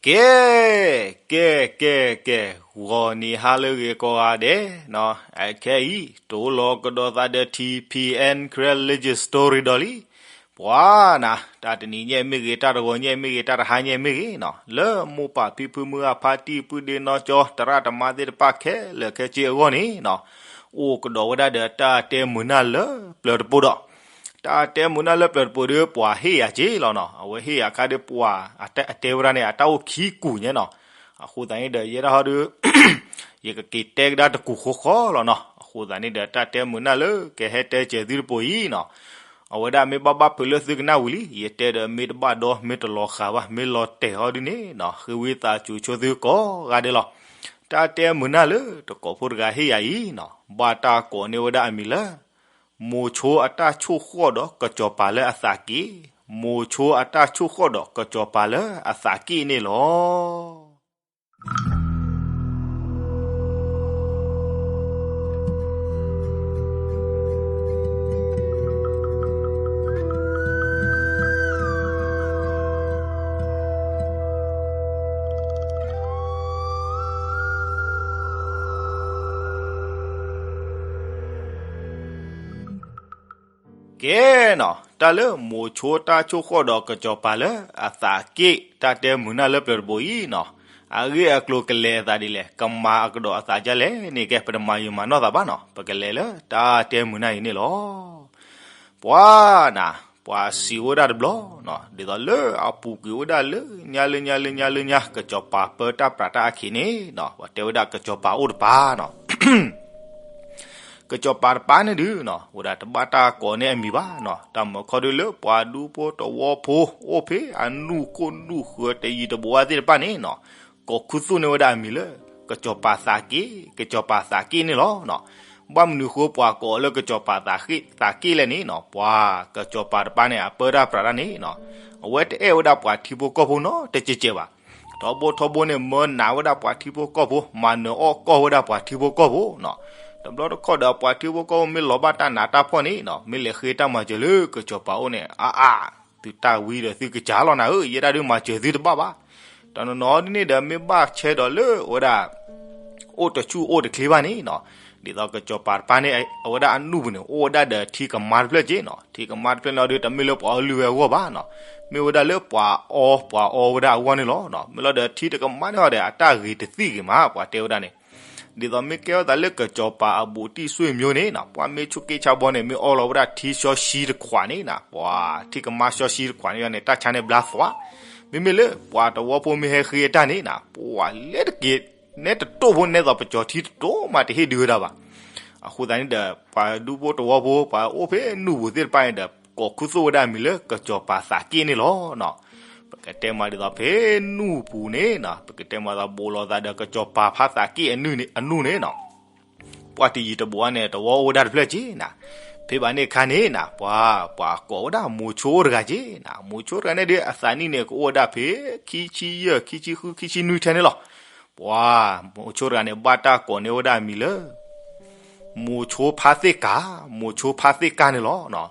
ကဲ, ကဲ, ကဲ, ကဲ, ဂီၤနံၤဟါလၢအဂ့ၤကိးဂၤဒဲးနီၤ, အခဲအံၤ တအိၣ်လီၤကဒီးသးဒီး T P N Karen Legend Story ဒီးလံ. ပှၤနၤ, တၢ်တနံၤညါမ့ၢ်ဂ့ၤ, တၢ်တဂီၤညါမ့ၢ်ဂ့ၤ, တၢ်တဟါညါမ့ၢ်ဂ့ၤနီၤ, လၢမိၢ်ပၢ်ဖံဖုမုၢ်ဂၤ ဖါတံၢ်ပုၢ်ဒ့နီၢ်ကၠီ သရၣ်သမါသ့ၣ်တဖၣ်ခဲလၢာ်ခဲဆ့အဂီၢ်န့ၣ်နီၤ, အိၣ်ကဒီးဝဲဒၣ်ဒီးတၢ်တဲမုာ်နၢ်လၢပျၢၤတပိၤဒီး တၢ်တဲမုာ်နၢ်လၢပျၢၤတပိၤဒီး ပှၤဟ့ၣ်ယၤက့လီၤနီၤ. အဝဲဟ့ၣ်ယၤခါဒီး ပှၤအတဲဝဲဒၣ်န့ၣ် အတၢ်အိၣ်ခံကူာ်ညါနီၤ. အဃိသတးန့ၣ်ဒီး ယဲဒၣ်ဟီဒီး ယကက့ၤတဲကဒါတကူာ်ဃီဃီလီၤနီၤ. အဃိသတးန့ၣ်ဒီး တၢ်တဲမုာ်နၢ်လၢကဟဲတဲစဲၤသုတပိၤအံၤနီၤ, အဝဲဒၣ်မ့ၢ်ဘၣ်ဘၣ်ဖုးလၢသုကနၣ်ဝံၤလံ. ယတဲဒီးမ့ၢ်တဘၣ်ဒီ မ့ၢ်တလီၤဃာ်ဘၣ်, မ့ၢ်လီၤတဲာ်ဟီဒုန့ၣ်နီၤ, ဃ့ဝံသးစူၤဆိသုကိးဂၤဒဲးလီၤ. တၢ်တဲမုာ်နၢ်လၢတကိးဖိတဂၤဟ့ၣ်ယၤအံၤနီၤ, ဘၣ်တၢ်ကိးန့ၢ်ဝဲဒၣ်အမံၤလၢ မိၤဆိအတၢ်ဆိၣ်ဃီၣ်ဒီးကစီၤပၤလၢအသးက့ၣ်, မိၤဆိအတၢ်ဆိၣ်ဃီၣ်ဒီးကစီၤပၤလၢအသးက့ၣ်န့ၣ်လီၤ. ကဲနီၤ, တၢ်လၢမိၤဆိတၢ်ဆိၣ်ဃီၣ်ဒီးကစီၤပၤလၢအသးက့ၣ် တၢ်တဲမုာ်နၢ်လၢပျၢၤတပိၤအံၤနီၤ, အဂ့ၢ်အကျိၤကလဲၤအသးဒ်လဲၣ်, ကမၤအကဒီးအသးဒ်လဲၣ်န့ၣ် ကဲ ပတမၤယံာ်မၤနီၢ်သးဘၣ်နီၤ, ပကလဲၤလၢတၢ်တဲမုာ်နၢ်အံၤန့ၣ်လီၤ. ပှၤနၤ, ပှၤစံးဝဲဒၣ်တဘျီနီၤ, ဒ်သိးလၢအပူၤကွံာ်ဝဲဒၣ်လၢညါလၢညါလၢညါလၢညါ ကစီၤပၤပၢတၢ်ပြးတၢ်အခံန့ၣ်နီၤ, ပှၤတဲဝဲဒၣ်ကစီၤပၤအိၣ်တပၤနီၤ ကစီၤပၤတပၤန့ၣ်ဒုးနီၤ, ဝဲဒၣ်တဘၣ်တၢ်ကိးန့ၢ်အမံၤဘၣ်နီၤ, တၢ်မၢခီဒုးလၢပှၤဒူဖိတဝီဖိ အိၣ်ဖဲအနူၢ်ခိၣ်နူၢ်ဃၢၤတယံၤတဘိးဝဲသ့ၣ်တဖၣ်န့ၣ်နီၤ, ကိးခူသူၣ်န့ၢ်ဝဲဒၣ်အမံၤလၢ ကစီၤပၤသးက့ၣ်, ကစီၤပၤသးက့ၣ်န့ၣ်လီၤနီၤ. ဘၣ်မနုၤဃိပှၤကိးလၢကစီၤပၤသးက့ၣ်လဲၣ်န့ၣ်နီၤ, ပှၤကစီၤပၤတပၤန့ၣ် အပၢတၢ်ပြးတၢ်န့ၣ်နီၤ, အဝဲတအဲၣ်ဝဲဒၣ်ပှၤထံဖိကီၢ်ဖိနီတစဲးစဲးဘၣ်. ထီဘိထီဘိန့ၣ် မၢနးဝဲဒၣ်ပှၤထံဖိကီၢ်ဖိ, မၤနၢၤအီၣ်ကီၢ်ဝဲဒၣ်ပှၤထံဖိကီၢ်ဖိနီၤ. တဘျီတခီၣ်ဒီး ပှၤထံဖိကီၢ်ဖိမ့ၢ်လီၤဘၣ်တၢ်နးတၢ်ဖှီၣ်န့ၣ်နီၤ, မ့ၢ်လဲၤဃ့တၢ်မၤစၢၤလၢကစီၤပၤအိၣ်န့ၣ် အါအါ သုတၢ်ဝံဒီးသုကစၢ်လီၤနၤဧၢ, ယဲဒၣ်ဒုးမၤစၢၤသုတဘၣ်ဘၣ်. တနီၤနီၤဒ်န့ၣ်ဒီး မ့ၢ်ဘၣ်ဆဲးဒီးလၢဝဲဒၣ် အိၣ်တဆူၣ်အိၣ်တချ့ဘၣ်န့ၣ်နီၤ, ဒ်သိးကစီၤပၤတပၤန့ၣ် အဝဲဒၣ်အနူၢ်ပူၤန့ၣ် အိၣ်ဝဲဒၣ်ဒီးထံကမါတဖျၢၣ်က့နီၤ. ထံကမါတဖျၢၣ်န့ၣ်ဒီး တမ့ၢ်လၢပှၤအီလုၢ်ဝဲအဂီၢ်ဘၣ်နီၤ, မ့ၢ်ဝဲဒၣ်လၢပှၤအီပှၤအီဝဲဒၣ်အဂီၢ်န့ၣ်လီၤ. မ့ၢ်လီၤဒီးထံတကမါန့ၣ်ဟီဒီး အတၢ်ဂ့ၤတသံၣ်ဂ့ၤမး ပှၤတဲဝဲဒၣ်န့ၣ်. ဒ်သိးမ့ၢ်ကဲထီၣ်သးလၢကစီၤပၤအဘူးတံၢ်ဆွေမျိုးန့ၣ်နီၤ, ပှၤမ့ၢ်ဆိးက့ဆါဘီန့ၣ် မ့ၢ်အီလီၤဝဲဒၣ်ထံစီဆှံတခွးန့ၣ်နီၤ, ပှၤထံကမါစီဆှံတခွးန့ၣ်န့ၣ် တၢ်ဆါန့ၣ်ဘျါသွး. မ့မ့ၢ်လၢပှၤတဝီဖိမ့ၢ်ဟဲဃ့အတၢ်န့ၣ်နီၤ, ပှၤလဲၤတက့ၤ နဲတတိၢ်ဖိ နဲသိးပကၠီၤထံတတိၢ်မး တဟ့ၣ်ဒုးဝဲဒၣ်ဘၣ်. အဃိသတးန့ၣ်ဒီး ပှၤဒူဖိတဝီဖိ ပှၤအိၣ်ဖဲနူၢ်ပူၤသ့ၣ်တဖၣ်န့ၣ်ဒီး ကိးခူသူၣ်ဝဲဒၣ်အမံၤလၢကစီၤပၤသးက့ၣ်န့ၣ်လီၤနီၤ. ပကတဲမးဒ်သိးဖဲနူၢ်ပူၤန့ၣ်နီၤ, ပကတဲမးဒ်သိးဘူးလိာ်သးဒီးကစီၤပၤဖါသးက့ၣ်အနူၢ်န့ၣ်နီၤ, ပှၤတယံၤတဘူးဝဲန့ၣ် တဝီအိၣ်ဝဲဒၣ်တဖျၢၣ်က့နီၤ. ဖဲဘၣ်န့ၣ်အခါန့ၣ်နီၤ, ပှၤ ပှၤကိးဝဲဒၣ်မိၤဆိအိၣ်တဂၤက့နီၤ. မိၤဆိတဂၤန့ၣ်ဒီး အသးနံၣ်န့ၣ် ကအိၣ်ဝဲဒၣ်ဖဲ ခံဆံယဲၢ် ခံဆံဃု ခံဆံနွံထဲန့ၣ်လီၤ. ပှၤ မိၤဆိတဂၤန့ၣ် ဘၣ်တၢ်ကိးန့ၢ်ဝဲဒၣ်အမံၤလၢ မိၤဆိဖါသ့ၣ်ကၤ, မိၤဆိဖါသ့ၣ်ကၤန့ၣ်လီၤ.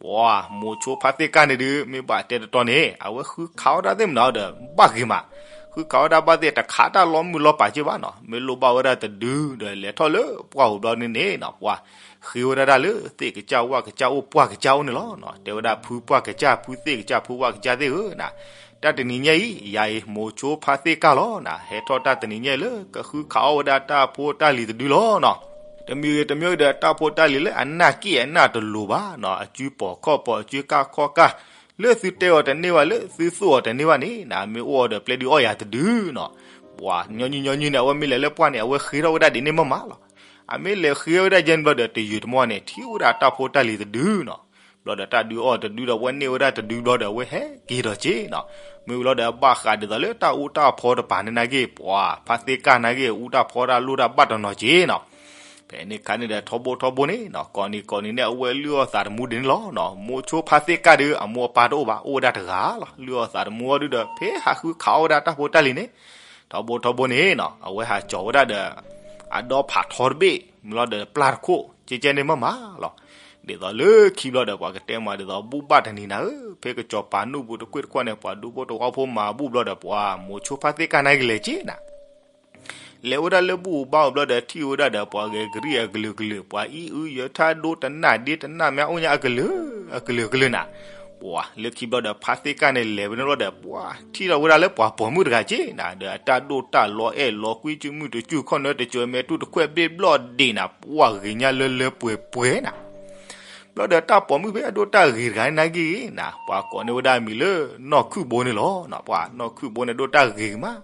ပှၤ မိၤဆိဖါသ့ၣ်ကၤန့ၣ်ဒုး မ့ၢ်ဘၣ်တဲတတီန့ၣ် အဝဲဃုခးအီၣ်တၢ်သ့ၣ်မနုၤဒီး ဘၣ်ဂ့ၤမး, ဃုခးအီၣ်တၢ်ဘၣ်သ့ၣ် တခးတၢ်လီၤမုၢ်လီၤပာ်က့ဘၣ်နီၤ. မ့ၢ်လိၣ်ဘၣ်ဝဲဒၣ်တဒုဒီးလဲၤထီၣ်လၢပှၢ်ပူၤဘျီန့ၣ်န့ၣ်နီၤ, ပှၤ ဃ့ဝဲဒၣ်တၢ်လၢသ့ၣ်ကစၢ်ဝၣ်ကစၢ်အိၣ်ပှၢ်ကစၢ်အိၣ်န့ၣ်လီၤ. တဲဝဲဒၣ်ဖုပှၢ်ကစၢ် ဖုသ့ၣ်ကစၢ် ဖုဝၣ်ကစၢ်သ့ၣ်ဧၢနီၤ, တၢ်တနံၤညါအံၤ ယၤအံၤ မိၤဆိဖါသ့ၣ်ကၤလီၤနီၤ, ဟဲထီၣ်တၢ်တနံၤညါအံၤလၢကဃုခးအီၣ်ဝဲဒၣ်တၢ်ဖိတၢ်လံၤတဒုလီၤနီၤ. တမံၤဂ့ၤတမံၤဂ့ၤဒီး တၢ်ဖိတၢ်လံၤလၢအနၢ်က့ၣ်အနၢ်တလိၤဘၣ်နီၤ, အစုပီၤခီၣ်ပီၤ အစုကၢ်ခီၣ်ကၢ်, လၢသုတဲအီၤတန့ၢ်ဘၣ် လၢသုသိၣ်အီၤတန့ၢ်ဘၣ်န့ၣ်နီၤ, မ့ၢ်အိၣ်အီၤဒီးပျဲဒုးအီၣ်ယၤတဒုနီၤ. ပှၤညီနုၢ်ညီနုၢ်န့ၣ် အဝဲမ့ၢ်လဲၤလၢပှၢ်န့ၣ် အဝဲဃ့ထီၣ်ဝဲဒၣ်ဒ်န့ၣ်မးမးလီၤ. အမ့ၢ်လဲၤဃ့ဝဲဒၣ်ယဲၢ်န့ၣ်ဘျီဒီး တယုၢ်တမီၢ်န့ၣ် ထံၣ်ဝဲဒၣ်တၢ်ဖိတၢ်လံၤတဒုနီၤ. ဘျီဒီးတၢ်ဒုးအီၣ်တဒုဒီး အဝဲန့ၢ်ဝဲဒၣ်တဒုဘျီဒီး အဝဲဟဲက့ၤဒီးက့ၤနီၤ. မ့ၢ်ဝံၤလီၤဒီးဘၣ်ဃးဒ်သိးလၢတၢ်အူတၢ်ဖီတပၤန့ၣ်နာ်က့ ပှၤဖါသ့ၣ်ကၤနာ်က့ အူတၢ်ဖီတၢ်လိၣ်တၢ်ဘၣ်တနီၤက့နီၤ. ဖဲန့ၣ်အခါန့ၣ်ဒီး ထီဘိထီဘိန့ၣ်နီၤ, ကိးနံၤကိးနံၤန့ၣ် အဝဲလုၢ်အီၣ်သးတမူဒ်န့ၣ်လီၤနီၤ. မိၤဆိဖါသ့ၣ်ကၤဒုး အမိၢ်အပၢ်တအိၣ်ဘၣ်, အိၣ်ဝဲဒၣ်တဂၤလီၤ. လုၢ်အီၣ်သးတမူအီၤဒုးဒီး ဖဲဟးဃုခးအီၣ်ဝဲဒၣ်တၢ်ဖိတၢ်လံၤန့ၣ် ထီဘိထီဘိန့ၣ်နီၤ, အဝဲဟးကၠီၤဝဲဒၣ်ဒီး အဒီဖးထီတဘ့ၣ် မ့ၢ်လီၤဒီးပျၢ်တခိၣ် ကဲကဲန့ၣ်မးမးလီၤ. ဒ်သိးလၢခံဘျီဒီး ပှၤကတဲမၤဒ်သိးဘူၣ်ဘၣ်တနံၤနၤဧၢ, ဖဲကစီၤပၤနူၢ်ပူၤတကွ့ၢ်တခီန့ၣ် ပှၤဒူဖိတဝီဖိမၤဘူၣ်ဘျီဒီး ပှၤမိၤဆိဖါသ့ၣ်ကၢ်နာ်က့ၤလဲၤက့ၤနၤ လဲၤဝဲဒၣ်လၢဘူၣ်အူဘါအူဘျီဒီး ထံၣ်ဝဲဒၣ်ဒီးပှၤဂဲၤကရံၣ်အကလုာ်ကလုာ်, ပှၤအံၣ်အုယၢထၣ်ဒိတနၢ်ဒ့တနၢ်မ့ၢ်အိၣ်ညါအကလုာ်, အကလုာ်ကလုာ်နၤ. ပှၤလၢခံဘျီဒီးဖါသ့ၣ်ကၢ်န့ၣ်လဲၤဝဲန့ၣ်ဘျီဒီး ပှၤထံၣ်ထီၣ်ဝဲဒၣ်လၢပှၤပိာ်မုၣ်တဂၤက့ၤနၤ, ဒီးအတၢ်ဒိၣ်တၢ်လီၤအဲၣ်လီၤကွံ စုမုၢ်တစုခီၣ်နၢတစၢၤ မဲာ်တူၢ်တခွဲၣ်ဘ့ၣ်ဘျီၣ်ဒံးနၤ, ပှၤဂ့ၤညါလၢလၢပှဲၤပှဲၤနၤ. ဘျီဒီးတၢ်ပိာ်မုၣ်ဖဲအဒိၣ်တၢ်ဂ့ၤတဂၤန့ၣ်နာ်က့ၤနၤ, ပှၤကိးန့ၢ်ဝဲဒၣ်အမံၤလၢနီၢ်ခုၣ်ဘိန့ၣ်လီၤ. ပှၤနီၢ်ခုၣ်ဘိန့ၣ်ဒိၣ်တၢ်ဂ့ၤမး.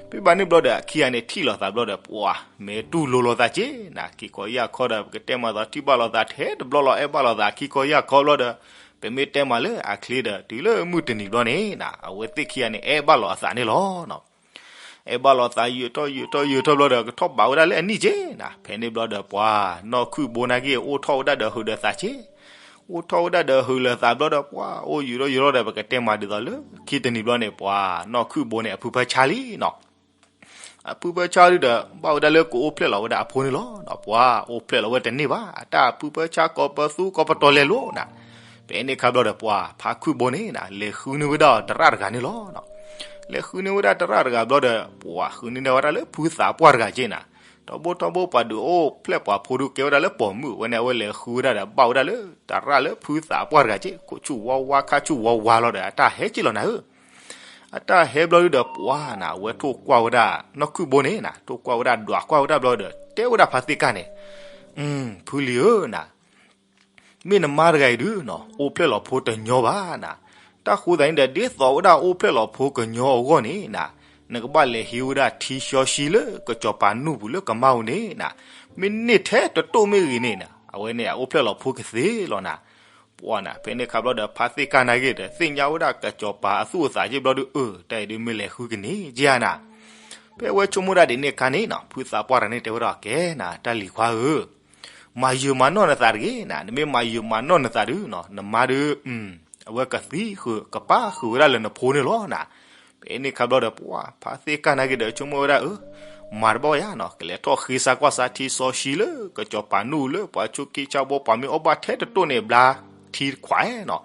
ဖဲဘၣ်န့ၣ်ဘျီဒီး အခံဂၤန့ၣ်ထံၣ်လိာ်သးဘျီဒီး ပှၤမဲာ်တူၢ်လိၤလိာ်သးက့ၤနၤ, ခံခီယၢ်ခီဒီး ပကတဲမၤသီထံၣ်ဘၣ်လိာ်သးထဲတဘျီလီၤ အဲၣ်ဘၣ်လိာ်သး ခံခီယၢ်ခီဘျီဒီး ပမ့ၢ်တဲမၤလၢအချ့ဒီး တုၤလၢမုၢ်တနံၤဘျီန့ၣ်နၤ, အဝဲသ့ၣ်ခံဂၤန့ၣ် အဲၣ်ဘၣ်လိာ်အသးန့ၣ်လီၤ. အဲၣ်ဘၣ်လိာ်သးယၢၤထီၣ်ယၢၤထီၣ်ယၢၤထီၣ်ဘျီဒီး ကထီၣ်ဘးဝဲဒၣ်လၢအနံၣ်က့ၤနၤ, ဖဲန့ၣ်ဘျီဒီးပှၤနီၢ်ခုၣ်ဘိနာ်က့ၤ အိၣ်ထီၣ်ဝဲဒၣ်ဒီးဟုးဒီးသးက့ၤ, အိၣ်ထီၣ်ဝဲဒၣ်ဒီးဟုးလိာ်သးဘျီဒီး ပှၤအိၣ်ယၢၤထီၣ်ယၢၤထီၣ်ဒီး ပကတဲမၤဒ်သိးလၢခံတနံၤဘျီန့ၣ် ပှၤနီၢ်ခုၣ်ဘိန့ၣ် အဖုဖၢဆါလံနၤ. အဖုဖၢဆါဒုဒီး ဘၣ်ဝဲဒၣ်လၢကအိၣ်ဖျဲၣ်လီၤဝဲဒၣ်အဖိန့ၣ်လီၤ. ပှၤအိၣ်ဖျဲၣ်လီၤဝဲတန့ၢ်ဘၣ်, အတၢ်ဖုဖၢဆါကိးပသူကိးပတီၤလဲၤလိၤနၤ. ဖဲန့ၣ်ခါဘျီဒီး ပှၤဖါခုၣ်ဘိန့ၣ်နၤ လဲၤဃုန့ၢ်ဝဲဒၣ်သရၣ်တဂၤန့ၣ်လီၤ. လဲၤဃုန့ၢ်ဝဲဒၣ်သရၣ်တဂၤဘျီဒီး ပှၤဃုန့ၢ်ဝဲဒၣ်လၢဖုသးပှၢ်တဂၤက့ၤနၤ. ဒီဘိထီဘိပှၤဒုးအိၣ်ဖျဲၣ်ပှၤဖိဒုးကဲဝဲဒၣ်လၢပိာ်မုၣ်ဝဲန့ၣ် အဝဲလဲၤဃုဝဲဒၣ်ဒီး ဘၣ်ဝဲဒၣ်လၢသရၣ်လၢဖုသးပှၢ်တဂၤက့ၤ ခိၣ်ဆူၣ်ဝါဝါခါဆူၣ်ဝါဝါလီၤဒီး အတၢ်ဟဲက့ၤလီၤနၤဧၢ. အတၢ်ဟဲဘျီဒုဒီး ပှၤနၤ အဝဲထိၣ်ကွၢ်ဝဲဒၣ်နီၢ်ခုၣ်ဘိန့ၣ်နၤ, ထိၣ်ကွၢ်ဝဲဒၣ်ဒွးကွၢ်ဝဲဒၣ်ဘျီဒီး တဲဝဲဒၣ်ဖါသ့ၣ်ကၢ်န့ၣ်, ဖုလံၤဧၢနၤ, မ့ၢ်နမါတဂၤအံၤဒုနၤ အိၣ်ဖျဲၣ်လီၤဖိတညီဘၣ်နၤ. တၢ်ဃိသတးန့ၣ်ဒီး ဒ်သိးဝဲဒၣ်အိၣ်ဖျဲၣ်လီၤဖိကညီအဂီၢ်န့ၣ်နၤ, နကဘၣ်လဲၤဟံးဝဲဒၣ်ထံဆှီဆှံလၢကစီၤပၤနူၢ်ပူၤလၢကမါဧိၤန့ၣ်နၤ, မ့ၢ်န့ၢ်ထဲတတိၢ်မ့ၢ်ဂ့ၤန့ၣ်နၤ အဝဲန့ၣ်အအိၣ်ဖျဲၣ်လီၤဖိကသ့လီၤနၤ. ပှၤနၤ ဖဲန့ၣ်ခါဘျီဒီး ဖါသ့ၣ်ကၢ်နာ်က့ၤဒီး သ့ၣ်ညါဝဲဒၣ်ကစီၤပၤအသူၣ်အသးက့ၤဘျီဒု အၢ တၢ်အံၤဒုမ့ၢ်လဲၤဃုကန့ၢ်က့ၤဧါနၤ. ဖဲအဝဲဆိကမိၣ်ဒၣ်ဒ်န့ၣ်အခါန့ၣ်နၤ ဖုသးပှၢ်တဂၤန့ၣ်တဲဝဲဒၣ် ကဲနၤ တၢ်လံၤခွါဧၢ, မၤယုာ်မၤနီၣ်နသးတဂ့ၤနၤ, နမ့ၢ်မၤယုာ်မၤနီၣ်နသးဒုနၤ နမါဒု အဝဲကသံဃုာ် ကပၢ်ဃုာ်ဝဲဒၣ်လၢနဖိန့ၣ်လီၤနၤ. ဖဲန့ၣ်ခါဘျီဒီး ပှၤဖါသ့ၣ်ကၢ်နာ်က့ၤဒီး ဆိကမိၣ်ဝဲဒၣ် အၢ မၤတဘၣ်ယါနၤ, ကလဲၤထီၣ်ဃ့စါကွၢ်စါထံစီဆှံလၢကစီၤပၤနူၢ်လၢပှၤဆိးက့ဆါဘိ ပှၤမ့ၢ်အီၣ်ဘၣ်ထဲတတိၢ်န့ၣ် ဘျါထံခွးနၤ.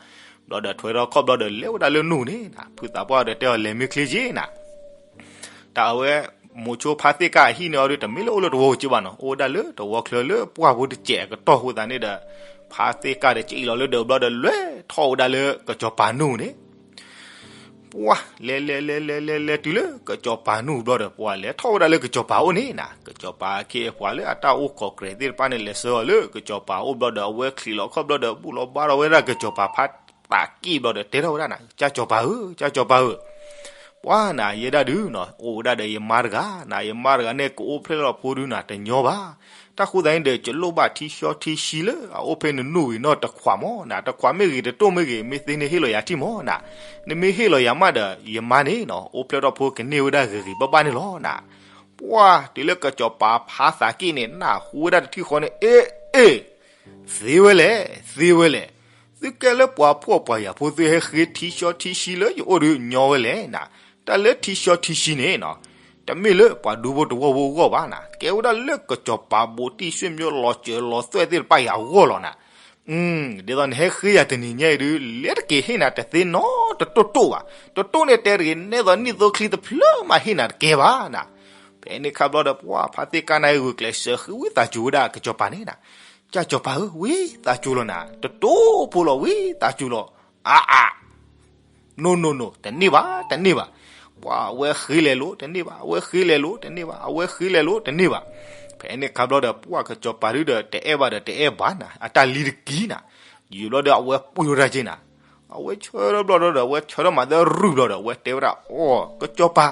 ဘျီဒီးထွဲထီၣ်ခီၣ်ဘျီဒီး လဲၤဝဲဒၣ်လၢနူၢ်န့ၣ်နၤ ဖုသးပှၢ်ဒီးတဲအီၤ လဲၤမ့ၢ်ချ့က့ၤနၤ တၢ်အဝဲ မိၤဆိဖါသ့ၣ်ကၢ်အဟံၣ်န့ၣ်အီၤဒု တမ့ၢ်လၢအိၣ်လၢတဝီက့ၤဘၣ်နီၤ, အိၣ်ဝဲဒၣ်လၢတဝီချၢလၢပှၢ်ဖိတစဲးအကတီၢ်အဃိသတးန့ၣ်ဒီး ဖါသ့ၣ်ကၢ်ဒီး ကအံးလီၤလၢဒၢးဘျီဒီး လဲၤထီၣ်ဝဲဒၣ်လၢကစီၤပၤနူၢ်န့ၣ် ပှၤလဲၤလဲၤလဲၤလဲၤလဲၤလဲၤတုၤလၢကစီၤပၤနူၢ်ဘျီဒီး ပှၤလဲၤထီၣ်ဝဲဒၣ်လၢကစီၤပၤအိၣ်န့ၣ်နၤ, ကစီၤပၤအခ့အပှၤလၢအတၢ်အိၣ်ခိးကြဲးသ့ၣ်တဖၣ်န့ၣ် လဲၤဆှၢအီၤလၢကစီၤပၤအိၣ်ဘျီဒီး အဝဲချံးလီၤခီၣ်ဘျီဒီး ဘူၣ်လီၤဘါထီၣ်ဝဲဒၣ်ကစီၤပၤဖါသးက့ၣ်ဘျီဒီး တဲထီၣ်ဝဲဒၣ်နၤ ကၢ်စီၤပၤဧၢ, ကၢ်စီၤပၤဧၢ ပှၤနၤ ယဲဒၣ်ဒုနီၤ အိၣ်ဝဲဒၣ်ဒီးယမါတဂၤနၤ, ယမါတဂၤန့ၣ် ကအိၣ်ဖျဲၣ်လီၤဖိဒုနၤ တညီဘၣ်. တၢ်ဃိသတးန့ၣ်ဒီး ယလိၣ်ဘၣ်ထံဆှီထံဆှံလၢအအိၣ်ဖဲနနူၢ်ဝံၤနီၢ်တခွးမးနၤ, တခွးမ့ၢ်ဂ့ၤ တတိၢ်မ့ၢ်ဂ့ၤ မ့ၢ်သ့န့ၣ်ဟ့ၣ်လီၤယၤထံၣ်မးနၤ, နမ့ၢ်ဟ့ၣ်လီၤယၤမးဒီး ယမါန့ၣ်နီၤ အိၣ်ဖျဲၣ်ထီၣ်ဖိကန့ၢ်ဝဲဒၣ်ဂ့ၤဂ့ၤဘၣ်ဘၣ်န့ၣ်လီၤနၤ. ပှၤတုၤလၢကစီၤပၤဖါသးက့ၣ်န့ၣ် နၢ်ဟူဝဲဒၣ်တထံၣ်ဃီန့ၣ် အ့ အ့ သ့ဝဲလဲၣ် သ့ဝဲလဲၣ်, သုကဲလၢပှၤဖှီၣ်ပှၤယာ်ဖိ သုဟဲဃ့ထံဆှီထံဆှံလၢယအိၣ်ဒီးညီဝဲလဲၣ်နၤ, တၢ်လၢထံဆှီထံဆှံန့ၣ်နီၤ တမ့ၢ်လၢပှၤဒူဖိတဝီဖိအဂီၢ်ဘၣ်နၤ, ကဲဝဲဒၣ်လၢကစီၤပၤဘူးတံၢ် ဆွေမျိုး လီၤစၢၤလီၤသွဲၣ်သ့ၣ်တဖၣ်အံၤအဂီၢ်လီၤနၤ. ဒ်သိးနဟဲဃ့ယၤတနံၤညါအံၤဒု လဲၤတက့ၤဟ့ၣ်နၤတသ့နီတတိၢ်တိၢ်ဘၣ်, တတိၢ်န့ၣ်တဲတဂ့ၤ နဲသိးနံၣ်သိချံတဖျၢၣ်မးဟ့ၣ်နၤတကဲဘၣ်နၤ. ဖဲန့ၣ်ခါဘျီဒီး ပှၤဖါသ့ၣ်ကၢ်နာ်ဂ့ၤ ဂုာ်ကျဲးစၢးဃ့ဝံသးစူၤဝဲဒၣ်ကစီၤပၤန့ၣ်နၤ, ကၢ်စီၤပၤဧၢ ဝံသးစူၤလီၤနၤ, တတိၢ်ဖိလီၤ ဝံသးစူၤလီၤ. အါအါ no no no တန့ၢ်ဘၣ် တန့ၢ်ဘၣ်. ပှၤအဝဲဃ့လဲၤလိာ်တန့ၢ်ဘၣ်, အဝဲဃ့လဲၤလိာ်တန့ၢ်ဘၣ်, အဝဲဃ့လဲၤလိာ်တန့ၢ်ဘၣ်. ဖဲန့ၣ်ခါဘျီဒီး ပှၤကစီၤပၤဒုဒီး တအဲၣ်ဘၣ်ဒီးတအဲၣ်ဘၣ်နၤ, အတၢ်လံတကံနၤ, ယံာ်ဘျီဒီး အဝဲပှံၢ်ထီၣ်တၢ်က့နၤ, အဝဲဆၢထီၣ်ဘျီဒီး အဝဲဆၢထီၣ်မၤသၢရုၢ်ဘျီဒီး အဝဲတဲဝဲဒၣ် အိ ကစီၤပၤ,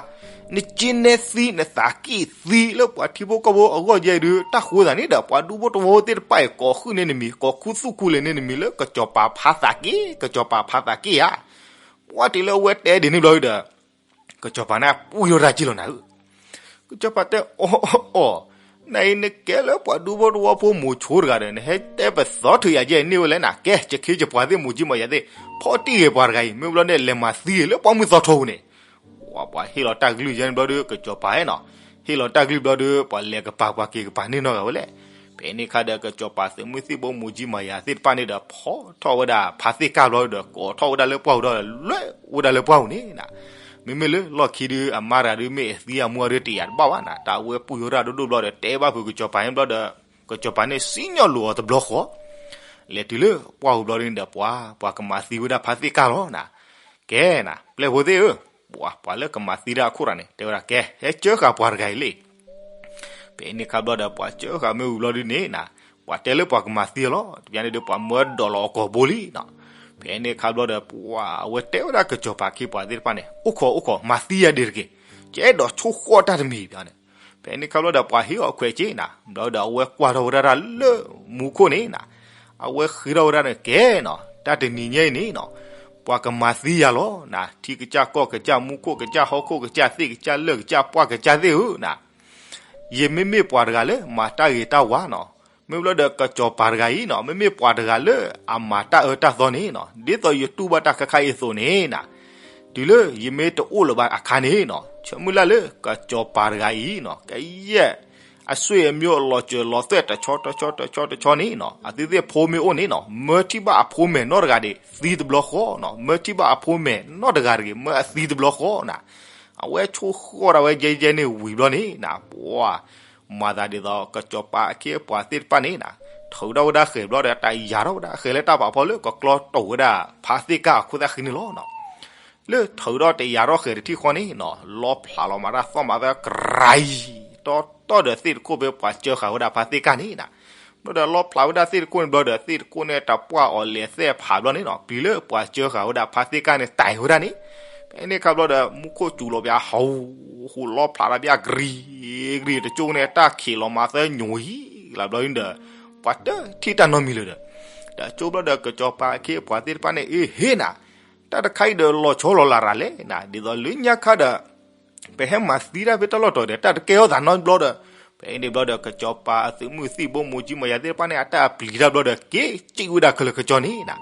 နစ့နဲသံ နသးက့ၣ်သံလၢပှၤထံဖိကီၢ်ဖိအဂီၢ်ယဲအံၤဒု တၢ်ဃိသးန့ၣ်ဒီး ပှၤဒူဖိတဝီဖိသ့ၣ်တဖၣ်အံၤ ကိးဃုာ်န့ၢ်နမံၤ ကိးခူသူၣ်ခူလဲၤန့ၢ်နမံၤလၢကစီၤပၤဖါသးက့ၣ်, ကစီၤပၤဖါသးက့ၣ်ဧါ. ပှၤတုၤလၢအဝဲတဲဒ်န့ၣ်ဘျီဒီး ကစီၤပၤန့ၣ်ပှံၢ်ထီၣ်တၢ်က့လီၤနၤဧၢ. ကစီၤပၤတဲ အိ အိ နအံၤနကဲလၢပှၤဒူဖိတဝီဖိမိၤဆိတဂၤဒီး နဟဲတဲပသီထုးယၤယဲန့ၢ်ဝဲလဲၣ်နၤ, ကဲ ယခ့ယပှၤသ့ၣ် မိၤကံမၤယၤသ့ၣ် ဖီၣ်တံၢ်ဂ့ၤပှၤတဂၤအံၤ မ့ၢ်ဘျီန့ၣ် လဲၤမၤသံဂ့ၤလၢပှၢ်မုၢ်သီထီပူၤန့ၣ်. ပှၤဟ့ၣ်လီၤတၢ်ကလုၢ်ယဲန့ၣ်ဘျီဒီး ကစီၤပၤဟဲနီၤ, ဟ့ၣ်လီၤတၢ်ကလုၢ်ဘျီဒီး ပှၤလဲၤကပၤပှၤက့ၤကပၤန့ၢ်နီတဂၤဝဲလဲၣ်. ဖဲ ဖဲန့ၣ်အခါဒီး ကစီၤပၤသုးမုၢ်သံၣ်ဘိ မိၢ်ကၠံမၤယၤသ့ၣ်တဖၣ်န့ၣ်ဒီး ဖီၣ်ထီၣ်ဝဲဒၣ်ဖါသ့ၣ်ကၢ်ဘျီဒီး ကိးထီၣ်ဝဲဒၣ်လၢပှၢ်ပူၤဒီး လဲၤဝဲဒၣ်လၢပှၢ်ပူၤန့ၣ်နၤ. မ့မ့ၢ်လၢလီၢ်ခံဒု အမါတဂၤဒု မ့ၢ်အသံအမူအရ့တယာ်တဘၣ်ဘၣ်နၤ, တၢ်အဝဲပှံၢ်ဝဲဒၣ်ဒိၣ်ဒိၣ်ဘျီဒီး တဲဘၣ်ဖုးကစီၤပၤန့ၣ်ဘျီဒီး ကစီၤပၤန့ၣ်စံၣ်ညီၣ်လိာ်အီၤတဘျီဃီ လဲၤတုၤလၢပှၢ်ပူၤဘျီဒုန့ၣ်ဒီး ပှၤ ပှၤကမၤသံဝဲဒၣ်ဖါသ့ၣ်ကၢ်လီၤနၤ. ကဲနၤ ပျဲၢ်ဖိသ့ၣ်ဧၢ, ပှၤ ပှၤလၢကမၤသံတၢ်အခိၣ်တဂၤန့ၣ် တဲဝဲဒၣ် ကဲ ဟဲစၢဃာ်ပှၤတဂၤအံၤလံ. ဖဲန့ၣ်အခါဘျီဒီး ပှၤစၢဃာ်မ့ၢ်ဝံၤဘျီဒုန့ၣ်နၤ, ပှၤတဲလၢပှၤကမၤသံအီၤလီၤ. တဘျီန့ၣ်ဒီး ပှၤမၢဒိးလီၤအကိာ်ဘိလံနၤ. ဖဲန့ၣ်အခါဘျီဒီး ပှၤ အဝဲတဲဝဲဒၣ်ကစီၤပၤအခ့အပှၤသ့ၣ်တဖၣ်န့ၣ် အိၣ်ခိး အိၣ်ခိး မၤသံယၤဒံးတက့ၢ်, ကအဲၣ်ဒိးဆိၣ်ဃီၣ်တၢ်တမံၤဘၣ်န့ၣ်. ဖဲန့ၣ်အခါဘျီဒီး ပှၤဟ့ၣ်အီၤခွဲးက့နၤ, ဘျီဒီး အဝဲကွၢ်ထီၣ်ဝဲဒၣ်တၢ်လၢမူခိၣ်န့ၣ်နၤ, အဝဲဃ့ထီၣ်ဝဲဒၣ်န့ၣ် ကဲနၤ, တၢ်တနံၤညါအံၤန့ၣ်နၤ, ပှၤကမၤသံယၤလီၤနၤ, ထံကစၢ်ကီၢ်ကစၢ် မူခိၣ်ကစၢ် ဟီၣ်ခိၣ်ကစၢ် သ့ၣ်ကစၢ် လၢၢ်ကစၢ် ပှၢ်ကစၢ်သ့ၣ်ဧၢနၤ. ယမ့မ့ၢ်ပှၤတဂၤလၢမၤတၢ်ဂ့ၤတၢ်ဝါနၤ, မ့ၢ်ဘျီဒီး ကစီၤပၤတဂၤအံၤနၤ, မ့မ့ၢ်ပှၤတဂၤလၢအမၤတၢ်အၢတၢ်သီန့ၣ်နၤ, ဒ်သိးယတူၢ်ဘၣ်တၢ်ခဲခါအံၤအသိးန့ၣ်နၤ, တုၤလၢယမ့ၢ်တအိၣ်လၢၤဘၣ်အခါန့ၣ်နၤ, ဆၢမုၢ်လၢ်လၢကစီၤပၤတဂၤအံၤနၤ, ကယဲၢ်အဆွေအမျိုးအလီၤစၢၤလီၤသွဲၣ်တဆီတဆီတဆီတဆီန့ၣ်နၤ, အသုသ့ၣ်ဖိမ့ၢ်အိၣ်န့ၣ်နၤ, မၢထံၣ်ဘၣ်အဖိမဲာ်နီတဂၤဒံး သံတဘျီဃီနၤ, မၢထံၣ်ဘၣ်အဖိမဲာ်နီတဂၤတဂ့ၤ မၢအသံတဘျီဃီနၤ. အဝဲဆိၣ်ဃီၣ်ဒၣ်ဝဲယဲယဲန့ၣ်ဝံၤဘျီန့ၣ်နၤ, ပှၤ မၤသးဒ်သိး ကစီၤပၤအခ့အပှၤသ့ၣ်တဖၣ်န့ၣ်နၤ, ထုးထီၣ်ဝဲဒၣ်ဃဲၤဘျီဒီး တယာ်ထီၣ်ဝဲဒၣ်ဃဲၤလၢတၢ်ပာ်ဖီလၢကကျီတိာ်ဝဲဒၣ်ဖါသ့ၣ်ကၢ်အခိၣ်သၣ်ဃံန့ၣ်လီၤနၤ. လၢထုးထီၣ်တယာ်ထီၣ်ဃဲၤတထံၣ်ဃီန့ၣ်နၤ, လီဖျးလီၤမၤတၢ်သီၣ်မၤသၢကရၤအံၤ တီတီဒီးသ့ၣ်တခိၣ်ဖဲပှၤစၢဃာ်ဝဲဒၣ်ဖါသ့ၣ်ကၢ်န့ၣ်နၤ. ဘျီဒီးလီဖျးဝဲဒၣ်သ့ၣ်တခိၣ်န့ၣ်ဘျီဒီး သ့ၣ်တခိၣ်န့ၣ်တပှၢ်အီၤလဲၤသဲၣ်ဖးဘျီန့ၣ်နၤ, ပျံၤလၢပှၤစၢဃာ်ဝဲဒၣ်ဖါသ့ၣ်ကၢ်န့ၣ်တၢ်ဝဲဒၣ်န့ၣ်. ဖဲန့ၣ်အခါဘျီဒီး မူခိၣ်စူၤလီၤပၠးဟူးဟူး လီဖျးတၢ်ပၠးကရံၤကရံၤတကၠိန့ၣ် တၢ်ခံးလီၤမၤသၢညိၤယံၤလၢဘျီဒီး ပှၤတထံၣ်တၢ်နီတမံၤလၢၤဒီး တကၠိဘျီဒီး ကစီၤပၤအခ့အပှၤသ့ၣ်တဖၣ်န့ၣ် အ့ ဟ့ၣ်နၤ, တၢ်တခါအံၤဒီးလီၤဆီလီၤလးရၤလဲၣ်နၤ, ဒ်သိးလၢညါခါဒီး ပဟဲမၤသံတၢ်ဖဲတၢ်လီၢ်တီၤဒီး တၢ်တကဲထီၣ်သးနီတဘျီဒီး ဖဲန့ၣ်ဘျီဒီး ကစီၤပၤအသုးမုၢ်သံၣ်ဘိ မိၢ်ကၠံမၤယၤသ့ၣ်တဖၣ်န့ၣ် အတၢ်ပျံၤတၢ်ဘျီဒီး က့ၤစံၣ်ဝဲဒၣ်ခဲလၢာ်ခဲဆ့န့ၣ်နၤ,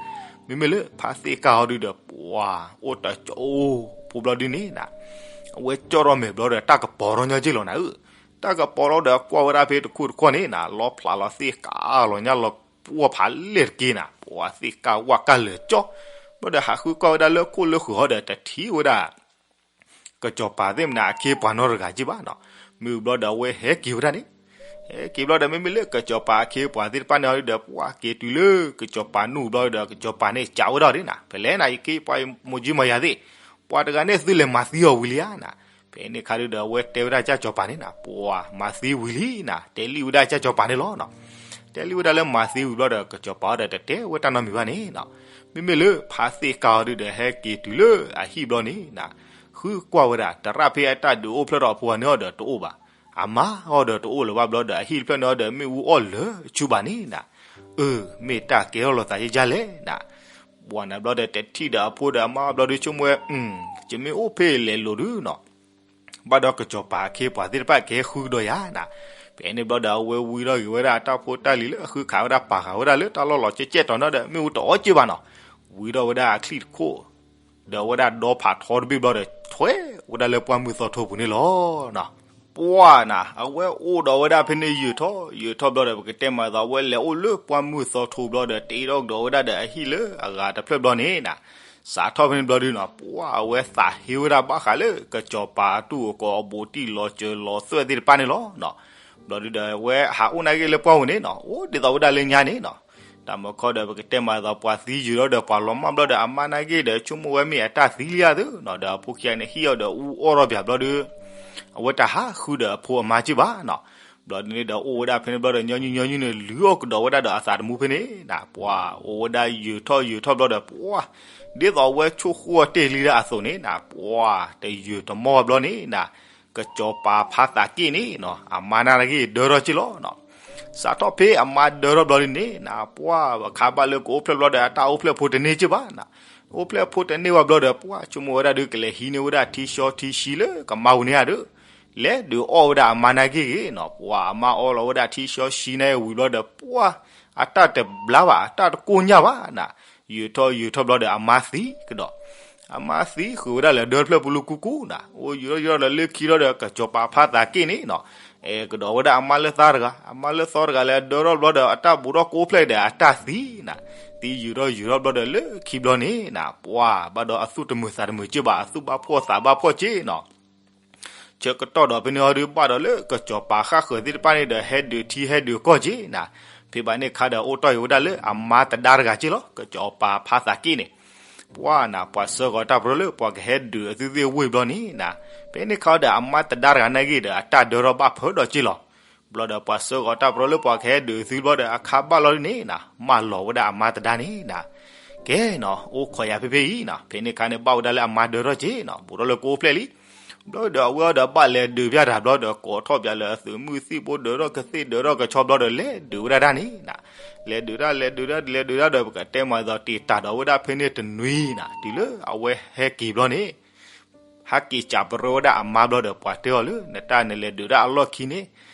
မ့မ့ၢ်လၢဖါသ့ၣ်ကၢ်အီၤဒုဒီး ပှၤအိၣ်တကၠိဖိဘျီဒုန့ၣ်နၤ, အဝဲကၠီၣ်ထီၣ်မဲာ်ဘျီဒီး တၢ်ကပီၤထီၣ်ညီက့ၢ်လီၤနၤဧၢ, တၢ်ကပီၤထီၣ်ဒီးကွၢ်ဝဲဒၣ်ဖဲတခိၣ်တခီန့ၣ်နၤ, လီဖျးလီၤသ့ၣ်ကၢ်လီၤညါလီၤပှီၢ်ဖးလဲၢ်တက့ၢ်နၤ, ပှၤသ့ၣ်ကၢ်ဝၣ်ကၢ်လၢာ်ကၠီ, ဘျီဒီးဟးဃုကွၢ်ဝဲဒၣ်လၢခိၣ်လၢဃုာ်ဟီဒီး တထံၣ်ဝဲဒၣ် ကစီၤပၤသ့ၣ်မနုၤအခ့အပှၤနီတဂၤက့ၢ်ဘၣ်နၤ, မ့ၢ်ဘျီဒီးအဝဲဟဲက့ၤဝဲဒၣ်န့ၣ်, ဟဲက့ၤဘျီဒီး မ့မ့ၢ်လၢကစီၤပၤအခ့အပှၤသ့ၣ်တဖၣ်န့ၣ်ဒီး ပှၤက့ၤတုၤလၢကစီၤပၤနူၢ်ဘျီဒီး ကစီၤပၤန့ၣ်စံးဝဲဒၣ်ဒ်နၤ, ဖဲလဲၣ်နၤ ယခ့ပှၤမိၢ်ကၠံမၤယၤသ့ၣ်, ပှၤတဂၤန့ၣ်သုလဲၤမၤသံအီၤဝံၤလံဧါနၤ, ဖဲန့ၣ်ခါဒုဒီး အဝဲတဲဝဲဒၣ်ကၢ်ကစီၤပၤန့ၣ်နၤ, ပှၤမၤသံဝံၤလံနၤ, တဲလံဝဲဒၣ်ကၢ်ကစီၤပၤန့ၣ်လီၤနၤ, တဲလံဝဲဒၣ်လၢမၤသံဝံၤဘျီဒီး ကစီၤပၤအီၤဒီးတတဲဝဲတၢ်နီတမံၤဘၣ်န့ၣ်နၤ, မ့မ့ၢ်လၢဖါသ့ၣ်ကၢ်အီၤဒုဒီး ဟဲက့ၤတုၤလၢအဟံၣ်ဘျီန့ၣ်နၤ, ဃုကွၢ်ဝဲဒၣ် တရၣ်ဖဲအတၢ်ဒုးအိၣ်ဖျဲၣ်ထီၣ်အဖိန့ၣ်အီၤဒီးတအိၣ်ဘၣ်, အမါအီၤဒီးတအိၣ်လၢၤဘၣ်ဘျီဒီး အဟံၣ်တဖျၢၣ်န့ၣ်အီၤဒီး မ့ၣ်အူအီၣ်လၢာ်ဆူဘၣ်န့ၣ်နၤ, အၢ မ့ၢ်တၢ်ကဲထီၣ်လိာ်သးယဲယဲလဲၣ်နၤ, ပှၤနၤဘျီဒီး တထံၣ်ဒီးအဖိဒီးအမါဘျီဒုဆိကမိၣ်ဝဲ, ယမ့ၢ်အိၣ်ဖဲလဲၤလိၤဒုနီၤ, ဘၣ်ဒီးကစီၤပၤအခ့အပှၤသ့ၣ်တဖၣ်ကဟဲဃုကဒီးယၤနၤ, ဖဲန့ၣ်ဘျီဒီး အဝဲဝံထီၣ်က့ၤဝဲဒၣ်အတၢ်ဖိတၢ်လံၤလၢအဃုခးဝဲဒၣ်ပာ်ဃာ်ဝဲဒၣ်လၢတၢ်လီၢ်လီၤကဲကဲတီၤန့ၣ်ဒီး မ့ၣ်အူတအီၣ်က့ၢ်ဘၣ်နီၤ, ဝံထီၣ်ဝဲဒၣ်အချံၣ်တခိၣ် ဒီးအဝဲဒၣ်ဒီဖးထီတဘ့ၣ်ဘျီဒီး ထွဲဝဲဒၣ်လၢပှၢ်မုၢ်သီထိပူၤန့ၣ်လီၤ. ပှၢ်နၤ အဝဲအိၣ်ဒီးဝဲဒၣ်ဖဲန့ၣ်ယုာ်ထီၣ်ယုာ်ထီၣ်ဘျီဒီး ပကတဲမးသိး အဝဲလဲၤအိၣ်လၢပှၢ်မုၢ်သီထိဘျီဒီး တ့ထီၣ်ကဒီးဝဲဒၣ်ဒီးအဟံၣ်လၢအဂၤတဖျၢၣ်ဘျီန့ၣ်နၤ, စးထီၣ်ဖဲန့ၣ်ဘျီဒုနီၤ ပှၢ်အဝဲသးဟ့ဝဲဒၣ်ဘၣ်ဃးလၢကစီၤပၤအတူၢ်အကိးအဘူးတံၢ်လီၤစၢၤလီၤသွဲၣ်သ့ၣ်တဖၣ်န့ၣ်လီၤ. ဘျီဒုဒီး အဝဲဟးအိၣ်နာ်က့ၢ်လၢပှၢ်ပူၤန့ၣ်နီၤ အိၣ်ဒ်သိးဝဲဒၣ်လၢညါန့ၣ်နီၤ, တၢ်မၤခီဒီး ပကတဲမးသိး ပှၤသံယုာ်ထီၣ်ဒီးပှၤလီၤမၢ်ဘျီဒီး အမါနာ်က့ၢ်ဒီး ဆိကမိၣ်ဝဲမ့ၢ်အတၢ်သံလံဧါသုနီၤ, ဒီးအဖိခံဂၤန့ၣ် ဟံၣ်အီၤဒီးအူအီၣ်ထီၣ်ပၠးဘျီဒီး အဝဲတဟးဃုဒီးအဖိအမါက့ၢ်ဘၣ်နီၤ. ဘျီဒုန့ၣ်ဒီး အိၣ်ဝဲဒၣ်ဖဲန့ၣ်ဘျီဒီး ညီနုၢ်ညီနုၢ်န့ၣ် လုၢ်အီၣ်ကဒီးဝဲဒၣ်ဒီးအသးတမူဖဲန့ၣ်နၤ, ပှၢ်အိၣ်ဝဲဒၣ်ယုာ်ထီၣ်ယုာ်ထီၣ်ဘျီဒီး ပှၢ်ဒ်သိးအဝဲဆိၣ်ဃိတ့ၢ်လံဒၣ်အသိးန့ၣ်နၤ, ပှၢ်တယုာ်တမီၢ်ဘျီန့ၣ်နၤ ကစီၤပၤဖါသးက့ၢ်န့ၣ်နီၤ အမါနာ်က့ၢ်ဒၢထီၣ်က့ၢ်လီၤနီၤ. စးထီၣ်ဖဲအမါဒၢထီၣ်ဘျီဒုန့ၣ်နၤ ပှၢ်အခါဘၣ်လၢကအိၣ်ဖျဲၣ်ဘျီဒီး အတၢ်အိၣ်ဖျဲၣ်ဖိတန့ၢ်က့ၢ်ဘၣ်နၤ, အိၣ်ဖျဲၣ်ဖိတန့ၢ်ဘၣ်ဘျီဒီး ပှၢ်ဆိကမိၣ်ဝဲဒၣ်ဒုး ကလဲၤဟံးန့ၢ်ဝဲဒၣ်ထံဆှီထံဆှံလၢကမါပူၤန့ၣ်ဧါဒုး, လဲၤဒုးအီၣ်ဝဲဒၣ်အမါနာ်က့ၢ်ဂ့ၤနီၤ, ပှၢ်အမါအီလီၤဝဲဒၣ်ထံဆှီဆှံန့ၣ်ဝံၤဘျီဒီး ပှၢ်အတၢ်တဘျါဘၣ် အတၢ်တကိၢ်ညၣ်ဘၣ်နၤ, ယုာ်ထီၣ်ယုာ်ထီၣ်ဘျီဒီးအမါသံကဒီး အမါသံဃုာ်ဝဲဒၣ်လၢဒၢတဖျၢၣ်ပူၤလူၤကူကူနီၤ, အိၣ်ယူၤထီၣ်ယူၤထီၣ်ဒီးလၢခံထီၣ်ဒီး ကစီၤပၤဖါသးက့ၣ်န့ၣ်နီၤ, အဲၣ်ကဒီးဝဲဒၣ်အမါလၢသါတဂၤ, အမါလၢသါတဂၤလၢအဒၢထီၣ်ဘျီဒီး အတၢ်ဘူးထီၣ်ကိးဖျၢၣ်ဒီးအတၢ်သံနီၤ, သံယူၤထီၣ်ယူၤထီၣ်ဘျီဒီးလၢခံဘျီန့ၣ်နီၤ, ပှၤဘၣ်ဒီးအသူၣ်တမုာ်သးတမုာ်က့ဘၣ်, အသူၣ်ဘၣ်ဖှီၣ်သးဘၣ်ဖှီၣ်က့နီၤ ဆၢကတီၢ်ဒီးဖဲန့ၣ်ဟီဒုးဘၣ်ဒီးလၢကစီၤပၤဃၣ်ဃၢၤသ့ၣ်တဖၣ်န့ၣ်ဒီး ဟဲဒုးထံဟဲဒုးကီၢ်က့နီၤ, ဖဲဘၣ်န့ၣ်ခါဒီးအိၣ်တီၢ်အံၤဝဲဒၣ်လၢအမါတဒါတဂၤက့လီၤ, ကစီၤပၤဖါသးက့ၣ်န့ၣ်, ပှၤနီၤ ပှၤစၢဃီၤတၢ်ပရီလၢပှၤကဟဲဒုးအသုသ့ၣ်ဝ့ၢ်ဘျီန့ၣ်နီၤ, ဖဲန့ၣ်ခါဒီးအမါတဒါတဂၤနာ်က့ဒီး အတၢ်ဒၢထီၣ်ဘၣ်ဖုးဒီးက့လီၤ ဘျီဒီးပှၤစၢဃီၤတၢ်ပရီလၢပှၤကဟဲဒုးသုဘျီဒီး အခါဘၣ်လီၤဒ်န့ၣ်နီၤ, မၢလီၤဝဲဒၣ်အမါတဒါန့ၣ်နီၤ, ကဲနီၤ အိၣ်ခိးယၤဖဲဖဲအံၤနီၤ, ဖဲန့ၣ်ခါန့ၣ်ဘၣ်ဝဲဒၣ်လၢအမါဒၢထီၣ်က့နီၤ, ဘူးထီၣ်လၢကိးဖျၢၣ်လံ, ဘျီဒီးအဝဲဒီးဘၣ်လဲၤဒုးပျၢ်တၢ်ဘျီဒီး ကိးထီၣ်ပျၢ်လၢအသုးမုၢ်သံၣ်ဘိဒၢထီၣ်ကသ့ၣ်ဒၢထီၣ်ကဆီဘျီဒီး လဲၤဒုးဝဲဒၣ်တၢ်န့ၣ်နီၤ, လဲၤဒုးတၢ် လဲၤဒုးတၢ် လဲၤဒုးတၢ်ဒီး ပကတဲမးဒ်သိးတ့ၢ်တၢ်ဒီးဝဲဒၣ်ဖဲန့ၣ်တနွံနီၤ, တုၤလၢအဝဲဟဲက့ၤဘျီန့ၣ် ဟဲက့ၤစံးပတြၢၤဝဲဒၣ်အမါဘျီဒီး ပှၤတဲအီၤလၢ နတၢ်နလဲၤဒုးတၢ်အလီၢ်ခံန့ၣ်,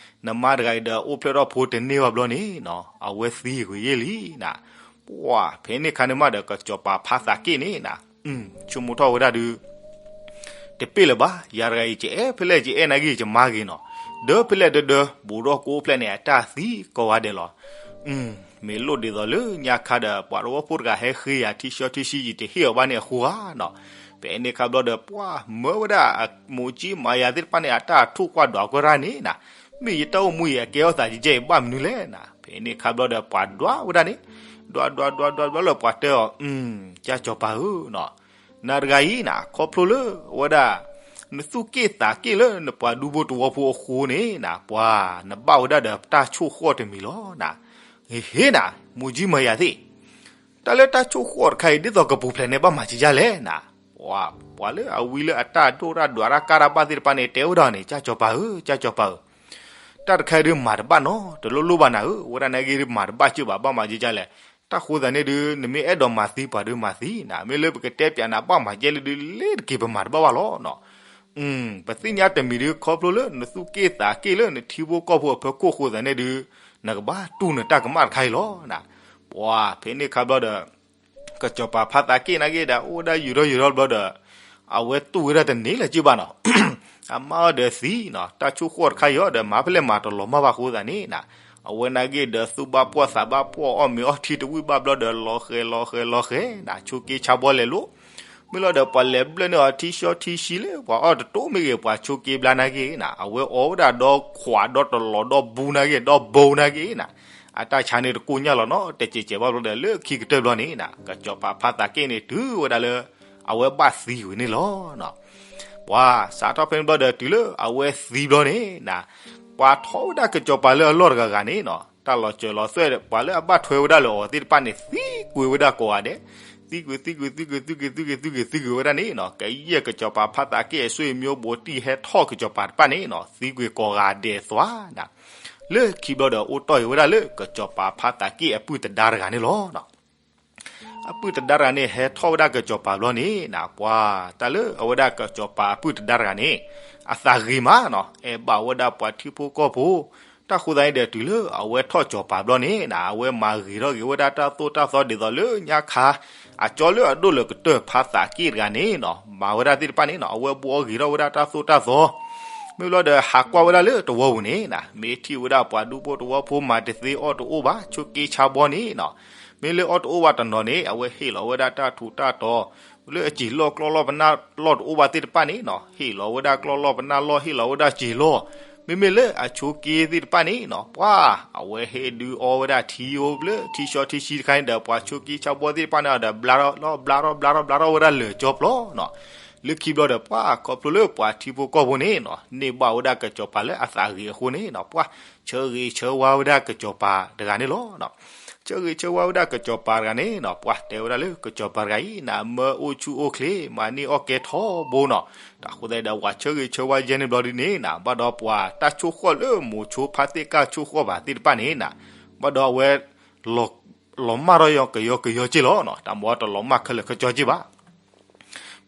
နမါတဂၤအံၤဒီးအိၣ်ဖျဲၣ်ထီၣ်ဖိတန့ၢ်ဘၣ်ဘျီန့ၣ်နီၤ, အဝဲသံကွံာ်ယဲၢ်လံနီၤ, ပှၤဖဲန့ၣ်ခါန့ၣ်မးဒီး ကစီၤပၤဖါသးက့ၣ်န့ၣ်နီၤ, ဆိကမိၣ်ထီၣ်ဝဲဒၣ်ဒုး တပ့ၢ်လၢၤဘၣ်, ယၤတဂၤအံၤ ကအဲၣ်ဖဲလဲၣ် ကအဲၣ်နာ်က့ ယမါဂ့ၤနီၤ, ဒၢဖဲလဲၣ်ဒၢဒၢ ဘူးထီၣ်ကိးဖျၢၣ်န့ၣ် အတၢ်သံကိးဂၤဒဲးလီၤ မ့ၢ်လိၣ်ဒ်သိးလၢညါခါဒီး ပှၤသဝီဖိတဂၤဟဲဃ့ယၤထံဆှီထံဆှံယံၤတဟ့ၣ်အီၤဘၣ်န့ၣ်အဃိဧါ, ဖဲန့ၣ်ခါဘျီဒီး ပှၤမၢဝဲဒၣ်မိၢ်ကၠံမၤယၤသ့ၣ်တဖၣ်န့ၣ် အတၢ်ထိၣ်ကွၢ်ဒွးကွၢ်တၢ်န့ၣ်နီၤ, မ့ၢ်ယတၢ်အိၣ်မူအံၤ အကဲထီၣ်သးယဲၢ်အံၤဘၣ်မနုၤလဲၣ်နီၤ, ဖဲန့ၣ်ခါဘျီဒီး ပှၤဒွးဝဲဒၣ်န့ၣ်, ဒွးဒွးဒွးဒွးဒွးလၢပှၤတဲအီၤ, ကၢ်စီၤပၤဧၢနီၤ နၤတဂၤအံၤနီၤ ခီဖျိလၢဝဲဒၣ် နသူၣ်က့ၣ်သးက့ၣ်လၢနပှၤဒူဖိတဝီဖိအဃိန့ၣ်နီၤ, ပှၤနဘၣ်ဝဲဒၣ်ဒီးတၢ်ဆိၣ်ဃီၣ်တမံၤလီၤနီၤ, ဟ့ၣ်နီၤ မိၢ်ကၠံမၤယၤသ့ၣ်, တၢ်လၢတၢ်ဆိၣ်ဃီၣ်တခါအံၤ ဒ်သိးကပူၤဖျဲးန့ၢ်ဘၣ်မၤကကၢ်လဲၣ်နီၤ, ပှၤလၢအဝံလၢအတၢ်ဒိၣ်တၢ်ဒွးတၢ်ကၢ်တၢ်ဘၣ်သ့ၣ်တဖၣ်န့ၣ် တဲဝဲဒၣ်န့ၣ် ကၢ်စီၤပၤဧၢ ကၢ်စီၤပၤဧၢ တၢ်တခါအံၤဒုးမၤတဘၣ်နီတလိၣ်လိၣ်ဘၣ်နၤဧၢ, ဝဲဒၣ်နာ်က့ဒုးမၤတဘၣ်က့ၢ်ဘၣ် ဘၣ်မၤကကၢ်လဲၣ်, တၢ်ဃိသတးန့ၣ်ဒုး နမ့ၢ်အဲၣ်ဒိးမၤသံပှၤဒုးမၤသံနီၤ, မ့ၢ်လၢပကတဲပၠးနၤဘၣ်မၤကဲလၢဒုး လ့တက့ၤပမၤတဘၣ်ဘၣ်လီၤနီၤ, ပသ့ၣ်ညါတမံၤဒုး ခီဖျိလၢနသူၣ်က့ၣ်သးက့ၣ်လၢနထံဖိကီၢ်ဖိအဖီခိၣ်အဃိသတးန့ၣ်ဒုး နကဘၣ်တူၢ်နတၢ်ကမၣ်တခါအံၤလီၤနီၤ, ပှၤဖဲန့ၣ်ခါဘျီဒီး ကစီၤပၤဖါသးက့ၣ်နာ်က့ဒီး အိၣ်ဝဲဒၣ်ယူၤထီၣ်ယူၤထီၣ်ဘျီဒီး အဝဲတူၢ်ဝဲဒၣ်တန့ၢ်လၢၤက့ၢ်ဘၣ်နီၤ, အမါအီၤဒီးသံနီၤ, တၢ်ဆိၣ်ဃီၣ်တခါအံၤဒီး မၤဖဲလဲၣ်မၤတလီၤမၢ်ဘၣ်အဃိသတးန့ၣ်နီၤ, အဝဲနာ်က့ဒီးသူၣ်ဘၣ်ပှီၢ်သးဘၣ်ပှီၢ် အီၣ်မ့ၤအီထံတဝံၣ်ဘၣ်ဘျီဒီး လီၤဃဲၤလီၤဃဲၤလီၤဃဲၤနီၤ, ဆိးက့ဆါဘီလဲၤလိၤ, မ့ၢ်လီၤဒီးပှၤလဲၤဘျၢၣ်န့ၢ်အီၤထံဆှီထံဆှံလၢပှၤအီၣ်တတိၢ်မ့ၢ်ဂ့ၤ ပှၤဆိးက့ဘျါနာ်က့နီၤ, အဝဲအီၣ်ဝဲဒၣ်ဒီခွးဒီတလီၤဒီဘူးနာ်က့ ဒီဘူးနာ်က့နီၤ, အတၢ်ဆါန့ၣ်တကိၢ်ညၣ်လီၤနီၤ, တစဲးစဲးဘၣ်ဘျီဒီး လၢခံကတၢၢ်ဘျီန့ၣ်နီၤ, ကစီၤပၤဖါသးက့ၣ်န့ၣ် တုၤဝဲဒၣ်လၢ အဝဲဘၣ်သံဝံၤန့ၣ်လီၤနီၤ, ပှၤစးထီၣ်ဖဲန့ၣ်ဘျီဒီး တုၤလၢအဝဲသံဘျီန့ၣ်နီၤ, ပှၤထီၣ်ဝဲဒၣ်ကစီၤပၤလၢအလီၢ်တဂၤဂၤန့ၣ်နီၤ, တၢ်လီၤစၢၤလီၤသွဲၣ် ပှၤလၢအဘၣ်ထွဲဝဲဒၣ်လၢအီၤသ့ၣ်တဖၣ်န့ၣ် သံကွံာ်ဝဲဒၣ်ကိးဂၤဒဲး, သံကွံာ် သံကွံာ် သံကွံာ် သံကွံာ် သံကွံာ် သံကွံာ် သံကွံာ်ဝဲဒၣ်န့ၣ်နီၤ, ကယဲၢ်ကစီၤပၤဖါသးက့ၣ်အစိအမျိုးဘူးတံၢ်ဟဲထီၣ်ကစီၤပၤတဖၣ်န့ၣ်နီၤ, သံကွံာ်ကိးဂၤဒဲးသွါနီၤ, လၢခံဘျီဒီးအိၣ်တီၢ်အံၤဝဲဒၣ်လၢကစီၤပၤဖါသးက့ၣ်အပုၢ်တဒါတဂၤန့ၣ်လီၤနီၤ အပုၢ်တဒါတဂၤန့ၣ် ဟဲထီၣ်ဝဲဒၣ်ကစီၤပၤဘျီန့ၣ်နီၤ, ပှၤတၢ်လၢအဝဲဒၣ်ကစီၤပၤအပုၢ်တဒါတဂၤန့ၣ် အသးဂ့ၤမးနီၤ, အဲၣ်ဘၣ်ဝဲဒၣ်ပှၤထံဖိကီၢ်ဖိ, တၢ်ဃိသတးန့ၣ်ဒီး တုၤလၢအဝဲထီၣ်ကစီၤပၤဘျီန့ၣ်နီၤ, အဝဲမၤဂ့ၤထီၣ်က့ၤဝဲဒၣ်တၢ်သိၣ်တၢ်သီဒ်သိးလၢညါခါ အကၠီလၢအဒိၣ်လၢကတၢၢ်ဖါသးက့ၣ်တဂၤန့ၣ်နီၤ, မၤဝဲဒၣ်သ့ၣ်တဖၣ်န့ၣ်နီၤ, အဝဲဘှီဂ့ၤထီၣ်ဝဲဒၣ်တၢ်သိၣ်တၢ်သီ မ့ၢ်ဘျီဒီးဟးကွၢ်ဝဲဒၣ်လၢတဝီပူၤန့ၣ်နီၤ, မ့ၢ်ထံၣ်ဝဲဒၣ်ပှၤဒူဖိတဝီဖိမၤတသ့အီၣ်တအိၣ်ဘၣ် ဆိးက့ဆါဘီန့ၣ်နီၤ, မ့ၢ်လၢအီၣ်တအိၣ်ဘၣ်တနီၤန့ၣ် အဝဲဟ့ၣ်လီၤဝဲဒၣ်တၢ်ထူးတၢ်တီၤ လၢအစံာ်လီၢ်ကျီၢ်လီၢ်ပနၢ်လီၢ်တအိၣ်ဘၣ်သ့ၣ်တဖၣ်န့ၣ်နီၤ, ဟ့ၣ်လီၤဝဲဒၣ်ကျီၢ်လီၢ်ပနၢ်လီၢ် ဟ့ၣ်လီၤဝဲဒၣ်စံာ်လီၢ်, မ့မ့ၢ်လၢအဆိးက့သ့ၣ်တဖၣ်န့ၣ်နီၤ, ပှၤ အဝဲဟ့ၣ်ဒုးအီဝဲဒၣ်ထံအိၣ်လၢထံဆှီထံဆှံတခါန့ၣ်ဒီး ပှၤဆိးက့ဆါဘီသ့ၣ်တဖၣ်န့ၣ်ဒီး ဘျါထီၣ်ဘျါထီၣ်ဘျါထီၣ်ဘျါထီၣ်ဝဲဒၣ်လၢာ်ကၠီပျီနီၤ, လၢခံဘျီဒီး ပှၤခီဖျိလၢပှၤထံဖိကီၢ်ဖိန့ၣ်နီၤ, န့ၢ်ဘၣ်ဝဲဒၣ်ကစီၤပၤလၢအသးဂ့ၤအဃိန့ၣ်နီၤ, ပှၤဆၢဂ့ၤဆၢဝါဝဲဒၣ်ကစီၤပၤတဂၤန့ၣ်လီၤ. ဆၢဂ့ၤဆၢဝါဝဲဒၣ်ကစီၤပၤတဂၤန့ၣ်နီၤ, ပှၤတဲဝဲဒၣ်လၢကစီၤပၤတဂၤအံၤ နမၢအိၣ်ဆူၣ်အိၣ်ချ့ မၤန့ၢ်အီၣ်ကဲထီဘိနီၤ, တၢ်ဃိသတးဒီး ပှၤဆၢဂ့ၤဆၢဝါယဲန့ၣ်ဘျီဒ်န့ၣ်နီၤ, ဘၣ်ဒီးပှၤတၢ်ဆိၣ်ဃီၣ်လၢမိၤဆိဖါသ့ၣ်ကၢ်ဆိၣ်ဃီၣ်ဘၣ်သ့ၣ်တဖၣ်န့ၣ်နီၤ, ဘၣ်ဒီးအဝဲ လီၤမၢ်ထီၣ်ယီၤကယီကယီက့ၢ်လီၤနီၤ, တၢ်မ့ၢ်တလီၤမၢ်ခဲလၢာ်ခဲဆ့က့ၢ်ဘၣ်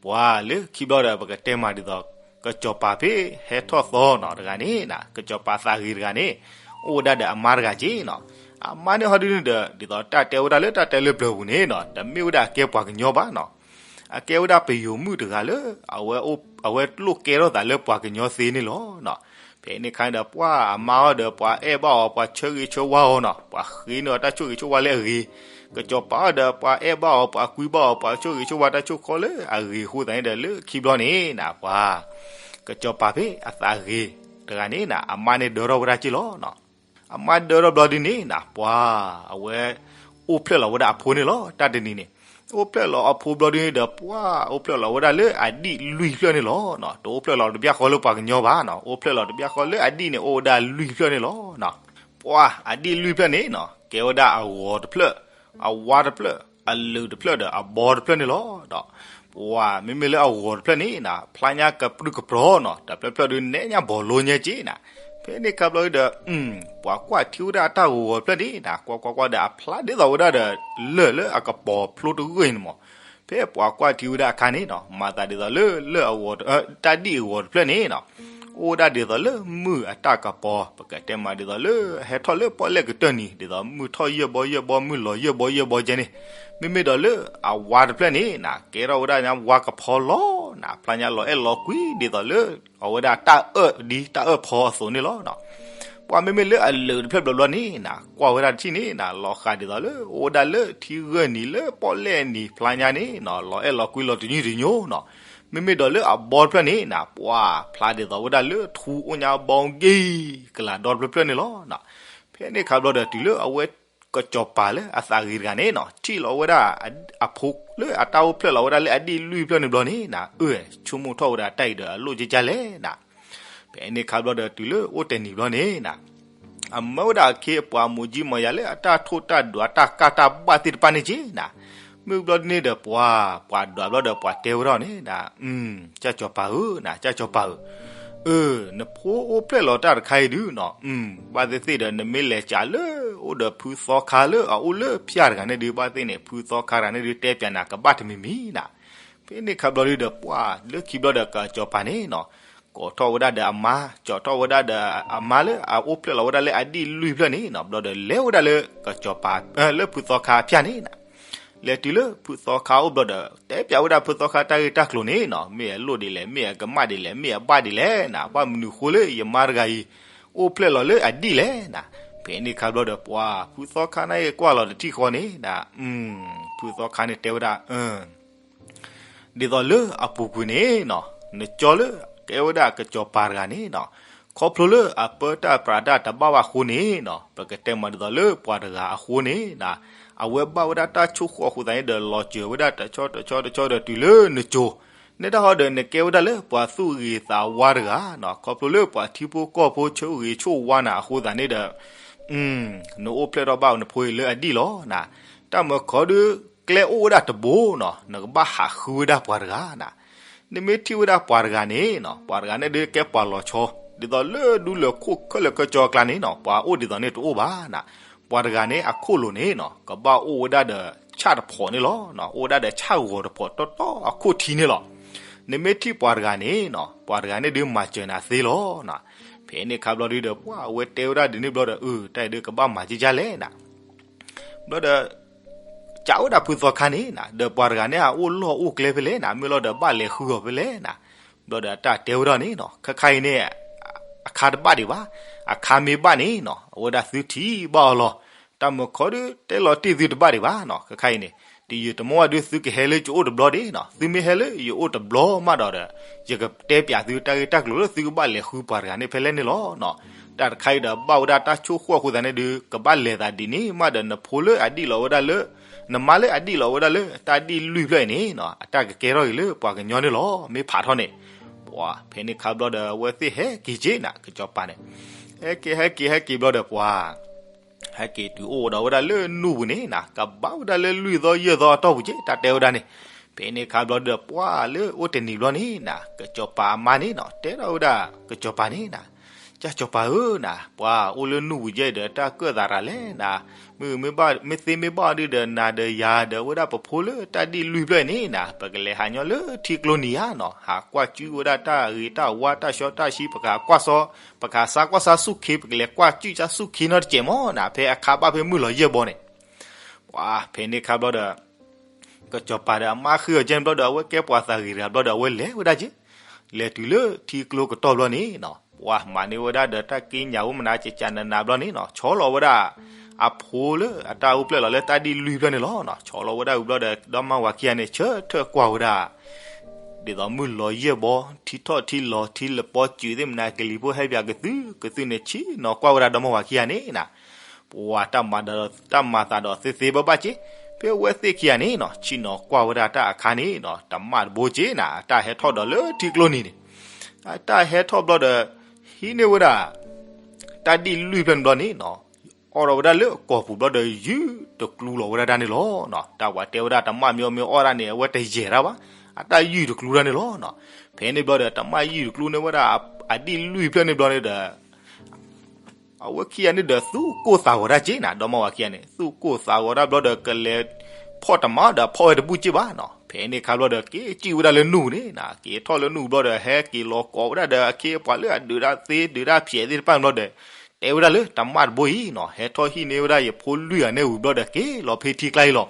ပှၤလၢခံဘျီဒီး ပကတဲမးဒ်သိး ကစီၤပၤဖဲဟဲထီၣ်သီနီၤ တဂၤန့ၣ်နီၤ, ကစီၤပၤသးဂ့ၤတဂၤန့ၣ် အိၣ်ဝဲဒၣ်ဒီးအမါတဂၤက့ၢ်နီၤ, အမါန့ၣ်ဟီဒုန့ၣ်ဒီး ဒ်သိးတၢ်တဲဝဲဒၣ်လၢတၢ်တဲလၢပျၢၤပူၤန့ၣ်နီၤ, တမ့ၢ်ဝဲဒၣ်အကဲပှၤကညီဘၣ်နီၤ, အကဲဝဲဒၣ်ပယီၤမုၣ်တဂၤလၢ အဝဲလိၣ်ကဲထီၣ်သးလၢပှၤကညီသ့န့ၣ်လီၤ. ဖဲန့ၣ်အခါန့ၣ်ဒီး ပှၤအမါအီၤဒီး ပှၤအဲၣ်ဘၣ်အီၤ ပှၤဆၢဂ့ၤဆၢဝါအီၤနီၤ, ပှၤဃ့န့ၢ်အီၤတၢ်ဆိၣ်ဂ့ၤဆိၣ်ဝါလၢအဂ့ၤ, ကစီၤပၤအီၤဒီး ပှၤအဲၣ်ဘၣ်အီၤ ပှၤကွံဘၣ်အီၤ ပှၤဆိၣ်ဂ့ၤဆိၣ်ဝါတၢ်ဆိၣ်ခီလၢအဂ့ၤအဃိသတးန့ၣ်ဒီး လၢခံဘျီန့ၣ်နၤ ပှၤ ကစီၤပၤဖဲအသးဂ့ၤတဂၤန့ၣ်နၤ အမါန့ၣ်ဒၢထီၣ်ဝဲဒၣ်က့ၢ်လီၤ. အမါဒၢထီၣ်ဘျီဒုန့ၣ်နၤ ပှၤ အဝဲ အိၣ်ဖျဲၣ်လီၤဝဲဒၣ်အဖိန့ၣ်လီၤ. တၢ်တနံၤန့ၣ် အိၣ်ဖျဲၣ်လီၤအဖိဘျီဒုန့ၣ်ဒီး ပှၤအိၣ်ဖျဲၣ်လီၤဝဲဒၣ်လၢအဒံၣ်လွံၢ်ဖျၢၣ်န့ၣ်လီၤ. တအိၣ်ဖျဲၣ်လီၤတဘျီဃီလၢပှၤကညီဘၣ်နီၤ, အိၣ်ဖျဲၣ်လီၤတဘျီဃီလၢအဒံၣ်န့ၣ် အိၣ်ဝဲဒၣ်လွံၢ်ဖျၢၣ်န့ၣ်လီၤ. ပှၤအဒံၣ်လွံၢ်ဖျၢၣ်န့ၣ်နၤ ကဲဝဲဒၣ်အဂီၤတဖျၢၣ်, အဝါတဖျၢၣ်, အလုာ်တဖျၢၣ်ဒီးအဘီတဖျၢၣ်န့ၣ်လီၤ. ဒီး ပှၤမ့မ့ၢ်လၢအဂီၤတဖျၢၣ်န့ၣ်နၤ ဖျါညါကပြုၢ်ကပြီၤနီၤ, တဖျၢၣ်ဖျၢၣ်ဒုန့ၣ်ညါဘီလိညါက့ၢ်နၤ. ဖဲန့ၣ်ခါဘျီဒီး ပှၤကွၢ်ထံဝဲဒၣ်အတၢ်ဂီၤတဖျၢၣ်န့ၣ်နၤ ကွၢ်ကွၢ်ကွၢ်ဒီးအဖျါဒ်သိးဝဲဒၣ်ဒီး လၢၢ်လၢအကပီၤဖျိတဂၢၢ်န့ၣ်မး, ဖဲပှၤကွၢ်ထံဝဲဒၣ်အခါန့ၣ်နီၤ မၤသးဒ်သိးလၢ လၢၢ်အဂီၤ တၢ်ဒံၣ်အဂီၤတဖျၢၣ်န့ၣ်နီၤ အိၣ်ဝဲဒၣ်ဒ်သိးလၢမုၢ်အတၢ်ကပီၤ, ပကတဲမးဒ်သိးလၢ ဟဲထီၣ်လၢပီၣ်လဲၣ်ကတၢၢ်နံၤ ဒ်သိးမုၢ်ထီၣ်ယဲၢ်ဘီယဲၢ်ဘီ မုၢ်လီၤယဲၢ်ဘီယဲၢ်ဘီကဲန့ၣ်, မ့မ့ၢ်ဒီးလၢအဝါတဖျၢၣ်န့ၣ်နၤ ကဲထီၣ်ဝဲဒၣ်ဝါကဖီလီၤနၤ ဖျါညါလီၤအဲၣ်လီၤကွံဒ်သိးလၢ အဝဲဒၣ်တၢ်အၢၣ်ဒ်တၢ်အၢၣ်ဖီအသိးန့ၣ်လီၤ. ပှၤမ့မ့ၢ်လၢအလုာ်တဖျၢၣ်ဘျီဘျီန့ၣ်နၤ ကွၢ်ဝဲဒၣ်တထံၣ်န့ၣ်နၤ လီၤဃးဒ်သိးလၢ အိၣ်ဝဲဒၣ်လၢထံဂၢၢ်နံၤလၢပီၣ်လဲၣ်နံၤဖျါညါန့ၣ်နီၤ လီၤအဲၣ်လီၤကွံလီၤတညိတညိနီၤ. မ့မ့ၢ်ဒီးလၢအဘီတဖျၢၣ်န့ၣ်နၤ ပှၤဖျါဒ်သိးဝဲဒၣ်လၢထူအိၣ်ညါဘီက့ၤ ကလၤဒီတဖျၢၣ်ဖျၢၣ်န့ၣ်လီၤ. ဖဲန့ၣ်ခါဘျီဒီးတုၤလၢအဝဲကစီၤပၤလၢအသးဂ့ၤတဂၤန့ၣ်နီၤ ထံၣ်လီၤဝဲဒၣ်အဖိလၢအတၢ်အိၣ်ဖျဲၣ်လီၤဝဲဒၣ်လၢအဒံၣ်လွံၢ်ဖျၢၣ်န့ၣ်ဘျီန့ၣ်နၤ အၢ ဆိကမိၣ်ထီၣ်ဝဲဒၣ်တၢ်အံၤဒီးအလိၣ်ကကၢ်လဲၣ်နၤ. ဖဲန့ၣ်ခါဘျီဒီးတုၤလၢအိၣ်တနံၤဘျီန့ၣ်နၤ အမၢဝဲဒၣ်အခ့အပှၤမိၢ်ကၠံမီၤယၤလၢအတၢ်ထိၣ်တၢ်ဒွးတၢ်ကၢ်တၢ်ဘၣ်သ့ၣ်တဖၣ်န့ၣ်က့ၢ်နၤ. မ့ၢ်ဘျီဒ်န့ၣ်ဒီးပှၤ ပှၤဒွးဘျီဒီးပှၤတဲဝဲဒၣ်န့ၣ်နၤ ကၢ်စီၤပၤဧၢနၤ ကၢ်စီၤပၤဧၢ, အၢ နဖိအိၣ်ဖျဲၣ်လီၤတၢ်တခါအံၤဒုနီၤ ဘၣ်သ့ၣ်သ့ၣ်ဒီး နမ့ၢ်လဲၤကးလၢအိၣ်ဒီးဖုသီခါလၢအအိၣ်လၢဖၠၣ်တဂၤန့ၣ်ဒု ဘၣ်သ့ၣ်န့ၣ် ဖုသီခါတဂၤန့ၣ်ဒု တဲပၠးနၤကဘၣ်တမံၤမံၤနၤ. ဖဲန့ၣ်ခါဘျီဒုဒီးပှၤလၢခံဘျီဒီးကစီၤပၤန့ၣ်နီၤ ကိးထီၣ်ဝဲဒၣ်ဒီးအမါ ကၠီထီၣ်ဝဲဒၣ်ဒီးအမါလၢအအိၣ်ဖျဲၣ်လီၤဝဲဒၣ်လၢအဒံၣ်လွံၢ်ဖျၢၣ်န့ၣ်နီၤ ဘျီဒီးလဲၤဝဲဒၣ်လၢကစီၤပၤ လၢဖုသီခါဖၠၣ်န့ၣ်နၤ. လဲၤတုၤလၢဖုသီခါအိၣ်ဘျီဒီး တဲပၠးဝဲဒၣ်ဖုသီခါတၢ်ဂ့ၢ်တၢ်ကျိၤန့ၣ်နီၤ မ့ၢ်အလိၣ်ဒ်လဲၣ် မ့ၢ်အကမၣ်ဒ်လဲၣ် မ့ၢ်အဘၣ်ဒ်လဲၣ်နၤ ဘၣ်မနုၤဃိလၢယမါတဂၤအံၤ အိၣ်ဖျဲၣ်လီၤလၢအဒံၣ်လဲၣ်နၤ. ဖဲန့ၣ်ခါဘျီဒီးပှၤ ဖုသီခါန့ၣ်ကွၢ်လီၤတထံၣ်ဃီန့ၣ်နၤ ဖုသီခါန့ၣ်တဲဝဲဒၣ် ဒ်သိးလၢအပူၤကွံာ်န့ၣ်နီၤ နကၠီလၢကဲဝဲဒၣ်ကစီၤပၤတဂၤန့ၣ်နီၤ ခီဖျိလၢအပၢတၢ်ပြးတၢ်တဘၣ်ဘၣ်အဃိန့ၣ်နီၤ ပကတဲမးဒ်သိးလၢပှၤတဂၤအဃိန့ၣ်နၤ အဝဲဘၣ်ဝဲဒၣ်တၢ်ဆိၣ်ဃီၣ်အဃိသတးန့ၣ်ဒီး လီၤစၢၤဝဲဒၣ်တဆီတဆီတဆီဒီးတုၤလၢနကၠီ န့ၣ်တၢ်ဟီဒီးနကဲဝဲဒၣ်လၢပှၤသူၣ်ဂ့ၤသးဝါတဂၤနီၤ ခီဖျိလၢပှၤထံဖိကီၢ်ဖိဆိၣ်ဂ့ၤဆိၣ်ဝါနၤအဃိသတးန့ၣ်ဒီး နအိၣ်ဖျဲၣ်ထီၣ်ဘၣ်နဖိအံၤလၢအဒံၣ်လီၤနၤ. တၢ်မၢခီဒု ကျဲအိၣ်ဝဲဒၣ်တဘိနီၤ နကဘၣ်ဟးဃုဝဲဒၣ်ပှၤတဂၤနၤ. နမ့ၢ်ထံၣ်ဝဲဒၣ်ပှၤတဂၤန့ၣ်နီၤ ပှၤတဂၤန့ၣ်ဒုကဲပှၤလီၤဆီ ဒ်သိးလၢဒူလၢၢ်ခိၣ်ခဲလၢာ်ကၠီအကျါန့ၣ်နီၤ ပှၤအိၣ်ဒ်သိးန့ၣ်တအိၣ်ဘၣ်နၤ. ပှၤတဂၤန့ၣ်အခိၣ်လိၤန့ၣ်နီၤ ကဘၣ်အိၣ်ဝဲဒၣ်ဒီးဆၣ်တဖိးန့ၣ်လီၤ. အိၣ်ဝဲဒၣ်ဒီးဆၣ်ဂီၤတဖိးတီတီအခိၣ်ထံန့ၣ်လီၤ. နမ့ၢ်ထံၣ်ပှၤတဂၤန့ၣ်နီၤ ပှၤတဂၤန့ၣ်ဒုမၤစၢၤနၤသ့လီၤနၤ. ဖဲန့ၣ်ခါဘျီဒုဒီး ပှၤအဝဲတဲဝဲဒၣ်ဒ်န့ၣ်ဘျီဒီး အၢ တၢ်အံၤဒုကဘၣ်မၤကကၢ်လဲၣ်နၤ. ဘျီဒီး ကးဝဲဒၣ်ဖုသီခါန့ၣ်နၤ ဒီးပှၤတဂၤန့ၣ် အအိၣ်လီၢ်အိၣ်ကျဲဖဲလဲၣ်နၤ မ့ၢ်လီၤဒီးဘၣ်လဲၤဃုအီၤဖဲလဲၣ်နၤ. ဘျီဒီးအတၢ်တဲဝဲဒၣ်န့ၣ်နီၤ ခဲခါအံၤန့ၣ် အခါတဘၣ်ဒံးဘၣ်. အခါမ့ၢ်ဘၣ်န့ၣ်နီၤ အဝဲဒၣ်သုထံၣ်ဘၣ်အီၤလီၤ. တၢ်မၢခီဒု တဲလီၤတ့ၢ်သုတဘၣ်ဒံးဘၣ်နီၤ ခဲခါအံၤန့ၣ် တယံာ်တမီၢ်ဘၣ်ဒုသုကဟဲလၢယအိၣ်တဘျီဒ့ၣ်နီၤ သုမ့ၢ်ဟဲလၢယအိၣ်တဘျီမးဒီးဒီး ယကတဲပၠးသုတၢ်ဂ့ၢ်တၢ်ကျိၤလၢသုကဘၣ်လဲၤဃုပှၤတဂၤန့ၣ်ဖဲလဲၣ်န့ၣ်လီၤနီၤ. တၢ်တခါအံၤဒီးဘၣ်ဝဲဒၣ်တၢ်ဆိၣ်ဃီၣ်အဃိသတးန့ၣ်ဒု ကဘၣ်လဲၤသးဒ်န့ၣ်မးဒီးနဖိလၢအဒံၣ်လီၤဝဲဒၣ်လၢ နမါလၢအဒံၣ်လီၤဝဲဒၣ်လၢတၢ်ဒံၣ်လွံၢ်ဖျၢၣ်အံၤန့ၣ်နီၤ အတၢ်ကကဲထီၣ်က့ၤလၢပှၤကညီန့ၣ်လီၤ မ့ၢ်ဖးထီၣ်န့ၣ်. ပှၤဖဲန့ၣ်ခါဘျီဒီး အဝဲသ့ၣ်ဟဲက့ၤက့ၤနၤ ကစီၤပၤန့ၣ် ဟဲက့ၤဟဲက့ၤဟဲက့ၤဘျီဒီးပှၤ ဟဲက့ၤတုၤအိၣ်ဒီးဝဲဒၣ်လၢနူၢ်ပူၤန့ၣ်နၤ ကဘၣ်ဝဲဒၣ်လၢလွံၢ်သီယဲၢ်သီအတီၢ်ပူၤက့ၤ တၢ်တဲဝဲဒၣ်န့ၣ်. ဖဲန့ၣ်ခါဘျီဒီးပှၤလၢအိၣ်တနံၤဘျီန့ၣ်နၤ ကစီၤပၤအမါန့ၣ်နီၤ တဲထီၣ်ဝဲဒၣ်ကစီၤပၤန့ၣ်နၤ ကၢ်စီၤပၤဧၢနၤ ပှၤအိၣ်လၢနူၢ်ပူၤယဲၢ်ဒီးတၢ်ကၢၣ်သးရၤလဲၣ်နၤ မ့ၢ်မ့ၢ်ဘၣ် မ့ၢ်သ့မ့ၢ်ဘၣ်ဒုဒီးနၤဒီးယၤဒီးဝဲဒၣ်ပဖိလၢတၢ်ဒံၣ်လွံၢ်ဖျၢၣ်အံၤန့ၣ်နၤ ပကလဲၤဟးညီလၢထံကျိနံၤဧါနီၤ ဟးကွၢ်ကၠူၣ်ဝဲဒၣ်တၢ်ဂ့ၤတၢ်ဝါတၢ်ဆှီတၢ်ဆှံ ပကဟးကွၢ်စီ ပကဟးစါကွၢ်စါဆူၣ်ခ့ ပကလဲၤကွၢ်ကၠူၣ်စါဆူၣ်ခ့နီတစဲးမ့ၢ်နၤ ဖဲအခါဘၣ်ဖဲမုၢ်လီၤယဲၢ်ဘီန့ၣ်. ပှၤဖဲန့ၣ်ခါဘျီဒီး ကစီၤပၤဒီးအမါဃ့အီၤကဲန့ၣ်ဘျီဒီး အဝဲကဲပှၤသးဂ့ၤတဂၤဘျီဒီး အဝဲလဲၤဝဲဒၣ်က့ၤ, လဲၤတုၤလၢထံကျိကတီၢ်ဘျီန့ၣ်နီၤ, ပှၤမၤန့ၢ်ဝဲဒၣ်ဒီးတၢ်က့ညါအိၣ်မနၤကကနးနးဘျီန့ၣ်နီၤ, ဆီလီၤဝဲဒၣ်အဖိလၢအတၢ်အိၣ်ဖျဲၣ်လီၤလၢတၢ်ဒံၣ်လွံၢ်ဖျၢၣ်န့ၣ်လီၤနီၤ, ဆီလီၤဝဲဒၣ်ဝံၤဘျီဒီး ဒီမါဝၤခံဂၤန့ၣ် ဆၢထၢၣ်ကွၢ်ဝဲဒၣ် ဒ်သိးမုၢ်လီၤယဲၢ်ဘီ ထံထီၣ်ထံလီၤ ထံလပီစူးသ့ၣ်မနၤ ကလံၤဖိဟဲပၠးကသုကသုန့ၣ် ဆ့ၣ်နီၤကွၢ်ဝဲဒၣ်ဒီမါဝၤခံဂၤန့ၣ်နီၤ, ပှၤတၢ်မၤဒီး တၢ်မၤသးဒီးသ့သ့ဘၣ်ဘၣ်က့, ဖဲအဝဲသ့ၣ်ခံဂၤန့ၣ်နီၤ ဆ့ၣ်နီၤကွၢ်ဝဲဒၣ်တၢ်အခါန့ၣ်နီၤ တမၣ်တဘိက့နီၤ အတၢ်ဟဲထီၣ်ဒီးလၢထံကျိနံၤန့ၣ်, အတၢ်ဟဲထီၣ်ဘျီဒီး ဟံးန့ၢ်ဝဲဒၣ် တၢ်ဒံၣ်လွံၢ်ဖျၢၣ်န့ၣ်ဘျီန့ၣ်နီၤ အီၣ်ထီၣ်ဝဲဒၣ်လၢအကိာ်ပူၤဘျီဒီး ယုၢ်တကျူလီၤဝဲဒၣ်တၢ်န့ၣ်လီၤ. တၢ်ပှၤတဲဝဲဒၣ်တမၣ်မ့ၢ်အီၣ်မ့ၢ်အီၣ်ဒၣ်န့ၣ် အဝဲတယဲၢ်ဒၣ်ဘၣ်, အတၢ်ယုၢ်တကျူတၢ်န့ၣ်လီၤ. ဖဲန့ၣ်ဘျီဒီး တမၣ်ယုၢ်တကျူန့ၢ်ဝဲဒၣ် အဒံၣ်လွံၢ်ဖျၢၣ်န့ၣ်ဘျီန့ၣ်ဒီး အဝဲခံဂၤန့ၣ်ဒီး သူၣ်ကိၢ်သးဂီၤတၢ်က့နီၤ, ဒီမါဝၤခံဂၤန့ၣ် သူၣ်ကိၢ်သးဂီၤတၢ်ဘျီဒီး ကလဲၤဖီၣ်တမၤဒီး ဖီၣ်ဝဲတဘူၣ်က့ဘၣ်နီၤ. ဖဲန့ၣ်ခါဘျီဒီး က့ၤစံၣ်ဝဲဒၣ်လၢနူၢ်န့ၣ်နီၤ, က့ၤထီၣ်လၢနူၢ်ဘျီဒီး ဟဲက့ၤလီၤကိးဝဲဒၣ်ဒီး အခ့အပှၤလၢအဒုးတၢ်သ့ဒုးတၢ်ဖျဲးသ့ၣ်တဖၣ်န့ၣ်ဘျီဒီး တဲဝဲဒၣ်လၢတမၣ်တဘိအံၤနီၤ, ဟဲထီၣ်ဟံးန့ၢ်ဝဲဒၣ်ယဖိလွံၢ်ဂၤန့ၣ်ဝံၤဘျီဒီး က့ၤလီၤဖဲထံကျါအံၤလီၤ.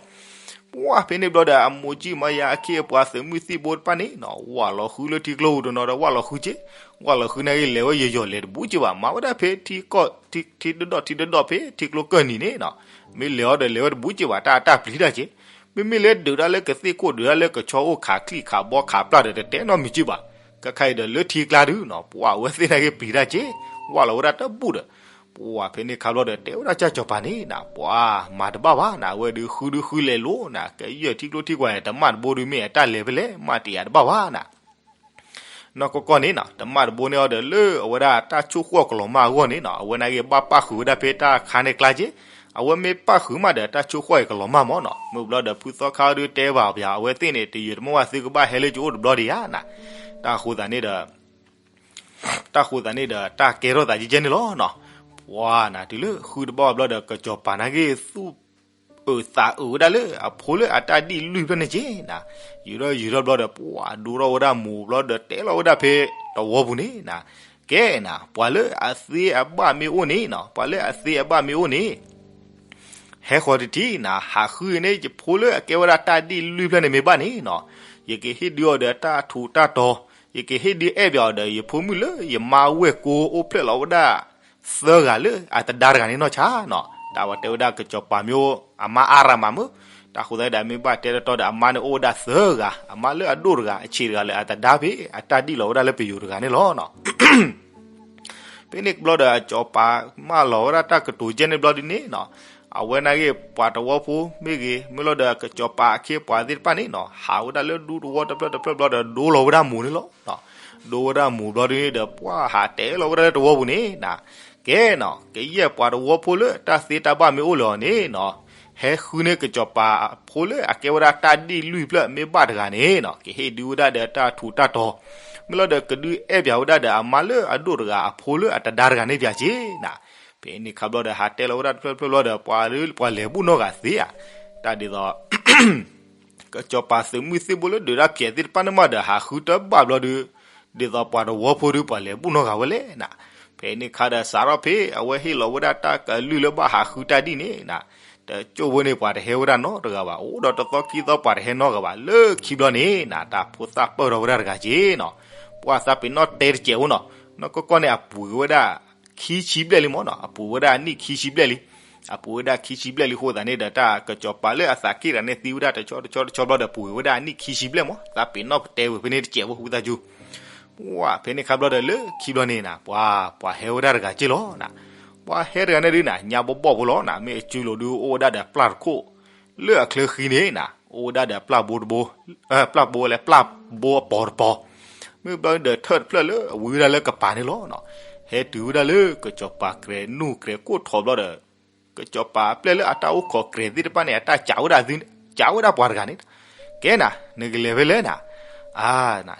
ပှၢ်ဖဲန့ၣ်ဘျီဒီး အမိၢ်ကံၢ်မါယါ အခ့အပှၤ သုးမုၢ်သံၣ်ဘိတဖၣ်န့ၣ်နီၤ ဝၢ်လီၤဃုလၢထံကျိပူၤတနီၤဒီး ဝၢ်လီၤဃုက့, ဝၢ်လီၤဃုန့ၣ်ဂ့ၤ လဲၤဝဲယီၤယီၤ လဲၤတဘူၣ်က့ဘၣ်, မၤဝဲဒၣ်ဖဲထံကီၢ် ထံတဒီၣ်ထံတဒီၣ် ဖဲထံကျိကၢၢ်နံၤန့ၣ်နီၤ, မ့ၢ်လဲၤအီၤဒီး လဲၤဝဲတဘူၣ်က့ဘၣ်, တၢ်အတၢ်ပျံၤတၢ်က့. မ့မ့ၢ်လၢဒုးတၢ်လၢကသ့ၣ်ခိၣ် ဒုးတၢ်လၢကဆီအိၣ် ခးချံၣ်ခးဘီခးပျၢ်ဒီး တတဲနီတမံၤက့ဘၣ်. ခဲခါအံၤဒီး လၢထံကျါဒုနီၤ ပှၢ်အဝဲသ့ၣ်န့ၣ်ဂ့ၤ ပျံၤတၢ်က့, ဝၢ်လီၤဝဲဒၣ်တဘူၣ်ဒီး ပှၢ်ဖဲန့ၣ်ခါဘျီဒီး တဲဝဲဒၣ်ကၢ်စီၤပၤန့ၣ်နီၤ, ပှၢ်မၤတဘၣ်ဘၣ်နီၤ, အဝဲဒုးဃုဒုးဃုလဲၤလိၤနီၤ, ကယဲၢ်ထံကျိထံကွၢ်န့ၣ် တမၣ်တဘိဒုး မ့ၢ်အတၢ်လဲၤဖဲလဲၣ် မ့ၢ်တယာ်တဘၣ်ဘၣ်နီၤ. နီၢ်ကီၢ်ကီၢ်န့ၣ်နီၤ တမၣ်တဘိန့ၢ်အီၤဒီး လၢအဝဲဒၣ်တၢ်ဆိၣ်ဃီၣ်ကလီၤမၢ်အဂီၢ်န့ၣ်နီၤ, အဝဲန့ၣ်ဂ့ၤ ဘၣ်ပၣ်ဃုာ်ဝဲဒၣ်ဖဲတၢ်ခါန့ၣ်ကျါက့, အဝဲမ့ၢ်ပၣ်ဃုာ်မးဒီး တၢ်ဆိၣ်ဃီၣ်အံၤကလီၤမၢ်မးနီၤ. မ့ၢ်ဘျီဒီး ဖုသီခါဒုးတဲဘၣ်ပၠး အဝဲသ့ၣ်န့ၣ် တယုာ်တမီၢ်ဝဲ သုကဘၣ်ဟဲလၢယအိၣ်တဘျီဒံးဧါနီၤ. တၢ်အဃိသတးန့ၣ်ဒီး တၢ်အဃိသတးန့ၣ်ဒီး တၢ်ကဲထီၣ်သးကဲကဲန့ၣ်လီၤနီၤ. ပှၤနီၤ တုၤလၢဃုတဘၣ်ဘျီဒီး ကစီၤပၤန့ၣ်ဂ့ၤ သူၣ်အုးသးအုးဝဲဒၣ်လၢအဖိလၢအတၢ်ဒံၣ်လွံၢ်ဖျၢၣ်န့ၣ်က့နီၤ, ယုာ်ထီၣ်ယုာ်ထီၣ်ဘျီဒီး ပှၤဒိထီၣ်ဝဲဒၣ်မူၤဘျီဒီး တဲလီၤဝဲဒၣ်ဖဲတဝီပူၤန့ၣ်နီၤ, ကဲနီၤ ပှၤလၢအသ့အဘၣ်မ့ၢ်အိၣ်န့ၣ်နီၤ, ပှၤလၢအသ့အဘၣ်မ့ၢ်အိၣ်န့ၣ် ဟဲဃီၤတထံၣ်နီၤ, ဟးဃုန့ၢ်ယဖိလၢအကဲဝဲဒၣ် တၢ်ဒံၣ်လွံၢ်ဖျၢၣ်န့ၣ်မ့ၢ်ဘၣ်န့ၣ်နီၤ, ယကဟ့ၣ်ဒုးအီၤဒီးတၢ်ထူးတၢ်တီၤ, ယကဟ့ၣ်ဒုးအဲၣ်ဘၣ်အီၤဒီး ယဖိမုၣ်လၢယမါဝဲၢ်ကိ အိၣ်ဖျဲၣ်လီၤဝဲဒၣ် သၢဂၤလၢအသဒါတဂၤန့ၣ်နီၢ်ဆါနီၤ. တၢ်ဝဲတဲဝဲဒၣ် ကစီၤပၤမ့ၢ်အိၣ် အမါအါရၤမးမုၢ်, တၢ်ဃိသတးဒီး မ့ၢ်ဘၣ်တဲတတီဒီး အမါန့ၣ်အိၣ်ဝဲဒၣ်သၢဂၤ, အမါလၢအဒိၣ်တဂၤ အဆံးတဂၤလၢအသဒါဖဲ အတၢ်ဒံၣ်လီၤဝဲဒၣ်လၢပယိၤတဂၤန့ၣ်လီၤနီၤ. ဖဲန့ၣ်ဘျီဒီး အစီၤပၤမၢလီၤဝဲဒၣ်တၢ်ကတိၤကဲန့ၣ်ဘျီဒ်န့ၣ်နီၤ, အဝဲန့ၣ်ဂ့ၤ ပှၤတဝီဖိမ့ၢ်ဂ့ၤ, မ့ၢ်လီၤဒီး ကစီၤပၤအခ့အပှၤသ့ၣ်တဖၣ်န့ၣ်နီၤ, ဟးဝဲဒၣ်လၢဒူတဝီတဖျၢၣ်တဖျၢၣ်ဘျီဒီး ဒိလီၤဝဲဒၣ်မူၤန့ၣ်လီၤ. ဒိဝဲဒၣ်မူၤဘျီဒ်န့ၣ်ဒီး ပှၤဟးတဲလီၤဝဲဒၣ်လၢတဝီပူၤန့ၣ်နီၤ, ကဲနီၤ ကယဲၢ်ပှၤတဝီဖိလၢတၢ်သ့တၢ်ဘၣ်မ့ၢ်အိၣ်လၢအီၤန့ၣ်နီၤ, ဟဲဃုန့ၢ်ကစီၤပၤအဖိလၢအကဲဝဲဒၣ်တၢ်ဒံၣ်လွံၢ်ဖျၢၣ်မ့ၢ်ဘၣ်တဂၤန့ၣ်နီၤ, ကဟ့ၣ်ဒုးဝဲဒၣ်ဒီးတၢ်ထူးတၢ်တီၤ, မ့ၢ်လီၤဒီးကဒုးအဲၣ်ပၠးဝဲဒၣ်ဒီးအမါလၢအဒိၣ်တဂၤအဖိလၢအသဒါတဂၤန့ၣ်ပၠးက့နီၤ. ဖဲန့ၣ်ခါဘျီဒီး ဟးတဲလီၤဝဲဒၣ်တဖျၢၣ်တဖျၢၣ်ဘျီဒီး ပှၤလၢပှၤလဲၤဘူၣ်နီၢ်ဂၤသ့ဧါ, တၢ်ဒ်သိး ကစီၤပၤသုးမုၢ်သံၣ်ဘိလၢဒုးတၢ်ဖျဲးသ့ၣ်တဖၣ်န့ၣ်မးဒီး ဟးဃုတဘၣ်ဘျီဒီး ဒ်သိးပှၤတဝီဖိဒီး ပှၤလဲၤဘူၣ်နီၢ်ဂၤဝဲလဲၣ်နီၤ. ဖဲန့ၣ်ခါဒီး စးထီၣ်ဖဲအဝဲဟ့ၣ်လီၤဝဲဒၣ်တၢ်ကလုၢ်လၢဘၣ်ဟးဃုတၢ်ဒ်န့ၣ်နီၤ, တကၠိၢ်ဝဲန့ၣ် ပှၤတဟဲဝဲဒၣ်နီတဂၤဘၣ်, အိၣ်ဒီးတသီခံသီ ပှၤတဟဲနီတဂၤဘၣ်, လၢခံဘျီန့ၣ်နီၤ တၢ်ဖိသၣ်ပၢၢ်ထီၣ်ဝဲဒၣ်တဂၤက့နီၤ. ပှၤသးပ့ၤနီၣ်တဲတစဲးဖိနီၤ, နီၢ်ကီၢ်ကီၢ်န့ၣ် အပူၤကွံာ်ဝဲဒၣ် ခံဆံဘျဲၣ်လံမးနီၤ, အပူၤဝဲဒၣ်အနံၣ်ခံဆံဘျဲၣ်လံ. အပူၤဝဲဒၣ်ခံဆံဘျဲၣ်လံအဃိသတးန့ၣ်ဒီး တၢ်ကစီၤပၤလၢအသးက့ၣ်တဂၤန့ၣ် သံဝဲဒၣ်တဆီတဆီတဆီဘျီဒီး ပူၤကွံာ်ဝဲဒၣ်အနံၣ်ခံဆံဘျဲၣ်မး, သးပ့ၤနီၣ်တဲဝဲဖဲန့ၣ်တစဲးဖိ ဝံသးစူၤ. ပှၤဖဲန့ၣ်ခါဘျီဒီး လၢခံဘျီန့ၣ်နီၤ ပှၤ ပှၤဟဲဝဲဒၣ်တဂၤက့လီၤနီၤ. ပှၤဟဲတဂၤန့ၣ်ဒုးနီၤ ညါဘီၣ်ဘီၣ်ဖိလီၤနီၤ, မ့ၢ်အစုလိၤဒုး အိၣ်ဝဲဒၣ်ဒီးပျၢ်တခိၣ် လၢအချၢဃံန့ၣ်နီၤ အိၣ်ဝဲဒၣ်ဒီးပျၢ်ဘိတဘိ, ပျၢ်ဘိလဲၣ် ပျၢ်ဘိအပီၤတပီၤ. မ့ၢ်ဘျီဒီးထၢၣ်တဖျၢၣ်လၢအဝံဝဲဒၣ်လၢကပၤန့ၣ်လီၤနီၤ. ဟဲတုၤဝဲဒၣ်လၢကစီၤပၤကြဲးနူၢ်ကြဲးကိၣ်ထီၣ်ဘျီဒီး ကစီၤပၤအပျဲၢ်လၢအတၢ်အိၣ်ခိးကြဲးသ့ၣ်တဖၣ်န့ၣ် အတၢ်ကးဝဲဒၣ်သု, ကးဝဲဒၣ်ပှၤတဂၤန့ၣ်, ကဲနီၤ နကလဲၤဖဲလဲၣ်နီၤ. အါ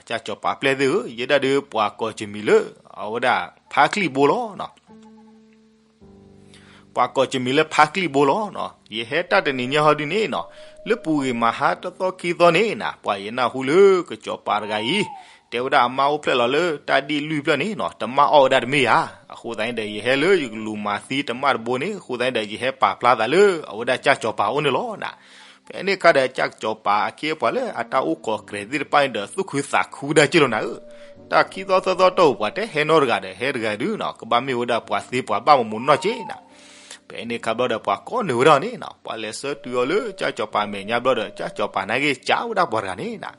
ကၢ်စီၤပၤအပျဲၢ်သ့ၣ်ဧၢ, ယဲဒၣ်ဒုးပှၤကိးကမံၤလၢ အဝဲဒၣ်ဖါချံၣ်ဘိလီၤနီၤ. ပှၤကိးကမံၤလၢဖါချံၣ်ဘိလီၤနီၤ. ယဟဲတၢ်တနံၤညါဟီဒုန့ၣ်နီၤ, လၢပူၤဂ့ၤမၤဟါတသီခံသီန့ၣ်နီၤ, ပှၤယနၢ်ဟူလၢကစီၤပၤတဂၤအံၤ တဲဝဲဒၣ်အမါအိၣ်ဖျဲၣ်လီၤလၢတၢ်ဒံၣ်လွံၢ်ဖျၢၣ်န့ၣ်နီၤ, တမၣ်အီၣ်ဝဲဒၣ်တမ့ၢ်ဧါ. အဃိသတးန့ၣ်ဒီး ယဟဲလၢယကလူၤမၤသံတမၣ်တဘိန့ၣ်, အဃိသတးန့ၣ်ဒီး ယဟဲပာ်ဖျါသးလၢအဝဲဒၣ်ကၢ်စီၤပၤအအိၣ်န့ၣ်လီၤနီၤ. ဖဲန့ၣ်အခါဒီး ကၠၢ်စီၤပၤအခ့အပှၤလၢအတၢ်အိၣ်ခိးကြဲးသ့ၣ်တဖၣ်န့ၣ်ဒီး သူၣ်ခုသးခုဒၣ်က့ၢ်လီၤနၤဧၢ. တၢ်ခံသီသၢသီတီၢ်ပူၤ ပှၤတဲဟဲနီတဂၤဒီး ဟဲတဂၤဒုနီၤ ကဘၣ်မ့ၢ်ဝဲဒၣ်ပှၤသ့ပှၤဘၣ်မူးမူးနီၢ်က့ၤနၤ. ဖဲန့ၣ်အခါဘျီဒီး ပှၤကိးနုာ်ဝဲဒၣ်န့ၣ်နီၤ ပှၤလဲၤဆှၢတုၤအီၤလၢကၠၢ်စီၤပၤမဲာ်ညါဘျီဒီး ကၠၢ်စီၤပၤနာ်က့ၤ ကးဝဲဒၣ်ပှၤတဂၤန့ၣ်နၤ.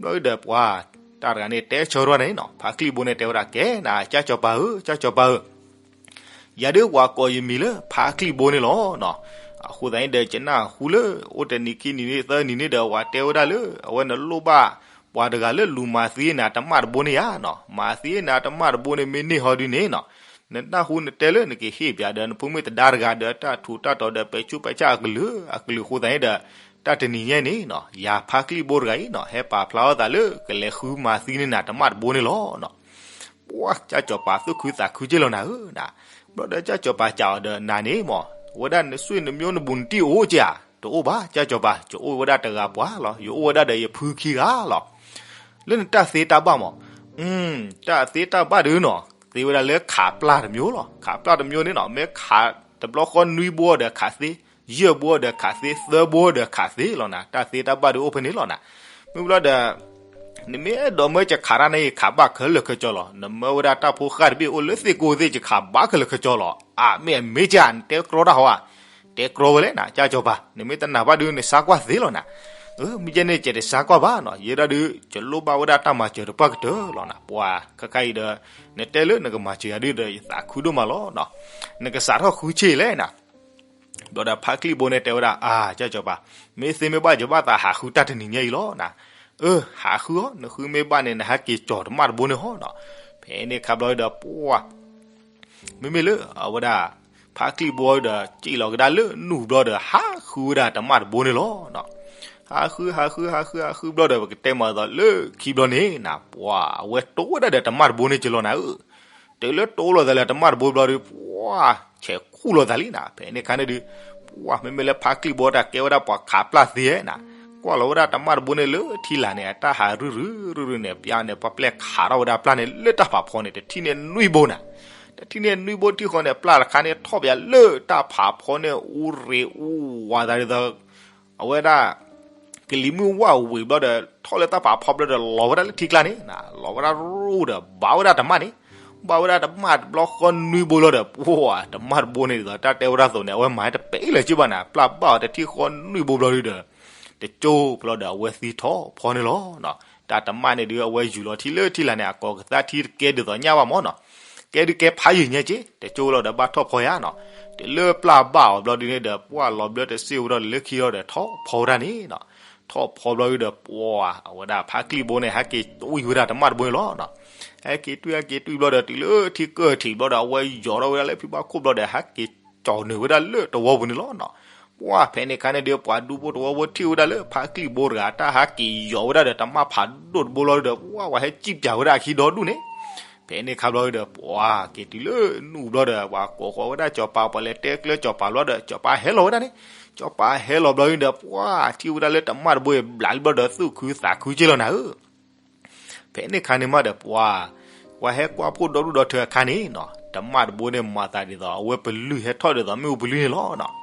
ဘျီဒီးပှၤ တၢ်တဂၤန့ၣ်တဲဆၢထီၣ်န့ၣ်နီၤ ဖါချံၣ်ဘိန့ၣ်တဲဝဲဒၣ် ကဲနၤ ကၠၢ်စီၤပၤဧၢ, ကၠၢ်စီၤပၤဧၢ, ယၤဒုးပှၤကိးယမံၤလၢဖါချံၣ်ဘိန့ၣ်လီၤနီၤ. အဃိသတးန့ၣ်ဒီး ကနၢ်ဟူလၢ အိၣ်တနံၤခံနံၤသၢနံၤန့ၣ်ဒီး ပှၤတဲဝဲဒၣ်လၢ အဝဲနလိၣ်ဘၣ်ပှၤတဂၤလၢလူၤမၤသံနၤတမၣ်တဘိန့ၣ်ဧါနီၤ. မၤသံနၤတမၣ်တဘိန့ၣ်မ့ၢ်န့ၢ်ဟီဒုန့ၣ်နီၤ နနၢ်ဟူနတဲလၢနကဟ့ၣ်ပၠးဒီး နဖိမုၣ်တဒါတဂၤဒီး တၢ်ထူးတၢ်တီၤဒီး ပဲာ်ဆူးပဲာ်ဆါအကလုာ်အကလုာ်အဃိသတးန့ၣ်ဒီး တၢ်တနံၤညါန့ၣ်နီၤ ယၤဖါချံၣ်ဘိတဂၤအံၤနီၤ ဟဲပာ်ဖျါထီၣ်သးလၢကလဲၤဃုမၤသံန့ၢ်နၤတမၣ်တဘိန့ၣ်လီၤနီၤ. ပှၤ ကၠၢ်စီၤပၤသူၣ်ခုသးခုက့ၢ်လီၤနၤဧၢနၤ. ဘျီဒီးကၠၢ်စီၤပၤကးအီၤဒီး နၤန့ၣ်မ့ၢ် ဝဲဒၣ်နဆွေနမျိုးနဘူးနတံၢ်အိၣ်က့ၤဧါ. တအိၣ်ဘၣ် ကၠၢ်စီၤပၤ, ယအိၣ်ဝဲဒၣ်တဂၤပှၤလီၤ. ယအိၣ်ဝဲဒၣ်ဒီးယဖုခံဂၤလီၤ. လၢနတၢ်သ့တၢ်ဘၣ်မ့ၢ် တၢ်သ့တၢ်ဘၣ်ဒုနီၤ သ့ဝဲဒၣ်လၢခးပျၢ်တမျိုးလီၤ. ခးပျၢ်တမျိုးန့ၣ်နီၤ မ့ၢ်ခးတဘျီဃီနွံဘိဒီးခးသ့, ယဲၢ်ဘိဒီးခးသ့, သၢဘိဒီးခးသ့လီၤနၤ. တၢ်သ့တၢ်ဘၣ်ဒုအိၣ်ဖဲန့ၣ်လီၤနၤ. မ့ၢ်ဘျီဒီး နမ့ၢ်အဲၣ်ဒိးမၢယခးတၢ်န့ၣ် ယခးဘၣ်ခဲလၢာ်ခဲဆ့လီၤ. နမၢဝဲဒၣ်တၢ်ဖိဃၢ်တဘ့ၣ်အိၣ်လၢသ့ၣ်ကိးသ့ၣ် ယခးဘၣ်ခဲလၢာ်ခဲဆ့လီၤ. အမ့ၢ်အမ့ၢ်ကၠၢ် နတဲကြီတၢ်ဟီဧါ. တဲကြီဝဲလဲၣ်နၤ ကၠၢ်စီၤပၤ, နမ့ၢ်တနာ်ဘၣ်ဒုး နဆါကွၢ်သ့လီၤနၤ. မ့ၢ်ကဲန့ၣ် ကဲတဆါကွၢ်ဘၣ်နီၤ, ယဲဒၣ်ဒုး ယလိၣ်ဘၣ်ဝဲဒၣ်တၢ်မၤစၢၤတပှၢ်ကတၢၢ်လီၤနၤ. ပှၤခဲခါအံၤဒီး နတဲလၢနကမၤစၢၤယၤဒုးဒီး ယသးခုဒိၣ်မးလီၤနီၤ. နကစးထီၣ်ဃုဆ့လဲၣ်နၤ. ဘျီဒီးဖါချံၣ်ဘိန့ၣ်တဲဝဲဒၣ် အါ ကၠၢ်စီၤပၤ, မ့ၢ်သ့မ့ၢ်ဘၣ် ယဘၣ်သးဟးဃုတၢ်တနံၤညါအံၤလီၤနၤ. အၢ ဟးဃုအီၤ, နဃုမ့ၢ်ဘၣ်န့ၣ် နဟဲက့ၤကၠီၤတမၣ်တဘိန့ၣ်ဟီနီၤ. ဖဲန့ၣ်အခါဘျီဒီး ပှၤ မ့မ့ၢ်လၢအဝဲဒၣ် ဖါချံၣ်ဘိဒီး စံၣ်လီၤကဒါလၢနူၢ်ဘျီဒီး ဟးဃုဝဲဒၣ်တမၣ်တဘိန့ၣ်လီၤနီၤ. ဟးဃု ဟးဃု ဟးဃု ဟးဃုဘျီဒီး ပကတဲမၤအသးလၢခံဘျီန့ၣ်နၤ ပှၤအဝဲတိဝဲဒၣ်ဒီးတမၣ်တဘိန့ၣ်က့ၢ်လီၤနၤဧၢ. တုၤလၢတိလီၤသးလၢတမၣ်တဘိဘျီဒီး ပှၤဆဲးခူၣ်လီၤသးလံနၤ. ဖဲန့ၣ်အခါန့ၣ်ဒုး ပှၤမ့မ့ၢ်လၢဖါချံၣ်ဘိတၢ်ကဲဝဲဒၣ်ပှၤခးပျၢ်သ့ဧါနၤ, ကွၢ်လီၤဝဲဒၣ်တမၣ်တဘိန့ၣ်လၢထံလာ်န့ၣ် အတၢ်ဟးရုၢ်ရုၢ်ရုၢ်ရုၢ်န့ၣ် ပျၢ်န့ၣ် ပှၤပျဲၢ်ခးထီၣ်ဝဲဒၣ်ပျၢ်န့ၣ်လၢတၢ်ဖးဖီန့ၣ် တထံၣ်န့ၢ်နွံဘိနၤ. တထံၣ်န့ၢ်နွံဘိတထံၣ်ဃီန့ၣ် ပျၢ်တခါန့ၣ်ထီၣ်ပယၤလၢတၢ်ဖးဖီန့ၣ် အူရ့းအူဝးသးဒ်သိး အဝဲဒၣ် ကလံၤမုၢ်ဝၣ်ဝံၤဘျီဒီး ထီၣ်လၢတၢ်ဖးဖီဘျီဒီး လီၤဝဲဒၣ်လၢထံကျါန့ၣ်နၤ, လီၤဝဲဒၣ်ရူၣ်ဒီး ဘၣ်ဝဲဒၣ်တမၣ်န့ၣ်, ဘၣ်ဝဲဒၣ်တမၣ်တဘျီဃီနွံဘိလီၤဒီး ပှၤတမၣ်တဘိန့ၣ်ဒ်သိး တၢ်တဲဝဲဒၣ်အသိးန့ၣ် အဝဲမၤတပဲာ်လၢၤက့ၢ်ဘၣ်နၤ, ပျၢ်ဘၣ်အီၤတထံၣ်ဃီနွံဘိဘျီဒုးဒီး တကၠိဘျီဒီး အဝဲသံထီၣ်ဖီန့ၣ်လီၤ. တၢ်တမၣ်န့ၣ်ဒုး အဝဲယူၤလီၤထံလၢထံလာ်န့ၣ် အကိးကသါထံတကဲဒ်သိးညၣ်ဘၣ်မၢ်နီၤ, ကဲဒုးကဲဖးယံာ်ညါက့ၢ်, တကၠိလီၤဒီးဘၣ်ထီၣ်ဖီယါနီၤ, တုၤလၢပျၢ်ဘၣ်အီၤဘျီဒုးန့ၣ်ဒီး ပှၢ်လီၤဘျၢတစ့ၢ်ဝဲဒီးလၢခံလီၤဒီး ထီၣ်ဖီဝဲဒၣ်န့ၣ်နီၤ, ထီၣ်ဖီဘျီဒုးဒီး ပှၤအဝဲဒၣ်ဖါချံၣ်ဘိန့ၣ် ဟဲက့ၤတွံၢ်ဝဲဒၣ်တမၣ်တဘိန့ၣ်လီၤနီၤ, ဟဲက့ၤတွံၢ် ဟဲက့ၤတွံၢ်ဘျီဒီး တုၤလၢထံကၢၢ်ထံးဘျီဒီး အဝဲယီၤထီၣ်ဝဲဒၣ်လၢဖံဘၣ်ခိၣ်ဘျီဒီး ဟဲက့ၤကၠီၤနုာ်ဝဲဒၣ်လၢတဝီပူၤန့ၣ်လီၤနီၤ. ပှၢ်ဖဲန့ၣ်အခါန့ၣ်ဒီး ပှၤဒူဖိတဝီဖိထံၣ်ဝဲဒၣ်လၢဖါချံၣ်ဘိတဂၤ တၢ်ဟဲက့ၤယီၤဝဲဒၣ်ဒီးတမၣ်ဖးဒိၣ်တဘိလီၤဒီး ပှၢ်ဝဲဟဲစံၣ်ပၠးဝဲဒၣ်အခံဒီဒူၣ်န့ၣ်, ဖဲန့ၣ်အခါဘျီဒီး ပှၢ်က့ၤတုၤလၢနူၢ်ဘျီဒီး ပှၤကိးဃီၤဝဲဒၣ်စီၤပၤ ပှၤလဲၤတဲကျၢစီၤပၤဘျီဒီး စီၤပၤဟဲလီၤဝဲဒၣ်န့ၣ်, စီၤပၤဟဲလီၤဘျီဒီး ပှၢ်ထံၣ်ဝဲဒၣ်လၢတမၣ်တဘိအံၤ ဘျးလံဘျီဒီး သူၣ်ခုသးခုက့ၢ်လီၤနၤဧၢ. ဖဲန့ၣ်အခါန့ၣ်မးဒီး ပှၤ ပှၤဟဲကွၢ်ဖှိၣ်ဒီဒူၣ်ဒီထၢအခါန့ၣ်နီၤ, တမၣ်တဘိန့ၣ်မၤသးဒ်သိး အဝဲပလုၢ်ဟဲထီၣ်ဒ်သိးမ့ၣ်အူပလုၢ်န့ၣ်လီၤနီၤ.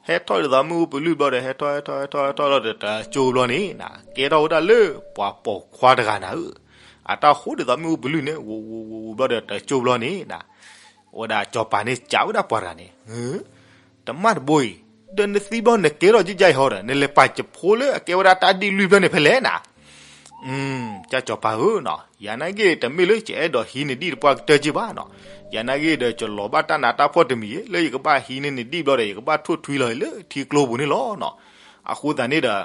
ဟဲထီၣ်ဒ်သိးမ့ၣ်အူပလုၢ်ဘျီဒီး ဟဲထီၣ် ဟဲထီၣ် ဟဲထီၣ်လီၤဒီး တကၠိဘျီန့ၣ်နၤ ကဲထီၣ်ဝဲဒၣ်လၢပှၤပိာ်ခွါတဂၤနၤဧၢ, အတၢ်ဃိဒ်သိးမ့ၣ်အူပလုၢ်န့ၣ် ဝူးဝူးဝူးဝူးဘျီဒီး တကၠိဘျီန့ၣ်နၤ, အဝဲဒၣ်စီၤပၤန့ၣ် ကးဝဲဒၣ်ပှၤတဂၤန့ၣ် တမၣ်တဘိအံၤ ဒီးနသံဘျီနကဲထီၣ်ကၠီကၠီအံၤဟီဒီး နလဲၤပာ်ယဖိလၢအကဲဝဲဒၣ်တၢ်ဒ့ၣ်လွံၢ်ဘျီန့ၣ်ဖဲလဲၣ်နၤ. ကၠၢ်စီၤပၤဧၢနီၤ, ယၤနာ်က့ တမ့ၢ်လၢယအဲၣ်ဒိးဟံးနဒံၣ်တပှၢ်ကတၢၢ်က့ၢ်ဘၣ်နီၤ, ယၤနာ်က့ဒီး ယလီၤဘၣ်တၢ်နးတၢ်ဖှီၣ်တမံၤအံၤ လၢယကဘၣ်ဟံးန့ၢ်နဒံၣ်ဘျီဒီး ယကဘၣ်ထိၣ်ထွံလီၤလၢထံကျိပူၤန့ၣ်လီၤနီၤ. အဃိသတးန့ၣ်ဒီး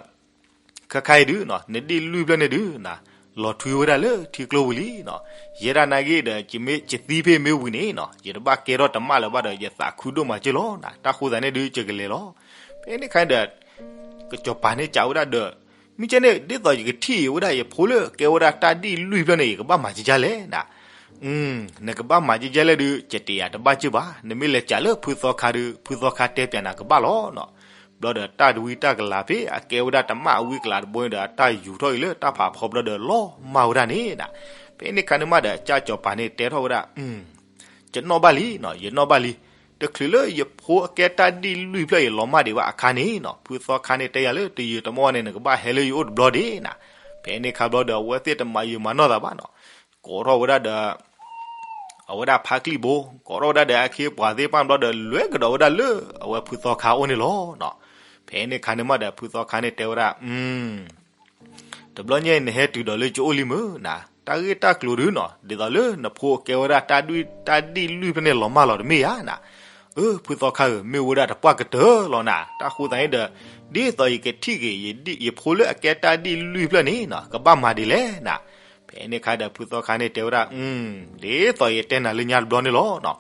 ခဲခါအံၤဒုး နဒ့ၣ်လွံၢ်ဘျီန့ၣ်ဒုး လီၤထွံဝဲဒၣ်လၢထံကျိပူၤလံနီၤ. ယဲဒၣ်နာ်က့ဒီး ယမ့ၢ်ယသံဖဲမ့ၢ်ဝံၤန့ၣ်နီၤ ယတဘၣ်ကဲထီၣ်တမၣ်လၢၤဘၣ်ဒီး ယသးခုဒိၣ်မးက့ၢ်လီၤနၤ. တၢ်ဃိသတးန့ၣ်ဒုး ယကလဲၤလီၤ. ဖဲန့ၣ်ခါဒီး ကစီၤပၤန့ၣ်ကးဝဲဒၣ်ဒီး မ့ၢ်ကဲန့ၣ် ဒ်သိးယကထံၣ်ဝဲဒၣ်ယဖိလၢကဲဝဲဒၣ်တၢ်ဒ့ၣ်လွံၢ်ဘျီန့ၣ် ယကဘၣ်မၤကၠီကၠီလဲၣ်နၤ. နကဘၣ်မၤကၠီကၠီလဲၣ်ဒုး ယတဲယၤတဘၣ်က့ၢ်ဘၣ်, နမ့ၢ်လဲၤကးလၢဖုသီခါဒုး ဖုသီခါတဲပၠးနၤကဘၣ်လီၤနီၤ. ဘျီဒီးတၢ်တဝံတၢ်ကလၤဖဲအကဲဝဲဒၣ်တမၣ်အဝံကလၤတဘိန့ၣ်ဒီး အတၢ်ယူၤထီၣ်အံၤလၢတၢ်ဖးဖီဘျီဒီး လီၤမၢ်ဝဲဒၣ်န့ၣ်နၤ. ဖဲန့ၣ်ခါန့ၣ်မးဒီး ကၠၢ်စီၤပၤန့ၣ်တဲထီၣ်ဝဲဒၣ် ယနီၣ်ဘၣ်လံနီၤ, ယနီၣ်ဘၣ်လံ. တချုးလၢယဖိအကဲတၢ်ဒ့ၣ်လွံၢ်ဖျၢၣ်အံၤလီၤမၢ်ဒံးဘၣ်အခါန့ၣ်နီၤ, ဖုသီခါန့ၣ်တဲယၤလၢ တယံာ်တမီၢ်န့ၣ် နကဘၣ်ဟဲလၢယအိၣ်တဘျီဒံးနၤ. ဖဲန့ၣ်ခါဘျီဒီး အဝဲသ့ၣ်တမၤယံာ်မၤနီၢ်သးဘၣ်နီၤ, ကိးထီၣ်ဝဲဒၣ်ဒီး အဝဲဒၣ်ဖါကျံၣ်ဘိ, ကိးထီၣ်ဝဲဒၣ်ဒီးအခ့အပှၤသ့ၣ်တဖၣ်ဘျီဒီး လဲၤကဒီးဝဲဒၣ်လၢအဝဲဖုသီခါအအိၣ်န့ၣ်လီၤနီၤ. ဖဲန့ၣ်ခါန့ၣ်မးဒီး ဖုသီခါန့ၣ်တဲဝဲဒၣ်, တဘျီညါအံၤနဟဲတုၤဒီးလၢယအိၣ်လံမုၢ်နၤ, တၢ်ဂ့ၢ်တၢ်ကျိၤဒုနီၤ, ဒ်သိးလၢနဖိကဲဝဲဒၣ်တၢ်ဒ့ၣ်လွံၢ်ဖျၢၣ်န့ၣ် လီၤမၢ်လီၤတမ့ၢ်ဧါနၤ. အၢ ဖုသီခါဧၢ, မ့ၢ်ဝဲဒၣ်တပှၢ်ကတၢၢ်လီၤနၤ. တၢ်ဃိသတးန့ၣ်ဒီး ဒ်သိးယကထံၣ်က့ၤ ယဖိလၢအကဲတၢ်ဒ့ၣ်လွံၢ်ဖျၢၣ်န့ၣ်နီၤ ကဘၣ်မၤဒ်လဲၣ်နၤ. ဖဲန့ၣ်ခါဒီး ဖုသီခါန့ၣ်တဲဝဲဒၣ်, ဒ်သိးယတဲနၤလၢညါတဘျီန့ၣ်လီၤနီၤ.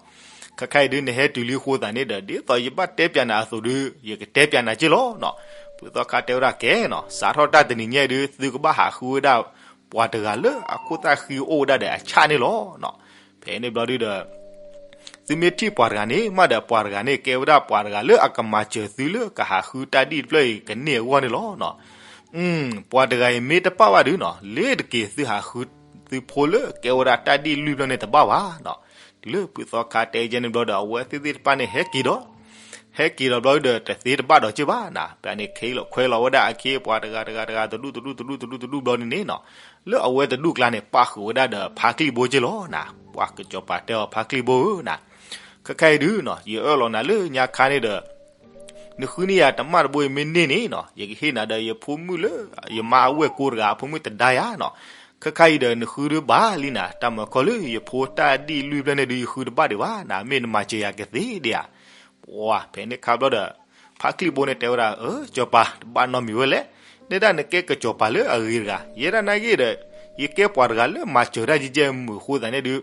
ခဲခါအံၤဒု နဟဲတုၤလံအဃိသတးန့ၣ်ဒီး ဒ်သိးယဘၣ်တဲပၠးနၤအသိးဒု ယကတဲပၠးနၤက့ၢ်လီၤနီၤ. ဖုသီခါတဲဝဲဒၣ်ကဲနီၤ, စးထီၣ်တၢ်တနံၤညါအံၤဒု သုကဘၣ်ဟးဃုဝဲဒၣ် ပှၤတဂၤလၢအခိၣ်သၣ်ဃံအိၣ်ဝဲဒၣ်ဒီးအဆၣ်န့ၣ်လီၤနီၤ. ဖဲန့ၣ်ဘျီဒုဒီး သုမ့ၢ်ထံၣ်ပှၤတဂၤန့ၣ်မးဒီး ပှၤတဂၤန့ၣ် ကဲဝဲဒၣ်ပှၤတဂၤလၢအကမၤစၢၤသုလၢကဟးဃုတၢ်ဒ့ၣ်တဖျၢၣ်အံၤကန့ၢ်အဂီၢ်န့ၣ်လီၤနီၤ. ပှၤတဂၤအံၤမ့ၢ်တပာ်ဘၣ်ဒုနီၤ, လ့ၤတက့ၤသုဟးဃု သုဖိလၢကဲဝဲဒၣ်တၢ်ဒ့ၣ်လွံၢ်ဖျၢၣ်န့ၣ်တဘၣ်ဘၣ်နီၤ. တုၤလၢဖုသီခါတဲကဲန့ၣ်ဘျီဒီး အဝဲသ့ၣ်သ့ၣ်တဖၣ်န့ၣ်ဟဲက့ၤဒီး ဟဲက့ၤဒီးဘျီဒီး တသ့တဘၣ်ဒီးက့ၢ်ဘၣ်နၤ. ဖဲန့ၣ်ခ့လီၤခွဲလီၤဝဲဒၣ်အခ့အပှၤတဂၤတဂၤတဂၤ တဒူၣ်တဒူၣ်တဒူၣ်တဒူၣ်တဒူၣ်ဘျီန့ၣ်န့ၣ်နီၤ, လၢအဝဲတဒူၣ်ကျါန့ၣ် ပာ်ဃုာ်ဝဲဒၣ်ဒီးဖါကျံၣ်ဘိက့ၢ်လီၤနၤ. ပှၤကစီၤပၤတဲအီၤ ဖါကျံၣ်ဘိဧၢနၤ, ခဲခါအံၤဒုနီၤ ယအၢၣ်လီၤနၤလၢညါခါန့ၣ်ဒီး နဃုန့ၢ်ယၤတမၣ်တဘိအံၤမ့ၢ်န့ၢ်န့ၣ်နီၤ, ယကဟ့ၣ်နၤဒီးယဖိမုၣ်လၢ ယမါအဝဲၢ်ကိတဂၤ အဖိမုၣ်တဒါယၤနီၤ. ခဲခါအံၤဒီး နဃုဒုဘၣ်လံနၤ, တၢ်မၤခီလၢယဖိတၢ်ဒ့ၣ်လွံၢ်ဖျၢၣ်န့ၣ်ဒု ယဃုတဘၣ်ဒံးဘၣ်နၤ, မ့ၢ်နမၤစၢၤယၤကသ့ဒံးဧါ. ပှၤဖဲန့ၣ်ခါဘျီဒီး ဖါကျံၣ်ဘိန့ၣ်တဲဝဲဒၣ်, အၢ စီၤပၤ တဘၣ်နီတမံၤဝဲလဲၣ်, နဲဒၣ်နကဲကစီၤပၤလၢအဂ့ၤတဂၤ, ယဲဒၣ်နာ်က့ဒီး ယကဲပှၤတဂၤလၢမၤစၢၤတၢ်ကဲကဲမုာ်အဃိသတးန့ၣ်ဒု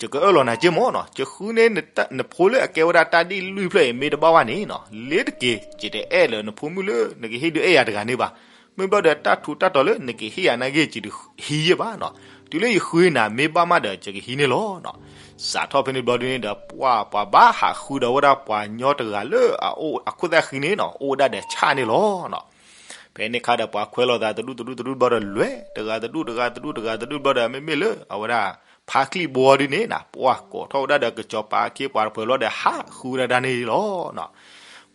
ယကအၢၣ်လီၤနၤက့ၢ်မ့ၢ်နီၤ, ယဃုန့ၢ်နဖိလၢအကဲဝဲဒၣ်တၢ်ဒ့ၣ်လွံၢ်ဖျၢၣ်အံၤမ့ၢ်တဘၣ်ဘၣ်န့ၣ်နီၤ, လ့ၤတက့ၤ ယတအဲၣ်လၢနဖိမုၣ်လၢနကဟ့ၣ်ဒုးအဲၣ်ယၤတဂၤန့ၣ်ဘၣ်. မ့ၢ်ဘျီဒီးတၢ်ထူးတၢ်တီၤလၢနကဟ့ၣ်ယၤနာ်က့ ယတဟံးယဲၢ်ဘၣ်နီၤ, တုၤလၢယဃုနၤမ့ၢ်ဘၣ်မးဒီး ယကဟံးန့ၣ်လီၤနီၤ. စးထီၣ်ဖဲန့ၣ်ဘျီဒုန့ၣ်ဒီး ပှၤ ပှၤဘၣ်ဟးဃုဒီးဝဲဒၣ်ပှၤညီတဂၤလၢအအိၣ်အခိၣ်သၣ်ဃံန့ၣ်နီၤ, အိၣ်ဝဲဒၣ်ဒီးဆၣ်န့ၣ်လီၤနီၤ. ဖဲန့ၣ်ခါဒီးပှၤခွဲးလိာ်သးတဒူၣ်တဒူၣ်တဒူၣ်ဘျီဒီး လဲၤတဂၤတဒူၣ်တဂၤတဒူၣ်တဂၤတဒူၣ်ဘျီဒီး မ့မ့ၢ်လၢအဝဲဒၣ် ဖါကျံၣ်ဘိဒုန့ၣ်နီၤ, ပှၤကိးထီၣ်ဝဲဒၣ်ဒီးကစီၤပၤအခ့အပှၤတဖုလီၤဒီး ဟးဃုဒၣ်ဒၣ်န့ၣ်လီၤနီၤ.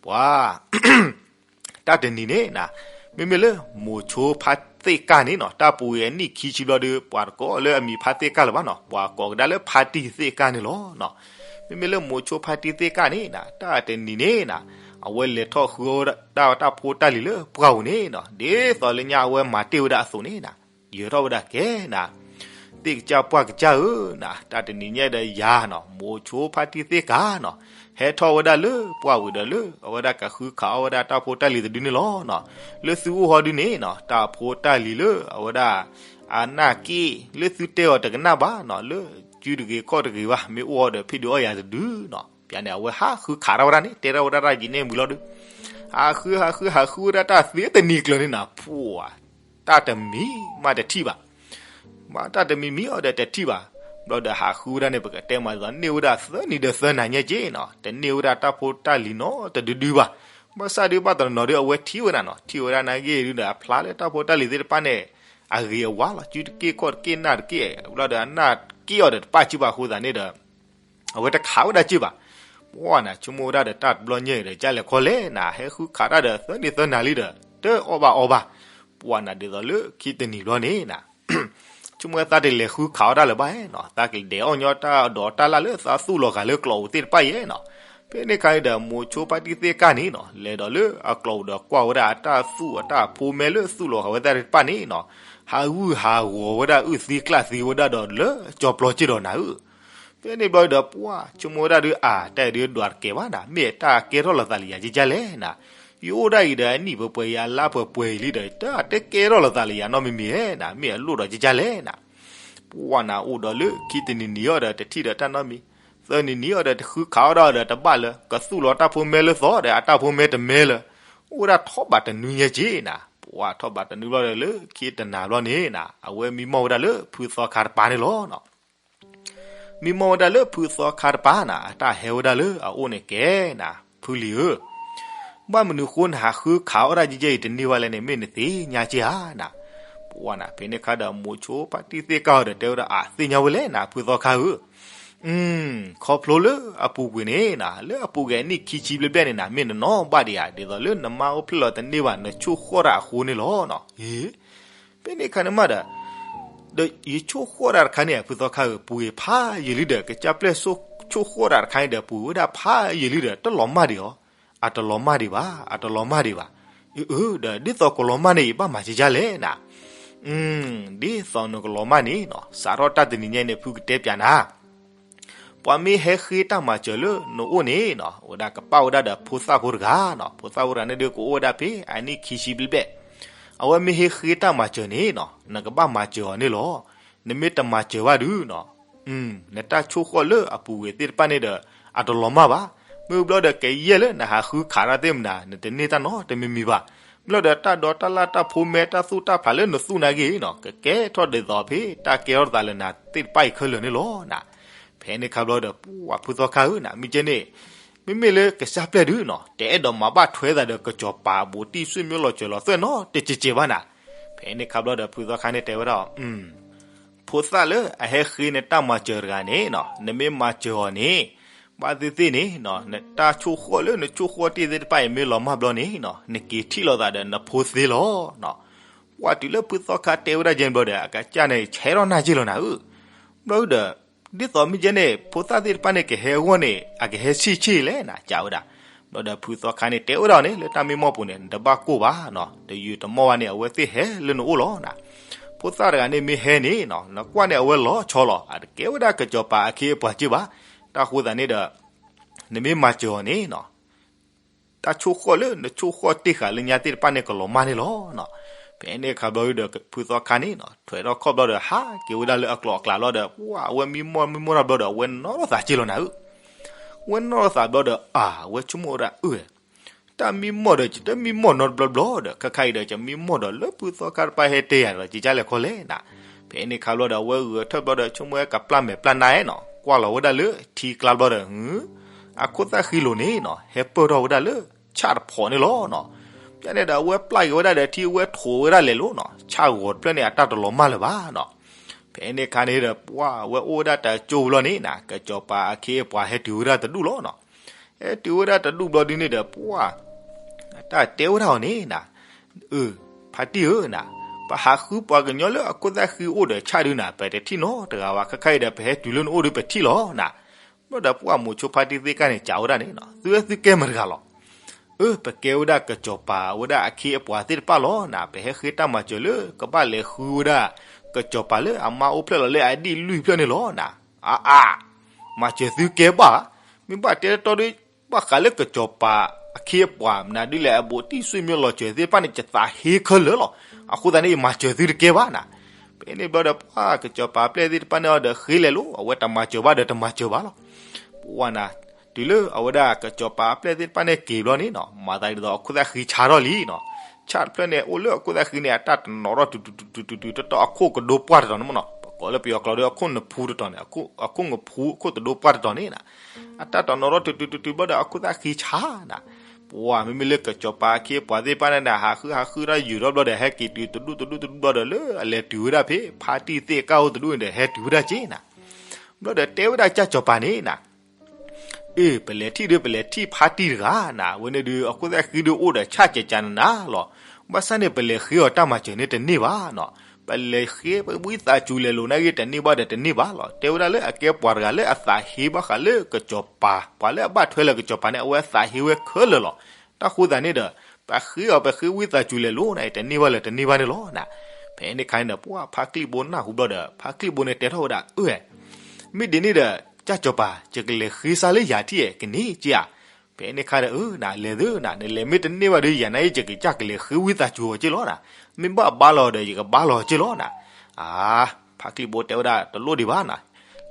ပှၤ တၢ်တနံၤန့ၣ်နီၤ, မ့မ့ၢ်လၢမိၤဆိဖါသ့ၣ်ကၢ်န့ၣ်နီၤ, တၢ်ပူၤဝံၤအနံၣ်ခံဆံဘျီဒီး ပှၤတကိးလၢအမံၤဖါသ့ၣ်ကၢ်လၢၤဘၣ်နီၤ, ပှၤကိးကဒါလၢဖါတံၢ်သ့ၣ်ကၢ်န့ၣ်လီၤနီၤ. မ့မ့ၢ်လၢမိၤဆိဖါတံၢ်သ့ၣ်ကၢ်န့ၣ်နီၤ, တၢ်တနံၤန့ၣ်နီၤ, အဝဲလဲၤထီၣ်ဃုဝဲဒၣ်တၢ်ပှၢ်တၢ်ဖိတၢ်လံၤလၢပှၢ်ပူၤန့ၣ်နီၤ, ဒ်သိးလၢညါအဝဲမၤတ့ၢ်ဝဲဒၣ်အသိးန့ၣ်နီၤ, ယဲၤထီၣ်ဝဲဒၣ်ကဲနီၤ, သ့ၣ်ကစၢ်ပှၢ်ကစၢ်ဧၢနီၤ, တၢ်တနံၤညါဒီးယၤနီၤ, မိၤဆိဖါတံၢ်သ့ၣ်ကၢ်နီၤ, ဟဲထီၣ်ဝဲဒၣ်လၢပှၢ်ဝံၤဒီးလၢ အဝဲဒၣ်ကဃုခးအီၣ်ဝဲဒၣ်တၢ်ဖိတၢ်လံၤတဒုန့ၣ်လီၤနီၤ. လၢသုအိၣ်ဟီဒုန့ၣ်နီၤ, တၢ်ဖိတၢ်လံၤလၢအဝဲဒၣ် အနၢ်က့ၣ် လၢသုတဲအီၤတကနၣ်ဘၣ်နီၤ, လၢစုတဂ့ၤခီၣ်တဂ့ၤဘၣ်, မ့ၢ်အိၣ်အီၤဒီးဖံးဒုးအီၣ်ယၤတဒုနီၤ. ပျၢ်န့ၣ် အဝဲဟးဃုခးထီၣ်ဝဲဒၣ်န့ၣ်, တဲထီၣ်ဝဲဒၣ်တၢ်ယံၤန့ၢ်မုာ်လီၤဒုး, ဟးဃု ဟးဃု ဟးဃုဝဲဒၣ်တၢ်သ့တနံၤကျၢၤန့ၣ်နီၤ, ပှၤ တၢ်တမံၤမးတထံၣ်ဘၣ်. မ့ၢ်တၢ်တမံၤမံၤအီၤဒီးတထံၣ်ဘၣ်. ဘျီဒီးဟးဃုဝဲဒၣ်န့ၣ် ပကတဲမးဒ်သိး န့ၢ်ဝဲဒၣ်သၢနံၤဒီးသၢနၤညါက့နီၤ, တန့ၢ်ဝဲဒၣ်တၢ်ဖိတၢ်လံၤနီတဒုဒုဘၣ်. ဘၣ်ဆၣ်ဒုးဘၣ်တနီၤနီၤဒုး အဝဲထံၣ်ဝဲဒၣ်နီၤ, ထံၣ်ဝဲဒၣ်နာ်က့ဒုးဒီး အဖျါလၢတၢ်ဖိတၢ်လံၤသ့ၣ်တဖၣ်န့ၣ် အဂ့ၤအဝါလီၤ, စုတက့ၢ်ခီၣ်တက့ၢ်နၢ်တက့ၢ်, ဘျီဒီးအနၢ်က့ၢ်အီၤဒီးတပာ်စုဘၣ်အဃိသတးန့ၣ်ဒီး အဝဲတခးဝဲဒၣ်စုဘၣ်. ပှၢ်နၤ ဆိကမိၣ်ဝဲဒၣ်ဒီးတၢ်တဘျီညါအံၤဒီး ကလဲၤခီလဲၣ်နၤ, ဟဲဃုခးတၢ်ဒီးသၢနံၤသၢနၤလံဒီး တအီၣ်ဘၣ်အီဘၣ်. ပှၢ်နၤ ဒ်သိးလၢခံတနံၤဘျီန့ၣ်နၤ ဆိကမိၣ်ဝဲသးတလဲၤဃုခးအီၣ်တၢ်လၢၤဘၣ်နီၤ, သးကလဲၤအီၣ်ညီတၢ်ဒိးတၢ်လၣ်လၢသးသူၣ်လီၤဂာ်လၢကျိးပူၤသ့ၣ်တဖၣ်ယဲနီၤ. ဖဲန့ၣ်ခါအံၤဒီး မိၤဆိဖါတံၢ်သ့ၣ်ကၢ်န့ၣ်နီၤ, လဲၤဒီးလၢအကျိးပူၤဒီးကွၢ်ဝဲဒၣ်အတၢ်သူၣ်အတၢ်ဖိမဲလၢသူၣ်လီၤဂာ်ဝဲသ့ၣ်တဖၣ်န့ၣ်နီၤ, ဟးဂုၢ်ဟးဂီၤဝဲဒၣ်အုၣ်သံကျၢ်သံဝဲဒၣ်ဒီးလၢကၠီၤပျီက့ၤဒီးနၤဧၢ. ဖဲန့ၣ်ဘျီဒီး ပှၢ်ဆိကမိၣ်ဝဲဒၣ်ဒုး အါ တၢ်အံၤဒုးဒွးတကဲဘၣ်နၤ, မ့ၢ်အတၢ်ကဲထီၣ်လိာ်သးလၢယၤကကလဲၣ်နၤ. ယအိၣ်ဒၣ်အံၤဒီးအနံၣ်ပှဲၤပှဲၤ ယလါပှဲၤပှဲၤအံၤလံဒီး တၢ်တကဲထီၣ်လိာ်သးလၢယၤနီတမံၤမံၤဧဲနၤ, မ့ၢ်အလိၣ်ဒီးကကလဲၣ်နၤ. ပှၢ်နၤ အိၣ်ဒီးလၢခံတနံၤနံၤအီၤဒီးတထံၣ်ဒီးတၢ်နီတမံၤ, သၢနံၤနံၤအီၤဒီးတဃုခးအီၣ်ဒီးတဘၣ်လၢၤ, ကသူၣ်လီၤတၢ်ဖိမဲလၢသီဒီးအတၢ်ဖိမဲတမဲလၢၤ, အိၣ်ဝဲဒၣ်ထီၣ်ဘးတနွံညါက့နၤ. ပှၢ်ထီၣ်ဘးတနွံဘျီဒီးလၢခံတနၤဘျီန့ၣ်နၤ, အဝဲမံမီၢ်ဝဲဒၣ်လၢဖုသီခါတပၤန့ၣ်လီၤ. မံမီၢ်ဝဲဒၣ်လၢဖုသီခါတပၤနၤ, အတၢ်ဟဲဝဲဒၣ်လၢအအိၣ်န့ၣ်ကဲနၤ, ဖုလံၤဧၢ, ဘၣ်မနုၤဃိနဟးဃုခးအီၣ်တၢ်ကကဲအံၤ တန့ၢ်ဝဲလဲၣ်န့ၣ် မ့ၢ်နသ့ၣ်ညါက့ဧါနၤ. ပှၢ်နၤ ဖဲန့ၣ်ခါဒီး မိၤဆိဖါတံၢ်သ့ၣ်ကၢ်အီၤဒီးတဲဝဲဒၣ် အါ သ့ၣ်ညါဝဲလဲၣ်နၤ ဖုသီခါဧၢ. ခီဖျိလၢအပူၤကွံာ်န့ၣ်နီၤ, လၢအပူၤကွံာ်အနံၣ်ခံဆံဘျဲၣ်ဘျဲၣ်န့ၣ်နီၤ, မ့ၢ်နနီၢ်ဘၣ်ဒံးဧါ, ဒ်သိးလၢနမါအိၣ်ဖျဲၣ်လီၤတန့ၢ်ဘၣ် နဆိၣ်ဃီၣ်တၢ်အဃိန့ၣ်လီၤနီၤ. အ့ ဖဲန့ၣ်အခါန့ၣ်မးဒီး ဒီးယဆိၣ်ဃီၣ်တၢ်တခါန့ၣ် ဖုသီခါဧၢ, ပူၤကွံာ်ဖးယံာ်လံဒီး ကစၢ်ပျဲၢ်ဆိၣ်ဃီၣ်တၢ်တခါန့ၣ်ဒီး ပူၤကွံာ်ဝဲဒၣ်ဖးယံာ်လံဒီး တလီၤမၢ်ဒံးဧါ. အတလီၤမၢ်ဒံးဘၣ်, အတလီၤမၢ်ဒံးဘၣ်. အၢ ဒီးဒ်သိးကလီၤမၢ်န့ၣ် ယဘၣ်မၤကကလဲၣ်နၤ. ဒ်သိးနကလီၤမၢ်န့ၣ်နီၤ, စးထီၣ်တၢ်တနံၤညါန့ၣ် ဖုကတဲပၠးနၤ ပှၤမ့ၢ်ဟဲဃ့တၢ်မၤစၢၤလၢနအိၣ်န့ၣ်နီၤ, ဝဲဒၣ်ကပာ်ဝဲဒၣ်ဒီးဖိသၣ်ဖိတဂၤနီၤ, ဖိသၣ်ဖိတဂၤန့ၣ်ဒုးကအိၣ်ဝဲဒၣ်ဖဲအနံၣ်ခံဆံဘျဲၣ်ဘျဲၣ်, အဝဲမ့ၢ်ဟဲဃ့တၢ်မၤစၢၤန့ၣ်နီၤ, နကဘၣ်မၤစၢၤအီၤန့ၣ်လီၤ. နမ့ၢ်တမၤစၢၤဘၣ်ဒုးနီၤ, နတၢ်ဆိၣ်ဃီၣ်လၢအပူၤကွံာ်သ့ၣ်တဖၣ်န့ၣ်ဒီး အတလီၤမၢ်ဘၣ်. မ့ၢ်ဘျီဒီးကယဲၢ်လၢနဟးဃုခးတၢ်သ့ၣ်မနၤ နတန့ၢ်တၢ်နီတမံၤမံၤဘၣ်. ဘျီဒီးတၢ်ဒိးတၢ်လၢ်တၢ်ဖိမဲတၢ်သူၣ်တၢ်ဖျးလၢနသူၣ်နာ်က့ၤနီၤ, ကကဲထီၣ်ဒ်သိးဖဲတၢ်ကဲထီၣ်သးလၢနၤသ့ၣ်တဖၣ်အံၤခဲလၢာ်န့ၣ်လီၤနၤ. ဖဲန့ၣ်ခါဘျီဒီး ပှၤဖုသီခါဧၢနၤ, မ့ၢ်ကဲန့ၣ် မ့မ့ၢ်လၢကစၢ်ပျဲၢ်ဒုးနီၤ, တအဲၣ်ဒိးမၤဘၣ်ထွဲသးဒီးကစီၤပၤအဘူးတံၢ် ဆွေမျိုးလီၤစၢၤလီၤသွဲၣ်နီတစဲးစဲးဘၣ်နၤ. ဖဲန့ၣ်ခါဘျီဒီး ဖုသီခါန့ၣ်တဲဝဲဒၣ် ဖိသၣ်လၢအဟဲဃ့နတၢ်မၤစၢၤတဂၤန့ၣ်နီၤ, နမ့ၢ်မၤစၢၤအီၤန့ၣ် ဘၣ်သ့ၣ်သ့ၣ်န့ၣ်နီၤ, နတၢ်ဆိၣ်ဃီၣ်လၢနဆိၣ်ဃီၣ်တ့ၢ်သ့ၣ်တဖၣ်အံၤမ့ၢ်လီၤမၢ်ဘျီန့ၣ်နီၤ, နက့ၤထံၣ်လိာ်သးဒီးနဖိသ့လီၤနီၤ. ပှၤတုၤလၢဖုသီခါတဲဝဲဒၣ်ယဲၢ်န့ၣ်ဘျီဒီး အကစၢ်န့ၣ်ဆဲးထီၣ်နၢ်က့ၤလီၤနၤဧၢ. ဘျီဒီး ဒ်သိးမ့ၢ်ကဲန့ၣ် ဖိသၣ်သ့ၣ်တဖၣ်န့ၣ်ကဟဲအဂီၢ်န့ၣ် အကဟဲဆံးဆံးလဲၣ်နၤ ကးဝဲဒၣ်. ဘျီဒီးဖုသီခါန့ၣ်တဲဝဲဒၣ်န့ၣ် လၢတၢ်မံမီၢ်ပူၤန့ၣ် နတဘၣ်ကိၢ်ဘၣ်နီၤ, တယုာ်တမီၢ်ဘၣ်န့ၣ် အဝဲသ့ၣ်ဟဲလၢနအိၣ်လီၤနၤ. ဖိသၣ်တဂၤန့ၣ်မ့ၢ်ဟဲန့ၣ်နီၤ, နကွၢ်န့ၣ်အဝဲလီၤဆီလီၤ, အတကဲဝဲဒၣ်ကစီၤပၤအခ့အပှၤက့ၢ်ဘၣ်. တၢ်ဃိသတးန့ၣ်ဒီး နမ့ၢ်မၤစၢၤအီၤန့ၣ်နီၤ တၢ်ဆိၣ်ဃီၣ်လၢနဆိၣ်ဃီၣ်တ့ၢ်ဃာ်လၢညါသ့ၣ်တဖၣ်န့ၣ် ကလီၤမၢ်န့ၣ်လီၤနီၤ. ဖဲန့ၣ်အခါဘျီဒီး ဖုသီခါန့ၣ်နီၤ ထွဲထီၣ်ခီၣ်ဘျီဒီး ဟးက့ၤဝဲဒၣ်လၢအကျိၤအကျဲဘျီဒီး ပှၤ အဝဲမံမီၢ်မံမီၢ်တၢ်ဘျီဒီး အဝဲနီၣ်ထီၣ်သးက့ၢ်လီၤနၤဧၢ. အဝဲနီၣ်ထီၣ်သးဘျီဒီး အါ အဝဲဆိကမိၣ်ဝဲဒၣ် အၢ တၢ်မံမီၢ်ဒီး ယတမံမီၢ်နီတဘျီဘျီဒီး ခဲခါအံၤဒီး ယမံမီၢ်ဒီးလၢဖုသီခါတဖၣ်ဟဲတဲယၤဒီး ကကလဲၣ်ခီလဲၣ်နၤ. ဖဲန့ၣ်ခါဘျီဒီး အဝဲဂဲၤထၢၣ်ဘျီဒီး ဆိကမိၣ်ဝဲကပျၢ်မဲာ်ပျၢ်နါနီၤ ကွၢ်လီၤဝဲဒၣ်လၢထံကျါဘျီဒီး အခိၣ်သၣ်ဃံလိၤန့ၣ်နီၤ ဟဲပၢၢ်ထီၣ်ဝဲဒၣ်လၢ ဆၣ်တဖီးန့ၣ်လီၤနီၤ. ဖဲန့ၣ်ဒီး အဝဲပျၢ်က့ၤဝဲဒၣ်ဒီး ထံအဝဲထိးဝဲဒၣ်လဲာ်လီၤနီၤ ဆၣ်ဂီၤတဖျၢၣ်န့ၣ် အတၢ်တလီၤမၢ်လၢၤဘၣ်နီၤ. ဖဲန့ၣ်ခါန့ၣ်ဒီး ပှၤ အဝဲအိၣ်ဝဲဒၣ်တကၠိဘျီန့ၣ်နၤ ကစီၤပၤအခ့အပှၤဟဲတုၤဝဲဒၣ်တဒူၣ်လီၤနီၤ. ဟဲတုၤဝဲဒၣ်တဒူၣ်ဘျီဒ်န့ၣ်ဒီး ပှၤ အတၢ်တဲဝဲဒၣ်အီၤန့ၣ်နၤ အၢ ဖါတံၢ်ဧၢနၤ ပဟးဃုပှၤကညီလၢအခိၣ်သၣ်ဃံအိၣ်ဒီးဆၣ်ဒုးနၤ ပတထံၣ်နီတဂၤဘၣ် ခဲခါအံၤဒီး ပဟဲတုၤလၢနအိၣ်ဒီးပထံၣ်လီၤနၤ. ဘျီဒီးပှၤမိၤဆိဖါတံၢ်သ့ၣ်ကါန့ၣ် ကးဝဲဒၣ်န့ၣ်နီၤ သုဝဲသုကဲမတၤတဂၤလီၤ. အၢ ပကဲဝဲဒၣ်ကစီၤပၤဝဲဒၣ်အခ့အပှၤသ့ၣ်တဖၣ်လီၤနၤ ပဟဲဃ့တၢ်မၤစၢၤလၢကဘၣ်လဲၤဃုဝဲဒၣ် ကစီၤပၤလၢအမါအိၣ်ဖျဲၣ်လီၤလၢအဒံၣ်လွံၢ်ဖျၢၣ်န့ၣ်လီၤနၤ. အါအါ မၤစၢၤသုကဲဘၣ် မ့ၢ်ဘၣ်တဲတတီဒီး ဘၣ်ဃးလၢကစီၤပၤအခ့အပှၤမနုၤဒ်လဲၣ် အဘူးတံၢ် ဆွေမျိုးလီၤစၢၤသ့ၣ်တဖၣ်န့ၣ် ယသးဟ့ခဲလၢာ်လီၤ. အဃိသတးန့ၣ် ယမၤစၢၤသုတကဲဘၣ်နၤ. ဖဲန့ၣ်ဘျီဒီး ပှၤကစီၤပၤအပျဲၢ်သ့ၣ်တဖၣ်န့ၣ်ဒီး ဃ့လဲၤလိၤ အဝဲတမၤစၢၤဘၣ်ဒီးတမၤစၢၤဘၣ်လီၤ. ပှၤနၤ တုၤလၢအဝဲဒၣ်ကစီၤပၤအပျဲၢ်သ့ၣ်တဖၣ်န့ၣ်က့ၤဘျီန့ၣ်နီၤ မၤသးဒ်သိးအခိၣ်သၣ်ဃံဆါထီၣ်လံနီၤ. ဆၣ်တဖျၢၣ်န့ၣ် အိၣ်လၢအခိၣ်သၣ်ဃံန့ၣ် အတၢ်တနီၤထီၣ်တုၤတုၤတုၤတုၤတုၤ တတီၤအခိၣ်ကဒိပှၢ်တတီၤန့ၣ်မ့ၢ်နီၤ ပကိးလၢပယီၤကျိာ်ဒီးအခိၣ်နဖူတတီၤန့ၣ် အခိၣ်ငဖူ အခိၣ်တဒိပှၢ်တတီၤန့ၣ်နၤ အတၢ်တနီၤထီၣ်တုၤတုၤတုၤတုၤဘျီဒီး အခိၣ်သၣ်ဃံဆါနၤ. ပှၤမ့မ့ၢ်လၢကစီၤပၤအခ့အပှၤသ့ၣ်တဖၣ်န့ၣ် ဟးဃုဟးဃုတၢ်ယုာ်ထီၣ်ဘျီဒီး ဟဲက့ၤတုၤတဒူၣ်တဒူၣ်တဒူၣ်ဘျီဒီး လၢအလဲၤတုၤဝဲဒၣ်ဖဲ ဖါတံၢ်သ့ၣ်ကၢ်အိၣ်တဒူၣ်န့ၣ်ဒီး ဟဲတုၤဝဲဒၣ်က့ၤနၤ. ဘျီဒီးတဲဝဲဒၣ်ကစၢ်စီၤပၤန့ၣ်နၤ အ့ ပလဲၤထံၣ်ဒီး ပလဲၤထံၣ်ဖါတံၢ်တဂၤနၤ အဝဲန့ၣ်ဒုး အခိၣ်သၣ်ဃံဒုးအိၣ်ဒီးဆၣ်ကဲးကးနးနးလီၤ. ဘၣ်ဆၣ်န့ၣ် ပလဲၤဃ့အီၤတၢ်မၤစၢၤန့ၣ်တန့ၢ်ဘၣ်နီၤ. ပလဲၤဃ့ဝံသးစူၤလဲၤလိၤနာ်က့ တန့ၢ်ဘၣ်ဒီးတန့ၢ်ဘၣ်လီၤ. တဲဝဲဒၣ်လၢအကဲပှၤတဂၤလၢအသးဟ့ဘၣ်ဃးလၢကစီၤပၤ, ပှၤလၢအဘၣ်ထွဲလၢကစီၤပၤန့ၣ် အဝဲအသးဟ့ဝဲခဲလၢာ်လီၤ. တၢ်ဃိသတးန့ၣ်ဒီး ပဃ့အီၤ ပဃ့ဝံသးစူၤလဲၤလိၤနာ်က့ တန့ၢ်ဘၣ်လၢၤတန့ၢ်ဘၣ်န့ၣ်လီၤနၤ. ဖဲန့ၣ်ခါန့ၣ်ဒီး ပှၤဖါကျံၣ်ဘိနၢ်ဟူဘျီဒီး ဖါကျံၣ်ဘိန့ၣ်တဲထီၣ်ဝဲဒၣ် အၢ မ့ၢ်ဒ်န့ၣ်ဒီး ကစၢ်စီၤပၤ ယကလဲၤဃ့စၢ်လၢယၤထံၣ်အဲၣ်ကန့ၢ်က့ဧါ. ဖဲန့ၣ်ခါဒီး အၢ နလဲၤသုနၤ နလဲၤမ့ၢ်တန့ၢ်ဘၣ်ဒီး ယၤနာ်က့ ယကစၢ်ကလဲၤဃ့ဝံသးစူၤအီၤက့လီၤနၤ. မ့ၢ်ဘၣ်ဘါလီၤဒီး ယကဘါလီၤအီၤက့လီၤနၤ. အါ ဖါကျံၣ်ဘိတဲဝဲဒၣ်တလိၣ်ဒံးဘၣ်နၤ.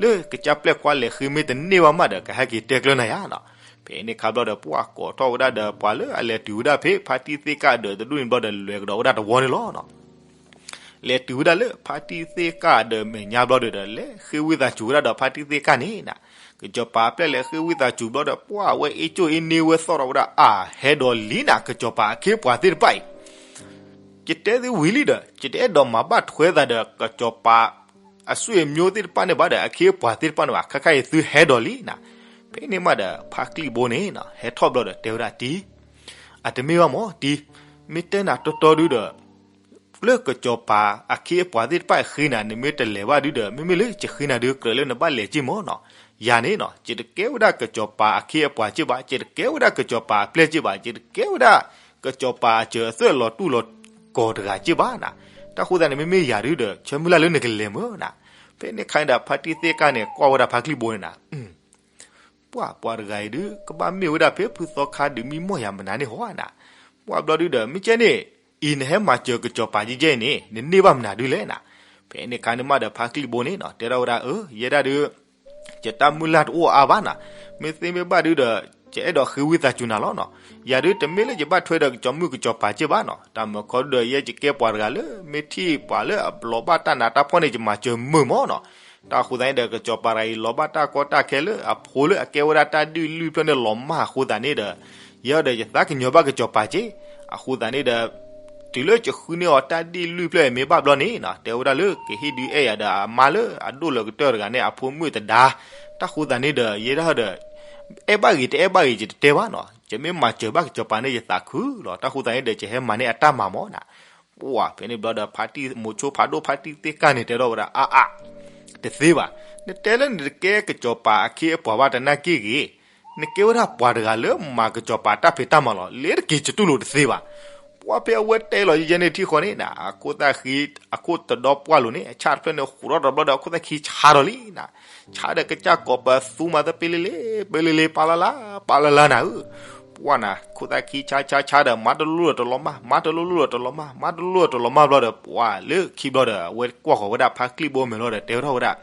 လၢကစၢ်ပျဲၢ်ခွါလဲၤဃ့မ့ၢ်တန့ၢ်ဘၣ်မးဒီး ကဟဲက့ၤတဲကျၢၤနၤယါနီၤ. ဖဲန့ၣ်ခါဘျီဒီး ပှၤကိးထီၣ်ဝဲဒၣ်ဒီး ပှၤလၢအလဲၤတုၤဝဲဒၣ်ဖဲ ဖါတံၢ်သ့ၣ်ကၢ်ဒၢးတဒူၣ်န့ၣ်ဘျီဒီး လဲၤကဒီးဝဲဒၣ်တဝီန့ၣ်လီၤနီၤ. လဲၤတုၤဝဲဒၣ်လၢဖါတံၢ်သ့ၣ်ကၢ်ဒၢးမဲာ်ညါဘျီဒီး လဲၤဃ့ဝံသးစူၤဝဲဒၣ်ဒီးဖါတံၢ်သ့ၣ်ကၢ်န့ၣ်နၤ. ကစီၤပၤအပျဲၢ်လဲၤဃ့ဝံသးစူၤဘျီဒီး ပှၤဝဲအ့ၣ်ကၠိၣ်အ့ၣ်န့ၢ်ဝဲသီၣ်ထီၣ်ဝဲဒၣ် အါ ဟဲဒီးလံနၤ ကစီၤပၤအခ့အပှၤသ့ၣ်တဖၣ်အံၤ ယတဲသုဝံၤလံဒီး ယတအဲၣ်ဒိးမၤဘၣ်ထွဲသးဒီးကစီၤပၤ အဆွေမျိုးသ့ၣ်တဖၣ်န့ၣ်ဘၣ်ဒီး အခ့အပှၤသ့ၣ်တဖၣ်န့ၣ်ဘၣ် ခဲခါအံၤသုဟဲဒီးလံနၤ. ဖဲန့ၣ်မးဒီး ဖါကံၣ်ဘိန့ၣ်နီၤ ဟဲထီၣ်ဘျီဒီးတဲဝဲဒၣ်တံၤ, အတမ့ၢ်ဘၣ်မၢ်တံၤ, မ့ၢ်တဲနၤတီတီဒုဒီး လၢကစီၤပၤအခ့အပှၤသ့ၣ်တဖၣ်အဃ့နၤ နမ့ၢ်တလဲၤဘၣ်ဒုဒီး မ့မ့ၢ်လၢယဃ့နၤဒု ကြၢးလၢနဘၣ်လဲၤက့ၢ်မၢ်နီၤ. ယၤန့ၣ်နီၤ ယတကဲဝဲဒၣ်ကစီၤပၤအခ့အပှၤက့ၢ်ဘၣ်, ယတကဲဝဲဒၣ်ကစီၤပၤအပျဲၢ်က့ၢ်ဘၣ်, ယတကဲဝဲဒၣ်ကစီၤပၤအစၢၤအသွဲၣ်လီၤတူၢ်လီၤကီၤတဂၤက့ၢ်ဘၣ်နၤ. တၢ်ဃိသတးန့ၣ် မ့မ့ၢ်ယၤဒုဒီး ဆၢမုၢ်လၢ်လၢနကလဲၤမၢ်နၤ. ဖဲန့ၣ်ခါန့ၣ်ဒီး ဖါတံၢ်သ့ၣ်ကါန့ၣ် ကွၢ်ဝဲဒၣ်ဖါကံၣ်ဘိန့ၣ်နၤ ပှၢ်ပှၤတဂၤအံၤဒု ကဘၣ်မ့ၢ်ဝဲဒၣ်ဖဲဖုသီခါဒုးမံမီၢ်ယၤမနုၤန့ၣ်ဟီနၤ. ပှၢ်ဘျီဒုဒီး မ့ၢ်ကဲန့ၣ် အံၤနဟဲမၤစၢၤကစီၤပၤကဲကဲအံၤန့ၣ် နန့ၢ်ဘၣ်မနုၤဒုလဲၣ်နၤ. ဖဲန့ၣ်ခါန့ၣ်မးဒီး ဖါကံၣ်ဘိန့ၣ်နီၤ တဲထီၣ်ဝဲဒၣ် အၢ ယဲဒၣ်ဒု ယတၢ်မုၢ်လၢ်တအိၣ်အါဘၣ်နၤ. မ့ၢ်သ့မ့ၢ်ဘၣ်ဒုဒီး ယအဲၣ်ဒိးဃ့ဝံသးစူၤနၤလီၤနီၤ. ယၤဒုတမ့ၢ်လၢယဘၣ်ထွဲဒီးကစီၤမုၣ်ကစီၤပၤက့ၢ်ဘၣ်နီၤ. တၢ်မၤခီဒုဒီး ယဲယကဲပှၤတဂၤလၢ မ့ၢ်ထံၣ်ပှၤလၢအလီၤဘၣ်တၢ်နးတၢ်ဖှီၣ်န့ၣ် ယမၤစၢၤမုာ်မၢ်နီၤ. တၢ်အဃိသတးန့ၣ်ဒီး ကစီၤပၤတဂၤအံၤ လီၤဘၣ်တၢ်ကီတၢ်ခဲလၢအဖိလၢအကဲဝဲဒၣ်တၢ်ဒုၣ်လွံၢ်ဖျၢၣ်န့ၣ်လီၤမၢ်အဃိသတးန့ၣ်ဒီး ယဲဒီးယသးကညီၤဘၣ်ကစီၤပၤက့ၢ်. အဃိသတးန့ၣ်ဒီး တုၤလၢယဃုန့ၢ်အီၤတၢ်ဒုၣ်လွံၢ်ဖျၢၣ်အံၤမ့ၢ်ဘၣ်ဘျီန့ၣ်နီၤ တဲဝဲဒၣ်လၢကဟ့ၣ်ဒုးအဲၣ်ယၤဒီးအမါလၢအဒိၣ်လၢကတၢၢ်တဂၤန့ၣ် အဖိမုၣ်တဒါ. တၢ်ဃိသတးန့ၣ်ဒီး ယဲဒၣ်ဒီး အဲၣ်ဘၣ်ဂ့ၤတအဲၣ်ဘၣ်ဂ့ၤ ယတတဲဘၣ်နီၤ. ယမ့ၢ်မၤစၢၤဘၣ်ကစီၤပၤန့ၣ် ယသးခုလီၤ. တၢ်ဃိသတးန့ၣ်ဒီး ယဟဲမၤန့ၢ်အတၢ်မၤမၢ်နၤ. ပှၢ်ဖဲန့ၣ်ဘျီဒီး ဖါတံၢ်မိၤဆိဖးဒိၣ်ဖါတံၢ်သ့ၣ်ကါန့ၣ် တဲထီၣ်ဝဲဒၣ် အါအါ တသ့ဘၣ်. နတဲလၢနတကဲကစီၤပၤအခ့အပှၤဘၣ်တနာ်က့ၢ်ဂ့ၤ, နကဲဝဲဒၣ်ပှၤတဂၤလၢမၤကစီၤပၤတၢ်ဖံးတၢ်မၤလီၤ. လဲၤတက့ၤကတူၢ်လိာ်တသ့ဘၣ်. ပှၢ်ဖဲအဝဲတဲလီၤယဲန့ၣ်ထံၣ်ဃီန့ၣ်နၤ အခိၣ်သၣ်ဃံ အခိၣ်တဒီပှၢ်လိၤန့ၣ် အဆၣ်တဖျၢၣ်န့ၣ် ဃူးထီၣ်တဘျီဒီး အခိၣ်သၣ်ခံဆါဒီးလံနၤ. ဆါဒီးကစၢ်ကိးပသူမၤသပ့လ့လ့ ပ့လ့လ့ ပၢ်လၢ်လၢ် ပၢ်လၢ်လၢ်နၤဧၢ. ပှၢ်နၤ ခိၣ်သၣ်ခံဆါဆါဆါဒီး မၤတလိၣ်ဒီးတလီၤမၢ် မၤတလိၣ်ဒီးတလီၤမၢ် မၤတလိၣ်ဒီးတလီၤမၢ်ဘျီဒီး ပှၢ်လၢခံဘျီဒီး အဝဲကွၢ်ဃီၤဝဲဒၣ်ဖါကံၣ်ဘိမဲာ်လီၤဒီး တဲဝဲထီၣ်ဝဲဒၣ်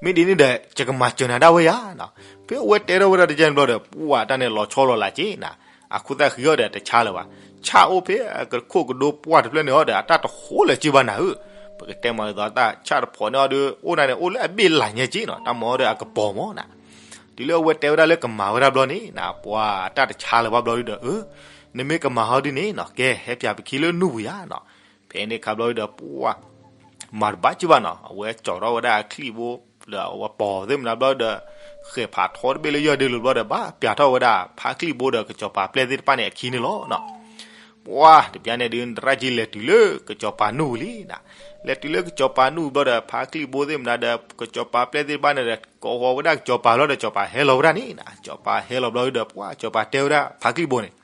မ့ၢ်ဒ်န့ၣ်ဒီး ယကမၤစၢၤနၤဒၣ်ဝဲယၤနီၤ. ဖဲအဝဲတဲထီၣ်ဝဲဒၣ်တကဲန့ၣ်ဘျီဒီး ပှၢ်တၢ်န့ၣ်လီၤဆီလီၤလးက့ၤနၤ. အခိၣ်သၣ်ဃံအီၤဒီးတဆါလၢၤဘၣ်. ဆၣ်အိၣ်ဖဲအကခိၣ်ကဒိပှၢ်တဖျၢၣ်န့ၣ်အီၤဒီး အတၢ်တဃိလၢၤက့ၤဘၣ်နၤဧၢ. ပကတဲမၤသးတၢ်ဆၣ်တဖိးန့ၣ်အီၤဒီး အိၣ်နၤန့ၣ် အိၣ်လၢအဘ့ၣ်လၢ်ညါက့ၤနီၤ. တၢ်မၤအီၤဒီးအကပီၤမၢ်နၤ. တုၤလၢအဝဲတဲဝဲဒၣ်လၢကမၤဝဲဒၣ်ဘျီန့ၣ်နၤ ပှၢ်တၢ်တဆါလၢၤဘၣ်ဘျီဒီး အၢ နမ့ၢ်ကမၤဟီဒ်န့ၣ်နီၤ ကဲ ဟဲပၠးပခံလၢနူၢ်ပူၤယၤနီၤ. ဖဲန့ၣ်ခါဘျီဒီး ပှၢ် မၤတဘၣ်က့ၤဘၣ်နီၤ. အဝဲကၠီထီၣ်ဝဲဒၣ်အချံၣ်ဘိ ဒီးအဝဲပီၤသ့ၣ်မနၤဘျီဒီး ဃဲၤဖးထီတဘ့ၣ်လၢယီၢ်ဒ့လိၤဘျီဒီး ဘၣ်ပၠးထီၣ်ဝဲဒၣ်ဖါကံၣ်ဘိဒီးကစီၤပၤပျဲၢ်သ့ၣ်တဖၣ်န့ၣ်အခံန့ၣ်လီၤနီၤ. ပှၢ်တပျၢ်န့ၣ်ဒုး နတရၣ်က့ၤလဲၤတုၤလၢကစီၤပၤနူၢ်ပူၤလံနၤ. လဲၤတုၤလၢကစီၤပၤနူၢ်ပူၤဘျီဒီး ဖါကံၣ်ဘိသ့ၣ်မနၤဒီး ကစီၤပၤပျဲၢ်သ့ၣ်တဖၣ်န့ၣ်ဒီး ကိးဃီၤဝဲဒၣ်ကစီၤပၤဘျီဒီး ကစီၤပၤဟဲလီၤဝဲဒၣ်န့ၣ်နၤ. ကစီၤပၤဟဲလီၤဘျီဒီး ပှၢ်ကစီၤပၤတဲဝဲဒၣ်ဖါကံၣ်ဘိန့ၣ်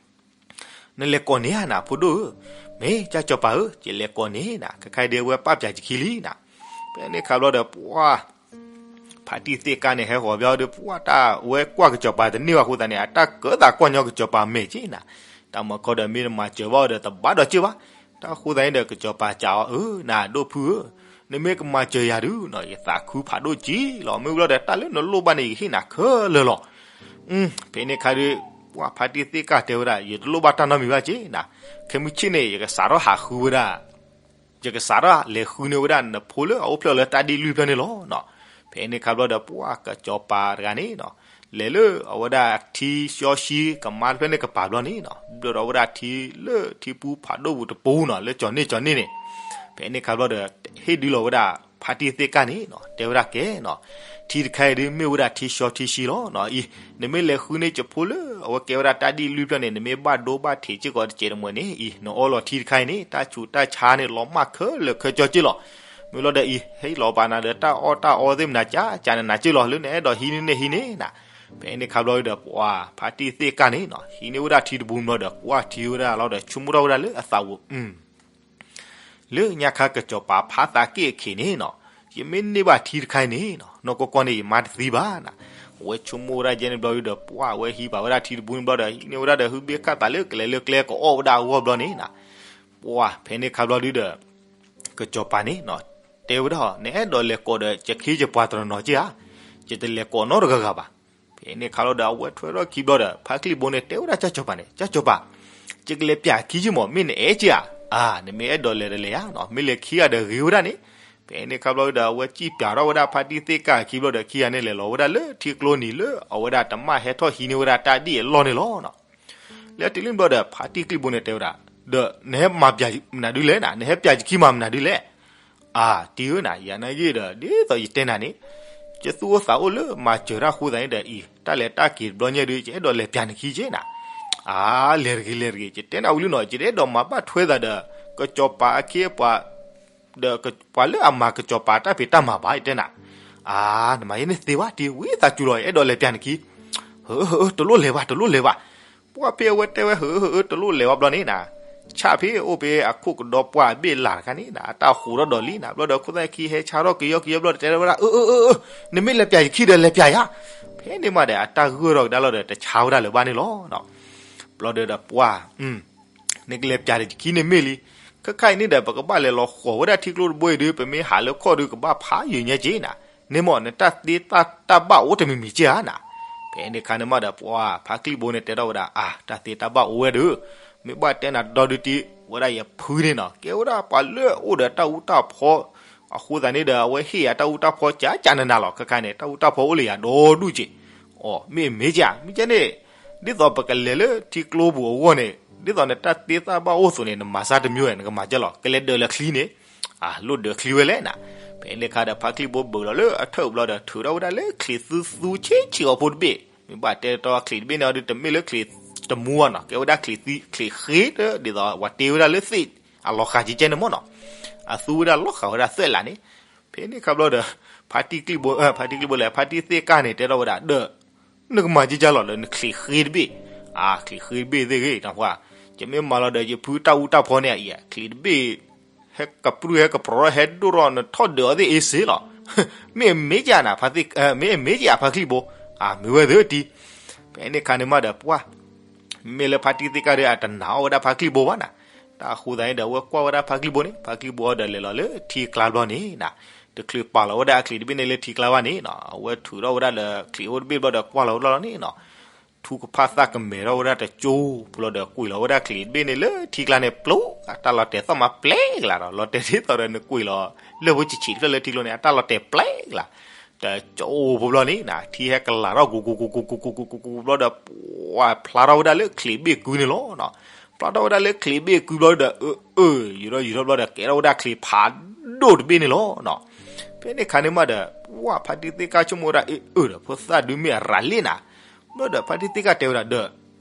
နလဲၤကိးန့ၢ်ဧါနၤ ဖိဒိၣ်ဧၢ. မ့ၢ်ကၢ်ကစီၤပၤဧၢ ယလဲၤကိးန့ၢ်နၤ ခဲခါအံၤဒုးအဝဲပၣ်ပၠးယခံလံနၤ. ဖဲန့ၣ်ခါဘျီဒီး ပှၢ် ဖါတံၢ်သ့ၣ်ကါန့ၣ် ဟဲဃီၤဘျီဒီး ပှၢ်တၢ်ဝဲကွၢ်ကစီၤပၤတန့ၢ်ဘၣ်အဃိသတးန့ၣ် အတၢ်ကၢသးကွၢ်ညီကစီၤပၤမဲာ်က့ၤနၤ. တၢ်မၤခီဒီး မ့ၢ်နမၤစၢၤဘၣ်အီၤဒီး တဘၣ်ဒီးက့ၢ်ဘၣ်. တၢ်အဃိသတးန့ၣ်ဒီး ကစီၤပၤစံးအီၤ အၢ နဒိၣ်ဖုဧၢ, နမ့ၢ်ကမၤစၢၤယၤဒုးနီၤ ယသးခုဖးဒိၣ်က့ၤလီၤ. မ့ၢ်ဘျီဒီး တၢ်လၢနလိၣ်ဘၣ်န့ၣ် ယကဟ့ၣ်နၤခဲလၢာ်လီၤ. ဖဲန့ၣ်ခါဒီး ပှၢ်ဖါတံၢ်သ့ၣ်ကါတဲဝဲဒၣ် ယတလိၣ်ဘၣ်တၢ်နီတမံၤဘၣ်က့ၢ်နၤ. ခဲမုၢ်ဆ့ၣ်န့ၣ် ယကစးထီၣ်ဟးဃုဝဲဒၣ် ယကစးထီၣ်လဲၤဃုန့ၢ်ဝဲဒၣ် နဖိလၢအအိၣ်ဖျဲၣ်လၢတၢ်ဒ့ၣ်လွံၢ်ဖျၢၣ်န့ၣ်လီၤနီၤ. ဖဲန့ၣ်ခါဘျီဒီး ပှၢ်ကစီၤပၤတဂၤန့ၣ်နီၤ လဲၤလၢအဝဲဒၣ်ထံဆှီဆှံကမါတဖျၢၣ်န့ၣ်ကပၤဘျီန့ၣ်နီၤ ဘျၢဒီးဝဲဒၣ်ထံလၢထံပူၤဖးဒိၣ်ပူၤတပူၤနီၤ လၢကၠီၤန့ၢ်ကၠီၤန့ၢ်န့ၣ်. ဖဲန့ၣ်ခါဘျီဒီး ဟ့ၣ်ဒုးလီၤဝဲဒၣ် ဖါတံၢ်သ့ၣ်ကါန့ၣ်နီၤ တဲဝဲဒၣ်ကဲနီၤ ထံတခါအံၤဒုး မ့ၢ်ဝဲဒၣ်ထံဆှီထံဆှံလီၤနီၤ. အံၤ နမ့ၢ်လဲၤဃုန့ၢ်ယဖိလၢအဝဲကဲဝဲဒၣ်တၢ်ဒ့ၣ်လွံၢ်ဖျၢၣ်န့ၣ် နမ့ၢ်ဘၣ်ဒိဘၣ်ထံးစ့ၢ်ကီးတစဲးတမှဲၤန့ၣ် အံၤ နအီလီၤထံတခါအံၤန့ၣ် တၢ်ဆူးတၢ်ဆါန့ၣ် လီၤမၢ်ခဲလၢာ်ခဲဆ့က့ၢ်လီၤ. မ့ၢ်လီၤဒီးအံၤ ဟ့ၣ်လီၤဘၣ်နၤဒီး တၢ်အီၣ်တၢ်အီသ့ၣ်မနၤ ကကနနၤက့ၢ်လီၤ လၢနအဲၣ်ဒိးဟံးန့ၢ်န့ၣ်ဟံးန့ၢ်နၤ. ဖဲန့ၣ်ခါဘျီဒီး ပှၢ်ဖါတံၢ်သ့ၣ်ကါန့ၣ်နီၤ ဟံးန့ၢ်ဝဲဒၣ်ထံတပူၤဘျီဒီး ကွၢ်ထံဝဲဒၣ်လီၤဒီး ဆိကမိၣ်ထီၣ်ဝဲဒၣ်လၢအသးပူၤ လၢညါခါကစီၤပၤဖးသးက့ၣ်အခံးန့ၣ်နီၤ ယမ့ၢ်န့ၢ်ဘၣ်ထံတခါအံၤန့ၣ်နီၤ နီၢ်ကီၢ်ကီၢ်န့ၣ် ယမါတသံဘၣ်နၤ. အဝဲဆိကမိၣ်ဝဲဒၣ်ယဲန့ၣ်ဘျီဒီး ပှၢ်အဝဲဟံးဘၣ်ဝဲဒၣ်ထံတပူၤန့ၣ်ဘျီဒီး ဟံးန့ၢ်ဝဲဒၣ်ဒီး ဟုဘ့ၣ်ခၣ်သးလၢကလဲၤလၢကျဲကအီၣ်ဝဲဒၣ်အဂီၢ်ဘျီန့ၣ်နၤ. ပှၢ်ဖဲန့ၣ်ခါဘျီဒုဒီး ကစီၤပၤန့ၣ်နီၤ တဲဝဲဒၣ် နအဲၣ်ဒိးလဲၤကိးဒီး ယခ့ယပှၤတနီၤနီၤက့ၢ်ဧါ, ယတလဲၤကိးနီတဂၤဂၤဘၣ်. ဖဲန့ၣ်ခါလီၤဒီး အဝဲထွဲထီၣ်ခံဘျီဒီး ဖါကံၣ်ဘိန့ၣ် တဲဝဲဒၣ်ကၠၢ်ကစီၤပၤန့ၣ် ကၠၢ်ကစီၤပၤ, ယကလဲၤပၠးခံက့ၢ်မး မ့ၢ်နအဲၣ်က့ၢ်ဧါ. အါ နမ့ၢ်အဲၣ်ဒိးလဲၤတလဲၤဧါနီၤ, မ့ၢ်လဲၤခံဂၤဒီးဂ့ၤဝဲဒၣ်န့ၣ်. ဖဲန့ၣ်ခါဘျီဒီး အဝဲစံၣ်ပၠးထီၣ်ဝဲဒၣ်ဖါတံၢ်သ့ၣ်ကၢ်ခံဘျီဒီး ခံဂၤန့ၣ် လဲၤလီၤဝဲဒၣ်လၢထံကျိနံၤလၢအဝဲဒၣ်တမၣ်ဟဲထီၣ်ဟံးန့ၢ်ဝဲဒၣ်တၢ်ဒ်အလီၢ်န့ၣ်လီၤ. လၢတုၤလံဘျီဒီး ဖါတံၢ်ကံၣ်ဘိန့ၣ်တဲဝဲဒၣ်, ဒီးနဟဲမၤပၠးမနုၤဒုလဲၣ်နၤ, နဟဲပၠးယခံမးမနုၤဒုလဲၣ်. အတံၤဧၢနၤ, ယၤနာ်က့ဒီး ဒ်သိးယတဲနၤန့ၣ်, ယသူၣ်အိၣ်သးအိၣ်လၢမၤစၢၤတၢ်အဃိသတးန့ၣ်ဒီး အံၤ တၢ်လဲၤတၢ်က့ၤတဘျီညါဒုး ယအဲၣ်ဒိးလဲၤပျၢ်နခံက့နၤ. အါ, လဲၤတဂ့ၤ လဲၤတဂ့ၤ, ယတဲနၤဝံၤလံနီၤ, ယတအဲၣ်ဒိးမၤဘၣ်ထွဲသးဒီး ကစီၤပၤအခ့အပှၤ ဒီးပှၤလၢအမၤကစီၤပၤတၢ်ဖံးတၢ်မၤဘၣ် ယတဲနၤ. အါ, နမၤယဲန့ၣ်သ့ဘၣ်တံၤ, ဝံသးစူၤလီၤ ယအဲၣ်ဒိးလဲၤပျၢ်နခံ. ဟၢ ဟၢ တလိၣ်လဲၤဘၣ် တလိၣ်လဲၤဘၣ်. ပှၢ်ဖဲအဝဲတဲဝဲ ဟၢ ဟၢ တလိၣ်လဲၤဘၣ်ဘျီန့ၣ်နၤ, ဆၣ်ဖဲအိၣ်ဖဲအခိၣ်ကဒီပှၢ်အဘ့ၣ်လၢ်တခါန့ၣ်နၤ, အတၢ်ဟူးထီၣ်ဒီးလံနၤ, ဘျီဒီးခိၣ်သၣ်ခံဟဲဆါထီၣ်ကယီကယီဘျီဒီး တဲထီၣ်ဝဲဒၣ် အၢ အၢ အၢ အၢ နမ့ၢ်လဲၤပျၢ်ယခံဒီးလဲၤပျၢ်ယၤ. ဖဲန့ၣ်မးဒီး အတၢ်ဂၢၢ်ထီၣ်ကဒါလီၤဒီး တဆါဝဲဒၣ်လၢၤဘၣ်န့ၣ်လီၤ. ဘျီဒီးပှၢ် နကလဲၤပျၢ်ဒီးယခံန့ၣ်မ့ၢ်လံ. ခဲခါအံၤန့ၣ်ဒီး ပကဘၣ်လဲၤလီၤဃီၤဝဲဒၣ်ထံကျိတဘိအံၤဒီး ပမ့ၢ်ဟးလၢခီၣ်ဒီး ကဘၣ်ဖးယံာ်ညါက့နၤ, န့ၣ်မ့ၢ် နတၢ်သ့တၢ်ဘၣ်အိၣ်တမံၤမံၤက့ဧါနၤ. ဖဲန့ၣ်ခါန့ၣ်မးဒီး ပှၢ်ဖါကျံၣ်ဘိန့ၣ်တဲထီၣ်ဝဲဒၣ် အါ တၢ်သ့တၢ်ဘၣ်အိၣ်ဝဲဒီး မ့ၢ်ဘၣ်တဲနၤဒီဒုတံၤ ဝဲဒၣ်ယဖုန့ၣ်နီၤ, ကဲဝဲဒၣ်ပှၤလၢအအိၣ်ဒီးတၢ်အူတၢ်ဖီ အဃိသတးန့ၣ်ဒီး အဝဲဟ့ၣ်ယၤတၢ်အူတၢ်ဖီ ကၠးကၠးနးနးလီၤ. ခဲခါန့ၣ် တၢ်အူတၢ်ဖီအိၣ်လၢယၤဒီဒူၣ်က့, အီ မ့ၢ်အမ့ၢ်က့ဧါ, မ့ၢ်ကဲန့ၣ် ဒ်သိးပကလဲၤလၢထံကျိပူၤအဂီၢ်န့ၣ် ဒ်သိးနတၢ်သ့တၢ်ဘၣ်အိၣ်အသိးန့ၣ် နမၤစၢ်တမံၤဝဲ နကမၤကဲလီၤ, ကလဲၤဒၢးလၢချံန့ၣ်, အါ လိၣ်ဒၢးချံဝဲလဲၣ်နၤ. ဖဲန့ၣ်ခါဒီး ဖါကျံၣ်ဘိဘုးလီၤလၢအထၢၣ်ဘျီဒီး ထုးထီၣ်ဝဲဒၣ်လၢချံးသူသူဆ့ဆ့အီၤဖိတဘ့ၣ်, မ့ၢ်ဘၣ်တဲတီချံးတဘ့ၣ်န့ၣ်ဒီး တမ့ၢ်လၢချံးတမူဘၣ်နီၤ, ကဲဝဲဒၣ်ချံးဃ့တဒ်သိး ပှၤတ့ဝဲဒၣ်လၢသ့ၣ်အလီၤဃာ်ကဲကဲန့ၣ်မ့ၢ်နီၤ, အသူဝဲဒၣ်လီၤဃာ်ဝဲဒၣ်သွဲၣ်လးန့ၣ်. ဖဲန့ၣ်ခါဘျီဒီး ဖါတံၢ်ကျံၣ်ဘိ, ဖါတံၢ်ကျံၣ်ဘိလဲၣ် ဖါတံၢ်သ့ၣ်ကၢ်န့ၣ် တဲထီၣ်ဝဲဒၣ်ဒီး နကမၤကဲကၢလီၤလၢနချံးဃ့တဘ့ၣ်, အါ ချံးဃ့တဘ့ၣ်သ့ၣ်ဂ့ၤ တၢ်ပှၢ်, ယမ့ၢ်မၤလီၤဒီးယဖုတၢ်အူတၢ်ဖီန့ၣ်အံၤ ချံးတဘ့ၣ် ဟဲကပြုၢ်ဟဲကပြီၤထီၣ်ဟဲဒိၣ်ထီၣ် နထီၣ်ဒၢးအီၤသ့ၣ်အ့စ့လီၤ. မ့ၢ်အမ့ၢ်ကဲနၤ, မ့ၢ်အမ့ၢ်ကဲအဖါကျံၣ်ဘိ, အါ မ့ၢ်ဝဲသ့ၣ်တံၤ. ဖဲန့ၣ်ခါန့ၣ်မးဒီးပှၢ် မ့ၢ်လၢဖါတံၢ်သ့ၣ်ကၢ်ဒီး အတနာ်အီၣ်ဝဲဒၣ်ဖါကျံၣ်ဘိဘၣ်နၤ, တၢ်အဃိသတးန့ၣ်ဒီး အဝဲကွၢ်ဝဲဒၣ်ဖါကျံၣ်ဘိန့ၣ် ဖါကျံၣ်ဘိအီၤဒီးလဲၤလီၤလၢထံကျါဘျီန့ၣ်နၤ, တချုးပာ်လီၤဝဲဒၣ်အချံးတဘ့ၣ်န့ၣ်လၢထံကျါဘၣ်န့ၣ်နီၤ, အဝဲထုးထီၣ်ဝဲဒၣ်ဒီးချံးအိၣ်တဘ့ၣ်ဘျီဒီးကွၢ်လီၤဝဲဒၣ်လီၤန့ၣ်နီၤ, ထူကဖၣ်သၣ်ကမဲာ်ထီၣ်ဝဲဒၣ်တကၠိဖိလီၤဒီး ကွံာ်လီၤဝဲဒၣ်ချံးတဘ့ၣ်န့ၣ်လၢထံကျါန့ၣ် ပျိ အတၢ်လီၤတဲာ်သီၣ်မးပျဲကလးဒီး လီၤတဲာ်ဒ်သိးဒီးနကွံာ်လီၤလၢၢ်ဖိဆံးဆံးတဖျၢၣ်လၢထံကျိန့ၣ် အတၢ်လီၤတဲာ်ပျဲကလး, တကၠိဖိဘျီန့ၣ်နၤ ထံဟဲကလၤထီၣ် ကူကူကူကူကူကူကူကူကူဘျီဒီး ပှၢ်ဖျါထီၣ်ဝဲဒၣ်လၢချံးဘ့ၣ်ကုန့ၣ်လီၤနီၤ. ဖျါထီၣ်ဝဲဒၣ်လၢချံးဘ့ၣ်ကုဘျီဒီး အၢ အၢ ယူၤထီၣ်ယူၤထီၣ်ဘျီဒီး ကဲထီၣ်ဝဲဒၣ်ချံးဖးဒိၣ်တဘ့ၣ်န့ၣ်လီၤနီၤ. ဖဲန့ၣ်ခါန့ၣ်မးဒီး ပှၢ်ဖါတံၢ်သ့ၣ်ကၢ်ဆိကမိၣ်ဝဲဒၣ် အ့ အၢ ဒီးဖိသၣ်ဒုးမ့ၢ်အရၤလ့ၣ်နၤ, ဘျီဒီးဖါတံၢ်သ့ၣ်ကၢ်တဲဝဲဒၣ်ဒီး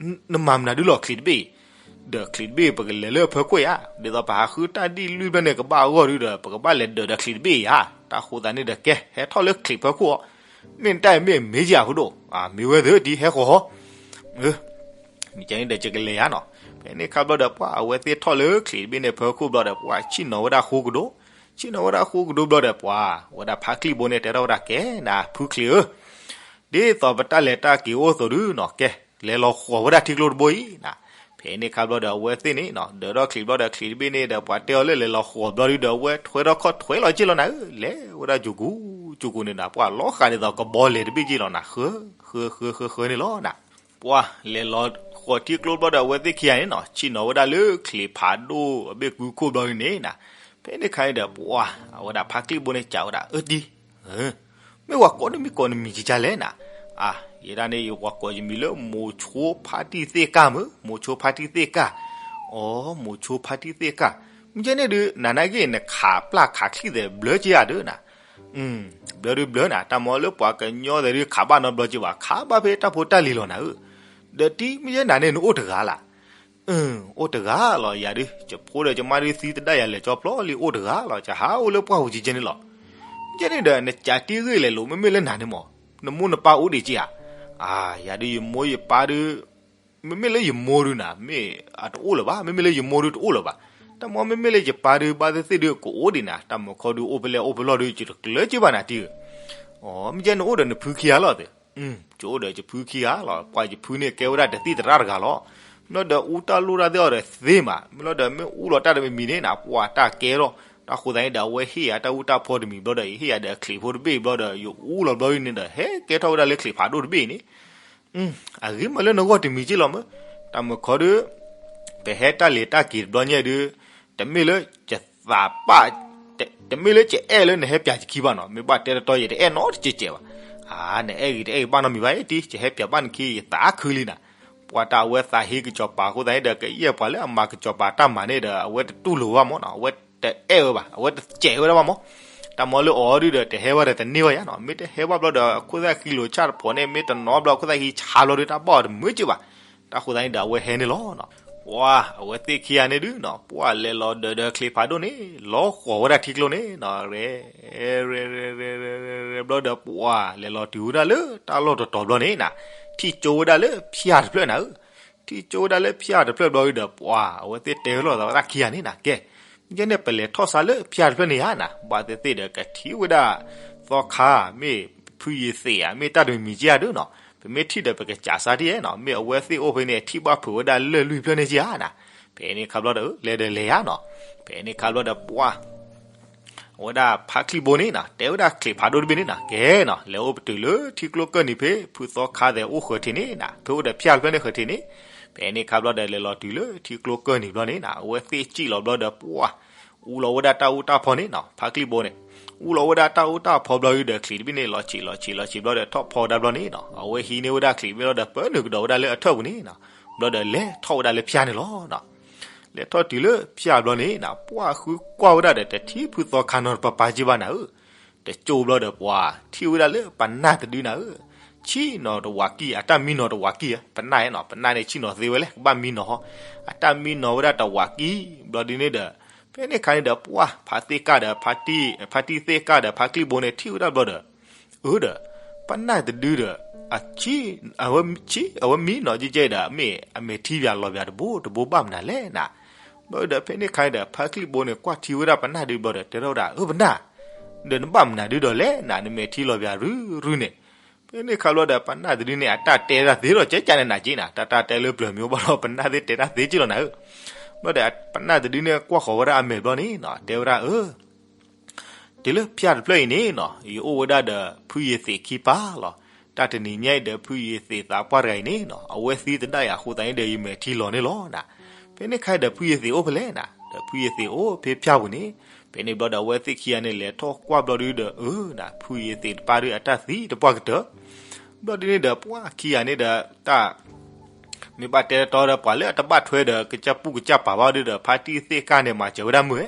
နမၤမနုၤဒုလီၤချံးတဘ့ၣ်အံၤ, ဒီးချံးတဘ့ၣ်ပကလဲၤလၢအဖၢခိၣ်ဧါ, ဒ်သိးပဟးဃုတၢ်ဒံၣ်လွံၢ်ဘျီန့ၣ် ကဘၣ်အဂီၢ်ဒုဒီး ပကဘၣ်လဲၤဒၢးဒီးချံးတဘ့ၣ်ဧါ, တၢ်ဃိသတးန့ၣ်ဒီး ကဲ ဟဲထီၣ်လၢချံးဖၢခိၣ်အီၤ, မ့ၢ်နတၢ်အံၤမ့ၢ်အမ့ၢ်ယၤဖိဒိၣ်, မ့ၢ်ဝဲသ့ၣ်တံၤ ဟဲဃီၤဟီ မ့ၢ်ကဲန့ၣ်ဒီးယကလဲၤဧါနီၤ. ဖဲန့ၣ်ခါဘျီဒီး ပှၢ်အဝဲသ့ၣ်ထီၣ်လၢချံးတဘ့ၣ်န့ၣ်ဖၢခိၣ်ဘျီဒီး ပှၢ်ဆ့ၣ်နီၤဝဲဒၣ်ဃိကဒိ, ဆ့ၣ်နီၤဝဲဒၣ်ဃိကဒိဘျီဒီး ပှၢ်ဝဲဒၣ်ဖါကျံၣ်ဘိန့ၣ် တဲထီၣ်ဝဲဒၣ် ကဲနၤဖုချံးဧၢ, ဒ်သိးပတၢ်လဲၤတၢ်က့ၤအိၣ်အသိးဒုနီၤ ကဲ လဲၤလီၤဃီၤဝဲဒၣ်ထံကျိတဘိအံၤနၤ. ဖဲန့ၣ်ခါဘျီဒီး အဝဲသ့ၣ်န့ၣ်နီၤ ဒၢးထီၣ်ချံးဘျီဒီး ချံးတဘ့ၣ်န့ၣ်ဒီး ပှၤတဲအီၤလၢလဲၤလီၤဃီၤဘျီဒုဒီး အဝဲထွဲထီၣ်ခီၣ်ထွဲလီၤက့ၢ်လီၤနၤဧၢ, လဲၤဝဲဒၣ်ကၠူၤကူၤကၠူၤကူၤန့ၣ်နၤ ပှၢ်လီၤဃာ်ဒ်သိးကဘီလဲၤတဘ့ၣ်က့ၢ်လီၤနၤ ဃၢ ဃၢ ဃၢ ဃၢ ဃၢန့ၣ်လီၤနၤ. ပှၢ်လဲၤလီၤဃီၤထံကျိဘျီဒီး အဝဲသ့ၣ်ခံဂၤန့ၣ်နီၤ ဆ့ၣ်နီၤဝဲဒၣ်လၢချံးဖးဒိၣ်အဘ့ၣ်ကုခိၣ်ဘျီဒုန့ၣ်နၤ. ဖဲန့ၣ်ခါန့ၣ်ဒီး ပှၢ်အဝဲဒၣ်ဖါကျံၣ်ဘိန့ၣ် ကးဝဲဒၣ် အၢတံၤ မ့ၢ်ဝဲကိးနမံၤကိးနမံၤကကလဲၣ်နၤ. အါ ယဲဒၣ်န့ၣ် ယဝဲကိးယမံၤလၢ မိၤဆိဖါတံၢ်သ့ၣ်ကၢ်မ့ၢ် မိၤဆိဖါတံၢ်သ့ၣ်ကၢ်, အိ မိၤဆိဖါတံၢ်သ့ၣ်ကၢ်, မ့ၢ်ကဲန့ၣ်ဒုး နၤနာ်က့ နခးပျၢ်ခးချံၣ်သဲးဘျၢက့ၤဧါဒုးနၤ. ဘျၢဒုးဘျၢနၤ တၢ်မ့ၢ်လၢပှၤကညီသဲးဒုး ခးဘၣ်နီတဘျီက့ၤဘၣ် ခးဘၣ်ဖဲတၢ်ဖိတၢ်လံၤလီၤနၤဧၢ. ဒီးတံၤ မ့ၢ်ကဲနၤန့ၣ် နအိၣ်တဂၤလၢ် အိၣ်တဂၤလီၤ ယၤဒုး ယဖိဒီးယမါဒုးသံသဒၣ်ယၤလဲၤကၠီဖျိလံ အိၣ်တဂၤလီၤ ယဟးအိၣ်လၢပှၢ်ပူၤကကဲန့ၣ်လီၤ. ကဲန့ၣ်ဒီး နကးတံၢ်ဂ့ၢ်လဲၤလိာ် မ့မ့ၢ်လၢနၤန့ၣ်မး နမိၢ်နပၢ်အိၣ်ဒံးက့ၤဧါ. အါ ယၤဒုးယမိၢ်ယပၢ်ဒုး မ့မ့ၢ်လၢယမိၢ်ဒုးနၤ မ့ၢ်အတအိၣ်လၢၤဘၣ် မ့မ့ၢ်လၢယမိၢ်ဒုးတအိၣ်လၢၤဘၣ်. တၢ်မ့ၢ်မ့မ့ၢ်လၢယပၢ်ဒုး ဘၣ်သ့ၣ်သ့ၣ်ဒုးကအိၣ်ဒံးနၤ တၢ်မုၢ်ခီဒုးအိၣ်ဖဲလဲၣ်အိၣ်ဖဲလဲၣ်ဒုး ယတကျၢၤက့ၤဘၣ်နၤတံၤဧၢ. အီ မ့ၢ်ကဲနအိၣ်ဒီးနဖုခံဂၤလီၤသ့ၣ် ယအိၣ်ဒီးယဖုခံဂၤလီၤ ပှၤယဖုန့ၣ်ကဲဝဲဒၣ်တသံၣ်သရၣ်တဂၤလီၤ. မ့ၢ်လီၤဒီးအူတၢ်လိၣ်တၢ်သ့ၣ်အီၤဒီးသ့မး မ့ၢ်လီၤဒီးမ့ၢ်အူလီၤတၢ်တမံၤမံၤန့ၣ်နၤ ပှၤတၢ်ကဲထီၣ် တၢ်ဃိသတးန့ၣ်ဒီး အဝဲဟ့ၣ်ယၤတၢ်အူတၢ်ဖီတမံၤဘျီဒီး ယဟ့ၣ်ယၤဒီးအချံးဖိတဘ့ၣ်ဘျီဒီး ယအူလီၤဘျီဒုးန့ၣ်ဒီး ဟဲကဲထီၣ်ဝဲဒၣ်လၢချံးဖးဒိၣ်တဘ့ၣ်အံၤန့ၣ် အဂ့ၢ်မးလၢနဂီၢ်တမံၤက့ၢ်လီၤမ့ၢ် တၢ်မုၢ်ခီဒုး ပဟဲတၢ်လဲၤတၢ်က့ၤတဘျီညါဒုး တမ့ၢ်လၢယသးပၢ် တမ့ၢ်လၢယအဲၣ်လၢနဟဲပျးယခံဘၣ်နီၤ မ့ၢ်ဘၣ်တဲတတီယတအဲၣ်နီတကဲးကဲးဘၣ်. အါ နအဲၣ်ဂ့ၤတအဲၣ်ဂ့ၤဘၣ်နီတမံၤဘၣ် အ့ၣ်တံၤ ယဟဲပျးဘၣ်နခံ ယသးခုလံနၤ. ပှၤတၢ်အဝဲသးဟ့ကစီၤပၤအဃိသတးန့ၣ်ဒီး ကယဲၢ်ပှၤလၢအမၤကစီၤပၤတၢ်မၤန့ၣ်ဒီး အဝဲတတူၢ်လိာ်ဘၣ်မ့ၢ်နီၤ အဝဲ တအဲၣ်ဝဲဘၣ်, အဝဲတစဲးဝဲဒၣ်ဘၣ်မး. တၢ်မၤလၢအီၤဒုဒီး တဟဲဝဲဒီးတန့ၢ်ဘၣ်ယါနီၤ, မ့ၢ်တဟဲဘၣ်ဘျီဒီး ခိၣ်သၣ်ဃံလိၤဆၣ်တဖိးန့ၣ် မ့ၢ်တနီၤဘျီ ခိၣ်သၣ်ဃံဆါဘျီဒီး တၢ်ဘၣ်အီၤတမုာ်က့ဘၣ်. တၢ်ဃိသတးန့ၣ်ဒီး အဝဲဟဲန့ၣ်လီၤနီၤ. ပှၤအဝဲသ့ၣ်ခံဂၤန့ၣ်ဒုနီၤ ပှၤလဲၤလီၤဒၢးဒီးချံးဖးဒိၣ်န့ၣ် လီၤဃီၤဝဲဒၣ်ထံကျိန့ၣ်နီၤ, ရဲ ရဲ ရဲ ရဲ ရဲဘျီဒီး ပှၤလဲၤလီၤတုၤဝဲဒၣ်လၢတၢ်လီၢ်တတီၤဘျီန့ၣ်နီၤ, ထံၣ်ကၠိဝဲဒၣ်လၢဖၠၣ်တဖျၢၣ်နၤဧၢ. ထံၣ်ကၠိဝဲဒၣ်လၢဖၠၣ်တဖျၢၣ်ဘျီဒီး ပှၤအဝဲသ့ၣ်တဲဝဲလိာ်သးဝဲဒၣ်ခံဂၤန့ၣ်နီၤ, ကဲ ယဲန့ၣ် ပလဲၤထီၣ်စးလၢဖၠၣ်တဖျၢၣ်န့ၣ်ဧါနီၤ, ဘၣ်သ့ၣ်သ့ၣ်ဒီး ကထံၣ်ဝဲဒၣ်သီခါ မ့ၢ်ဖုယ့ၤသ့းဧါ မ့ၢ်တၢ်တမံၤမံၤက့ဧါဒုနီၤ, ပမ့ၢ်ထံၣ်ဒီး ပကစးစါထံၣ်နီၤ, မ့ၢ်အဝဲသ့ၣ်အိၣ်ဖဲန့ၣ် ထံၣ်ဘၣ်ဖုးဝဲဒၣ်လၢၢ်လွံၢ်ဖျၢၣ်န့ၣ်က့ဧါနီၤ. ဖဲန့ၣ်ခါဘျီဒီး လဲၤဒီးလဲၤဧါနီၤ. ဖဲန့ၣ်ခါဘျီဒီး ပှၤ အဝဲဒၣ်ဖါချံဘိန့ၣ်နီၤ တဲဝဲဒၣ်ချံးဖးဒိၣ်တဘ့ၣ်န့ၣ်နီၤ, ကဲနီၤ လဲၤအိၣ်ပတုာ်လၢထံကျိကၢၢ်နံၤဖဲ ဖုသီခါသဲးအိၣ်ဃၢၤထံးန့ၣ်နီၤ, ဖဲအိၣ်ဒီးဖၠၣ်တဖျၢၣ်န့ၣ်ဃၢၤထံးန့ၣ်. ဖဲန့ၣ်ခါဘျီဒီး လဲၤလီၤတုၤလၢထံကျိကၢၢ်နံၤဘျီန့ၣ်နီၤ, အဝဲသ့ၣ်စံၣ်လီၤဘျီဒီး ပှၤ အူလီၤဝဲဒၣ်တၢ်အူတၢ်ဖီန့ၣ်နီၤ, ဖါချံဘိန့ၣ် အူလီၤဝဲဒၣ်တၢ်အူတၢ်ဖီဘျီဒီး ချံးတဘ့ၣ်န့ၣ် လီၤဆံးလီၤဆံးလီၤဆံးဘျီဒီး ထီၣ်ဖီဝဲဒၣ်ဘျီန့ၣ်နီၤ, အဝဲဟံးန့ၢ်ဝဲဒၣ်ချံးတဘ့ၣ်ဘျီဒီး ပၢနုာ်ကဒီးဝဲဒၣ်လၢအထၢၣ်ပူၤန့ၣ်နီၤ, ဘျီဒီးလဲၤထီၣ်ဝဲဒၣ်လၢဖၠၣ်န့ၣ်လီၤနီၤ. လဲၤထီၣ်တုၤလၢဖၠၣ်ဘျီန့ၣ်နီၤ, ပှၤဃုကွၢ်ဝဲဒၣ်ဒီး တထံၣ်ဖုသီခါနီတပၤပၤက့ဘၣ်နၤဧၢ. တကၠိဘျီဒီး ပှၤထံၣ်ဝဲဒၣ်လၢပနၢ်တဒုနၤဧၢ, ဆံၣ်နီၤတဝးကံၢ် အတၢ်မံနီၤတဝးကံၢ်ဧါ, ပနၢ်နီၤ ပနၢ်န့ၣ်ဆံၣ်နီၤသ့ဝဲလဲၣ် ကဘၣ်မံနီၤဟီ, အတၢ်မံနီၤဝဲဒၣ်တဝးကံၢ်ဘျီဒ်န့ၣ်ဒီး ဖဲန့ၣ်ခါန့ၣ်ဒီး ပှၤဖါသ့ၣ်ကၢ်ဒီး ဖါတံၢ်သ့ၣ်ကၢ်ဒီး ဖါချံဘိန့ၣ် ထံၣ်ဝဲဒၣ်ဘျီဒီး အၢဒီး ပနၢ်တဒုဒီး အဆံၣ် အဝဲမံနီၤကဲကဲဒီး မ့ၢ်အမဲာ်ထံပၠးလီၤပၠးတဘိတဘိဘၣ်မနုၤလဲၣ်နၤ. ဘျီဒီး ဖဲန့ၣ်ခါန့ၣ်ဒီး ဖါချံဘိန့ၣ် ကွၢ်ထံဝဲဒၣ်ပနၢ်ဒုဘျီဒီး တဲထီၣ်ဝဲဒၣ် အၢပနၢ်, ဒီးနဘၣ်မနုၤဒုဒီးလဲၣ်နၤ နမဲာ်ထံလီၤပၠးရုရုန့ၣ်. ဖဲန့ၣ်ခါဘျီဒီး ပနၢ်တဒုန့ၣ် အတၢ်တဲဒၣ်သ့လီၤ ကဲကန့ၣ်နၤက့နၤ တၢ်တၢ်တဲလၢပျၢၤမ့ၢ်အိၣ်ဘၣ်ဒီး ပနၢ်သ့ၣ်တဲတၢ်သ့က့လီၤနၤဧၢ. ဘျီဒီး ပနၢ်တဒုန့ၣ် ကွၢ်ဃီၤဝဲဒၣ်အမဲာ်ဘျီန့ၣ်နီၤ တဲဝဲဒၣ် အၢ တုၤလၢဖၠၣ်တဖျၢၣ်အံၤန့ၣ်နီၤ ယအိၣ်ဝဲဒၣ်ဒီးဖုယ့ၤသ့းခံပၢ်လီၤ. တၢ်တနံၤညါအံၤဒီး ဖုယ့ၤသ့းသးပှၢ်တဂၤအံၤန့ၣ်နီၤ အဝဲသံတဒၣ်ယၤအဃိသတးန့ၣ်ဒီး ယမဲာ်ထံလီၤန့ၣ်လီၤနၤ. ဖဲန့ၣ်ခါဒီး ဖုယ့ၤသ့းအိၣ်ဖဲလဲၣ်နၤ ဒီးဖုယ့ၤသ့းအိၣ်ဖဲဖၠၣ်ပူၤန့ၣ်. ဖဲန့ၣ်ဘျီဒီး အဝဲသ့ၣ်ခံဂၤန့ၣ် လဲၤထီၣ်ကွၢ်ဘျီဒုဒီး အၢနၤ ဖုယ့ၤသ့းတပၢ်ဒုအတၢ်သံတပှၢ်ကတၢၢ်. ဘျီဒုန့ၣ်ဒီး ပှၤခံဂၤန့ၣ်ဒီး တၢ် မ့ၢ်ဘၣ်တဲတီဒီး ပှၤလၢအတဘၣ်ထွဲဒီး ကစၢ်ပူၢ်ကစၢ်ပာ်ဘၣ်ဒုဒီး ဖါတံၢ်သ့ၣ်ကၢ်န့ၣ် မၤစၢၤဝဲဒၣ်မုၢ်ဧဲ.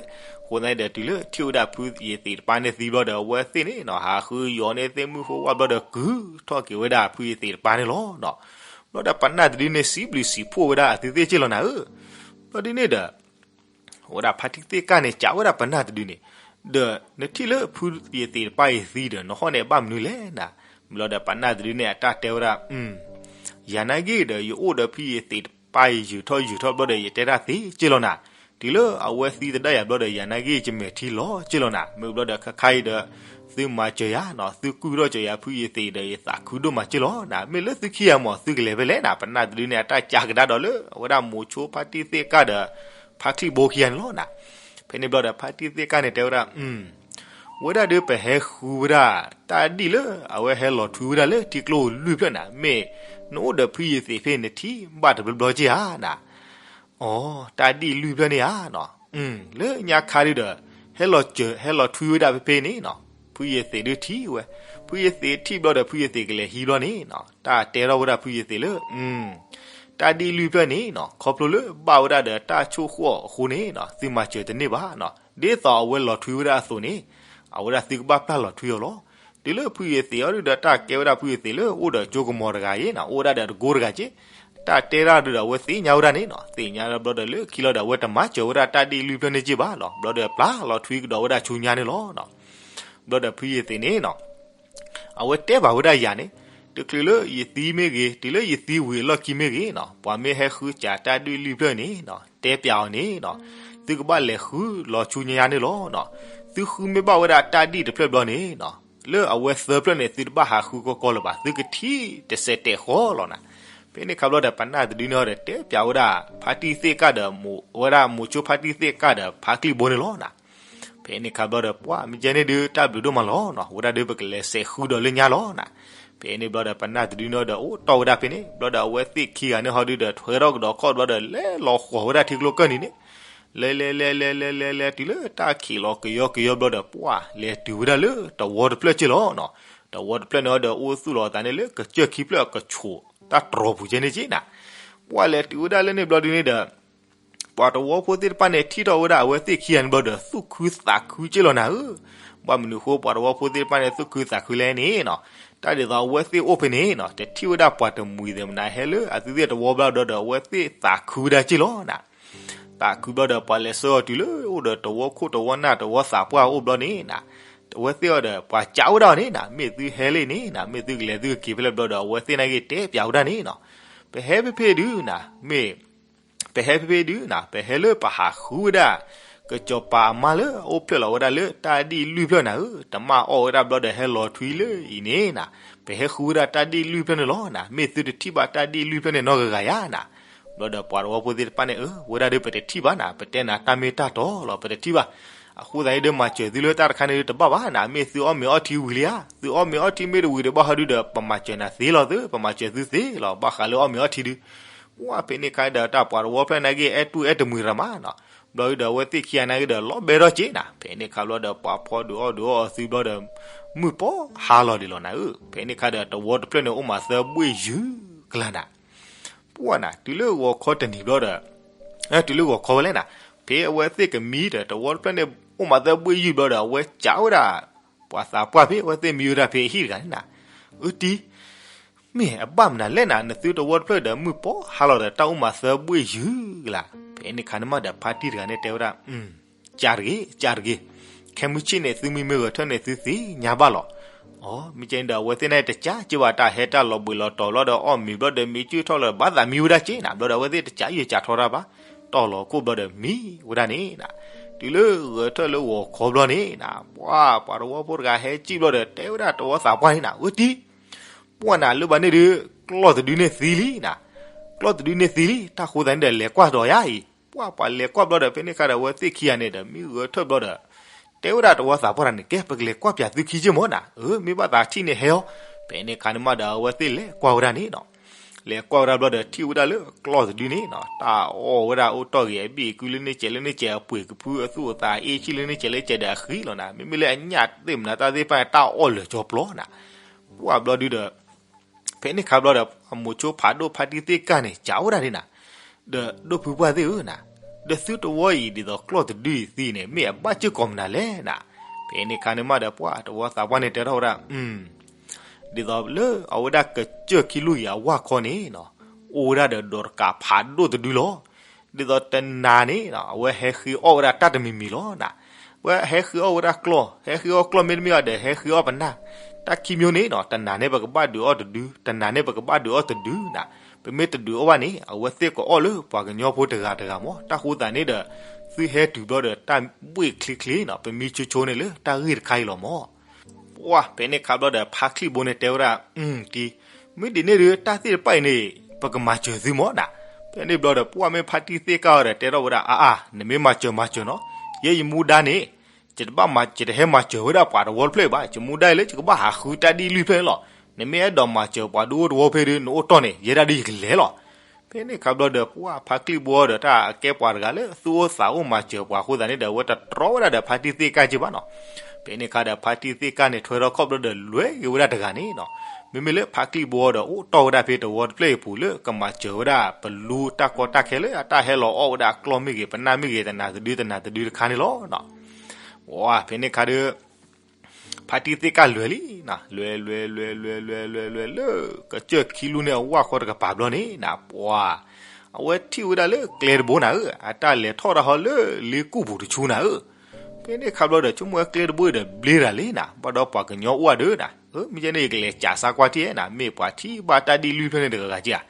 အဃိသတးန့ၣ်ဒီး တုၤလၢထံၣ်ဝဲဒၣ်ဖုယ့ၤသ့းတပၢ်န့ၣ်သံဘျီဒီး အဝဲသ့ၣ်န့ၣ်နီၤ ဟးဃုယီၤန့ၢ်သ့ၣ်မုၢ်ဃိဝၣ်ဘျီဒီး ကုၢ်ထီၣ်က့ၤဝဲဒၣ်ဖုယ့ၤသ့းတပၢ်န့ၣ်လီၤနီၤ. ဘျီဒီး ပနၢ်တဒုန့ၣ် စံးဘျုးစံးဖှိၣ်ဝဲဒၣ်အသုသ့ၣ်က့လီၤနၤဧၢ. ဘျီဒုန့ၣ်ဒီး အဝဲဒၣ်ဖါတံၢ်သ့ၣ်ကၢ်န့ၣ် ကးဝဲဒၣ်ပနၢ်တဒုန့ၣ်, ဒီးနထံၣ်လၢဖုယ့ၤသ့းတပၢ်အံၤသံဒီး နဟီၣ်န့ၣ်အဘၣ်မနုၤလဲၣ်နၤ. ဘျီဒီးပနၢ်တဒုန့ၣ် အတၢ်တဲဝဲဒၣ် အု ယၤနာ်က့ဒီး ယအိၣ်ဒီးဖုယ့ၤသ့းတပၢ်အံၤ ယုာ်ထီၣ်ယုာ်ထီၣ်ဘျီဒီး ယတဲတၢ်သ့က့လီၤနၤ. တုၤလၢအဝဲသံတဒၣ်ယၤဘျီဒီး ယၤနာ်က့ ယမဲာ်ထံလီၤက့လီၤနၤ. မ့ၢ်ဘျီဒီး ခါခါအံၤဒီး သုမၤစၢၤယၤနီၤ သုကုၢ်ထီၣ်စၢၤယၤ ဖုယ့ၤသ့းဒီး ယသးခုဒိၣ်မးက့လီၤနၤ. မ့ၢ်လၢသုခံဂၤမး သုကလဲၤဖဲလဲၣ်နၤ. ပနၢ်တဒုန့ၣ် အတၢ်ကးကဒါဒီးလၢ အဝဲဒၣ်မိၤဆိဖါတံၢ်သ့ၣ်ကၢ်ဒီး ဖါချံၣ်ဘိခံဂၤန့ၣ်လီၤနၤ. ဖဲန့ၣ်ဘျီဒီး ဖါတံၢ်သ့ၣ်ကၢ်န့ၣ် တဲဝဲဒၣ် အု ဝဲဒၣ်ဒုး ပဟဲဃုဝဲဒၣ် တၢ်ဒံၣ်လၢ အဝဲဟဲလီၤထွံဝဲဒၣ်လၢထံကျိလွံၢ်ဖျၢၣ်နၤ. မ့ၢ်နအိၣ်ဒီးဖုယ့ၤသ့းဖဲ နထံၣ်ဘၣ်တဘျီဘျီက့ဧါနၤ. အိ တၢ်ဒံၣ်လွံၢ်ဖျၢၣ်န့ၣ်ဧါနီၤ. လၢညါခါဒုဒီး ဟဲလီၤစၢၤ ဟဲလီၤထွံဝဲဒၣ်ဖဲဖဲန့ၣ်နီၤ. ဖုယ့ၤသ့းဒုထံၣ်ဝဲ, ဖုယ့ၤသ့းထံၣ်ဘျီဒီး ဖုယ့ၤသ့းကလဲၤဟံးဘျီန့ၣ်နီၤ တၢ်တဲထီၣ်ဝဲဒၣ်ဖုယ့ၤသ့းလၢ တၢ်ဒံၣ်လွံၢ်ဖျၢၣ်န့ၣ်နီၤ ခီဖျိလၢဘၣ်ဝဲဒၣ်ဒီးတၢ်ဆိၣ်ဃိၣ်အဃိန့ၣ်နီၤ သုမၤစၢၤတန့ၢ်ဘၣ်နီၤ. ဒ်သိးအဝဲလီၤထွံဝဲဒၣ်အသိးန့ၣ် အဝဲဒၣ်သုကဘၣ်ပျၢ်လီၤထွံအီၤလီၤ. တုၤလၢဖုယ့ၤသ့းအီၤဒုဒီး တၢ်ကဲဝဲဒၣ်ဖုယ့ၤသ့းလၢ အိၣ်ဒီးကၠိကမီၤတဂၤအံၤနီၤ အိၣ်ဝဲဒၣ်ဒီးတကိးတဂၤက့ တၢ်တဲဒၣ်ဒုဒီး အဝဲသ့ၣ်ညါဝဲဒၣ်န့ၣ်နီၤ. သ့ၣ်ညါဘျီဒီး လၢခံလီၤဒီး အဝဲတမၤစၢၤဝဲဒၣ်တၢ်ဒံၣ်လွံၢ်ဖျၢၣ်န့ၣ်က့ဘၣ်လီၤ. ဘျီဒီးပျၢ်လီၤထွံကဒီးဝဲဒၣ်ဆူညါန့ၣ်လီၤနီၤ. ဘျီဒီးဖုယ့ၤသ့းန့ၣ်နီၤ အဝဲတဲဘၣ်ဝဲဒၣ်ယၤန့ၣ်, တချုးလၢယသံမ့ၢ်ဂ့ၤ တုၤလၢယသံဝံၤအလီၢ်ခံမ့ၢ်ဂ့ၤနီၤ ပှၤမ့ၢ်ဟဲဃုစးတၢ်ဒံၣ်လွံၢ်ဖျၢၣ်န့ၣ်နီၤ တဲပျးအီၤန့ၣ်နီၤ သုကဘၣ်လဲၤဃုလီၤဆူညါန့ၣ်လီၤနီၤ. သုဃုမ့ၢ်ဘၣ်ဝဲဒၣ်တၢ်ဒံၣ်တဖျၢၣ်ဘျီန့ၣ်နီၤ လၢအဝဲသၢဖျၢၣ်န့ၣ် သုတဘၣ်ဟးဃုကီကီလၢၤဘၣ် သုကထံၣ်တစဲးတဲာ်ဃီလီၤနၤ. ဖဲန့ၣ်ခါဘျီဒီး ပနၢ်တဒုန့ၣ်ဒီး တဲပျးဝဲဒၣ် ဖါတံၢ်သ့ၣ်ကၢ်ဒီး ဝဲဒၣ်မိၤဆိဖါတံၢ်သ့ၣ်ကၢ်ဒီးဖါချံၣ်ဘိန့ၣ်လီၤနၤ. ဖဲန့ၣ်ခါဘျီဒီး ပှၤမ့ၢ်ကဲန့ၣ်ဒုး တၢ်ဘျုးဒိၣ်မးလီၤနီၤ ဝဲဒၣ်ဒုး ပကလဲၤစဲးဃုဒီးလၢညါလီၤနၤ. ဖဲန့ၣ်ဘျီဒီး ပနၢ်တဒုန့ၣ်ဒီး အိၣ်တီၢ်ဝဲဒၣ်ဖဲန့ၣ် ဘျီဒီးအဝဲသ့ၣ်ခံဂၤန့ၣ်ဟီဒုးဒီး ထွဲထီၣ်ကဒီးခီၣ်ဘျီဒီး လဲၤလီၤဃီၤဝဲဒၣ်ထံကျိကၢၢ်နံၤန့ၣ် လဲၤလဲၤလဲၤလဲၤလဲၤလဲၤလဲၤ တုၤလၢတၢ်ခံးလီၤကယီကယီဘျီဒီး ပှၤလဲၤတုၤဝဲဒၣ်လၢတဝီတဖျၢၣ်က့လီၤနီၤ. တဝီတဖျၢၣ်န့ၣ်ဟီဒီး အိၣ်သူၣ်လီၤအသးန့ၣ်လၢကစၢၢ်ခံဖျၢၣ်အကဆိး တၢ်တြီၤပူၤကဲန့ၣ်က့နၤ. ပှၤလဲၤတုၤဝဲဒၣ်လၢန့ၣ်ဘျီဒုးန့ၣ်ဒီး ပှၤသဝီဖိသ့ၣ်တဖၣ်န့ၣ် ထံၣ်ထီၣ်ဝဲဒၣ်အဝဲသ့ၣ်ခံဂၤန့ၣ်ဘျီဒီး သူၣ်ခုသးခုက့ၢ်လီၤနၤဧၢ. ဘၣ်မနုၤအဃိ ပှၤသဝီဖိသ့ၣ်တဖၣ်န့ၣ် သူၣ်ခုသးခုလဲၣ်န့ၣ်နီၤ, တၢ်ဒ်သိးအဝဲသ့ၣ်အိၣ်ဖဲန့ၣ်နီၤ တထံၣ်ဝဲဒၣ်ပှၤတမှံၤသ့ၣ်မနၤဟဲလၢအသုသ့ၣ်သဝီဘျီဒီး အဝဲသ့ၣ်သးခုဝဲဒၣ်က့ၢ်လီၤနၤ. သးခုဘျီဒီး ပှၤလဲၤဆှၢအီၤတုၤလၢအိၣ်ဒီးသဝီခိၣ်သဝီနၢ် သဝီသးပှၢ်အိၣ်ဘျီန့ၣ်နၤ, အဝဲသ့ၣ်အီၤဒီး ပှၤစံးဝဲဒၣ်အီၤန့ၣ်နၤ, မ့ၢ်သုဟဲလံန့ၣ်နၤ, မ့ၢ်သုကလဲၤသုကက့ၤဖဲလဲၣ်ဘျီဒီး အဝဲသ့ၣ်နာ်က့ တဲပၠးဝဲဒၣ်န့ၣ်နီၤ, ပဟဲဖဲဖဲဒုးနၤ, မ့ၢ် ပဟဲဖဲဖဲဒုးနၤ, ပဟဲလၢပဟးဃုဝဲဒၣ် ကစီၤပၤအမါလၢအအိၣ်ဖျဲၣ်လီၤဝဲဒၣ်လၢတၢ်ဒ့ၣ်လွံၢ်ဖျၢၣ်နၤဧၢ, တမၣ်အီၣ်ဝဲဒၣ်ဘျီဒီး ဟဲလီၤထွံလၢအံၤန့ၣ်နၤ, ပဟဲဃုဝဲဒၣ်တၢ်ဒ့ၣ်လွံၢ်ဖျၢၣ်န့ၣ်လီၤနၤ, မ့ၢ်သုတထံၣ်ဘၣ်တၢ်ဒ့ၣ်လွံၢ်ဖျၢၣ်န့ၣ်နီတဂၤဂၤဧါနၤ. ဘျီဒီးပှၤသဝီဖိသ့ၣ်တဖၣ်န့ၣ် အၢ ဝဲဒၣ်ဒီး ပတထံၣ်ဘၣ်နၤ, ပတဲနၤတၢ်မ့ၢ်တၢ်တီလီၤ, ပတထံၣ်ဘၣ်. အဃိသတးန့ၣ်ဒီး မၤစၢၤသုလၢတၢ်တခါန့ၣ်ဒီး တဘၣ်ဘၣ်နၤ, မ့ၢ်သုအီၣ်မ့ၤအီထံဝံၤလံဧါ, သုအီၣ်မ့ၤအီထံမ့ၢ်တဝံၤဒီး ဘၣ်ဃးဒုဒီး ပမၤစၢၤနၤသ့လီၤသု, ပမၤစၢၤသုသ့လီၤ, ဘၣ်ဃးလၢအီၣ်မ့ၤအီထံဒု. ပှၢ်ဖဲန့ၣ်ခါဒီး တၢ်ပှၤသဝီဖျၢၣ်နာ်က့ အဲၣ်တူၢ်အဲၣ်တမှံၤရၤမးနီၤ. ဘျီဒီး အဝဲသ့ၣ်ခံဂၤနာ်က့ဒီး လီၤဘဲထီၣ်က့ၢ်နၤ, ဖဲန့ၣ်ခါဘျီဒီး ပှၤဖီဒုးအီၣ်ဒုးအီအီၤသုဘျီဒီး မုၢ်ပှၢ်ဟါလီၤဒံးလီၤနၤဧၢ. ဖဲန့ၣ်ခါဒီး သဝီတဖျၢၣ်န့ၣ် အိၣ်မးသၢဘှ့ၣ်ယုၢ်ကလါနၤ. ပှၢ်နၤ တုၤလၢဂီၤခီတနံၤဘျီဒီး တုၤလၢဂီၤခီဝဲလဲၣ်နၤ, ဖဲအဝဲသ့ၣ်ကမံဒီး သဝီတဖျၢၣ်န့ၣ် အိၣ်မးသၢဘှ့ၣ်ယုၢ်ဘျီဒီး အဝဲစံးဝဲဒၣ် ပှၤသးပှၢ်ဖဲအဝဲသ့ၣ်မံဝဲဒၣ်ဖဲအဟံၣ်တဂၤန့ၣ်နၤ, အၢတံ မ့ၢ်အဘၣ်မနုၤလဲၣ်နၤ, နသုသဝီတဖျၢၣ်ဒီး မုၢ်ပှၢ်ဟါလီၤဒီး တၢ်အိၣ်မးသၢဘှ့ၣ်ယုၢ်ကလါ. ဖဲန့ၣ်ခါန့ၣ်မးဒီး ဖါတံၢ်တဂၤန့ၣ် တဲဝဲဒၣ် ကၢ်တဂ့ၤ, ကၢ်တဂ့ၤ, ခဲမုၢ်ဆ့ၣ်န့ၣ် သုမံမ့ၢ်ဂဲၤထၢၣ်န့ၣ် သုသ့ၣ်ညါဘၣ်လီၤ. အီ မ့ၢ်ကဲန့ၣ်ဒီး အဝဲသ့ၣ်န့ၣ်တကးက့ၢ်ဘၣ်, တၢ်ဟဲတၢ်လီၤဘှံးလီၤတီၤဘျီဒီး အီၣ်မ့ၤဘျီဒီး မ့ၤကၠုၣ်ထီၣ်လီၤ ဘၣ်သးမံဝဲဒၣ်က့ၢ်နၤ, ဘျီဒီး အဝဲသ့ၣ်တကးယံာ်ကးထီတၢ်ဘၣ်, တီၢ်လီၤခိၣ်ဘျီဒီးမံဝဲဒၣ်န့ၣ်နၤ. တုၤလၢဂဲၤထၢၣ်လၢဂီၤခီဘျီန့ၣ်နၤ, ပှၢ်ပှၤသဝီဖိတဂၤဟဲကံၣ်ဘျီဒီး တဲဝဲဒၣ်သဝီသးပှၢ်န့ၣ်နၤ, အၢတံ ပှၢ်နၤလၢဘၣ်န့ၣ်ဒီး ကျီၢ်တဒုန့ၣ်သံလံနၤ, ကျီၢ်တဒုန့ၣ်သံလံ, တၢ်ဃိသတးန့ၣ်ဒီး လဲၤကွၢ်ဒီးယၤအံၤ. ပှၢ်ပှၤလဲၤကွၢ်ဘျီဒီး ဖဲန့ၣ်ခါဒီး အဝဲသ့ၣ်ခံဂၤန့ၣ်ဒီး မံဂဲၤထၢၣ်ဘျီဒီး တဲဝဲဒၣ်သဝီသးပှၢ်န့ၣ် ကဲ ပကလဲၤကွၢ်ပၠးသုခံက့ၢ်မးနၤ, အၢ မ့ၢ်ဘၣ်သးထံၣ်န့ၣ်ဟဲအီၤ. ဖဲန့ၣ်ခါန့ၣ်မးဒီး အဝဲသ့ၣ်လဲၤကွၢ်ဝဲဒၣ်န့ၣ်နၤ, လဲၤကွၢ်ဝဲဒၣ်ဘျီဒီး ထံၣ်ဝဲဒၣ်လၢကျီၢ်တဒုန့ၣ်နၤ, တၢ်အီၣ်ဝဲဒၣ်အိၣ်တီၢ်ဂ့ၤ အဘ့ၣ်အကုလၢန့ၣ်ကဲးလၢန့ၣ်ကဲး အပှ့ၤကဖုအသူၣ်အသးအ့ၣ်ဆံၣ်လၢန့ၣ်ကဲးလၢကဲးဒီးအဃံလီၤနၤ, မ့မ့ၢ်လၢအညၣ်သ့ၣ်မနုၤတၢ်သ့ၣ်တဖၣ်န့ၣ် တၢ်အီၣ်လၢာ်ကၠီပျီနၤ. ပှၢ်ဘျီဒုဒီး ဖဲန့ၣ်ခါဘျီဒီး အမိၤဆိဖးဒိၣ်ဖါတံၢ်သ့ၣ်ကၢ်န့ၣ် စံးဝဲဒၣ်ဒ်နၤ, ဒီးဒိၣ်ဖုပှၢ်သ့ၣ်ဧၢနၤ, ဒီးသုသဝီအံၤ ဒ်သိးကျီၢ်တဒုအံၤသံန့ၣ် မ့ၢ်အဘၣ်စ့ၢ်ကီးမနုၤလဲၣ်နၤ. ဖဲန့ၣ်ခါန့ၣ်မးဒီး ပှၢ်သဝီသးပှၢ်န့ၣ် တဲထီၣ်ဝဲဒၣ် ဒ်သိးလၢအဝဲဒၣ်ကစၢၢ်ခံလူၢ်အံၤအဝၢ်ခီန့ၣ်နၤ, အိၣ်ဝဲဒၣ်ဒီးဒိးတကးဖးဒိၣ်တဒုလီၤ. ဒ်သိးတနၤန့ၣ်နၤ အဝဲဟဲဃ့အီၣ်ဝဲဒၣ်တၢ်တမံၤမံၤလီၤနၤ. အဝဲဟဲဃ့အီၣ်ဝဲဒၣ်ကျီၢ်, ဟဲဃ့အီၣ်ကျီၢ်မ့တမ့ၢ်ဘၣ်ဒီး ဟဲဃ့အီၣ်ပနၢ်, တၢ်ခံမျိုးန့ၣ်နၤ, တနၤန့ၣ် ပကဘၣ်ဒုးအီၣ်တဒု, တနၤန့ၣ် ပကဘၣ်ဒုးအီၣ်တဒုနၤ. ပမ့ၢ်တဒုးအီၣ်ဘၣ်န့ၣ် အဝဲသ့ၣ်ကအီၣ်လၢပှၤကညီဖိတဂၤတဂၤမး. တၢ်ဃိသတးန့ၣ်ဒီး သုဟဲတုၤဘျီဒီး တၢ်ဘှ့ၣ်ချ့ချ့နၤ, ပမံဆိဆိန့ၣ်လၢတၢ်ဂ့ၢ်တခါအံၤလီၤမး. ပှၢ်ဖဲန့ၣ်ခါဘျီဒီး ဖါချံၣ်ဘိန့ၣ်တဲဝဲဒၣ်, တံၤ, မ့ၢ်ဒ်န့ၣ်ဒီး တၢ်သ့ၣ်တဖၣ်အံၤန့ၣ် ပကမၤစၢၤသုမးနၤ. ဖဲန့ၣ်ဘျီဒီး ပှၢ်မ့ၢ်ဖါတံၢ်သ့ၣ်ကၢ်အီၤဒီး တဲထီၣ်ဝဲဒၣ် အါအါ, နမ့ၢ်မၤစၢၤမၤစၢၤနီၤ, ယဲယမူဒါန့ၣ် ယတဘၣ်မၤ, ယတဟဲမၤစၢၤဝဲဒၣ်ပှၤသဝီတဖျၢၣ်အံၤဘၣ်, ယမူဒါအံၤလၢယကဘၣ်ဟးဃုတၢ်ဒ့ၣ်လွံၢ်ဖျၢၣ်န့ၣ်လီၤ. နမ့ၢ်အဲၣ်ဒိးမၤစၢၤပှၤဒူအိၣ်သဝီဖဲဒီး နအိၣ်တီၢ်န့ၣ် ယဲဒၣ်ဒီးယကလဲၤလီၤ. ဖဲန့ၣ်ခါဘျီဒီး ပှၢ်ဖါချံၣ်ဘိဒီး တၢ်အကဲပှၤတဂၤလၢ သူၣ်အိၣ်သးအိၣ်မၤစၢၤပှၤအဃိသတးန့ၣ်ဒီး အဝဲတတြီဝဲဒၣ်ဒီးဖါတံၢ်သ့ၣ်ကၢ်က့ၢ်ဘၣ်နီၤ. ဖဲန့ၣ်ခါဒီး ဖါတံၢ်သ့ၣ်ကၢ်န့ၣ် ထွဲထီၣ်ခီၣ်ဘျီဒီး လဲၤက့ၤဝဲဒၣ်တဂၤန့ၣ်နီၤ. မ့မ့ၢ်လၢဖါချံၣ်ဘိဒီး အိၣ်တီၢ်ဝဲဒၣ်ဖဲသဝီတဖျၢၣ်အံၤအပူၤလၢ ကမၤစၢၤဝဲဒၣ်ပလူတၢ်ကီတၢ်ခဲလၢ အတၢ်ဟဲလီၤအီၣ်ဝဲဒၣ်ကျီၢ်မ့ၢ်ဂ့ၤ ပနၢ်မ့ၢ်ဂ့ၤ တနၤတဒုတနၤတဒုတခါန့ၣ်လီၤနီၤ. ဝါ ဖဲန့ၣ်ခါဒီး ဖါတံၢ်သ့ၣ်ကၢ်လဲၤလံနၤ, လဲၤလဲၤလဲၤလဲၤလဲၤလဲၤလဲၤလၢ ကစၢၢ်ခံလူၢ်န့ၣ်အဝၢ်ဃီတကပၤဘျီန့ၣ်နၤ ပှၤ အဝဲထံၣ်ဝဲဒၣ်လၢကျဲတဘိနၤဧၢ, အတၢ်လဲၤထီၣ်တၢ်ဟီလၢလ့ကူၣ်ပူၤတဆူနၤဧၢ. ဖဲန့ၣ်ခါဘျီဒီး ဆိကမိၣ်ဝဲကျဲတဘိဒီးဘျ့တၢ်လံနၤ, ဘၣ်ဒီးပှၤကညီအိၣ်ဝဲဒီးနၤ, မ့ၢ်ကဲန့ၣ် ယကလဲၤစးစါကွၢ်ထံၣ်နၤ, မ့ၢ်ပှၤထံၣ်ဘၣ်တၢ်ဒ့ၣ်လွံၢ်ဖျၢၣ်န့ၣ်တဂၤဂၤက့ၢ်ဧါ.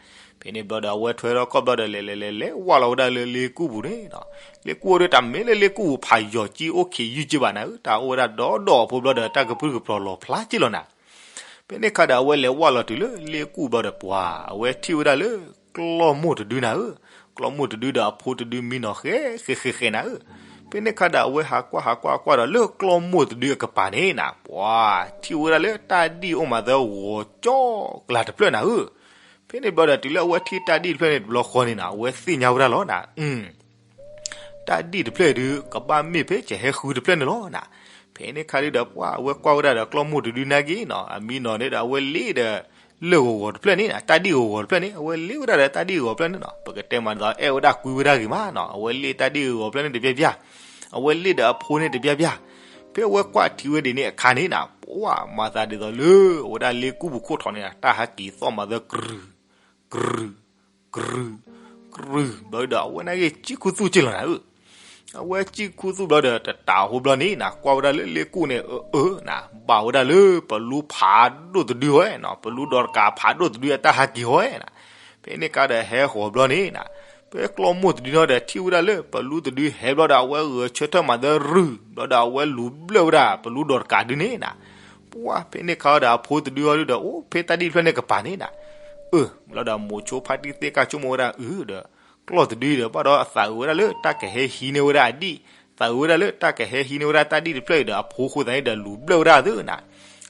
ဖဲန့ၣ်ဘျီဒီး အဝဲထွဲထီၣ်ခီၣ်ဘျီဒီး လဲၤလဲၤလဲၤလဲၤဝၢ်လီၤဝဲဒၣ်လၢလ့ကူၣ်ပူၤန့ၣ်နၤ. လ့ကူၣ်အံၤဒီး တၢ်မ့ၢ်လၢလ့ကူၣ်ပူၤဖးယိာ်ကံအိၣ်ခံးယုၢ်က့ၢ်ဘၣ်နၤဧၢ, တၢ်အိၣ်ဝဲဒၣ်ဒီဒီးအဖိဘျီဒီး တၢ်ကပြုၢ်ကပြီၤလီၤဖျါက့ၢ်လီၤနၤ. ဖဲန့ၣ်ခါဒီး အဝဲလဲၤဝၢ်လီၤတုၤလၢလ့ကူၣ်ဘျီဒီး ပှၤ အဝဲထံၣ်ဝဲဒၣ်လၢ ကျီၢ်မိၢ်တဒုနၤဧၢ, ကျီၢ်မိၢ်တဒုဒီးအဖိတဒုမံနီၤဃဲဃဲဃဲဃဲနၤဧၢ. ဖဲန့ၣ်ခါဒီး အဝဲဟးကွၢ်ဟးကွၢ်ဟးကွၢ်ဒီး လၢကျီၢ်မိၢ်တဒုအကပၤန့ၣ်နၤ ပှၤ ထံၣ်ဝဲဒၣ်လၢတၢ်ဒ့ၣ်အိၣ်မးသၢဂီၤကၠီကျါတဖျၢၣ်နၤဧၢ. ဖဲန့ၣ်ဘျီဒီး တုၤလၢအဝဲထံၣ်တၢ်ဒ့ၣ်တဖျၢၣ်န့ၣ်တဘျီဃီန့ၣ်နၤ အဝဲသ့ၣ်ညါဝဲဒၣ်လီၤနၤ, တၢ်ဒ့ၣ်တဖျၢၣ်ဒုး ကဘၣ်မ့ၢ်ဖဲကဟဲဃုတဖျၢၣ်န့ၣ်လီၤနၤ. ဖဲန့ၣ်ခါဒုးဒီး ပှၤအဝဲကွၢ်ဝဲဒၣ်ဒီး ကျီၢ်မိၢ်တဒုနာ်က့နီၤ အမံနီၤန့ၣ်ဒီး အဝဲလ့ဒီး လၢၢ်ဂီၤဂီၤတဖျၢၣ်န့ၣ်နီၤ, တၢ်ဒံၣ်ဂီၤဂီၤတဖျၢၣ်န့ၣ် အဝဲလ့ၣ်ဝဲဒၣ်ဒီးတၢ်ဒံၣ်ဂီၤဂီၤတဖျၢၣ်န့ၣ်နီၤ, ပကတဲမးဒ်သိးအဲၣ်ဝဲဒၣ်ကွံဝဲဒၣ်ဂ့ၤမးနီၤ, အဝဲလ့ၣ်တၢ်ဒံၣ်ဂီၤဂီၤတဖျၢၣ်န့ၣ်တပျၢ်ပျၢ်, အဝဲလ့ၣ်ဒီးအဖိန့ၣ်တပျၢ်ပျၢ်, ဖဲအဝဲကွၢ်ထံဝဲဒ်န့ၣ်အခါန့ၣ်နီၤ, ပှၤမၤသးဒ်သိးလၢ အဝဲဒၣ်လ့ၣ်ကူၣ်ပူၤခိၣ်ထီၣ်န့ၣ် တၢ်ဟးက့ၤသီၣ်မၤသၢ ကြူၢ် ကြူၢ် ကြူၢ် ဘျီဒီး အဝဲန့ၣ်ဂ့ၤ စံၣ်ခူသူၣ်က့လီၤနၤဧၢ, အဝဲစံၣ်ခူသူၣ်ဘျီဒီး တတးဟိဘျီန့ၣ်နီၤ, ကွၢ်ဝဲဒၣ်လၢလ့ၣ်ကူၣ်န့ၣ် အၢ အၢ နီၤ, ဘၣ်ဝဲဒၣ်လၢပလူဖးဒိၣ်တဒုဝဲနီၤ, ပလူဒီးတကးဖးဒိၣ်တဒုအတၢ်ဟးက့ၤဝဲနီၤ, ဖဲန့ၣ်ခါဒီးဟဲဃီၤဘျီန့ၣ်နီၤ, ဖဲကျီၢ်မိၢ်တဒုနီၤဒီး ထံၣ်ဝဲဒၣ်လၢပလူတဒုဟဲဘျီဒီး အဝဲဂဲၤဆၢထၢၣ်မၤသၢ ကြူၢ် ဘျီဒီးအဝဲလူၤဘျၢၣ်ဝဲဒၣ်ပလူဒီးတကးဒုန့ၣ်နီၤ, ပှၤဖဲန့ၣ်ခါဒီးအဖိတဒုအီၤဒုဒီး အိၣ်ဖဲတၢ်ဒံၣ်တဖျၢၣ်န့ၣ်ကပၤန့ၣ်နီၤ, အၢ ဘျီဒီးမိၤဆိဖါတံၢ်သ့ၣ်ကၢ်ဆိကမိၣ်ဝဲဒၣ်အုဒီး ကျီၢ်တဒုဒီး ဘၣ်ဒီးအသးအုးဝဲဒၣ်လၢတၢ်ကဟဲဟံးန့ၢ်ဝဲဒၣ်အဒံၣ်, သးအုးဝဲဒၣ်လၢတၢ်ကဟဲဟံးန့ၢ်ဝဲဒၣ်တၢ်ဒံၣ်တဖျၢၣ်အံၤဒီး အဖိအဃိသတးန့ၣ်ဒီး လူၤဘျၢၣ်ဝဲဒၣ်သုနီၤ,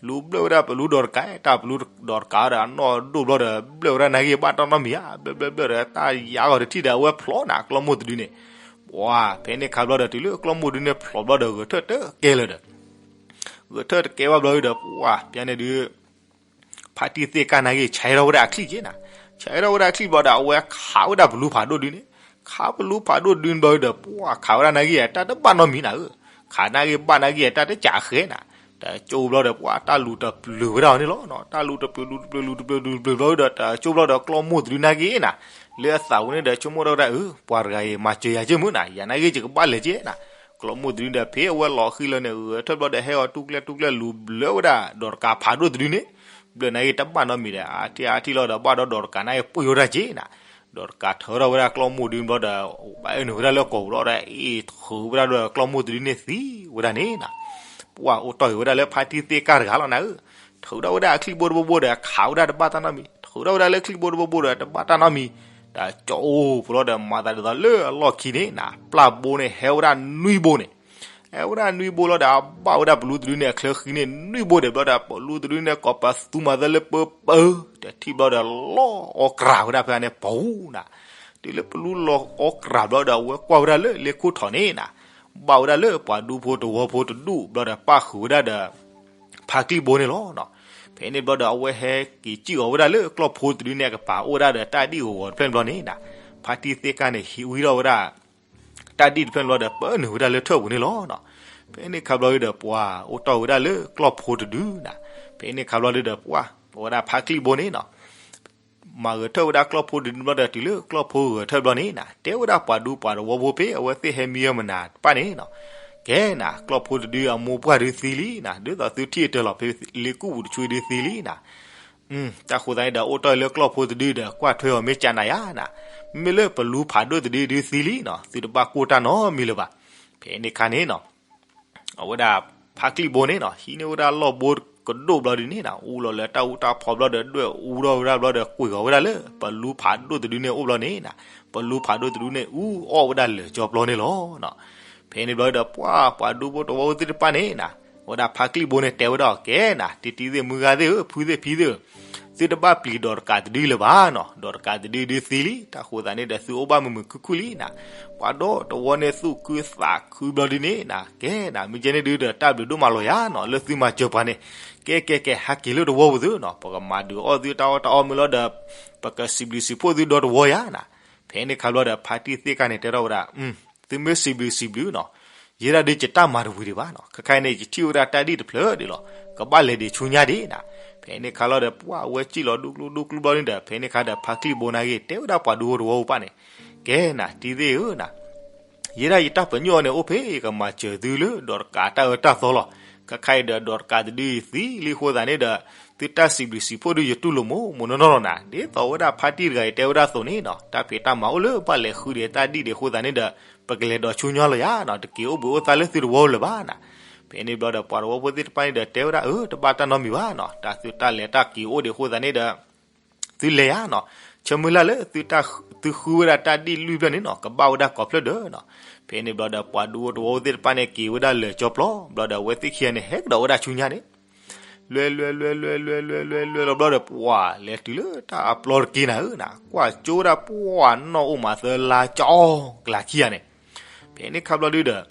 လူၤဘျၢၣ်ဝဲဒၣ်ပလူဒီးတကး, တၢ်ပလူဒီးတကးဒီးအနီၢ်ဒိၣ်ဘျီဒီး ဘျၢၣ်ဝဲဒၣ်န့ၣ်ဂ့ၤ ဘၣ်တၢ်နီတမံၤဧါ, ဘျၢၣ်ဘျၢၣ်ဘျၢၣ်ဒီး တၢ်ယါဂီၤတထံၣ်ဒီး အဝဲဖျိးနီၤ ကျီၢ်မိၢ်တဒုန့ၣ်, ပှၤဖဲန့ၣ်ခါဘျီဒီး တုၤလၢကျီၢ်မိၢ်တဒုန့ၣ်ဖျိးဘျီဒီး ဂဲၤထၢၣ်တကဲလၢၤဒီး ဂဲၤထၢၣ်တကဲဘၣ်ဘျီဒီး ပှၤဖဲန့ၣ်ဒုး ဖါတံၢ်သ့ၣ်ကၢ်န့ၣ်ဂ့ၤ ဆဲးထီၣ်ဝဲဒၣ်အချံၣ်က့နီၤ, ဆဲးထီၣ်ဝဲဒၣ်အချံၣ်ဘျီဒီး အဝဲခးဝဲဒၣ်ပလူဖးဒိၣ်ဒုန့ၣ်, ခးပလူဖးဒိၣ်ဒုန့ၣ်ဘျီဒီး ပှၤခးဝဲဒၣ်န့ၣ်ဂ့ၤ တၢ်တဘၣ်နီတမံၤနၤဧၢ, ခးန့ၣ်ဂ့ၤဘၣ်န့ၣ်ဂ့ၤ တၢ်တကးဃဲနၤ, တကၠိဘျီဒီး ပှၤတၢ်လူၤတပျုၤဝဲဒၣ်အီၤန့ၣ်လီၤ, တၢ်လူၤတပျုၤလူၤတပျုၤလူၤတပျုၤလူၤတပျုၤဘျီဒီး တကၠိဘျီဒီးကျီၢ်မိၢ်တဒုန့ၣ်ဂ့ၤနၤ, လၢအသးဝဲန့ၣ်ဒီး ဆိကမိၣ်ထီၣ်ဝဲဒၣ်အၢ ပှၤတဂၤအံၤ မၤစၢၤယၤက့မုၢ်နၤ, ယၤန့ၣ်ဂ့ၤ ယကဘၣ်လဲၤက့နၤ, ကျီၢ်မိၢ်တဒုဒီး ဖဲအဝဲလီၤဃံၤလီၤန့ၣ် ဂဲၤထၢၣ်ဘျီဒီး ဟဲအီၤတူၢ်ကျဲတူၢ်ကျဲလူၤဘျၢၣ်ဝဲဒၣ် ဒီးတကးဖးဒိၣ်တဒုန့ၣ်, ဘျၢၣ်န့ၣ်ဂ့ၤ တဘၣ်နီတမံၤဒီး အါထံၣ်အါထံၣ်လီၤဒီး ဘၣ်ဒီးဒီးတကးန့ၣ်ဂ့ၤ ပှ့ၤဝဲဒၣ်က့နၤ, ဒီးတကးထၢထီၣ်ဝဲဒၣ်ကျီၢ်မိၢ်တဒုဘျီဒီး ဘၣ်အၢနုာ်ဝဲဒၣ်လၢကိာ်ပူၤလီၤဒီး အ့ၣ်ထုးဝဲဒၣ်ဒီးကျီၢ်မိၢ်တဒုန့ၣ်သံဝဲဒၣ်န့ၣ်နၤ, ပှၤအိၣ်တီၢ်အံၤဝဲဒၣ်လၢဖါတံၢ်သ့ၣ်ကၢ်တဂၤလီၤနၤဧၢ, ထုးထီၣ်ဝဲဒၣ်အချံၣ်ဘိတဘိဘိဒီး ခးဝဲဒၣ်တဘၣ်တၢ်နီတမံၤ, ထုးထီၣ်ဝဲဒၣ်လၢချံၣ်ဘိတဘိဘိဒီး တဘၣ်တၢ်နီတမံၤ, တကၠိဖိလီၤဒီး မၤသးဒ်သိးလၢအလီၢ်ခံန့ၣ်နၤ ပျၢ်ဘိန့ၣ် ဟဲဝဲဒၣ်နွံဘိန့ၣ် ဟဲဝဲဒၣ်နွံဘိလီၤဒီး အဘၣ်ဝဲဒၣ်ပလူတဒုန့ၣ် အချၢဃံန့ၣ် နွံဘိဒီး ဘျီဒီး ပလူတဒုန့ၣ် ကိးပသူမၤသၢလၢပၢပၢ တထံၣ်ဘျီဒီး လီၤအီၣ်ကြးဝဲဒၣ်ဖဲန့ၣ်ပူၤနၤ, တုၤလၢပလူလီၤအီၣ်ကြးဘျီဒီး အဝဲကွၢ်ဝဲဒၣ်လၢလ့ၣ်ခိၣ်ထီၣ်န့ၣ်နၤ, ဘၣ်ဝဲဒၣ်လၢပှၤဒူဖိတဝီဖိတဒူၣ်ဘျီဒီး ပၣ်ဃုာ်ဝဲဒၣ်ဒီး ဖါကံၣ်ဘိန့ၣ်လီၤ. ဖဲန့ၣ်ဘျီဒီး အဝဲဟဲက့ၤစံၣ်အီၤဝဲဒၣ်လၢကျီၢ်ဖိတဒုန့ၣ်အကပၤ အိၣ်ဝဲဒၣ်ဒီးတၢ်ဒံၣ်ဂီၤဂီၤတဖျၢၣ်န့ၣ်ဘျီန့ၣ်နၤ, ဖါတံၢ်သ့ၣ်ကၢ်န့ၣ် ဟံးဝံထီၣ်ဝဲဒၣ် တၢ်ဒံၣ်တဖျၢၣ်န့ၣ်ဘျီဒီး ပၢနုာ်ဝဲဒၣ်လၢထၢၣ်ပူၤန့ၣ်လီၤ. ဖဲန့ၣ်ခါဘျီဒီး ပှၤအိၣ်တီၢ်ဝဲဒၣ်လၢကျီၢ်ဖိတဒုနၤ, ဖဲန့ၣ်ခါဘျီဒီး ပှၤ ပဝဲဒၣ်ဖါကံၣ်ဘိန့ၣ်နၤ မၤဂဲၤထၢၣ်ဝဲဒၣ်ကျီၢ်ဖိတဒုဘျီဒီး တုၤလၢကျီၢ်ဖိဂဲၤထၢၣ်ဘျီန့ၣ်နၤ, တဲဝဲဒၣ်ပှၤဒူပှၤတဝီဖိဖဲ အဝဲသ့ၣ်ဟဲမံဝဲမနၤတဖၣ်န့ၣ်နၤ, ကဲနၤ ကျီၢ်ဖိတဒုအမိၢ်ပှၢ်ဒုသံလံနၤ, ဒ်သိးသုထံၣ်အတၢၤလီၤ ဖဲလ့ၣ်ကူၣ်ပူၤတဆူဒုသံလံနၤ, တၢ်ဃိသတးန့ၣ်ဒီး အိၣ်တီၢ်လၢကျီၢ်ဖိတဒုဒီး ကွၢ်ထွဲအီၤမ့ၢ်ကနၤယါနၤ, မ့မ့ၢ်လၢပလူဖးဒိၣ်တဒုဒုသံလံနၤ, သုတဘၣ်ကိၢ်တၢ်နီတမံၤလၢၤဘၣ်. ဖဲန့ၣ်ခါန့ၣ်နၤ အဝဲဒၣ်ဖါကံၣ်ဘိန့ၣ်နၤ ဟံးန့ၢ်ဝဲဒၣ်လီၢ်ဘိကဒိၣ်ဘျီဒုန့ၣ်နၤ အူလီၤလၢတၢ်အူတၢ်ဖီဘျီဒီး ဒွဲၣ်အူထီၣ်ဝဲဒၣ်ဘျီဒီး ကွံာ်ဂီၤဝဲဒၣ်လၢ ပလူဖးဒိၣ်တဒုန့ၣ်အိၣ်ဘျီန့ၣ်နၤ, ပလူဖးဒိၣ်တဒုန့ၣ် အူအီၣ်ဝဲဒၣ်လၢာ်ကၠီပျီန့ၣ်လီၤ. ဖဲန့ၣ်ဘျီဒီး ပှၤပှၤဒူဖိတဝီဖိသ့ၣ်တဖၣ်န့ၣ်နၤ အဝဲဒၣ်ဖါကံၣ်ဘိန့ၣ်တဲဝဲဒၣ် ကဲနၤ တံၤတံၤသ့ၣ်မုၢ်ဂၤသ့ၣ်ဧၢ ဖုသ့ၣ်ဖံသ့ၣ်ဧၢ, သုတဘၣ်ပျံၤဒီးတကးတဒုလၢၤဘၣ်နၤ, ဒီးတကးတဒုဒုသံလံ, တၢ်ဃိသတးန့ၣ်ဒီး သုအိၣ်ဘၣ်မုာ်မုာ်ခုၣ်ခုၣ်လံနၤ, ပှၤဒီတဝီန့ၣ်သူၣ်ခုသးခုဘျီဒုန့ၣ်နၤ, ကဲနၤ မ့ၢ်ကဲန့ၣ်ဒုဒီး တၢ်ဘျုးဒိၣ်မးလီၤယါနၤ လၢသုမၤစၢၤပှၤန့ၣ်, ကဲကဲကဲ ဟဲက့ၤလၢတဝီပူၤသုနၤ ပကမၤဒုးအီၣ်သုတၢ်အီၣ်တၢ်အီမ့ၢ်လီၤဒီး ပကစံးဘျုးစံးဖှိၣ်သုဒီတဝီယါနၤ. ဖဲန့ၣ်ခါဘျီဒီး ဖါတံၢ်သ့ၣ်ကၢ်န့ၣ်တဲထီၣ်ဝဲဒၣ် သုမ့ၢ်စံးဘျုးစံးဘျုးနၤ, ယဲဒၣ်ဒုးယတၢ်မၤတဝံၤဒံးဘၣ်နၤ, ခဲခါအံၤန့ၣ် ယထံၣ်ဝဲဒၣ်တၢ်ဒံၣ်တဖျၢၣ်ဒံးလီၤ, ကဘၣ်လဲၤဒံးဆူညါဒံးနၤ. ဖဲန့ၣ်ခါလီၤဒီး ပှၤအဝဲစံၣ်လီၤဒူကျူဒူကျူဘျီန့ၣ်ဒီး ဖဲန့ၣ်ခါဒီး ဖါကံၣ်ဘိန့ၣ်ဂ့ၤ တဲဝဲဒၣ်ပှၤဒူဖိတဝီဖိပၢ်န့ၣ်, ကဲနၤ တံၤသ့ၣ်ဧၢနၤ, ယဲဒၣ်ယတၢ်ပညိၣ်အီၤန့ၣ် အိၣ်ဖဲကမၤစၢၤသုလၢ ဒီးတကးတၢ်အၢတၢ်သီလီၤ. ခဲခါအံၤဒီး ဒီးတကးတဒုအံၤသံလံအဃိသတးန့ၣ်ဒီး သုတၢ်စံးဘျုးစံးဖှိၣ်ဒုးယတူၢ်လိာ်မိၢ်မိၢ်နီၢ်နီၢ်လီၤနၤ, ဒ်သိးဝဲဒၣ်ဖါတံၢ်တဂၤအံၤတဲဝဲဒၣ်အသိးန့ၣ်နၤ, တၢ်ဖံးတၢ်မၤအိၣ်လၢဘၣ်လဲၤဃုဒံးတၢ်ဒံၣ်ဒံးအဃိသတးန့ၣ်ဒီး ပကလဲၤဒီးဆူညါလီၤယါနၤ, တက့ၤအိၣ်ဘှံးအိၣ်သါလၢသုတဝီလၢၤဘၣ်နၤ. ဖဲန့ၣ်ဘျီဒီး ပှၤတဝီဖိသ့ၣ်တဖၣ်န့ၣ်ဒီး တဲဝဲဒၣ်အၢ တဘၣ်တၢ်နီတမံၤဘၣ်နၤ, တၢ်သုတၢ်လဲၤတၢ်က့ၤအိၣ်ဒံးအဃိသတးန့ၣ်ဒီး သုလဲၤယါနၤ, ဆၢမုၢ်လၢ်လၢ သုဃုဝဲဒၣ်တၢ်ဒံၣ်လွံၢ်ဖျၢၣ်န့ၣ်နၤ ကဘၣ်ဝဲဒၣ်ကိးဖျၢၣ်ဒီးနၤ. ဖဲန့ၣ်ဘျီဒီး ပှၤဒူဖိတဝီဖိသ့ၣ်တဖၣ်န့ၣ် က့ၤဝဲဒၣ်လၢာ်ကၠီပျီ ဘျီဒီး အဝဲသ့ၣ်ခံဂၤန့ၣ် ဟဲကဒီးဝဲဒၣ်ဆူညါန့ၣ် လဲၤလဲၤလဲၤလဲၤလဲၤလဲၤလဲၤလဲၤလီၤဘျီဒီး ပှၤလဲၤတုၤလၢတၢ်အပျီတက့ၢ်နၤဧၢနၤ, ကွၢ်ကၠိဝဲဒၣ်ပှၤနီၢ်အိၣ်မးသၢလါ ကၠီကလၤခံဂၤန့ၣ်. ဖဲန့ၣ်ခါဘျီဒုဒီး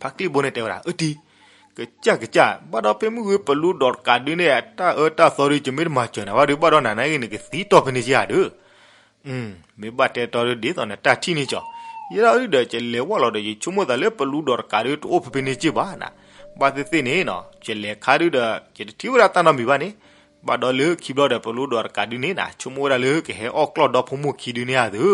ဖါကံၣ်ဘိန့ၣ်တဲဝဲဒၣ် အၢတံၤ, ကစၢ်ကစၢ် ဘၣ်ဒီးဖဲမုၢ်ဂ့ၤပလူဒီးတကးဒုန့ၣ် အတၢ်အၢတၢ်သီဒု ယမ့ၢ်တမၤစၢၤနၤဘၣ်ဒု ဘၣ်ဒီးနၤနာ်ဂ့ၤန့ၣ် ကသံတီၢ်ဖဲန့ၣ်က့ဧါဒု မ့ၢ်ဘၣ်တဲတီဒုဒ်သိးနတၢ်ထံၣ်န့ၣ်ကီး, ယဲဒၣ်အံၤဒီး ယလဲၤဝဲလီၤဒီး ယဆိကမိၣ်သးလၢပလူဒီးတကးဒုတအိၣ်ဖဲဖဲန့ၣ်က့ဘၣ်နၤ, ဘၣ်သ့ၣ်သ့ၣ်န့ၣ်နီၤ ယလဲၤခါဒုဒီး ယတထံၣ်ဝဲဒၣ်တၢ်နီတမံၤဘၣ်န့ၣ်, ဘၣ်ဒီးလၢခံဘျီဒီး ပလူဒီးတကးဒုန့ၣ်နၤ ဆိကမိၣ်ဝဲဒၣ်လၢကဟဲအီၣ်ကျီၢ်ဒီဖိမိၢ်ခံဒုန့ၣ်ဧါသု,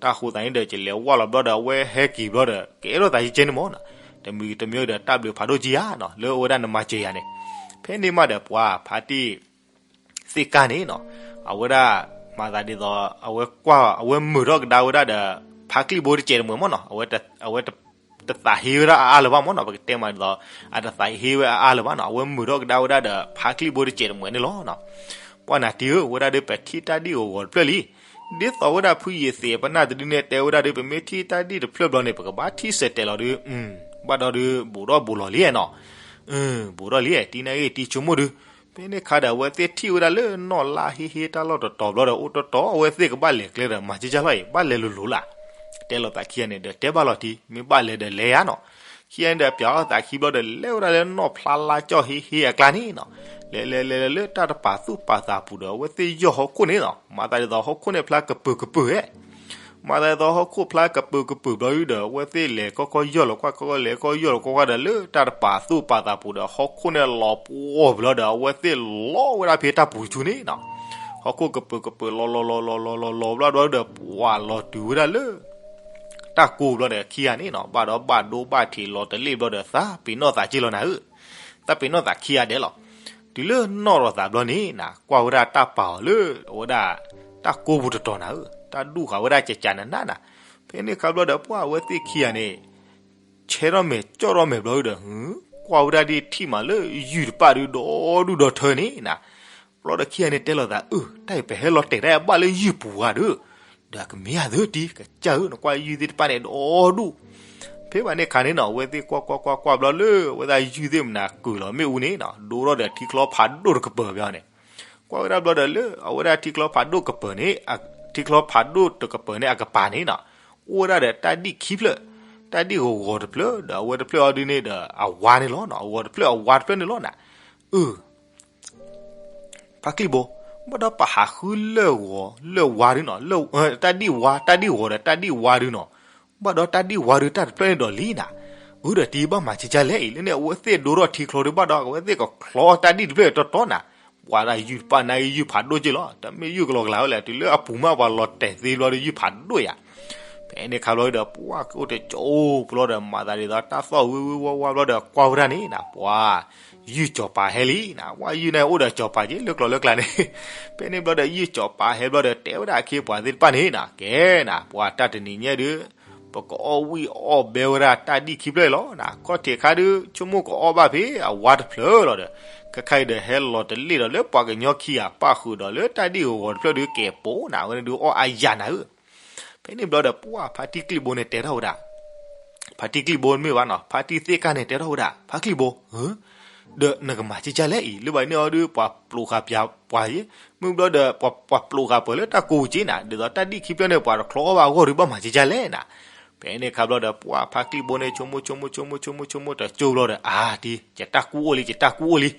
တၢ်ဃိသးန့ၣ်ဒီး ယလဲၤဝဲလီၤဘျီဒီး အဝဲဟဲက့ၤဘျီဒီး ကအဲၣ်ဒိးသးယကဲန့ၣ်မ့ၢ်နီၤ, တမံၤတမံၤဒီး တၢ်ဘျုးဖးဒိၣ်က့ဧါနီၤ လၢအဝဲဒၣ်နမၤစၢၤယၤန့ၣ်, ဖဲန့ၣ်မးဒီးပှၤဖါတံၢ် သ့ၣ်ကၢ်န့ၣ်နီၤ, အဝဲဒၣ် မၤသးဒ်သိး အဝဲကွၢ် အဝဲမုာ်ထီၣ်ကဒါဝဲဒၣ်ဒီး ဖါကျံၣ်ဘိတစဲးတမှဲၤမ့ၢ်နီၤ, အဝဲ အဝဲတသးဟ့ဝဲဒၣ်အါအါလၢၤဘၣ်မ့ၢ်နီၤ, ပကတဲမးဒ်သိး အတသးဟ့ဝဲအါအါလၢၤဘၣ်နီၤ, အဝဲမုာ်ထီၣ်ကဒါဝဲဒၣ်ဒီး ဖါကျံၣ်ဘိတစဲးတမှဲၤန့ၣ်လီၤနီၤ. ပှၤနၤတံၤဧၢ, ဝဲဒၣ်ဒုး ပထံၣ်တၢ်ဒ်ဂီၤဂီၤတဖျၢၣ်လံ, ဒ်သိးဝဲဒၣ်ဖုယ့ၤသ့းပနၢ်တဒုန့ၣ် တဲဝဲဒၣ်ဒုး ပမ့ၢ်ထံၣ်တၢ်ဒ်တဖျၢၣ်ဘျီန့ၣ် ပကဘၣ်ထံၣ်ဆၢတဲာ်လီၤဒုး, ဘၣ်ဒီးဒုး ဘူးထီၣ်ဘူးလီၤလံနီၤ. ဘူးထီၣ်လံ တံၤနာ်ဂ့ၤ တံၤဆိကမိၣ်ဒုး, ဖဲန့ၣ်ခါဒီး အဝဲသ့ၣ်ထံၣ်ဝဲဒၣ်လၢနီၢ်လါဟ့ဟ့တၢ်လီၢ်တတီၤဘျီဒီး အိၣ်တတီၤ အဝဲသ့ၣ်ကဘၣ်လဲၤကျဲဒီး မၤကကၢ်လီၤအံၤ ဘၣ်လဲၤလိၤလိၤလၢ်, တဲလိာ်သးခံဂၤန့ၣ်ဒီး တဲဘၣ်လီၤတံၢ် မ့ၢ်ဘၣ်လဲၤဒီးလဲၤယါနီၤ. ခံဂၤန့ၣ်ဒီး ပၠးအီၣ်သးခံဘျီဒီး လဲၤဝဲဒၣ်လၢနီၢ်ဖျါလါကၠီၣ်ဟ့ဟ့အကျါန့ၣ်နီၤ, လဲၤလဲၤလဲၤလဲၤလၢတၢ်တပာ်သူၣ်ပာ်သးပူၤဒီး အဝဲသ့ၣ်ယီၢ်ဟီၣ်ခိၣ်န့ၣ်နီၤ, မၤသးဒ်သိးဟီၣ်ခိၣ်န့ၣ်ဖျါကပၢၤကပၢၤဧဲ မၤသးဒ်သိးဟီၣ်ခိၣ်ဖျါကပၢၤကပၢၤဘျီဒုဒီး အဝဲသ့ၣ်လဲၤကီကီလဲၤကီကီလဲၤကီယီၢ်လီၤကွၢ်ကွၢ်ဒီး လၢတၢ်တပာ်သူၣ်ပာ်သးပူၤဒီး ဟီၣ်ခိၣ်န့ၣ်လီၤပှီၢ်ဘျီဒီး အဝဲသ့ၣ်လီၤဝဲဒၣ်ဖဲတၢ်ပူၤဆူန့ၣ်နီၤ, ဟီၣ်ခိၣ်ကပၢၤကပၢၤလီၤလီၤလီၤလီၤလီၤလီၤလီၤဘျီဒီး ပှၤလီၤတုၤဝဲဒၣ်လၢ တၢ်ကိးဘျီဒီးခံဂၤန့ၣ်နီၤ ဘၣ်ဒီးဘၣ်ဒိဘၣ်ထံးလီၤတလ့ၣ်ဘျီဒီး သးပ့ၤနီၣ်သးက့လီၤနၤဧၢ, သးပ့ၤနီၣ်သးခံဂၤဒဲးလီၤ. တုၤလၢနီၣ်ထီၣ်သးဘျီန့ၣ်နီၤ ကွၢ်ဝဲဒၣ်တၢ်ပာ်အီၤလၢအဝဲဒၣ် တၢ်ကိးပူၤတတီၤနၤဧၢ, တၢ်ဒူၣ်ဃာ်ဝဲဒၣ်ကကးနးနးနၤ, ဖဲန့ၣ်ခါဘျီဒီး ပှၤအဝဲသ့ၣ်ခံဂၤန့ၣ် ဆဲထီၣ်မဲာ်ကၠီၣ်ထီၣ်မဲာ်ဘျီဒီး ကွၢ်ဝဲဒၣ်ဒ်ထံၣ်မးလၢယုၢ်တပၣ်ဒုးဒီဒူၣ်ဒီထၢန့ၣ်နီၤ, ဘျီဒီးခံဂၤန့ၣ်တဲလိာ်သး အၢ တၢ်အံၤပဟဲလီၤတဲာ်ဒၣ်အဘၣ်လၢယုၢ်ပူၤဧါဒီး, ဒီးကမ့ၢ်ဧါသၢတံၤ ကစၢ်ဧၢ နကွၢ်ယုၢ်သ့ၣ်တဖၣ်န့ၣ်ဒီဒူၣ်, ဖဲဘၣ်န့ၣ်ခါန့ၣ်နီၤ အဝဲသ့ၣ်ကွၢ်ကွၢ်ကွၢ်ကွၢ်ဘျီလၢ အဝဲသ့ၣ်ယုၢ်သ့ၣ်မနၤကုၢ်လီၤမ့ၣ်အူန့ၣ်နီၤ ဒိထီၣ်ဒီးထံချီဖးဒိၣ်တကပၤဘၣ်န့ၣ်, ကွၢ်ဝဲဒၣ်ဘျီဒီးလၢ အဝဲဒၣ်ထံချီဖးဒိၣ်ကပၤန့ၣ် ထံချီဖးဒိၣ်တကပၤန့ၣ်အကပၤန့ၣ်နီၤ, အိၣ်ဝဲဒၣ်ဒီးတၢ်ဒံၣ်ခံဖျၢၣ်, တၢ်ဒံၣ်ဂီၤဂီၤတဖျၢၣ် ဒီးအဝဲတဖျၢၣ်အီၤဒုန့ၣ်ဒီးအဝါန့ၣ်လီၤနီၤ, အဝဲတဖျၢၣ်အဝါတဖျၢၣ်န့ၣ်လီၤနီၤ, အၢ ဖါကျံၣ်ဘိ, ဘၣ်ဒီးပဟးဃုလၢဂီၤလၢဝါဒုနီၤ, တၢ်ဒံၣ်ဝါ တၢ်ဒံၣ်ဂီၤဒီးတၢ်ဒံၣ်ဝါဒုနီၤ, ဘၣ်ဒီးတၢ်ဒံၣ်ဝါဒုတၢ်တဖျၢၣ်န့ၣ်ဒီးလံနၤ, အၢ ဒီးတံၤဘၣ်မၤကကၢ်လဲၣ်အံၤ လၢန့ၣ် အဝဲသ့ၣ်ဒိထီၣ်ထံချီဒုဘၣ်ဒီး အဝဲသ့ၣ်ကချီတၢ်ဒံၣ်တဖျၢၣ်တီတီနၤ, ပှၤဒၣ်ယုၢ်တပၣ်နာ်က့ယုၢ်ဖးဒိၣ်က့လီၤ, တမ့ၢ်ယုၢ်ကလီကလီဝဲလဲၣ် တုၤလၢအပူၤမးပှၤလီၤတဲာ်သ့ဘျီဒီးယုၢ်ဖးဒိၣ်ယၤ ဖဲန့ၣ်ခါဘျီဒီး ပှၤကအိၣ်တကၠိဘျီဒီး မၤသးဒ်သိးတၢ်သီၣ်ဝံၤဝံၤဝါဝါဘျီဒီး ကွၢ်ဝဲဒၣ်န့ၣ်နၤ ပှၤ ယုၢ်စီၤပၤဟဲလံနၤ, ပှၤယုၢ်န့ၣ်အိၣ်ဒီးစီၤပၤက့ လၢကျိၤလၢကျါန့ၣ်, ဖဲန့ၣ်ဘျီဒီး ယုၢ်စီၤပၤဟဲဘျီဒီး တဲဝဲဒၣ်အခ့အပှၤသ့ၣ်တဖၣ်န့ၣ်နၤ ကဲနၤ ပှၤတၢ်တနံၤညါဒုး ပကအီၣ်ဝံၣ်အီၣ်ဘဲဝဲဒၣ်တၢ်ဒံၣ်ခံဖျၢၣ်လီၤနၤ, ခီၣ်ထံးခါဒုး ဆိကမိၣ်ကအီၣ်ဘၣ်ဖဲအဝါတဖျၢၣ်လီၤဒီး ခဲခါအံၤဒီး ဟဲလီၤတလ့ၣ်ဒီးလၢပှၤကညီခံဂၤပၣ်ဃုာ်ဒီးလၢတၢ်ဒံၣ်ဂီၤဂီၤတဖျၢၣ်ဒုးကဲးပိာ်နၤ အဝဲန့ၣ်ဒုးအီၣ်အါယၤနၤဧၢ ဖဲန့ၣ်ဘျီဒီး ပှၤဖါတံၢ်ကျံၣ်ဘိန့ၣ်တဲထီၣ်ဝဲဒၣ်, ဖါတံၢ်ကျံၣ်ဘိမ့ၢ်ဘၣ်နီၤ ဖါတံၢ်သ့ၣ်ကၢ်န့ၣ်တဲထီၣ်ဝဲဒၣ် ဖါကျံၣ်ဘိဧၢ, ဒီးနကမၤကကၢ်လဲၣ်အံၤ လၢဘၣ်န့ၣ်အီၤဒုး ပှၤပျိးဃာ်ပှၤယ့, မ့ၢ်ဘျီဒီး ပှၤပျိးဃာ်ပှၤလၢတၢ်ကိးပူၤက့နၤ ဒ်သိးတၢ်ဒံၣ်ခံဖျၢၣ်န့ၣ် ပှၤတချီအီၣ်ဘၣ်အဂီၢ်ဒုးဘၣ်မၤကကၢ်လဲၣ်နၤ, ဖဲန့ၣ်ခါဘျီဒီး ပှၤဖါကျံၣ်ဘိန့ၣ် ဆိကမိၣ်ဆိကမိၣ်ဆိကမိၣ်ဆိကမိၣ်ဆိကမိၣ်တကၠိဘျီဒီး အါတံၤ ယတၢ်ကူအိၣ်လံ ယတၢ်ကူအိၣ်လံ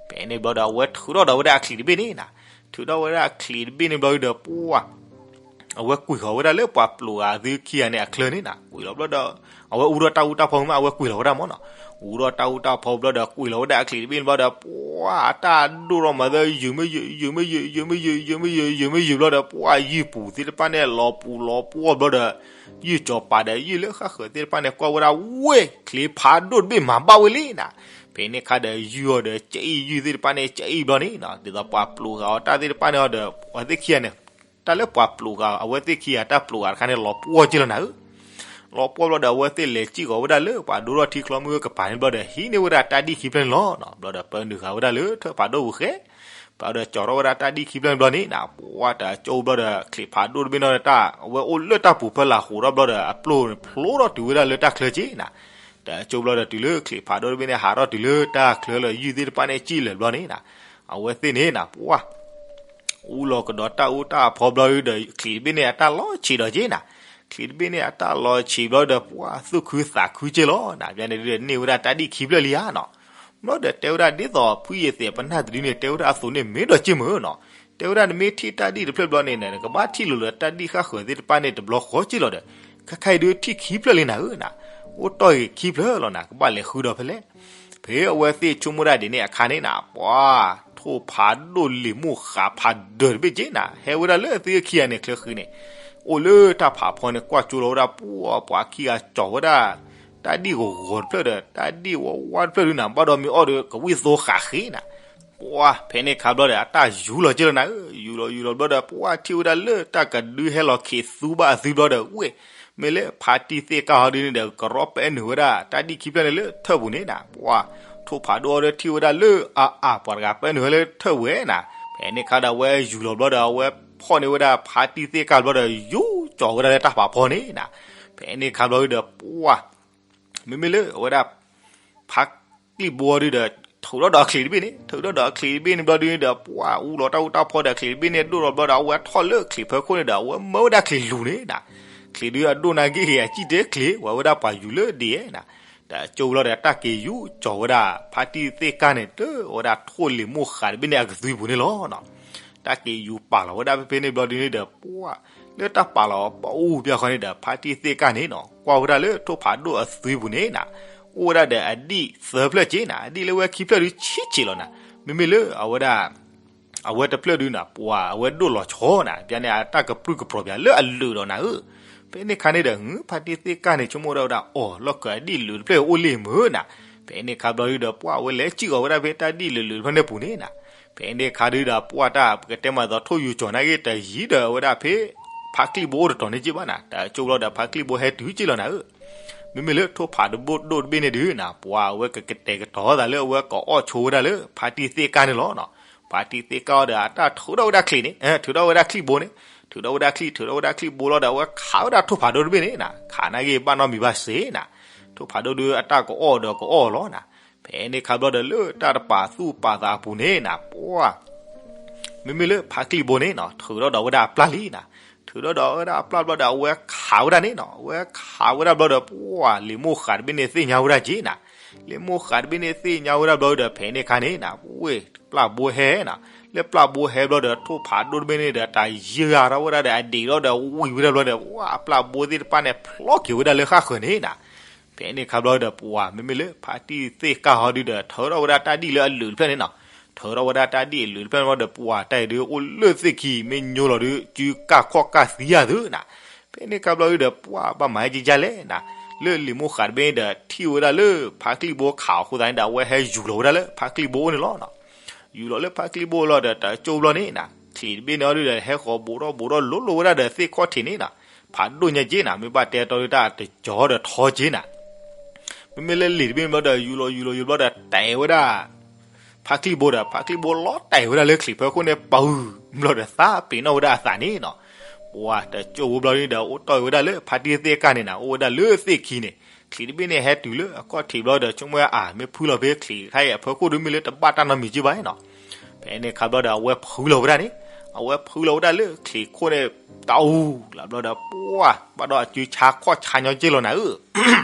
ဖဲန့ၣ်ဘျီဒီး အဝဲထုးထီၣ်ဒီးဝဲဒၣ်အချံးတဘ့ၣ်န့ၣ်နၤ, ထုးထီၣ်ဝဲဒၣ်အချံးတဘ့ၣ်န့ၣ်ဘျီဒီး ပှၤ အဝဲကွံာ်ဃီၤဝဲဒၣ်လၢပှၤပျိးဃာ်အသုခံဂၤန့ၣ်အချၢန့ၣ်နၤ, ကွံာ်လီၤဘျီဒီး အဝဲအူထီၣ်တၢ်အူတၢ်ဖီမး အဝဲကွံာ်လီၤဝဲဒၣ်မ့ၢ်နီၤ, အူထီၣ်တၢ်အူတၢ်ဖီဘျီဒီး ကွံာ်လီၤဝဲဒၣ်အချံးတဘ့ၣ်န့ၣ်ဘျီဒီး ပှၤတၢ်ဒိၣ်ထီၣ်မၤသၢ ယုၢ်မ့ၢ်ယုၢ် ယုၢ်မ့ၢ်ယုၢ် ယုၢ်မ့ၢ်ယုၢ် ယုၢ်မ့ၢ်ယုၢ် ယုၢ်မ့ၢ်ယုၢ်ဘျီဒီး ပှၤယုၢ်ပူၤသ့ၣ်တဖၣ်န့ၣ် လီၤပူၤလီၤပှီၢ်ဘျီဒီး ယုၢ်စီၤပၤဒီးယုၢ်လၢဃၣ်ဃၢၤသ့ၣ်တဖၣ်န့ၣ် ကွၢ်ဝဲဒၣ်ဝ့ၢ်ချံးဖးဒိၣ်တဘ့ၣ်မၤဘၣ်ဝဲလံနၤ, ဖဲန့ၣ်ခါဒီးယုၢ်အီၤဒီး ကအံၣ်ယုၢ်သ့ၣ်တဖၣ်န့ၣ် ကအံၣ်ဘျီန့ၣ်နၤ, ဒ်သိးပှၤပျိးဃာ်အီၤတၢ်သ့ၣ်တဖၣ်န့ၣ်အီၤဒီး အဝဲသ့ၣ်ခံဂၤန့ၣ် တၢ်လၢပှၤပျိးဃာ် အဝဲသ့ၣ်ခံဂၤတၢ်ပျိးဃာ်တခါန့ၣ် လီၤပှီၢ်က့လီၤနၤဧၢ လီၤပှီၢ်ဘျီဒီး အဝဲသ့ၣ်လဲၤစံၣ်ဃီၤဝဲဒၣ်လၢပှၤဒိထီၣ်ထံချီမ့ၢ်ဝဲကပၤန့ၣ်ဘျီဒီး ဟံးန့ၢ်ဝဲဒၣ်တၢ်ဒံၣ်ခံဖျၢၣ်န့ၣ်လီၤ. ဘျီဒီးပၢနုာ်ဃာ်ဝဲဒၣ်လၢထၢၣ်ဖးဒိၣ်ပူၤဃဲ, ဘျီဒီးကၠီထီၣ်ဝဲဒၣ်တၢ်ဒံၣ်ခံဖျၢၣ်န့ၣ်ဘျီန့ၣ်နၤ, ပှၤတကၠိဘျီဒီး ချံးဖးဒိၣ်တဘ့ၣ်န့ၣ်ဒီးတၢ် အဝဲအိၣ်လၢတၢ်ပူၤဖီလာ်ဃိးထီၣ်ဘျီဒီး အပျိၢ်န့ၣ်ဖျိထီၣ်တုၤဝဲဒၣ်လၢတၢ်ချၢက့နၤ, တကၠိဘျီဒီးတုၤလၢချံးဖးဒိၣ်တဘ့ၣ်န့ၣ် ဟးထီၣ်တုၤလၢတၢ်ချၢလၢယုၢ်သ့ၣ်တဖၣ်န့ၣ်စံၣ်လၢာ်ဘျီန့ၣ်နၤ, အဝဲသ့ၣ်န့ၣ်နၤ ပှၤ အူလီၤကဒီးတၢ်အူတၢ်ဖီဘျီဒီး ချံးတဘ့ၣ်န့ၣ်အတၢ်လီၤဆံးဒီးက့နၤ, ချံးတဘ့ၣ်န့ၣ်အတၢ်လီၤဆံးဘျီဒီး ပှၤသူၣ်ခုသးခုက့လီၤနၤ, ဘျီန့ၣ်ဒုးန့ၢ်ဝဲဒၣ်တၢ်ဒံၣ်ခံဖျၢၣ်လံဧါနၤ. ဘျီဒီးတဲဝဲဒၣ်ဒ်သိးဖုယ့ၤသဲးပနၢ်တဒုန့ၣ် တဲဝဲဒၣ်အသိးန့ၣ်မ့ၢ်ဒီးက့ၢ်မုၢ်နီၤ, တဲဝဲဒၣ်နမ့ၢ်ထံၣ်တၢ်ဒံၣ်တဖျၢၣ်ဘျီန့ၣ် နကဘၣ်ထံၣ်လိာ်လၢတၢ်ဒံၣ်ဃၣ်ဃၢၤသ့ၣ်တဖၣ်န့ၣ်တဘျီဃီက့ၢ်လီၤဒီး ခဲခါအံၤဒုးထံၣ်ခံဖျၢၣ်လံနၤဧၢနၤ, အိၣ်တီၢ်ဂ့ၤခံဖျၢၣ်လီၤနၤ ကဘၣ်လဲၤဃုဒီးဖဲလဲၣ်. ဖဲအဝဲသ့ၣ်ဆိကမိၣ်ဒၣ်ဒ်န့ၣ်အခါန့ၣ်နၤ ပှၤ ထိၣ်ဖးဒိၣ်လံာ်မိၢ်ဃးဖးဒၢးတဘ့ၣ်က့ၢ်နၤ ဟဲဝဲဒၣ်လၢအသ့ၣ်ခံဂၤန့ၣ်ချၢဃံန့ၣ် အိၣ်လၢတၢ်ဖးဖီန့ၣ် ကွၢ်ကၠိလီၤဝဲဒၣ်ပှၤ ပှၤခံဂၤကၠီၤဝဲဒၣ် တၢ်ဒံၣ်ဂီၤဂီၤတဖျၢၣ်ဒီး တၢ်ဒံၣ်ဝါဝါတဖျၢၣ်ဒုးနၤ ဘၣ်ဒီးမ့ၢ်အီၣ်ဒီးကဝံၣ်သိဃာ်ဃ့နၤ, ပှၤ ဖဲန့ၣ်ခါဘျီဒီး အတၢ်ယူၤလီၤက့ၢ်လီၤနၤဧၢ, ယူၤလီၤယူၤလီၤဘျီဒီး ပှၤထံၣ်ဝဲဒၣ်လၢတၢ်ကဒုဟဲလီၤခံးသူဘၣ်အသုဘျီဒီး ဝ့ၢ် မ့ၢ်လၢဖါတံၢ်သ့ၣ်ကၢ်ဟီဒုန့ၣ်ဒီး ကရီပာ်နုာ်ဝဲဒၣ် တၢ်ဒံၣ်ခံဖျၢၣ်န့ၣ်လၢထၢၣ်ပူၤန့ၣ်နၤ, ပှၤ ထိၣ်ဖးဒိၣ်အီၤဒီးထံၣ်ဝဲဒၣ်လၢအအါ ပှၤတဂၤပာ်နုာ်ဝဲလၢထၢၣ်ပူၤဝဲနၤ, ဖဲန့ၣ်ခါဒီးအဝဲယူၤလီၤဘျီဒီး အဝဲဖီၣ်န့ၢ်ဝဲဒၣ်ဖါတံၢ်သ့ၣ်ကၢ်ဘျီဒီး ယူၤကၠီၤဝဲဒၣ်လၢတၢ်ဖးဖီန့ၣ်နၤ, ဖဲန့ၣ်ခါဘျီဒီး ပှၤ မ့မ့ၢ်လၢအဝဲဒၣ် ဖါကျံၣ်ဘိဒုဒီး ထုးထီၣ်ဒီးအချံးတဘ့ၣ်န့ၣ် ထုးထီၣ်ဒီးအချံးတဘ့ၣ်န့ၣ်ဘျီဒုန့ၣ်ဒီး ပှၤအူလီၤတၢ်အူတၢ်ဖီဒီးအချံးတဘ့ၣ်န့ၣ်ဒိၣ်လီၤဘျီဒီး အဝဲထီၣ်လၢချံးဖၢခိၣ်န့ၣ်ဒီး အဝဲမၢဝဲဒၣ်ချံးလူၤန့ၣ်နၤ, ချံးဒုအဒိၣ်နာ်က့ၢ်ဂ့ၤအစံၣ်တဲချံး ဝဲဝဲဒၣ်ပှၤယူၤလၢဒ်ဧဲနၤ, တၢ်ကၠိဘျီဒီး တၢ်က့ၤယူၤကၠီၤဝဲဒၣ် ဖါတံၢ်သ့ၣ်ကၢ်န့ၣ် တဝဲဒၣ်ထိၣ်လံာ်မိၢ်ဃးတဘ့ၣ်န့ၣ်အကသွံပူၤန့ၣ်လီၤ. တၢ်က့ၤယူၤပာ်လီၤဝဲဒၣ်ဖဲဖဲန့ၣ်ဘျီဒုန့ၣ်ဒီး ပှၤ လၢတၢ်ပာ်လီၤပအူပျီဃီန့ၣ်ဒီး ဖါတံၢ်သ့ၣ်ကၢ်န့ၣ်နၤ ကွၢ်ဝဲဒၣ်လၢထိၣ်ဖးဒိၣ်အသွံပူၤန့ၣ်နၤ, အိၣ်ဝဲဒၣ်ဒီးအဒံၣ်သၢဖျၢၣ်က့ၢ်နၤ, အဒံၣ်လၢဝဲခံဖျၢၣ်ဒုဆံးဆံးလီၤနၤ, မ့မ့ၢ်လၢအဝဲဒၣ် အဝဲတဖျၢၣ်ဒုနၤ ပှၤအဝဲဒိၣ်လီၤဆီနၤ ပျီန့ၣ် အတၢ်ကပြုၢ်ကပြီၤပျီလၢအလုာ်ဒီးနၤဧၢ, ဖဲန့ၣ်ခါန့ၣ်ဒီး ဖါတံၢ်သ့ၣ်ကၢ်န့ၣ် ဆိကမိၣ်ဒၣ်ဝဲဒၣ် အိၣ် လီၢ်ခၢၣ်အဒံၣ်လုာ်တဖျၢၣ်အိၣ်လံမုၢ်နၤ, ဖဲန့ၣ်ခါဘျီဒုဒီး ပှၤအဝဲလဲၤစံၣ်အီၤဝဲဒၣ်ဖဲတၢ်ဒံၣ်လုာ်လုာ်တဖျၢၣ်န့ၣ်ပူၤန့ၣ်နၤ, ဖဲန့ၣ်ခါဒုဒီး ပှၤတၢ်ပကတဲမၤသီထိၣ်ယူၤကၠီၤနာ်က့ၢ် တယံၤဒီးအဝဲဒၣ်ဖဲ ဖါကျံၣ်ဘိအိၣ်တတီၤန့ၣ်က့ၢ်ဘၣ်နၤ, တၢ်ကၠိဘျီဒီး ဖါကျံၣ်ဘိဟဲတုၤက့ၢ်လီၤနၤဧၢ မ့မ့ၢ်လၢထိၣ်ဖးဒိၣ်ဒိၣ်တဘ့ၣ်န့ၣ်ဒုနၤ ပှၤအဝဲကကတဲာ်ကတီၤသးလၢအဝဲကအီၣ်ဆိဝဲဒၣ်လၢ ဖါတံၢ်သ့ၣ်ကၢ်န့ၣ်လီၤနၤ, ဖါတံၢ်သ့ၣ်ကၢ်အီၤဒီး အတၢ်ထုးထီၣ်ဝဲဒၣ်ချံးန့ၣ် ထုးထီၣ်ဝဲဒၣ်ချံးဘိန့ၣ်, ထုးထီၣ်ဝဲဒၣ်ချံး ထုးထီၣ်ဝဲဒၣ်ချံးဘိလီၤဒီး အဝဲခးဝဲဒၣ်ထိၣ်ဖးဒိၣ်တဘ့ၣ်န့ၣ်နၤ ခးနာ်က့ၢ်ဘၣ်နီတမံၤဘၣ်စ့ၢ်နၤ, ထိၣ်ဖးဒိၣ်ဒုအတၢ်ကအီၣ်ဒီးကအီၣ်လီၤနၤ, ဖဲန့ၣ်ခါဘျီဒီးလၢတၢ်တပာ်သူၣ်ပာ်သးအပူၤန့ၣ်နၤ ပှၤ မ့မ့ၢ်လၢဖါကျံၣ်ဘိန့ၣ်နၤ ထုးထီၣ်ဒီးဝဲဒၣ်အပျၢ်လံနၤ, ထုးထီၣ်ဒီးဝဲဒၣ်အပျၢ်ဘျီဒီး အဝဲခးဝဲဒၣ်န့ၣ်နၤ အဝဲခးဝဲဒၣ်ဘျီဒီး ပှၤလံာ်မိၢ်ဃးတဘ့ၣ်န့ၣ်သ့ၣ်ညါဝဲဒၣ်က့ၢ်နၤ, လံာ်မိၢ်ဃးတဘ့ၣ်န့ၣ်သ့ၣ်ညါဝဲဒၣ်ဘျီဒီး ဖဲန့ၣ်ခါန့ၣ်နၤ ဝ့ၢ်ပျၢ်ဘိဟဲနၤ, လၢပျၢ်ဘိဟဲဘျီဒီး ထိၣ်ဖးဒိၣ်တဘ့ၣ်န့ၣ်ဒီး တၢ်ယၢၤထီၣ်ဝဲဒၣ်ဒီး အဒံးထီၣ်ဒီးဝံၤဝဲဒၣ်ဘျီဒီး ပှၤအပျၢ်ဘိသ့ၣ်တဖၣ်န့ၣ် ဖျီက့ၤဝဲဒၣ်လၢဃၣ်ဃၢၤန့ၣ်နၤ, ဖဲန့ၣ်ခါဘျီဒီး ပှၤမ့မ့ၢ်လၢဖါတံၢ်သ့ၣ်ကၢ်ဟီဒုဒီး ထုးထီၣ်ဝဲဒၣ်တၢ်ဒံၣ်လၢအလုာ်တဖျၢၣ်န့ၣ်နၤ, ထုးထီၣ်ဝဲဒၣ်တၢ်ဒံၣ်အလုာ်တဖျၢၣ်န့ၣ်ဘျီဒီး ပှၤတၢ်အံၤဒုးအိၣ်လၢသ့ၣ်ခံ မ့ၢ်ညိလီၤဒုး စုကၢ်ခီၣ်ကၢ်သံယၤသုနၤ, ဖဲန့ၣ်ခါဘျီဒုဒီး ပှၤဘၣ်မၤဟဲကကလဲၣ်နၤ, လၢလံာ်မိၢ်ဃးတဘ့ၣ်န့ၣ်ဒီး ထံၣ်ဝဲဒၣ်လၢဖါကျံၣ်ဘိခးအီၤအဃိသတးန့ၣ်ဒီး အဝဲဟဲယူၤလီၤဝဲဒၣ်လၢဖါကျံၣ်ဘိအအိၣ်န့ၣ်လီၤနၤ, ယူၤလီၤလၢဖါကျံၣ်ဘိလီၤဒီး တၢ်ကၠိဘျီန့ၣ်နၤ ချံးတဘ့ၣ်န့ၣ်အီၤဒုဒီး ဟဲဃီၤဘူးထီၣ်ဘူးထီၣ်လိၤလိၤဝဲဒၣ်ဒီးသ့ၣ်ခီၣ်ထံးန့ၣ်နၤ, ဖးဒိၣ်ညါက့ၢ်နၤ မ့ၢ်ဘၣ်တဲတီဒုတၢ်တကၠီဒီးထီက့ၢ်နၤ, မ့မ့ၢ်လၢလံာ်တဘ့ၣ်ဘျီဒီး ယူၤလီၤယူၤလီၤယူၤဘျီဒီး တဲာ်ဝဲဒၣ် ဖါကျံၣ်ဘိဒီး ဖါကျံၣ်ဘိလီၤတဲာ်ဝဲဒၣ်လၢချံးဖၢခိၣ်န့ၣ် ပူၤဘျီဒီး သးပ့ၤနီၣ်ဝဲဒၣ်အသးန့ၣ်နၤ, ပှၤတၢ်ကၠိဘိဘျီန့ၣ်ဒီး အိၣ်တီၢ်ဝဲဒၣ်လၢဖါတံၢ်သ့ၣ်ကၢ်န့ၣ်နၤ အိၣ်ဝဲဒၣ်လၢသ့ၣ်ခံန့ၣ်, ချံးတဘ့ၣ်န့ၣ်ဟဲတုၤလၢအခီၣ်ထံးဘျီဒီး ဆိကမိၣ်ဝဲအါ မ့ၢ်ဖုလီၤဖဲချံးခါအံၤအဖၢခိၣ်ဒုးမ့ၢ်လၢတဘၣ်တၢ်နီတမံၤက့ၢ်ဘၣ်န့ၣ်နၤ, ဖဲန့ၣ်ခါဘျီဒီး အဝဲဖုလီၤဝဲဒၣ်န့ၣ်, အဝဲဖုလီၤဝဲဒၣ်လၢချံးခိၣ်န့ၣ် တအူလီၤဘျီဒီး ပှၤ ဘၣ်ဒီးအစုဆါခီၣ်ဆါညီက့ၢ်လီၤနၤဧၢ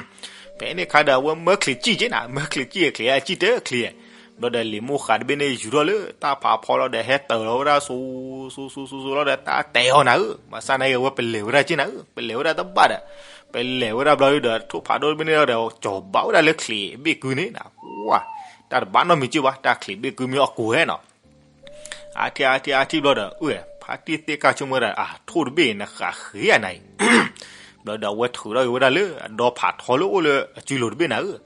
ဖဲန့ၣ်ခါဒီး အဝဲမၢချံးစံၣ်က့ၢ်နၤ မၢချံးစံၣ်ချံးအစံၣ်တဲချံး, ဘျီဒီးလံာ်မိၢ်ဃးတဘ့ၣ်န့ၣ် ယူၤထီၣ်လၢတၢ်ဖးဖီလီၤဒီး ဟဲတၢၤလီၤဝဲဒၣ် စူၤစူၤစူၤစူၤလီၤဒီး တၢ်တဲအီၤနၤဧၢ, ဘၣ်ဆၣ်နာ်က့ၢ် အဝဲပလဲၤဝဲဒၣ်က့ၢ်နၤဧၢ, ပလဲၤဝဲဒၣ်တဘၣ်ဒီး ပလဲၤဝဲဒၣ်ဘျီဒီး ထိၣ်ဖးဒိၣ်တဘ့ၣ်န့ၣ်ဒီး ကၠီၤဘၣ်ဝဲဒၣ်လၢချံးဘ့ၣ်ကုန့ၣ်နၤ, ပှၤ တၢ်တဘၣ်နီတမံၤက့ၢ်ဘၣ် တၢ်ချံးဘ့ၣ်ကုမ့ၢ်အကိၤဧဲနၤ အါထံၣ်အါထံၣ်အါထံၣ်ဘျီဒီး အၢ ဖါတံၢ်သ့ၣ်ကၢ်ဆိကမိၣ်ဝဲဒၣ် အါ ထိၣ်တဘ့ၣ်နဃးဃ့ဧါနၤအံၤ, ဘျီဒီးအဝဲထုးထီၣ်က့ၤဝဲဒၣ်လၢအဒီဖးထီလၢအိၣ်လၢအစုလိၤတဘ့ၣ်နၤဧၢ,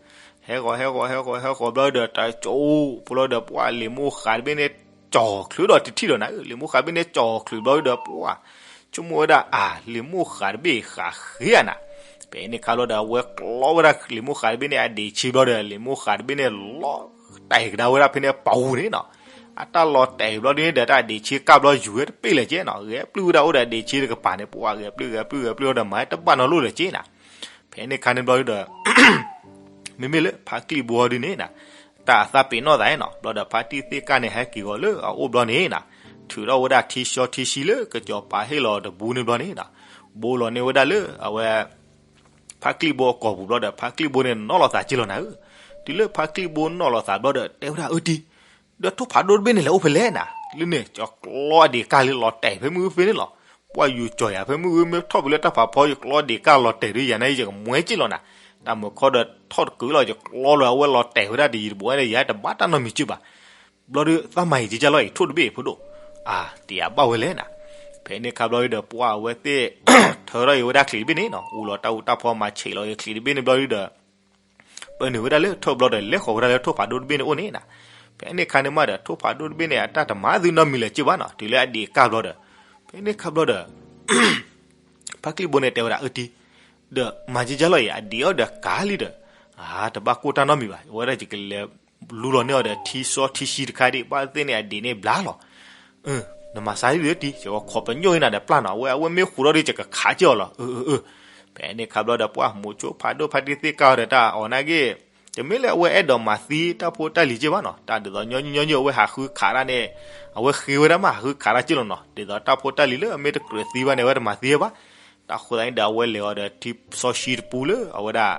ဟဲဃီၤဟဲဃီၤဟဲဃီၤဟဲဃီၤဘျီဒီး တၢ်ကၠိဖိလီၤဒီး ပှၤလံာ်မိၢ်ဃးတဘ့ၣ်န့ၣ် ကၠီၤချုးဒီးတထံၣ်ဒီးနၤဧၢ, လံာ်မိၢ်ဃးတဘ့ၣ်န့ၣ်ကၠီၤချုးဘျီဒီး ပှၤ ဆိကမိၣ်ဝဲဒၣ် အါ လံာ်မိၢ်ဃးတဘ့ၣ်ဃးဃ့ဧါနၤ, ဖဲန့ၣ်ခါဘျီဒီး အဝဲကျီဝဲဒၣ်လံာ်မိၢ်ဃးတဘ့ၣ်န့ၣ် အဒံးဆံဘျီဒီး လံာ်မိၢ်ဃးတဘ့ၣ်န့ၣ်လီၤတဲာ်ကဒါဝဲဒၣ်ဖဲန့ၣ်ပူၤန့ၣ်နၤ, အတၢ်လီၤတဲာ်ဘျီဒ်န့ၣ်ဒီး တၢ်ဒံးဆံကၢ်ဘျီယူၤဝဲတပ့ၢ်လၢၤက့ၢ်နၤ, ဂဲၤပျုၢ်ဝဲဒၣ်အိၣ်ဒီးဒံးဆံတကပၤန့ၣ် ပှၤဂဲၤပျုၢ်ဂဲၤပျုၢ်ဂဲၤပျုၢ်ဒီးမၤတဘၣ်နီတလိၣ်လၢၤက့ၢ်နၤ, ဖဲန့ၣ်ခါန့ၣ်ဘျီဒီး မ့မ့ၢ်လၢဖါကျံၣ်ဘိဒ်န့ၣ်နၤ, တၢ်အသးပ့ၤနီၣ်သးနီၤ, ဘျီဒီးဖါတံၢ်သ့ၣ်ကၢ်န့ၣ် ဟဲက့ၤဂီၤလၢအအိၣ်ဘျီန့ၣ်နၤ, ထုးထီၣ်ဝဲဒၣ်ထံဆှီထံဆှံလၢကစီၤပၤဟ့ၣ်လီၤတဘူးန့ၣ်ဘျီန့ၣ်နၤ, ဘိလီၤန့ၢ်ဝဲဒၣ်လၢအဝဲ ဖါကျံၣ်ဘိအကိာ်ပူၤဘျီဒီး ဖါကျံၣ်ဘိန့ၣ်နီၤလီၤသးက့ၢ်လီၤနၤဧၢ, တုၤလၢဖါချံၣ်ဘိနီၣ်လီၤသးဘျီဒီး တဲဝဲဒၣ်အၢတံၢ်, ဒီးထိၣ်ဖးဒိၣ်တဘ့ၣ်န့ၣ်လဲၤအိၣ်ဖဲလဲၣ်နၤ, လၢန့ၣ် ကၠီၤကျီအဒံးကၢ်လံလီၤတဲာ်ဖဲမုၢ်ဖဲန့ၣ်လီၤ. ပှၢ်ယူၤကၠီၤယၤဖဲမုၢ် မ့ၢ်ထီၣ်ပလၢတၢ်ဖးဖီ ယကျီဒံးကၢ်လီၤတဲာ်ဒုး ယၤန့ၣ်ယကမွဲက့ၢ်လီၤနၤ. တၢ်မုၢ်ခီဒီးထီၣ်တကုာ်လီၤ ယကျီလီၤ အဝဲလီၤတဲာ်ဝဲဒၣ်တယံၤတဘီန့ၣ် ယတဘၣ်တၢ်နီတမံၤက့ၢ်ဘၣ်. ဘျီဒုး သးမၤအံၤကကၢ်လီၤအံၤ ထိၣ်တဘ့ၣ်ဖိဒိၣ်, အါ တယၤဘၣ်ဝဲလဲၣ်နၤ. ဖဲန့ၣ်ခါဘျီဒုးဒီး ပှၢ်အဝဲသ့ၣ် ထၢထီၣ်အံၤဝဲဒၣ်ချံးတဘ့ၣ်န့ၣ်နီၤ အူလီၤတၢ်အူတၢ်ဖီ မၤဆံးလီၤအံၤချံးတဘ့ၣ်န့ၣ်ဘျီဒုးဒီး ပၢနုာ်ဝဲဒၣ်လၢထၢၣ်ဘျီဒီး လဲၤဃီၤဝဲဒၣ်လၢထိၣ်ဖးဒိၣ်တဘ့ၣ်န့ၣ်အိၣ်န့ၣ်နၤ. ဖဲန့ၣ်ခါန့ၣ်မးဒီး ထိၣ်ဖးဒိၣ်တဘ့ၣ်န့ၣ် အတၢ်တမၤသုနီတမံၤလၢၤက့ၢ်ဘၣ်နီၤ တုၤလၢအဒံးကၢ်ဘျီဒီး. ဖဲန့ၣ်ခါဘျီဒီး ဖါချံၣ်ဘိန့ၣ်တဲဝဲဒၣ်အၢတံၢ်, ဒီးမၤကကၢ်လီၤအံၤ အဒံးအီၤဒီးကၢ်လံဒီး, အါ တဘၣ်ကိၢ်တၢ်နီတမံၤဘၣ် အဝဲဒၣ်ယကလဲၤလူလီၤန့ၢ်အီၤဒီးထံစီထံဆှံတခါဒံး ဘၣ်သ့ၣ်န့ၣ် အဒံးန့ၣ်ဘျါလီၤ. နမၤစါဒ်လဲၣ်တံၢ် ယကခိးပညိၣ်အံၤနၤဒီးပျၢ်နီၤ အဝဲ အဝဲမ့ၢ်ဃူးထီၣ်ဒီး ယကခးက့ၢ်အီၤလီၤ. အၢ အၢ အၢ. ဖဲန့ၣ်ခါဘျီဒီး ပှၢ်မိၤဆိဖးဒိၣ်ဖါတံၢ်သ့ၣ်ကၢ်အီၤဒီး တၢ်အီၤနာ်က့ၢ် တမ့ၢ်လၢအဝဲအဲၣ်ဒိးမၤသံတၢ်ဖိတၢ်လံၤက့ၢ်ဘၣ်နီၤ တၢ်ဒ်သိးညီနုၢ်ညီနုၢ် အဝဲဟးဃုခးတၢ်န့ၣ် အဝဲဃ့ဝဲဒၣ်မး ဟးဃုခးတၢ်က့ၢ်လီၤနီၤ ဒ်သိးတၢ်ဖိတၢ်လံၤလၢအမ့ၢ်တကြၢးသံဘၣ်န့ၣ် အဝဲတမၤသံဘၣ်. တၢ်ဃိသတးန့ၣ်ဒီး အဝဲလဲၤအီၤဒီးထံစီဆှံတပူလၢ အဝဲဒၣ်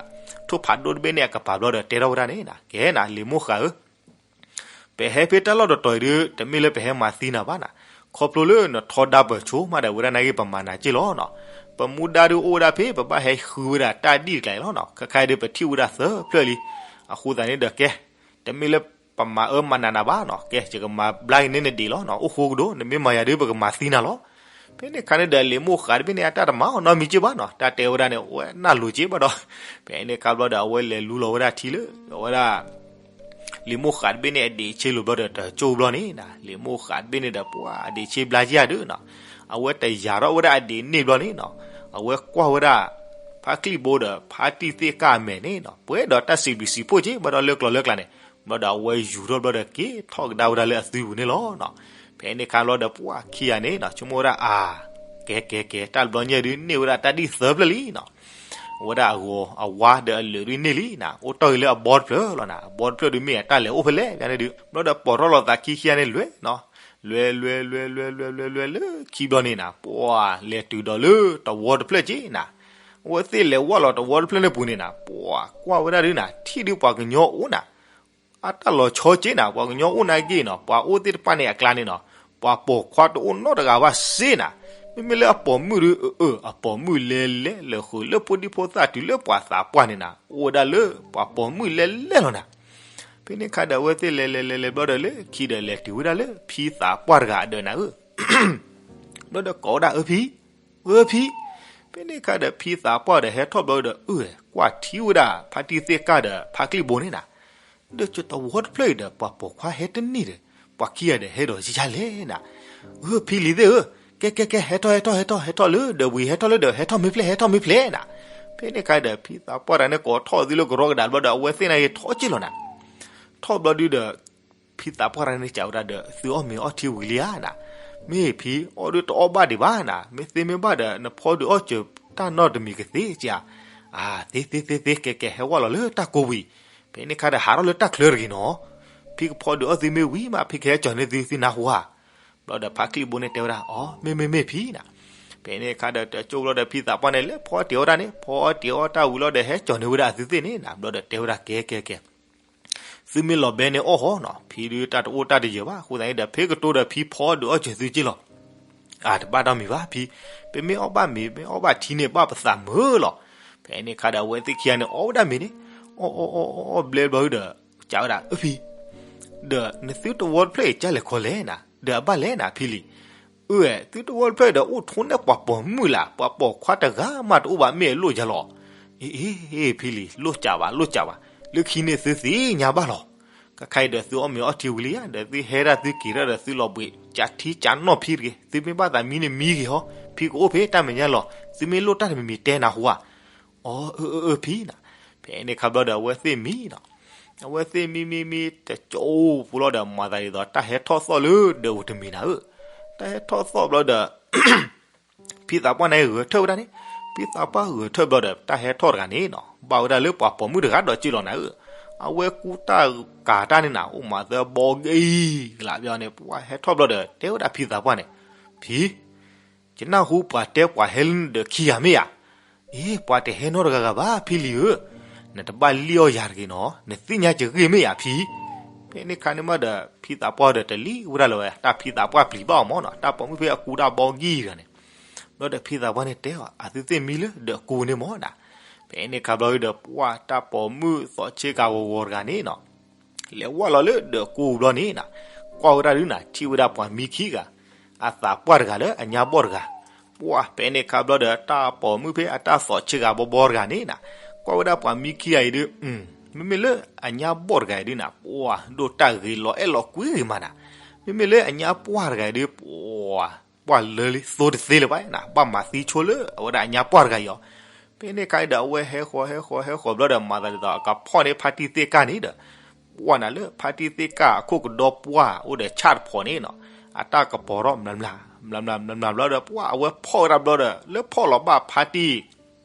ထိၣ်ဖးဒိၣ်တဘ့ၣ်န့ၣ်အကပၤဘျီဒီး တဲထီၣ်ဝဲဒၣ်န့ၣ်နၤ ကဲနၤ လံာ်မိၢ်ဃးဧၢ ပဟဲဖဲတၢ်လီၢ်တတီၤအံၤဒီး တမ့ၢ်လၢပဟဲမၤသံနၤဘၣ်နၤ, ခီဖျိလၢနထီဒါပၢၤဆိမးဒီး ဝဲဒၣ်နာ်က့ၢ် ပမၤနၤက့ၢ်လီၤနီၤ. ပမူဒါဒုးအိၣ်ဝဲဒၣ်ဖဲ ပဘၣ်ဟဲဃုဝဲဒၣ်တၢ်ဒံၣ်တကျါအံၤလီၤနီၤ. ခဲခါအံၤဒီး ပထံၣ်ဝဲဒၣ်သၢဖျၢၣ်လံ. အဃိသတးန့ၣ်ဒီးကဲ တမ့ၢ်လၢပမၤအၢမၤနးနၤဘၣ်နီၤ, ကဲ ယကမၤဘျါက့ၤန့ၢ်နဒံးလီၤနီၤ. အိၣ်ဃိကဒီး နမ့ၢ်မၤယၤဒီး ပကမၤသံနၤလီၤ. ဖဲန့ၣ်ခါန့ၣ်ဒီး လံာ်မိၢ်ဃးတဘ့ၣ်န့ၣ် အတၢ်တမၤအီၤနီတမံၤက့ၢ်ဘၣ်နီၤ, တၢ်တဲဝဲဒၣ်န့ၣ် အဝဲနၢ်လိၤက့ၢ်ဘၣ်ဒီး ဖဲန့ၣ်ခါဘျီဒီး အဝဲလဲၤလူလီၤဝဲဒၣ်ထံလၢ အဝဲဒၣ် လံာ်မိၢ်ဃးတဘ့ၣ်န့ၣ် အဒံးဆ့လိာ်ဘျီဒီး တကၠိဘျီန့ၣ်နၤ, လံာ်မိၢ်ဃးတဘ့ၣ်န့ၣ်ဒီး ပှၤအဒံးဆ့ဘျါက့ၤဧါဒုးနီၤ, အဝဲတယာ်ထီၣ်ဝဲဒၣ်အဒံးန့ၢ်ဘျီန့ၣ်နီၤ, အဝဲကွၢ်ဝဲဒၣ် ဖါချံၣ်ဘိဒီး ဖါတံၢ်သ့ၣ်ကၢ်အမဲာ်န့ၣ်နီၤ, ပှဲၤဒီးတၢ်စံးဘျုးစံးဖှိၣ်က့ၤ ဘၣ်ဒီးလၢကျိၤလၢကျါန့ၣ်, ဘျီဒီးအဝဲယူၤထီၣ်ဘျီဒီး က့ၤထီၣ်ကဒါဝဲဒၣ်လၢအသွံပူၤန့ၣ်လီၤနီၤ. ဖဲန့ၣ်ခါဘျီဒီး ပှၤခံဂၤန့ၣ်နီၤ ဆိကမိၣ်ဝဲဒၣ်အါ ကဲကဲကဲ တၢ်တဘျီညါဒုး န့ၢ်ဝဲဒၣ်တၢ်ဒံၣ်သၢဖျၢၣ်လံနီၤ, အဝဲဒၣ်အဂီၤအဝါဒီးအလၢာ်ဒုးန့ၢ်လံနီၤ, အိၣ်တ့ၢ်ဂ့ၤလၢအဘီတဖျၢၣ်လီၤနီၤ, အဘီတဖျၢၣ်ဒုးမ့ၢ်အတၢ်လဲၤအိၣ်ဖဲလဲၣ်န့ၣ်ဒုး, ဘျီဒီးပိာ်ထီၣ်လိာ်သးခံခံဂၤန့ၣ်လွဲၢ်နီၤ, လွဲၢ်လွဲၢ်လွဲၢ်လွဲၢ်လွဲၢ်လွဲၢ်လွဲၢ်လၢခံဘျီန့ၣ်နၤ, ပှၤလဲၤတုၤဒီးလၢတဝီတဖျၢၣ်က့ၢ်နၤ, အဝဲသ့ၣ်လဲၤဝဲလီၤတဝီတဖျၢၣ်န့ၣ်ပူၤန့ၣ်နၤ, ပှၤကွၢ်ဝဲဒၣ်ဒုးနၤ ထံၣ်ဒုးပှၤကညီအိၣ်နၤ အတၢ်လီၤဆီက့ၢ်နၤ, ပှၤကညီအိၣ်နာ်က့ၢ်နီၤ, ပှၤအိၣ်သ့ၣ်တဖၣ်န့ၣ်အကျါန့ၣ်နီၤ, ပှၤပိာ်ခွါတအိၣ်နီတဂၤဘၣ်စ့ၢ်နၤ, မ့မ့ၢ်လၢအပိာ်မုၣ်ဒုး အၢ အၢ အပိာ်မုၣ်လဲၤလဲၤလၢာ်ဃုာ်လၢဖိဒံဖိသၣ်တုၤလၢပှၤသးပှၢ်န့ၣ်နၤ, အိၣ်ဝဲဒၣ်လၢပှၤပိာ်မုၣ်လဲၤလဲၤလီၤနၤ. ဖဲန့ၣ်ခါဒီးအဝဲသ့ၣ်လဲၤလဲၤလဲၤလဲၤဘျီဒီးလၢခံဒီးလဲၤတုၤဝဲဒၣ်လၢ ဖံသးပှၢ်တဂၤအဒၢးနၤဧၢ ဘျီဒီးကိးဝဲဒၣ်အၢဖံ, အၢဖံ, ဖဲန့ၣ်ခါဒီးဖံသးပှၢ်ဒီးဟဲထီၣ်ဘျီဒီး အၢ ကွၢ်ထံဝဲဒၣ် ဖါတံၢ်သ့ၣ်ကၢ်ဒီးဖါချံၣ်ဘိန့ၣ်နၤ, ဒီးတဝီတဖျၢၣ်အံၤဒီး ပှၤပိာ်ခွါဟဲတန့ၢ်ဒီး ပှၤခံဂၤဒီးဟဲဒီးယၤလဲၣ်နၤ, အၢ ဖံလံၤသ့ၣ်ဧၢ, ကဲကဲကဲ ဟဲထီၣ်ဟဲထီၣ်ဟဲထီၣ်ဟဲထီၣ်လၢဒီးဝံၤ ဟဲထီၣ်လၢဒီး ဟဲထီၣ်မ့ၢ်ဖျဲၣ် ဟဲထီၣ်မ့ၢ်ဖျဲၣ်နၤ. ဖဲန့ၣ်ခါဒီး ဖံသးပှၢ်တဂၤန့ၣ် ကိးထီၣ်သုလၢကရီကဒါဘျီဒီး အဝဲသ့ၣ်န့ၣ်ဂ့ၤထီၣ်က့ၢ်လီၤနၤ. ထီၣ်ဘျီဒုးဒီး ဖံသးပှၢ်တဂၤန့ၣ် စံးဝဲဒၣ်ဒီးသုအီၣ်မ့ၤအီထံဝံၤလံဧါနၤ, မ့ၢ်ဖံ အီၣ်ဒုးတအီၣ်ဘၣ်ဒံးဘၣ်နၤ, မ့ၢ်သ့မ့ၢ်ဘၣ်ဒီး နဖီဒုးအီၣ်စၢၤတၢ်နီတမံၤကသ့ဧါ. အါ သ့သ့သ့သ့ ကဲကဲ ဟဲဝဲလီၤလၢတၢ်ကိးဝံၤ, ဖဲန့ၣ်ခါဒီးဟးထီၣ်လၢတၢ်ချၢတဂ့ၤနီၤ, ဖံကဖီဒုးအီၣ်သုမ့ၢ်ဝံၤမး ဖံကဟဲကၠီၤန့ၢ်သု သုနၢ်ဟူဧါ. ဘျီဒီးဖါချံၣ်ဘိန့ၣ်တဲဝဲဒၣ် အီ မ့ၢ်မ့ၢ်မ့ၢ်ဖံနၤ. ဖဲန့ၣ်ခါဒီးတကၠိဘျီဒီး ဖံသးပှၢ်န့ၣ် လဲၤဖီအီၣ်တ့ၤအီၣ်တၢ်န့ၣ် ဖီအီၣ်တ့ၤအီၣ်တၢ်ဝံၤလီၤဒီး ဟဲကၠီၤန့ၢ်ဝဲဒၣ်အသုသ့ၣ်န့ၣ်နၤ, ဘျီဒီးတဲဝဲဒၣ် ကဲကဲကဲ သုမ့ၢ်လီၤဘဲန့ၣ်အီၣ်ဃီနီၤ, ဖံဒုးတၢ်တအိၣ်တၢ်တယၢၤဘၣ်, အဃိသတးန့ၣ်ဒီး ဖဲကတိၤဒီးဖံဖီဒုးအီၣ်စၢၤသုက့ၢ်လီၤ. အါ တဘၣ်တၢ်မံၤဘၣ်ဖံ, ပမ့ၢ်အီၣ်ဘၣ်မ့ၤ မ့ၢ်အီၣ်ဘၣ်ထံန့ၣ် ဘၣ်ပသးမုာ်လီၤ. ဖဲန့ၣ်ခါဒီးအဝဲသ့ၣ်ခံဂၤန့ၣ် အီၣ်ဝဲဒၣ်မ့ၤန့ၣ်, အီၣ်အီၣ်အီၣ်အီၣ်အီၣ်ဘျဲဘျီဒီး ကးဝဲဒၣ် အၢဖံ ဒီးနသုတဝီတဖျၢၣ်အံၤ ကၢ်လဲၤခီလဲၣ်နၤ, ဒီးအဘၣ်လဲၣ်နၤဖံလံၤ. အၢ သုတဝီတဖျၢၣ်အံၤဒီး အိၣ်ထိးန့ၢ်ပှၤပိာ်မုၣ်လၢ် ပှၤပိာ်ခွါတဂၤမးတအိၣ်ဘၣ် မ့ၢ်အလိၣ်ယၤလီၤ. အ့ အ့ အ့ ဖံလံၤ လိၣ်ကးဘၣ် လိၣ်ကးဘၣ်, လၢခံန့ၣ်သုသ့ၣ်ညါဘၣ်လီၤ. ခဲခါအံၤဒီးသုအီၣ်မ့ၤအီထံဝံၤလံဧါ, ဒီးသုဟဲဒၣ်သုက့ၤထီၣ်ဒီးသုလီၤဘှံး ကးထံကးနီၣ်ဖံတဂ့ၤ, သုမ့ၢ်ဘၣ်သးမံန့ၣ်မံဂ့ၤဟီ, ဖံကအိၣ်ဖဲတၢ်မဲာ်ညါလီၤ, သုမ့ၢ်လိၣ်တၢ်တမံၤမံၤတဲနၤဟူဧါ. အီ အၢ အၢ အၢ ဖံနၤ. ဖဲန့ၣ်ခါဘျီဒီးအဝဲသ့ၣ်မံနီၤ, အဝဲသ့ၣ်မံမံမံ တကၠိပူၤလီၤဒီး မၤသးဒ်သိး တၢ်ဟဲထီၣ်သီၣ်လၢဒၢးပူၤတမံၤနၤဧၢ, တၢ်ဟဲထီၣ်သီၣ်ဘျီဒီး ဖံသးပှၢ်န့ၣ်ဂဲၤထၢၣ်ဝဲဒၣ်န့ၣ်, ဖံသးပှၢ်ဂဲၤထၢၣ်ဘျီဒီး တၢ်ဟဲထီၣ်တဂၤန့ၣ်နီၤ ဘၣ်ဝဲဒၣ်လၢပှၤပိာ်မုၣ်တဂၤဒီးက့ၢ်လီၤနၤဧၢ, အဝဲကူတၢ်ကၤတၢ်န့ၣ်နၤ အိၣ်မးသၢဘီဂ့ၤကလးဘျီန့ၣ် ပှၤဟဲထီၣ်ဘျီဒီး တဲဝဲဒၣ်ဖံသးပှၢ်န့ၣ်, ဖံ ယနၢ်ဟူပှၤတဲပှၤဟဲလၢနဒၢးခံဂၤမ့ၢ်ဧါ. အ့ ပှၤတဟဲနီတဂၤဂၤဘၣ် ဖံလံၤဧၢ, နတဘၣ်လံၣ်အီၣ်ယၤတဂ့ၤနီၤ, နသ့ၣ်ညါစ့ၢ်ဂ့ၤမ့ၢ်ယၤဖံ. ဖဲန့ၣ်အခါန့ၣ်မးဒီး ဖံသးပှၢ်ဒီးတလံၣ်ဝဲဒၣ်လၢၤဝဲ တၢ်ဖံသးပှၢ်ပျံၤဘၣ်အီၤမးနီၤ, တၢ်ပိာ်မုၣ်ဖဲအကူတၢ်ဘီကံၢ်တဂၤန့ၣ်, ဘျီဒီးဖံသးပှၢ်န့ၣ်တဲအီၤ အသုသ့ၣ်မံလၢဒၢးကူန့ၣ်မးနီၤ. ဖဲန့ၣ်အခါဘျီဒီး ပှၢ်တၢ်ပိာ်မုၣ်သီးဆ့ကၤဂီၤဂီၤတဂၤန့ၣ်နီၤ လဲၤဝဲလီၤလၢဒၢးကူဘျီန့ၣ်နီၤ, ကွၢ်ဝဲဒၣ်ဒုးနီၤ ထံၣ်ဝဲဒၣ်ပှၤမံခံဂၤ, အသးပှၢ်တဂၤလၢအညါဘီၣ်တဂၤ. ပှၢ်ဖဲန့ၣ်အခါဘျီဒီး တၢ်ပိာ်မုၣ်ဖဲအတၢ်သီးဆ့ကၤဘီဘီတဂၤန့ၣ်နီၤ, ကွၢ်ဝဲဒၣ်ပှၤမံခံဂၤအံၤဒုး, မ့မ့ၢ်လၢအညါဘီၣ်တဂၤအံၤဒုးနီၤ ပှၢ်ဒိၣ်တၢ်ဂ့ၤလီၤအဲၣ်လီၤကွံဂ့ၤမးနီၤ, မ့မ့ၢ်လၢအညါပှၢ်တဂၤအံၤဒုး ပှၢ် ပှၢ်လၢလံသိတသ့လၢၤဘၣ်နီၤ, ဘၣ်မၤသံဆိလၢအဝဲဒၣ်အညါပှၢ်တဂၤအံၤအီၤ. ဖဲန့ၣ်အခါဒီး အဝဲဟဲဃီၤဟဲဃီၤဟဲဃီၤဘျီဒီး မၤသးဒ်သိးအကဖီၣ်န့ၢ်ဖါတံၢ်သ့ၣ်ကၢ်န့ၣ်ဒီး, ပှၢ်နၤလၢဖါတံၢ်သ့ၣ်ကၢ်အခိၣ်ကဒီး ပှၢ်အိၣ်ဒီးဆၣ်တဖီန့ၣ်နီၤ, အတၢ်ကပီၤထီၣ်မျးမျးမျးမျးမျးမျးဘျီဒီး ပှၢ်အဝဲဖီၣ်ဝဲဒၣ်ဘျီဒီး လၢဖီၣ်လီၤဘၣ်ဖါတံၢ်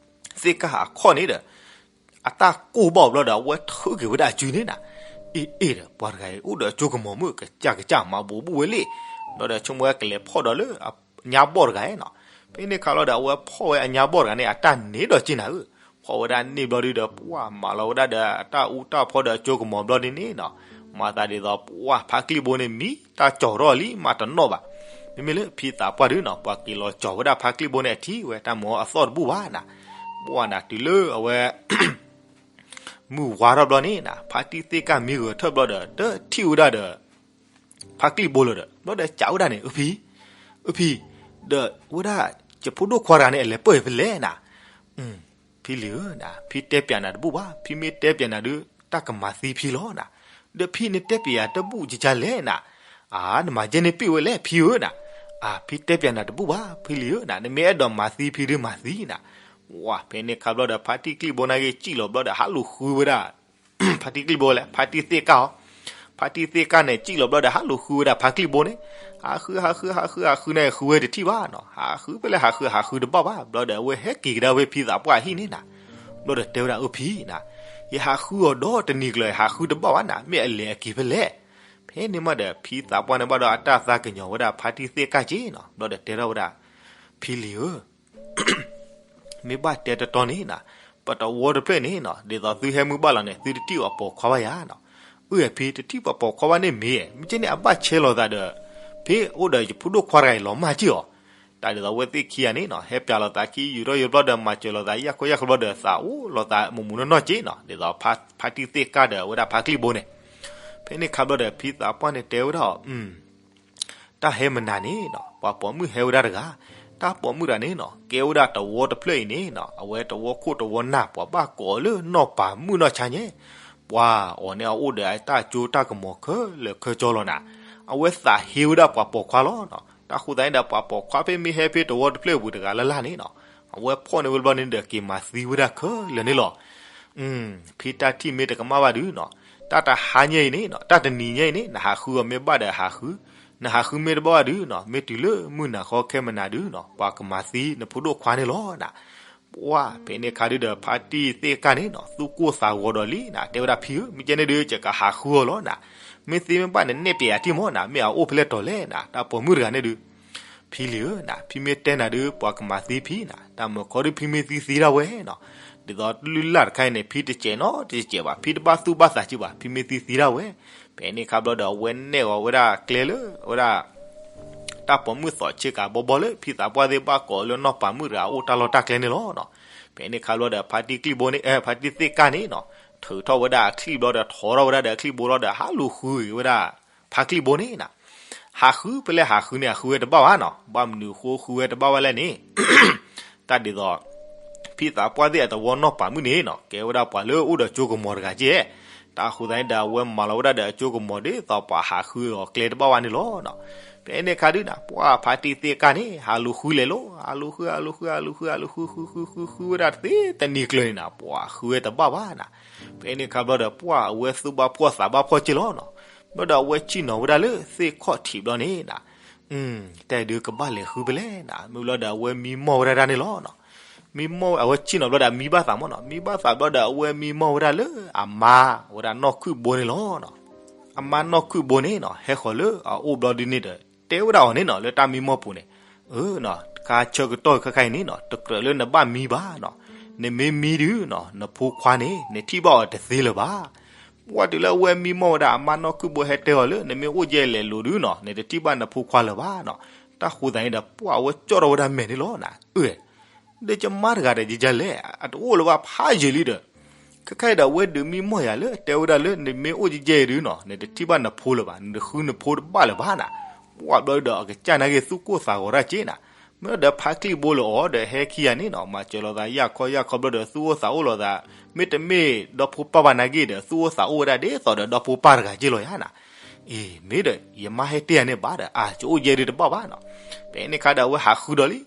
သ့ၣ်ကၢ်အခီၣ်န့ၣ်ဒီး အတၢ်ကိၢ်ဘၣ်အီၤဘျီဒီး အဝဲထုးက့ၤဝဲဒၣ်အစုန့ၣ်နီၤ, အ့ၣ်အ့ၣ်ဒီး ပှၤတဂၤအံၤ အိၣ်ဒီးအစိကမီၤမုၢ် ကစၢ်ကစၢ်မၤဘူးဘူးဝဲလံ. ဘျီဒီး ဆိကမိၣ်ဝဲကလဲၤဖီၣ်ဒီးလၢအညါဘီၣ်တဂၤနီၤ. ဖဲန့ၣ်အခါလီၤဒီး အဝဲဖီၣ်ဝဲအညါဘီၣ်တဂၤန့ၣ် အတၢ်န့ၢ်ဒီးက့နၤဧၢ, ဖီၣ်ဝဲဒၣ်န့ၣ်ဘျီဒုးဒီး ပှၢ်မၤလီၤဝဲဒၣ်ဒီး အတၢ်အူတၢ်ဖီဒီးအစိကမီၤဘျီဒုးန့ၣ်နီၤ, မၤသးဒ်သိး ပှၢ်ဖါကျံၣ်ဘိန့ၣ်မံ တၢ်ကၠီၤထီၣ်လံ မၤတနီၣ်ဘၣ်. မ့မ့ၢ်လၢဖံသးပှၢ်ဒုးနီၤ ပှၤက့ၤလီၤကၠီၤဝဲဒၣ်ဖါကျံၣ်ဘိန့ၣ် အထံၣ်ဝဲတၢ်မၤအသီၣ်တဘူၣ်ဘၣ်နီၤ. ပှၢ်နၤတုၤလၢအဝဲ မုၢ်ဝါထီၣ်ဘျီန့ၣ်နီၤ ဖါတံၢ်သ့ၣ်ကၢ်မံဂဲၤထၢၣ်ဘျီဒီး တထံၣ်ဝဲဒၣ်ဒီး ဖါကျံၣ်ဘိလၢၤဒီး ဘျီဒီးစံးဝဲဒၣ်န့ၣ် အၢ ဖံ, အၢ ဖံ, ဒီးဝဲဒၣ် ယဖိဒိၣ်ခွါတဂၤန့ၣ် အလဲၤပၢၢ်ဖဲလဲၣ်နီၤ. ဖံလံၤဧၢနီၤ ဖံတဲပျးနၤတဘူၣ်ဘၣ်, ဖံမ့ၢ်တဲပျးနၤဒုး တၢ်ကမၤသံဖံလီၤနီၤ. ဒီးဖံနတဲပျးယၤတဘူၣ်ကကလဲၣ်နီၤ. အါ နမၤယဲန့ၣ်ပ့ၢ်ဝဲလဲၣ်ဖံဧၢနီၤ. အၢ ဖံတဲပျးနၤတဘူၣ်ဘၣ် ဖံလံၤဧၢနီၤ, နမ့ၢ်အဲၣ်ဒိးမၤသံဖံဒုးမၤသံနီၤ. ဝဲ ဖဲန့ၣ်အခါဘျီဒီး ဖါတံၢ်ကျံၣ်ဘိန့ၣ်ဂ့ၤစံၣ်လီၤဘျီဒီး ဟးလူၤဃုဝဲဒၣ် ဖါတံၢ်ကျံၣ်ဘိလဲၣ် ဖါတံၢ်သ့ၣ်ကၢ်အီၤ, ဖါတံၢ်သ့ၣ်ကၢ်န့ၣ် စံၣ်လီၤဘျီဒီး ဟးလူၤဃုဝဲဒၣ်ဖါကျံၣ်ဘိန့ၣ်, ဟးဃု ဟးဃု ဟးဃု ဟးဃုန့ၣ် ဃုဝဲတထံၣ်ဘၣ်နီၤ, ဟးဃုဖဲလဲၣ် ဟးဃု ဟးဃုတဘၣ်ဘၣ်, ဘျီဒီးအဝဲဟဲက့ၤကဒါဝဲဖံသးပှၢ်အဟံၣ်န့ၣ်နီၤ, ဘျီဒီးတဲဝဲဒၣ် အၢ ဖံနီၤ, ယဟးဃုအီၤဒီတနံၤကျၢၤ ဟးဃုတဘၣ်ဘၣ်နီၤ, မ့ၢ်အလဲၤအက့ၤဖဲလဲၣ်. ဖဲန့ၣ်မးဒီး ဖံသးပှၢ်န့ၣ်ဘၣ်ဒီးအတၢ်သးကညီၤဝဲဒၣ်ဖါတံၢ်သ့ၣ်ကၢ်က့နီၤ, ဘျီဒီးတဲထီၣ်ဝဲဒၣ်, ဖံလံၤဧၢ မ့ၢ်ဘၣ်တဲတတီန့ၣ်နီၤ, ပတဝီတဖျၢၣ်န့ၣ်နီၤ ဒ်သိးသုဟဲမုၢ်ဘၣ်လီၤန့ၣ် သုတထံၣ်ပှၤပိာ်ခွါဘၣ်ယၤနီၤ. အၢ ဖံ တထံၣ်ပှၤပိာ်ခွါဘၣ်န့ၣ်မ့ၢ်, မ့ၢ်ကဲန့ၣ် အဘၣ်ဆဲးလိာ်သးဒီး ဖဲအိၣ်ဒီးယဖိဒိၣ်ခွါတဂၤအံၤလီၤမၢ်က့ၢ်အီၤ. တၢ်ဒ်သိးအဝဲသ့ၣ်ခံဂၤန့ၣ်နီၤ ဟဲပျးလိာ်သးခံယူးထီၣ်ယူးဘျီဒီး မၤစၢၤလိာ်သးယၢ်ခိယၢ်ခီဘျီဒီး သးအိၣ်လိာ်သးမုာ်မုာ်နီၢ်နီၢ်က့နီၤ, ဒ်သိးဖါတံၢ်သ့ၣ်ကၢ်ဒီးဝဲဒၣ်ဖါကျံၣ်ဘိန့ၣ်. ဖဲန့ၣ်အခါဘျီဒီး ဖံသးပှၢ်န့ၣ်တဲဝဲဒၣ် တၢ်ဟဲမနုၤန့ၣ်နီၤ ပှၤပိာ်မုၣ်ဟဲဝဲဒၣ်တဂၤ, တၢ်ပိာ်မုၣ်တဂၤန့ၣ်နီၤ ကဲဝဲဒၣ်တဝီတဖျၢၣ်အံၤန့ၣ်နီၤ အဝဲတဝီခိၣ်တဝီနၢ် ပှၤဘၣ်ကိးလၢနီၢ်ပၤမုၣ်နီၢ်ဆါညါ, ပှၤအီၤန့ၣ်အအိၣ်ဒီးအတၢ်ကၠိတၢ်ကမီၤခဲလၢာ်ခဲဆ့လီၤနီၤ, အဝဲသးဟ့ဝဲဒၣ်ပှၤပိာ်ခွါလီၤနီၤ. တၢ်ဃိသတးန့ၣ်ဒီး ပှၤပိာ်ခွါဖဲမ့ၢ်ဟဲဖဲတဝီတဖျၢၣ်ပူၤတဂၤလၢ်လၢ်န့ၣ်နီၤ အဝဲဖီၣ်န့ၢ်ဝဲဘျီန့ၣ်ဒီး က့ၤမၤသံဝဲဒၣ်ခဲလၢာ်န့ၣ်လီၤ. ဖံတၢ်ထံၣ်မ့ၢ်တကမၣ်ဘၣ်ဒုးနီၤ တၢ်တဟါညါအံၤန့ၣ်နီၤ တၢ်တနံၤညါအံၤန့ၣ် နဟးဃုအီၤမ့ၢ်ဘၣ်ဒီးဟးဃု, နဟးဃုမ့ၢ်တဘၣ်ဘၣ်ဒုးနီၤ မ့ၢ်တုၤလၢမုၢ်နၤဃီခဲမနၤဒုးနီၤ ပှၤကမၤသံနဖိဒိၣ်ခွါန့ၣ်လီၤနီၤ. ပှၤဖဲန့ၣ်အခါဒုးဒီး ဖါတံၢ်သ့ၣ်ကၢ်န့ၣ်နီၤ သူၣ်ကိၢ်သးဂီၤဒီးလံနီၤ တဲဝဲဒၣ် ဖံဧၢ မ့ၢ်ကဲန့ၣ်ဒုး ယကဟးဃုအီၤလီၤနီၤ. မ့ၢ်သ့မ့ၢ်ဘၣ်န့ၣ် နဲၣ်ပျဲယၤထံၣ်မးနီၤ မ့ၢ်အအိၣ်ဖဲလဲၣ်တီၤလဲၣ်နီၤ တၢ်ပိာ်မုၣ်တဂၤန့ၣ်ဒုး ဖံလံၤဧၢနီၤ ဖံမ့ၢ်တဲနၤဒုး ပှၤကမၤသံဖံနီၤ တၢ်မုာ်ခီဒုး ဖံမ့ၢ်သံသံဒၣ်ဝဲနီၤ. ဒ်သိးလုၢ်လၢ်တခါအံၤန့ၣ် ဖံတစဲးနီတစဲးဘၣ် ဖံတဘၣ်သူၣ်ဘၣ်သးက့ဘၣ် ဖံမ့ၢ်သံသံဒၣ်ဝဲ. ဖဲန့ၣ်အခါဘျီဒီး အဝဲနဲၣ်အီၤဝဲဒၣ်ကျဲလၢ အဝဲဒၣ် တၢ်ပိာ်မုၣ်သီးဆ့ကၤဘီဘီလၢ ဖံသးပှၢ်သ့ၣ်ဘၣ်ကိးလၢနီၢ်ပၤမုၣ်တဂၤအိၣ်တၢ်လီၢ်တၢ်ကျဲန့ၣ်လီၤနီၤ. ဖဲန့ၣ်အခါဘျီဒီး ဖါတံၢ်ကျံၣ်ဘိန့ၣ် ဖါတံၢ်သ့ၣ်ကၢ်န့ၣ်နီၤ ထုးထီၣ်ဝဲဒၣ်အချံၣ်ဘျီဒီး ထိးထီၣ်ဝဲဒၣ်ဒီးအချံၣ်ဘိလီၤဒီး ဟးလူၤဃုက့ၤဝဲဒၣ် ဖါကျံၣ်ဘိန့ၣ်နီၤ. ဟးဃုဖဲလဲၣ်ဟးဃုန့ၣ် အဃုဝဲတဘၣ်ဘၣ်နီၤ ဘၣ်မနုၤဃိဃုဝဲတဘၣ်ဘၣ်လဲၣ်န့ၣ် တၢ်ဒ်သိး ဖံသးပှၢ်သ့ၣ်အတဝီနီၢ်ပၤမုၣ်န့ၣ်နီၤ ကဲဝဲဒၣ်ပှၤလၢအိၣ်ဒီးကၠိကမီၤတဂၤက့ၢ်. တၢ်ဃိသတးန့ၣ်ဒီး အဝဲမၤလီၤဝဲဒၣ်ဒီးအကၠိကမီၤဒ်သိးပှၤဟးဃုအီၤကျဲတဘၣ်ဘၣ်န့ၣ်လီၤနီၤ. ဖဲန့ၣ်အခါဒုးနီၤ ပှၤဖါတံၢ်သ့ၣ်ကၢ်န့ၣ် ဟးလူၤဃုလဲၤလီၤ ဟးလူၤဃု ဟးလူၤဃု ဟးလူၤဃု ဟးလူၤဃု ဃုဃုဃုဃုဝဲဒၣ်တသ့တနံၤကျၢၤန့ၣ်နီၤ ပှၤဃုဝဲတဘၣ်ဘၣ်နီၤ. ဖဲန့ၣ်အခါဘျီဒီး ပှၤအဝဲသူၣ်ဘၣ်ဖှီၣ်သးဘၣ်ဖှီၣ်က့ၢ်လီၤနီၤ. ဘျီဒီးအဝဲစံၣ်နီၤဝဲဒၣ်လၢသ့ၣ်ခီၣ်ထံးဘျီန့ၣ်နီၤ တၢ်ဒုးကဘၣ်လဲၤဃုဖဲလဲၣ်နီၤ မ့ၢ်ဘျီဒီးအဝဲမံမီၢ်ဝဲဒၣ်ဒၣ်န့ၣ်လီၤနီၤ. မံမီၢ် အဝဲစံၣ်နီၤဘျီဒီးမံဘၣ်သးမးနီၤ မံဘၣ်သးဘျီဒီးအဝဲမံမီၢ်ဝဲဒၣ်လၢအမါ ဝဲဒၣ်နီၢ်ခုၣ်ဘိန့ၣ်လီၤနီၤ. အမါနီၢ်ခုၣ်ဘိန့ၣ်နီၤ ဟဲဃီၤလၢအအိၣ်ဘျီဒုးန့ၣ်ဒီး တဲဝဲဒၣ်အီၤန့ၣ်နီၤ လၢတၢ်မံမီၢ်ပူၤန့ၣ် အၢ တခါဆၢကတီၢ်ခဲခါအံၤန့ၣ်နီၤ တကြၢးလၢနဘၣ်မံဘၣ်နီၤ. နမ့ၢ်မံဒုးနီၤ နဖိခွါန့ၣ် နထံၣ်ဘၣ်အီၤတသ့လၢၤဘၣ်. ပှၢ်တုၤလၢအဝဲမံမီၢ်ဝဲဒၣ် အမါနီၢ်ခုၣ်ဘိဟဲတဲအီၤလၢ နမ့ၢ်အိၣ်ယဲလဲၤလိၤဒုးနီၤ နတထံၣ်ဘၣ်နဖိခွါလၢၤဘၣ်နီၤ. တၢ်ဃိသးန့ၣ်ဒီး ပှၢ်အဝဲကၠီၣ်ထီၣ်ဝဲဒၣ်မဲာ်န့ၣ်လီၤနၤ. အၢ ဒီးယမါတဂၤဒီးယကလဲၣ် အတအိၣ်လၢၤဘၣ်ဖးယံာ်လံဒီး ခဲခါအံၤဒီး အဝဲဒုးမံမီၢ်ယၤလၢ တဲဝဲဒၣ်လၢနမ့ၢ်အိၣ်ယဲယဲဒုးနီၤ နတထံၣ်ဘၣ်နဖိလၢၤဘၣ် နဃုနဖိတဘၣ်လၢၤဘၣ်နၤ. ပှၢ်ဘျီဒီး အကစၢ်နာ်က့သူၣ်ကိၢ်သးဂီၤတၢ်က့နၤ. မ့ၢ်ဒီးဖါချံၣ်ဘိလၢအီၤဒီး ဟဲခံဂၤန့ၣ်နီၤ မၤစၢၤလိာ်သးယၢ်ခီယၢ်ခီဘျီဒီး သူၣ်အိၣ်သးအိၣ်လိာ်သး မ့တမ့ၢ်ဒီဖိပၢ်ဘၣ်နာ်က့ဒီး သူၣ်အိၣ်သးအိၣ်ဝဲဒၣ်ဒ်သိးဒီးဒီဖိပၢ်တဂၤက့လီၤယၤနၤ. အ့ မ့ၢ်ဒီး ယမါဟဲတဲယၤန့ၣ်ဘၣ်ဒီး အါ ယအိၣ်ယဲဒုးတဘၣ်ဘၣ်နီၤ. ဖဲန့ၣ်ခါဒီး အဝဲဟးဃုဒီးလံ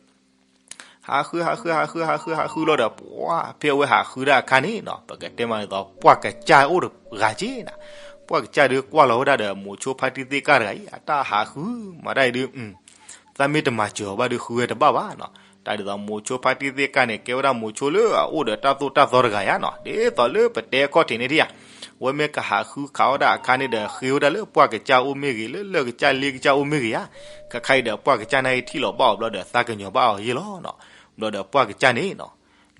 ဟးဃု ဟးဃု ဟးဃု ဟးဃု ဟးဃုလီၤဒီး ပှၢ်ဖဲအဝဲဟးဃုဒၣ်အခါန့ၣ်နီၤ ပကတဲမးဒ်သိး ပှၢ်ကစၢ်အိၣ်တဂၤက့နၤ. ပှၢ်ကစၢ်ဒုးကွၢ်လီၤဝဲဒၣ်ဒီး မိၤဆိဖါတံၢ်သ့ၣ်ကၢ်တဂၤအံၤ အတၢ်ဟးဃုမၤတၢ်အံၤဒုး သးမ့ၢ်တမၤစၢၤအီၤဘၣ်ဒုး ဃုဝဲတဘၣ်ဘၣ်နီၤ. တၢ်ဒ်သိးမိၤဆိဖါတံၢ်သ့ၣ်ကၢ်န့ၣ် ကဲဝဲဒၣ်မိၤဆိလၢအအိၣ်ဒီးတၢ်သိၣ်တၢ်သီတဂၤယါနီၤ ဒ်သိးလၢပတဲခီၣ်ထံးန့ၣ်ဒ်ယါ အဝဲမ့ၢ်ကဟးဃုခးအီၣ်ဒၣ်အခါန့ၣ်ဒီး ဃ့ဝဲဒၣ်လၢပှၢ်ကစၢ်အိၣ်မ့ၢ်ဂ့ၤ လၢလၢၢ်ကစၢ်လ့ကစၢ်အိၣ်မ့ၢ်ဂ့ၤယါ. ခဲခါအံၤဒီး ပှၢ်ကစၢ်နာ်က့ထံၣ်လီၤဘၣ်အီၤဘျီဒီး သးကညီၤဘၣ်အီၤယဲလီၤနီၤ. ဘျီဒီးပှၢ်ကစၢ်န့ၣ်နီၤ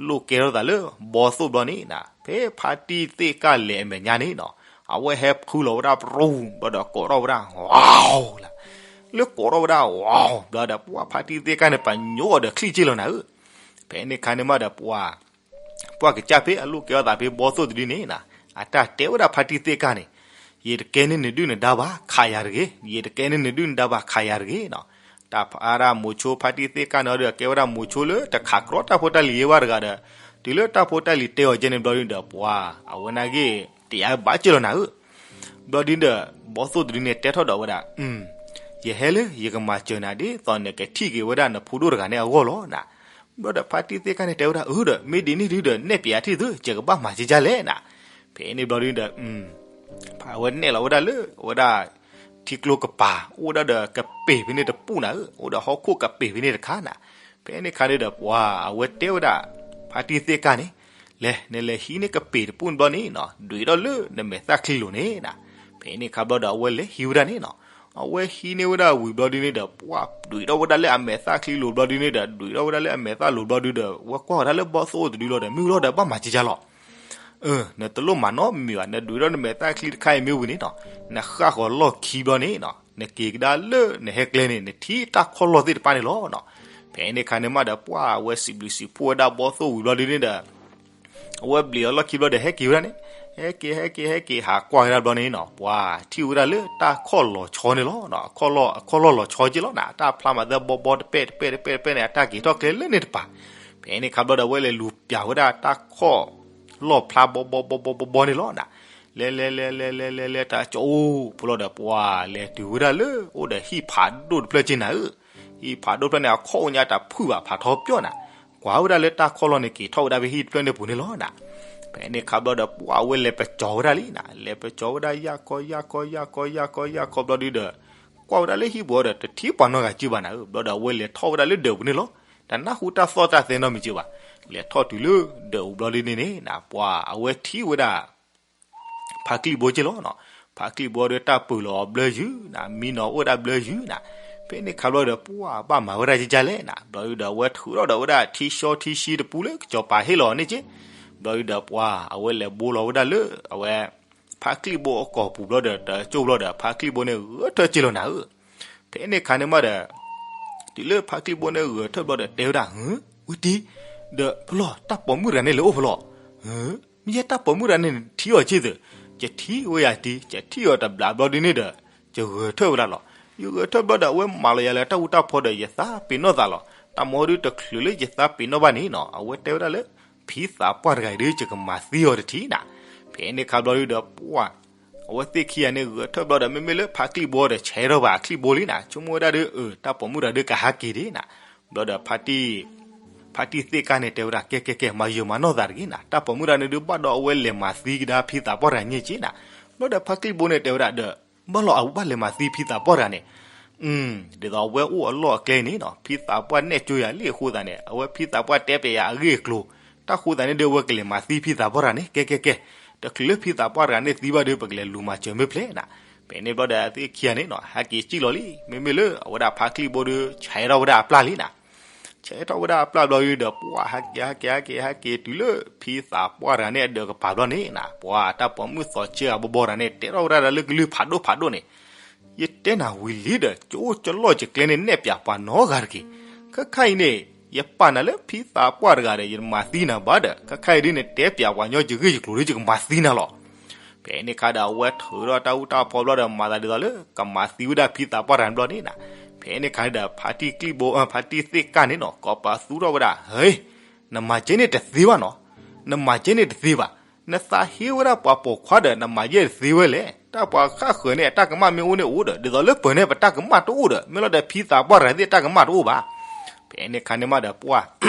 လိၣ်ကဲထီၣ်သးလၢဘီသိၣ်ဘျီန့ၣ်နၤ ဖဲဖါတံၢ်သ့ၣ်ကၢ်လဲၤအမဲာ်ညါန့ၣ်နီၤ အဝဲဟဲဖုလီၤဝဲဒၣ်ပရူၤ ဘျီဒီးကိးထီၣ်ဝဲဒၣ် ဝါလၢ လၢကိးထီၣ်ဝဲဒၣ် ဝါ ဘျီဒီး ပှၢ်ဖါတံၢ်သ့ၣ်ကၢ်န့ၣ် ပညိအီၤဒီးချံၣ်က့လီၤနၤဧၢ. ဖဲန့ၣ်ခါန့ၣ်မးဒီး ပှၢ် ပှၢ်ကစၢ်ဖဲအလိၣ်ကဲထီၣ်သးဖဲဘီသိၣ်တဒုန့ၣ်နၤ အတၢ်တဲဝဲဒၣ်ဖါတံၢ်သ့ၣ်ကၢ်န့ၣ် ယတကဲန့ၢ်နဒုၣ်နဒါဘၣ် ခးယၤတဂ့ၤ, ယတကဲန့ၢ်နဒုၣ်နဒါဘၣ် ခးယၤတဂ့ၤနီၤ. တၢ်ဖးဒၣ်မိၤဆိဖါတံၢ်သ့ၣ်ကၢ်န့ၣ်ဒီး ကဲဝဲဒၣ်မိၤဆိလၢတခးကြီတၢ်ဖိတၢ်လံၤယဲဘၣ်တဂၤဒီး တုၤလၢတၢ်ဖိတၢ်လံၤတဲအီၤကဲန့ၣ်ဘျီဒုဒီး ပှၢ် အဝဲနာ်က့ တယာ်ဘၣ်က့လီၤနၤဧၢ. ဘျီဒုဒီး ဘီသိၣ်တဒုန့ၣ်တဲထီၣ်ဒီးဝဲဒၣ် ယဟဲလၢယကမၤစၢၤနၤဒ်သိးနကထံၣ်က့ၤဝဲဒၣ်နဖိဒိၣ်တဂၤန့ၣ်အဂီၢ်လီၤနၤ. ဘျီဒီးဖါတံၢ်သ့ၣ်ကၢ်န့ၣ်တဲဝဲဒၣ် အၢဒီး မ့ၢ်ဒ်န့ၣ်ဒုဒီး နဲၣ်ပျးထံၣ်သု ယကဘၣ်မၤကကၢ်လဲၣ်နၤ. ဖဲန့ၣ်ဘျီဒုဒီး အဝဲနဲၣ်လီၤဝဲဒၣ်လၢ အဝဲဒၣ် ထံကျိကပၤ အိၣ်ဝဲဒၣ်ဒီးကပ့ၤဖဲန့ၣ်တပူၤနၤဧၢ, အိၣ်ဒီးဟီၣ်ခိၣ်ကပ့ၤဖဲန့ၣ်တခါနၤ. ဖဲန့ၣ်ခါဒုဒီး ပှၢ် အဝဲတဲဝဲဒၣ် ဖါတံၢ်သ့ၣ်ကၢ်န့ၣ် လဲၤ နလဲၤဟံးန့ၢ်ကပ့ၤတပူၤန့ၣ်ဘျီန့ၣ်နီၤ ဒွံးထီၣ်လၢနမဲာ်သၣ်ချံလိၤန့ၣ်နၤ. ဖဲန့ၣ်ခါဘျီဒီး အဝဲလဲၤဟံးဝဲဒၣ်န့ၣ်နီၤ. အဝဲဟံးန့ၢ်ဝဲဒၣ်ဝံၤဘျီဒုန့ၣ်ဒီး ပှၢ်ဒွံးထီၣ်ဝဲဒၣ်လၢအမဲာ်သၣ်ချံလိၤဘျီဒုန့ၣ်ဒီး ဒွံးထီၣ်ဝဲဒၣ်လၢအမဲာ်သၣ်လိၤဘျီဒုဒီး ဝဲကွၢ်ဝဲဒၣ်လၢဘီသိၣ်တဒုလီၤဒီး မ့ၢ်လီၤဒီး ဘၣ်မၤကကၢ်လီၤ. နတလိၣ်မၤနီတမံၤဘၣ်, နဒွံးထီၣ်နမဲာ်သၣ်ချံတခါအံၤမ့ၢ်ဝံၤန့ၣ်နီၤ နဃၣ်ဃီၤလီၢ်ခံဘျီန့ၣ်နီၤ နက့ၤကဒါလၢနဟဲကျဲန့ၣ် နထံၣ်တၢ်ခီၣ်လီၢ်သ့ၣ်တဖၣ်န့ၣ်လီၤနီၤ. ဖဲန့ၣ်ခါန့ၣ်မးဒီး ပှၢ် အဝဲစံးဘျုးစံးဖှိၣ်ဝဲဒၣ်ဘီသိၣ်ဝံၤဘျီဒုန့ၣ်ဒီး အဝဲဘျံးအီၤလီၢ်ခံဘျီဒီး ဟဲက့ၤဝဲဒၣ်န့ၣ် ဟဲက့ၤ ဟဲက့ၤ ဟဲက့ၤ ဟးကွၢ်ဝဲဒၣ်ဘျီန့ၣ်နီၤ ပှၢ် ထံၣ်ဝဲဒၣ်လၢတၢ်ခီၣ်လီၤဆီန့ၣ်လီၤ. အခီၣ်လီၢ်လီၤဆီက့လီၤနၤ တၢ်ဖျါမၤသၢဘီဘီတပဲၢ်တပဲၢ်တပဲၢ်တပဲၢ်န့ၣ် အတၢ်က့ၤထီၣ်ကျဲလၢန့ၣ်တပၤ. ဖဲန့ၣ်ခါဘျီဒီး အဝဲလဲၤလူၤပျးဝဲဒၣ်တၢ်ခီၣ်လီၢ်ဖျါဘီဘီဘီဘီဘီဘီန့ၣ်လီၤနၤ. လဲၤလဲၤလဲၤလဲၤလဲၤလဲၤလဲၤ တၢ်ကၠီအိၣ်ဖိလီၤဒီး ပှၢ် လဲၤတုၤဝဲဒၣ်လၢ အိၣ်ဒီးဟံၣ်ဖးဒိၣ်တဖျၢၣ်က့နၤဧၢ. ဟံၣ်ဖးဒိၣ်တဖျၢၣ်န့ၣ် အခီၣ်အိၣ်ညါတၢ်ဖုၣ်ဘၣ်ဖးထီပၠီၣ်နၤ. ကွၢ်ဝဲဒၣ်လၢတၢ်ခီၣ်လီၢ်န့ၣ် က့ၤထီၣ်ဝဲဒၣ်ဖဲဟံၣ်တဖျၢၣ်န့ၣ်ပူၤန့ၣ်လီၤနၤ. ဖဲန့ၣ်ခါဘျီဒီး ပှၢ် အဝဲလဲၤပကၠီၤဝဲဒၣ်လံနၤ လဲၤပကၠီၤဝဲဒၣ်ယၢ်ခီယၢ်ခီယၢ်ခီယၢ်ခီယၢ်ခီဘျီဒုဒီး ကွၢ်ဝဲဒၣ်လၢဟံၣ်ပူၤဒီး တထံၣ်ပှၤနီတဂၤကၠိဘၣ်နၤဧၢ. ဘျီဒီး အဝဲလဲၤထီၣ်ဝဲဒၣ်လၢဒၢးပူၤန့ၣ်လီၤ. တနၢ်ဟူတၢ်သီၣ်တၢ်သဲနီတမံၤကၠိဘၣ်. လဲၤထီၣ်တုၤလၢဒၢးပူၤဘျီဒုန့ၣ်န့ၣ်နၤ ပှၢ် အဝဲထံၣ်ဝဲဒၣ် ဖါချံၣ်ဘိက့လီၤနီၤ. ဖါချံၣ်ဘိဒီး တၢ်ပၢၢ်လီၤအီၤဘျၢယုၢ်နၤ မံနီၤအိၣ်ဝဲဒၣ်ဘျၢယုၢ်နၤ. ဖဲန့ၣ်ခါဘျီဒီး ပှၢ် ဘၣ်မၤဝဲဒၣ်ကကၢ်လဲၣ်နၤ. ဘျီဒုဒီး အဝဲထုးထီၣ်ဒီးဝဲဒၣ်ထံဆှီထံဆှံတပူၤလၢကစီၤပၤဟ့ၣ်လီၤအီၤန့ၣ်က့. ဘျီဒုဒီး ပှၢ် အဝဲလဲၤဘိလီၤဝဲဒၣ်လၢ အဝဲ ဖါချံၣ်ဘိအကိာ်ပူၤဘျီဒီး တကၠိၢ်ဘျီဒီး ဖါချံၣ်ဘိန့ၣ်ဂဲၤထၢၣ်က့လီၤနၤဧၢ. ဖဲန့ၣ်ခါန့ၣ်မးဒီး တုၤလၢဖါချံၣ်ဘိန့ၣ်ဂဲၤထၢၣ်ဘျီဒီး တဲဝဲဒၣ် ဝဲတံၤ ဒီးဖလီၢ် တၢ်ပိာ်မုၣ်တဂၤန့ၣ်လဲၤအိၣ်ဖလီၢ်. မ့ၢ်ယဲတၢ်ပိာ်မုၣ်တဂၤန့ၣ် နထံၣ်အီၤက့သ့ၣ်. ယထံၣ်ဝဲယၤတံၤ ယထံၣ်အီၤတဘျီဘျီဒုန့ၣ်ဒီး ယဂဲၤထၢၣ်ဝဲဒၣ်လီၤ. ယဂဲၤထၢၣ်ဘျီဒီး အဝဲမၤလီၤယၤလၢတၢ်အူတၢ်ဖီဒီး ယသးပ့ၤနီၣ်သးလီၤ. တၢ်မၤဒုတချုးလၢယသးပ့ၤနီၣ်ဘၣ်န့ၣ်နီၤ အဝဲတဲဝဲဒၣ်လၢ ဖံသးပှၢ်တဂၤအံၤဒု ယကမၤသံအီၤတထံၣ်နၤ. ဖဲန့ၣ်ခါဘျီဒုဒီး ပှၢ် အဝဲသ့ၣ်ခံဂၤန့ၣ်ဂဲၤထၢၣ်ဘျီဒီး မ့မ့ၢ်လၢဖါချံၣ်ဘိဒီး ဆဲးထီၣ်ဘၣ်အချံၣ်ဘိလံနၤ. ဆိကမိၣ်ဝဲဒၣ်ဒီး အၢ တၢ်ပိာ်မုၣ်တဂၤဒုကဟးက့ၤဒံးနၤ. ဘျီဒီး ဖါတံၢ်သ့ၣ်ကၢ်န့ၣ်တဲဝဲဒၣ် ကဲကဲကဲ မၤယၢၤမၤနီၢ်သးတဂ့ၤနၤ. တၢ်ပိာ်မုၣ်တဂၤန့ၣ်ဒု ဘၣ်ဒီးအဝဲလဲၤမၤသံကဒါဖံသးပှၢ်တဂၤန့ၣ်က့နၤ. ဘျီဒီးဖါချံၣ်ဘိန့ၣ်တဲဝဲဒၣ်ဒီး ဘၣ်လီၤအဝဲဘၣ်လဲၤမၤသံဖံသးပှၢ်တဂၤန့ၣ် ဒ်သိးအဝဲအိၣ်အလီၢ်အကျဲန့ၣ်နီၤ ဖံသးပှၢ်နဲၣ်ကၠိယၤလံအဃိသတးန့ၣ် အဝဲဖံသးပှၢ်တဲပျဲယၤအဂ့ၢ်အကျိၤ တၢ်ဃိသတးန့ၣ်ဒီး အဝဲကလဲၤမၤသံဖံသးပှၢ်တဂၤန့ၣ် ကဲကဲကဲ တချုးလၢဖံသးပှၢ်တဂၤန့ၣ်သံဘၣ်ဒီး ပကလဲၤလူၤမၤစၢၤမ့ၢ်ဖျဲးနၤ. ဖဲန့ၣ်ဘျီဒီး အဝဲသ့ၣ်ခံဂၤန့ၣ်နီၤ ဟဲက့ၤစံၣ်လီၤလံ မ့မ့ၢ်လၢအဝဲဒၣ်ဖါချံၣ်ဘိဒီး ဆဲးထီၣ်ဝဲဒၣ်အပျၢ်လံနၤ. ဆဲးထီၣ်ဝဲဒၣ်အပျၢ်ဘျီဒီး ပှၤဟဲက့ၤ ဟဲက့ၤ ဟဲက့ၤ ဟဲက့ၤတုၤလၢဖံသးပှၢ်တဂၤန့ၣ်အဒၢးကပၤဘျီန့ၣ်နီၤ, ပှၤတၢ်ပိာ်မုၣ်သီးဆ့အဘီဘီတဂၤန့ၣ် တဲထီၣ်ဝဲဒၣ်လၢကလုၢ်ဖးဒိၣ်ဖးဒိၣ်န့ၣ်, ယတဲနၤဝံၤလံဒီး ကအိၣ်ကလီၢ်ကကျဲန့ၣ် နဲၣ်ပၠးပှၤနီတဂၤတက့ၢ်. ခဲခါအံၤန့ၣ် ယပာ်နၤလၢဖံသးပှၢ်တဂၤဒီး ယတမၤသံနၤဘၣ်ဒီး ခဲခါအံၤဒ်န့ၣ်တဲပၠးပှၤညီယဂ့ၢ်ယကျိၤဒီး ယကမၤသံနၤလီၤ. ဖဲန့ၣ်အခါဒီး အဝဲထုးထီၣ်တၢ်အူတၢ်ဖီဘျီဒီး မၤသးဒ်သိးလၢကမၤသံဝဲဒၣ်ဖံသးပှၢ်တဂၤန့ၣ်ဘျီန့ၣ်နီၤ. ဖဲန့ၣ်အခါန့ၣ်ဒီး ဖါတံၢ်ကျံၣ်ဘိ ဖါတံၢ်သ့ၣ်ကၢ်န့ၣ်နီၤ ကိးပသူထီၣ်ဝဲဒၣ်, ဟ့, နမၤကဲန့ၣ်တသ့ဘၣ်နီၤ, နမၤကဲန့ၣ်တသ့ဘၣ်. နသးဟ့ဝဲဒၣ်ပှၤပိာ်ခွါဒီး နမၤယဲၢ်တသ့ဝဲလဲၣ်. တၢ်ပှၤဃၣ်ဃၢၤန့ၣ် အတၢ်ကမၣ်မ့ၢ်အိၣ်န့ၣ်အိၣ်ဒီး ဒ်သိးလၢပှၤန့ၣ် ပတၢ်ကမၣ်တအိၣ်ဒီး မ့ၢ်လီၤဒီး ဖံသးပှၢ်တဂၤသ့ၣ်အတၢ်ကမၣ်တအိၣ်ဘၣ်. ဖဲန့ၣ်အခါန့ၣ်မးဒီး ပှၤ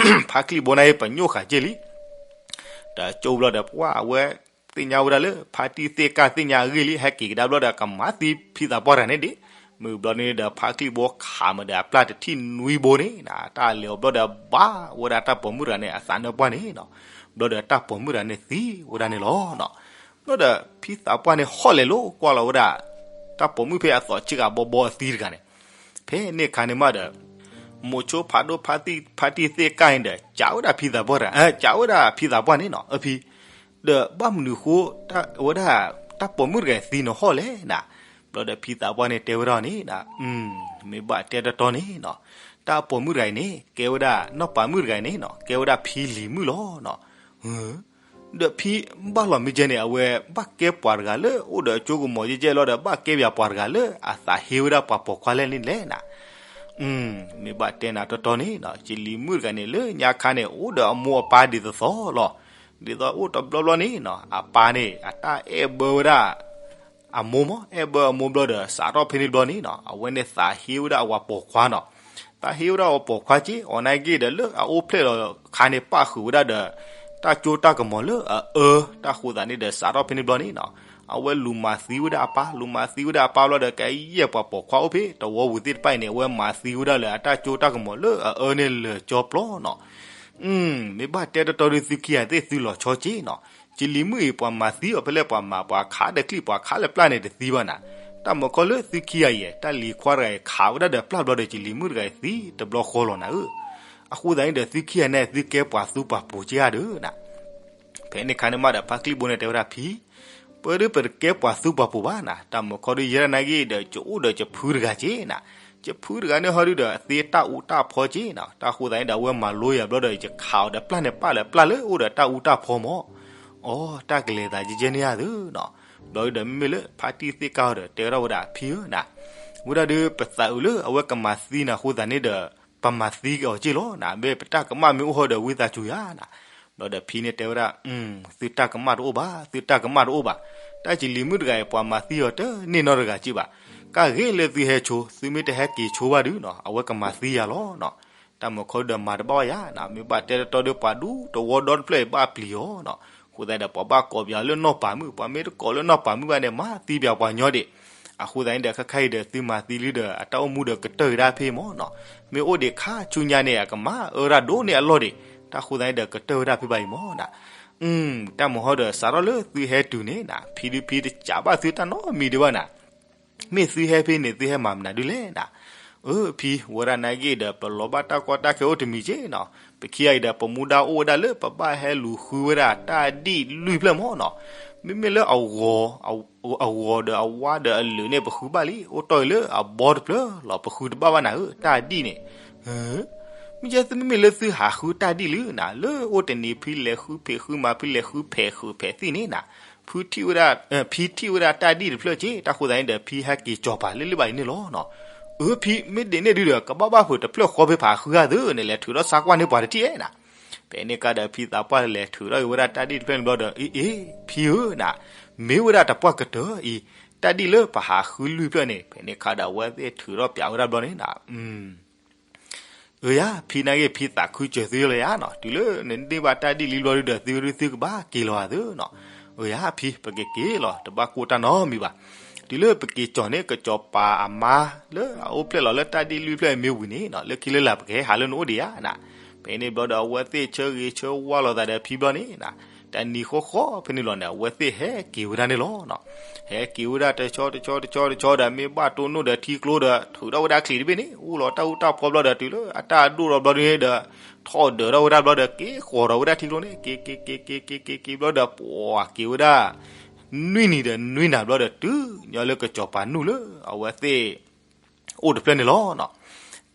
ဖါကျံၣ်ဘိန့ၣ် ပညိၣ်ဃာ်က့ၢ်လံ တကၠိဘျီဒီး ပှၤအဝဲသ့ၣ်ညါဝဲဒၣ်လၢ ဖါတံၢ်သ့ၣ်ကၢ်သ့ၣ်ညါအဂ့ၢ်လံ ဟဲက့ၤကဒါဘျီဒီး ကမၤသံဖံသးပှၢ်တဂၤန့ၣ်ဒံး. မုၢ်ဘျီန့ၣ်ဒီး ဖါကျံၣ်ဘိခးမးဒီးအပျၢ်တထံၣ်နွံဘိန့ၣ်နီၤ, တၢ်လဲၤအီၤဘျီဒီး ဘၣ်ဝဲဒၣ်တၢ်ပိာ်မုၣ်တဂၤန့ၣ် အသးနၢၣ်ပှၢ်န့ၣ်နီၤ. ဘျီဒီးတၢ်ပိာ်မုၣ်တဂၤန့ၣ်သံဝဲဒၣ်န့ၣ်လီၤနီၤ. ဘျီဒီးဖံသးပှၢ်န့ၣ်ဟီၣ်လဲၤလိာ်ကွၢ်လီၤဝဲဒၣ် တၢ်ပိာ်မုၣ်ဖဲအသီးဆ့ကၤဘီဘီအသံတဂၤန့ၣ်. ဖဲန့ၣ်အခါန့ၣ်မးဒီး မိၤဆိဖးဒိၣ်ဖါတံၢ် ဖါတံၢ်သ့ၣ်ကၢ်န့ၣ်ဒီး ကးဝဲဒၣ်ဖံသးပှၢ်တဂၤ, ကးဝဲဒၣ်ဖံသးပှၢ်န့ၣ်နီၤ, အဖံ, ဒီးဘၣ်မနုၤဃိ ဝဲဒၣ် တၢ်ပိာ်မုၣ်တဂၤအံၤသံနဟီၣ်လဲၣ်နီၤ. ဘျီဒီးဖံသးပှၢ်န့ၣ်တဲဝဲဒၣ်န့ၣ်နီၤ, မ့ၢ်ဘၣ်တဲတီတီန့ၣ်နီၤ, တၢ်ပိာ်မုၣ်တဂၤအံၤန့ၣ် ကဲဝဲဒၣ် နီၢ်ပၤမုၣ်တဂၤအံၤန့ၣ်နီၤ ကဲဝဲဒၣ်ဖံလံၤမုၣ်လီၤနီၤ. ဒီးဖံဘၣ်လီၤမ့ၢ်ကဲန့ၣ် အဝဲဘၣ်ကဲပှၤတဂၤလၢအိၣ်ဒီးအကၠိကမီၤယဲၢ်ယဲၢ်လီၤဒီး ဘၣ်ကဲပှၤတဂၤလၢအသးဟ့ဝဲဒၣ်ပှၤပိာ်ခွါလဲၣ်န့ၣ်လဲၣ်နီၤ. မ့ၢ်ဘၣ်တဲနၤတီတီန့ၣ်နီၤ, ကလံၤမုၣ်တဂၤန့ၣ် လၢညါခါန့ၣ် အိၣ်ဒီးအမိၢ်အပၢ်ဒ်သိးသိးလီၤ. ဒ်သိးအိၣ်တဘျီဘျီန့ၣ်နီၤ အပၢ်န့ၣ် အတၢ်အဲၣ်ဘၢဝဲဒၣ် အမိၢ်မး အဲၣ်ဘၢအမိၢ်ဘျီဒီး စးထီၣ်ဖဲန့ၣ်ဘျီန့ၣ်နီၤ အဝဲန့ၣ်သးဟ့ဝဲဒၣ်အဝၤပိာ်ခွါနီၤ. သးဟ့ဝဲဒၣ်အဝၤပိာ်ခွါက့ အီၤနာ်က့ဒီး လၢအအိၣ်ဖျဲၣ်လီၤခါန့ၣ် ပၣ်ဃုာ်ဝဲဒၣ်ဒီး တၢ်ကၠိတၢ်ကမီၤလၢအအၢ, တၢ်ဃိသးန့ၣ်ဒီး စးထီၣ်ဖဲန့ၣ်ဘျီန့ၣ်နီၤ အဝဲလူၤမၤသံဝဲဒၣ်အပၢ်, လူၤမၤသံဝဲဒၣ်အပၢ်ဘျီဒီး ကယဲၢ်ပှၤပိာ်ခွါအိၣ်ဖဲတဝီပူၤသ့ၣ်တဖၣ်အံၤန့ၣ် အဝဲမၤသံဝဲဒၣ်လၢအတၢ်ကၠိတၢ်ကမီၤလၢအအၢန့ၣ်လၢာ်ကၠီပျီနီၤ. မ့ၢ်ဘၣ်တဲတီတီဒီး သုခံဂၤသ့ၣ်သုလီၤဆီက့နီၤ. ကလံၤမုၣ်အံၤ ပှၤမၤသံအီၤဖဲလဲၣ် ပှၤမၤ ပှၤခးဒီးကျံၣ် ပှၤခးလၢပျၢ်န့ၣ်တသံဘၣ်နၤ. တၢ်မၤခီလၢသုခံဂၤအံၤ တၢ်လံၤခွါတဂၤအံၤ ခးဝဲဒၣ်ဒီးပျၢ်ဘျီဒီး ကလံၤမုၣ်တဂၤအံၤသံတဘျီဃီလီၤနၤဧၢ. အဃိသတးန့ၣ်ဒီး သုခံဂၤန့ၣ် သုကဲပှၤသူပှၤပိာ်က့ဧါဒီးနၤ. ဖဲန့ၣ်အခါန့ၣ်မးဒီး ဖါကျံၣ်ဘိန့ၣ်တဲဝဲဒၣ် ဖံ, ပၢဒုးပတကဲပှၤသူပှၤပိာ်ဘၣ်နၤ, တၢ်မၤခီဒုးယဲဒၣ်နာ်က့ဒီး ကအိၣ်ဒီးကဖုတဂၤက့နၤ. ကဖုတဂၤန့ၣ်ဟီဒုဒီး အသ့တၢ်အူတၢ်ဖီက့နၤ. တၢ်ဃိသတးန့ၣ်ဒီး အဝဲမၤလိယၤဘျီဒီး ယကခးအီၤဒီးပျၢ်န့ၣ် ပၣ်လၢပျၢ်လၢအိၣ်ဒီးတၢ်အူတၢ်ဖီမး. အိ တၢ်ကလဲၤသးကဲကဲန့ၣ်ဧါသုနီၤ. ဘျီဒုဒီး မ့မ့ၢ်လၢဖါတံၢ်သ့ၣ်ကၢ်အီၤဒီး တဲဝဲဒၣ်ဝဲဒၣ် ဖံဧၢနၤ, ဝဲဒၣ်ဒုး ပသးအုးလၢအဝဲကမၤသံနၤအဃိသတးန့ၣ်ဒီး ပမၤသံက့ၤအီၤက့လီၤနၤ, မ့ၢ်ပတၢ်ကမၣ်မ့ၢ်အိၣ်ဟီဒီး ဝံသးစူၤယၤနၤ. ဘျီဒီးဖံန့ၣ်တဲဝဲဒၣ် သုတၢ်ကမၣ်တအိၣ်ဘၣ်, သုတၢ်ကမၣ်တအိၣ်ဘၣ်. တၢ်ကလံၤမုၣ်တဂၤအံၤ ပှၤမၤသံအီၤတန့ၢ်နီတဂၤက့ဘၣ်. ကၣ်ဂ့ၤလၢသုဟဲဆိ, သုမ့ၢ်တဟဲက့ၤဆိဘၣ်ဒုနီၤ, အဝဲကမၤသံယၤလီၤနီၤ. တၢ်မၤခီဒုဒီးမၤတဘၣ်ဘၣ်ယၤနၤ, မ့ၢ်ဘၣ်တဲတတီဒု ပှၤဒူတဝီဒီတဖျၢၣ်အံၤဘၣ်ပျံၤအီၤနီၤ. အဃိသတးဒီး ပှၤဘၣ်ကိးပှၤလၢနီၢ်ပၤမုၣ်, ပှၤမ့ၢ်တကိးလၢနီၢ်ပၤမုၣ်ဘၣ်န့ၣ် မၤသံပှၤပှၤညီဒံး. အဃိသတးန့ၣ်ဒီး ခဲခါအံၤဒီး သုမၤသံလံဒီး အတၢ်အိၣ်မူဒီးကတၢၢ်ကဒါဖဲမၢ်နီၤ. မ့ၢ်အိၣ်ဒံးခါဆူညါန့ၣ် အကမၤအၢတၢ်ဒိၣ်န့ၢ်အလီၢ်ဒံး. တၢ်ဃိသတးန့ၣ်ဒီး ကတၢၢ်ဝဲဒၣ်ဖဲဘၣ်အံၤမၢ်နၤ. တၢ်မၤဟီဒီး စးထီၣ်လၢသုဟဲတုၤန့ၣ်နၤ, ဖံဒုဖံတစံးဘၣ်သုတၢ်နီတမံၤဒံးဘၣ်နၤ. မ့ၢ်သုဟဲဖဲန့ၣ် သုဟဲမၤမနုၤဒုလဲၣ်နၤ. အၢ ဖံ, ဝဲဒၣ်နာ်က့ဒီး ပလီၤဘၣ်တၢ်ကီတၢ်ခဲအိၣ်တမံၤက့နီၤ. ပခံဂၤအံၤဒီး ပမူဒါအိၣ်ဝဲဒၣ်လၢ ပဘၣ်ဟဲလူၤဃုဝဲဒၣ်တၢ်ဒံၣ်လွံၢ်ဖျၢၣ်မၢ်နီၤ. မ့မ့ၢ်လၢအဂီၤ, အဂီၤဒီးအဝါဒီးအလၢာ်န့ၣ် ပဃုဘၣ်လံ, အိၣ်တီၢ်အံၤလၢအဘီတဖျၢၣ်လီၤ, ပဃုတဘၣ်ဘၣ်နၤဧၢ, တၢ်ဒံၣ်န့ၣ်. မ့ၢ်ကဲသုမ့မ့ၢ်လၢသုဟးဃုတၢ်ဒံၣ်လံနၤ, လၢအိၣ်တနံၤဖံလဲၤဃုဖံးဃုမၤ ဖံလဲၤဃုဖဲးဃုဖဲးသ့ၣ်န့ၣ်နၤ, ဖံထံၣ်ဝဲဒၣ်, ဖံထံၣ်ဝဲဒၣ်တၢ်ဒံၣ်တဖျၢၣ်က့, တၢ်ဃိသတးန့ၣ်ဒီး ဖံဟဲက့ၤကၠီၤပၤလၢလၢဘၣ်အံၤန့ၣ်လီၤနီၤ. အၢ ဖံ, မ့ၢ်ဒ်န့ၣ်ဒုဒီး ကဘၣ်ဘၣ်ဖုးတဖျၢၣ်ဃီဖဲဖးဃုဂၤသုန့ၣ် လဲၤထုးထီၣ်ဆါကွၢ်န့ၢ်ပှၤတထံၣ်ဧဲနၤ. ဖဲန့ၣ်ကါဒီး ဖံသးပှၢ်လဲၤထုးထီၣ်က့ၤဝဲဒၣ်တၢ်ဒံၣ်တဖျၢၣ်န့ၣ်ဘျီဒီး အ့ အ့ ဖံဧၢနၤ, မ့ၢ်ဝဲဒၣ်တပှၢ်ကတၢၢ်အံၤ, တၢ်ဒံၣ်လၢပဟးဃုလွံၢ်ဖျၢၣ်န့ၣ်. ဖဲန့ၣ်ခါဒီး အဝဲသ့ၣ်ထုးထီၣ်ပျးဝဲဒၣ်ဘျီန့ၣ်နၤ. အၢယၤ ဖံနာ်က့ ဖံသးခုစၢၤသုလၢယၤနီၤ, တုၤလၢနန့ၢ်ဘၣ်တၢ်ဒံၣ်လံဘျီဒုဒီး သုဒုသုကဘၣ်က့ၤလီၤဧါသုနီၤ. အၢယၤ ဖံ ပကက့ၤလီၤ, တဘၣ်ကိၢ်တၢ်နီတမံၤဘၣ်. တုၤလၢပက့ၤကၠီၤန့ၣ် ကကၠီၤပၤအမါလၢအအိၣ်ဖျဲၣ်လီၤလၢတၢ်ဒံၣ်လွံၢ်ဖျၢၣ်အံၤမ့ၢ်ဝံၤန့ၣ်နီၤ, လၢခံလၢလာ်ပကဟဲဟးလၢနအိၣ်ဒံးယၤနၤ. ဖဲန့ၣ်ဘျီဒီး အဝဲသ့ၣ်ဆၢဂ့ၤဆၢဝါလိာ်သးဒီးဖံဘျီန့ၣ်နၤ. တနံၤဃီဃီဖဲန့ၣ်လီၤန့ၣ် အဝဲသ့ၣ်ဟဲက့ၤဝဲဒၣ်န့ၣ်လီၤ. ဟဲက့ၤဝဲဒၣ်တဆီတဆီတဆီတဆီဒီး မ့ၢ်ဘၣ်တိၢ်နီၣ်ဒီးထံကျိဒီး ထုးထီၣ်ဝဲဒၣ်ချံးတဘ့ၣ်န့ၣ် အိၣ်လီၤတၢ်အူတၢ်ပီဘျီဒီး တုၤလၢအတၢ်ဒိၣ်ထီၣ်ဘျီန့ၣ်ဒီး ထီၣ်ဒၢးထီၣ်ဝဲဒၣ်ဘျီဒီး က့ၤဃီၤထီၣ်ဝဲဒၣ်ထံကျိန့ၣ် က့ၤက့ၤက့ၤက့ၤက့ၤက့ၤက့ၤဘျီဒီး ပှၤက့ၤဝဲဒၣ် နွံနံၤဒီးနွံနၤဘျီဒီး တုၤညီလၢကစီၤပၤနူၢ်လၢအဝဲသ့ၣ် အိၣ်တဖျၢၣ်န့ၣ်လီၤ.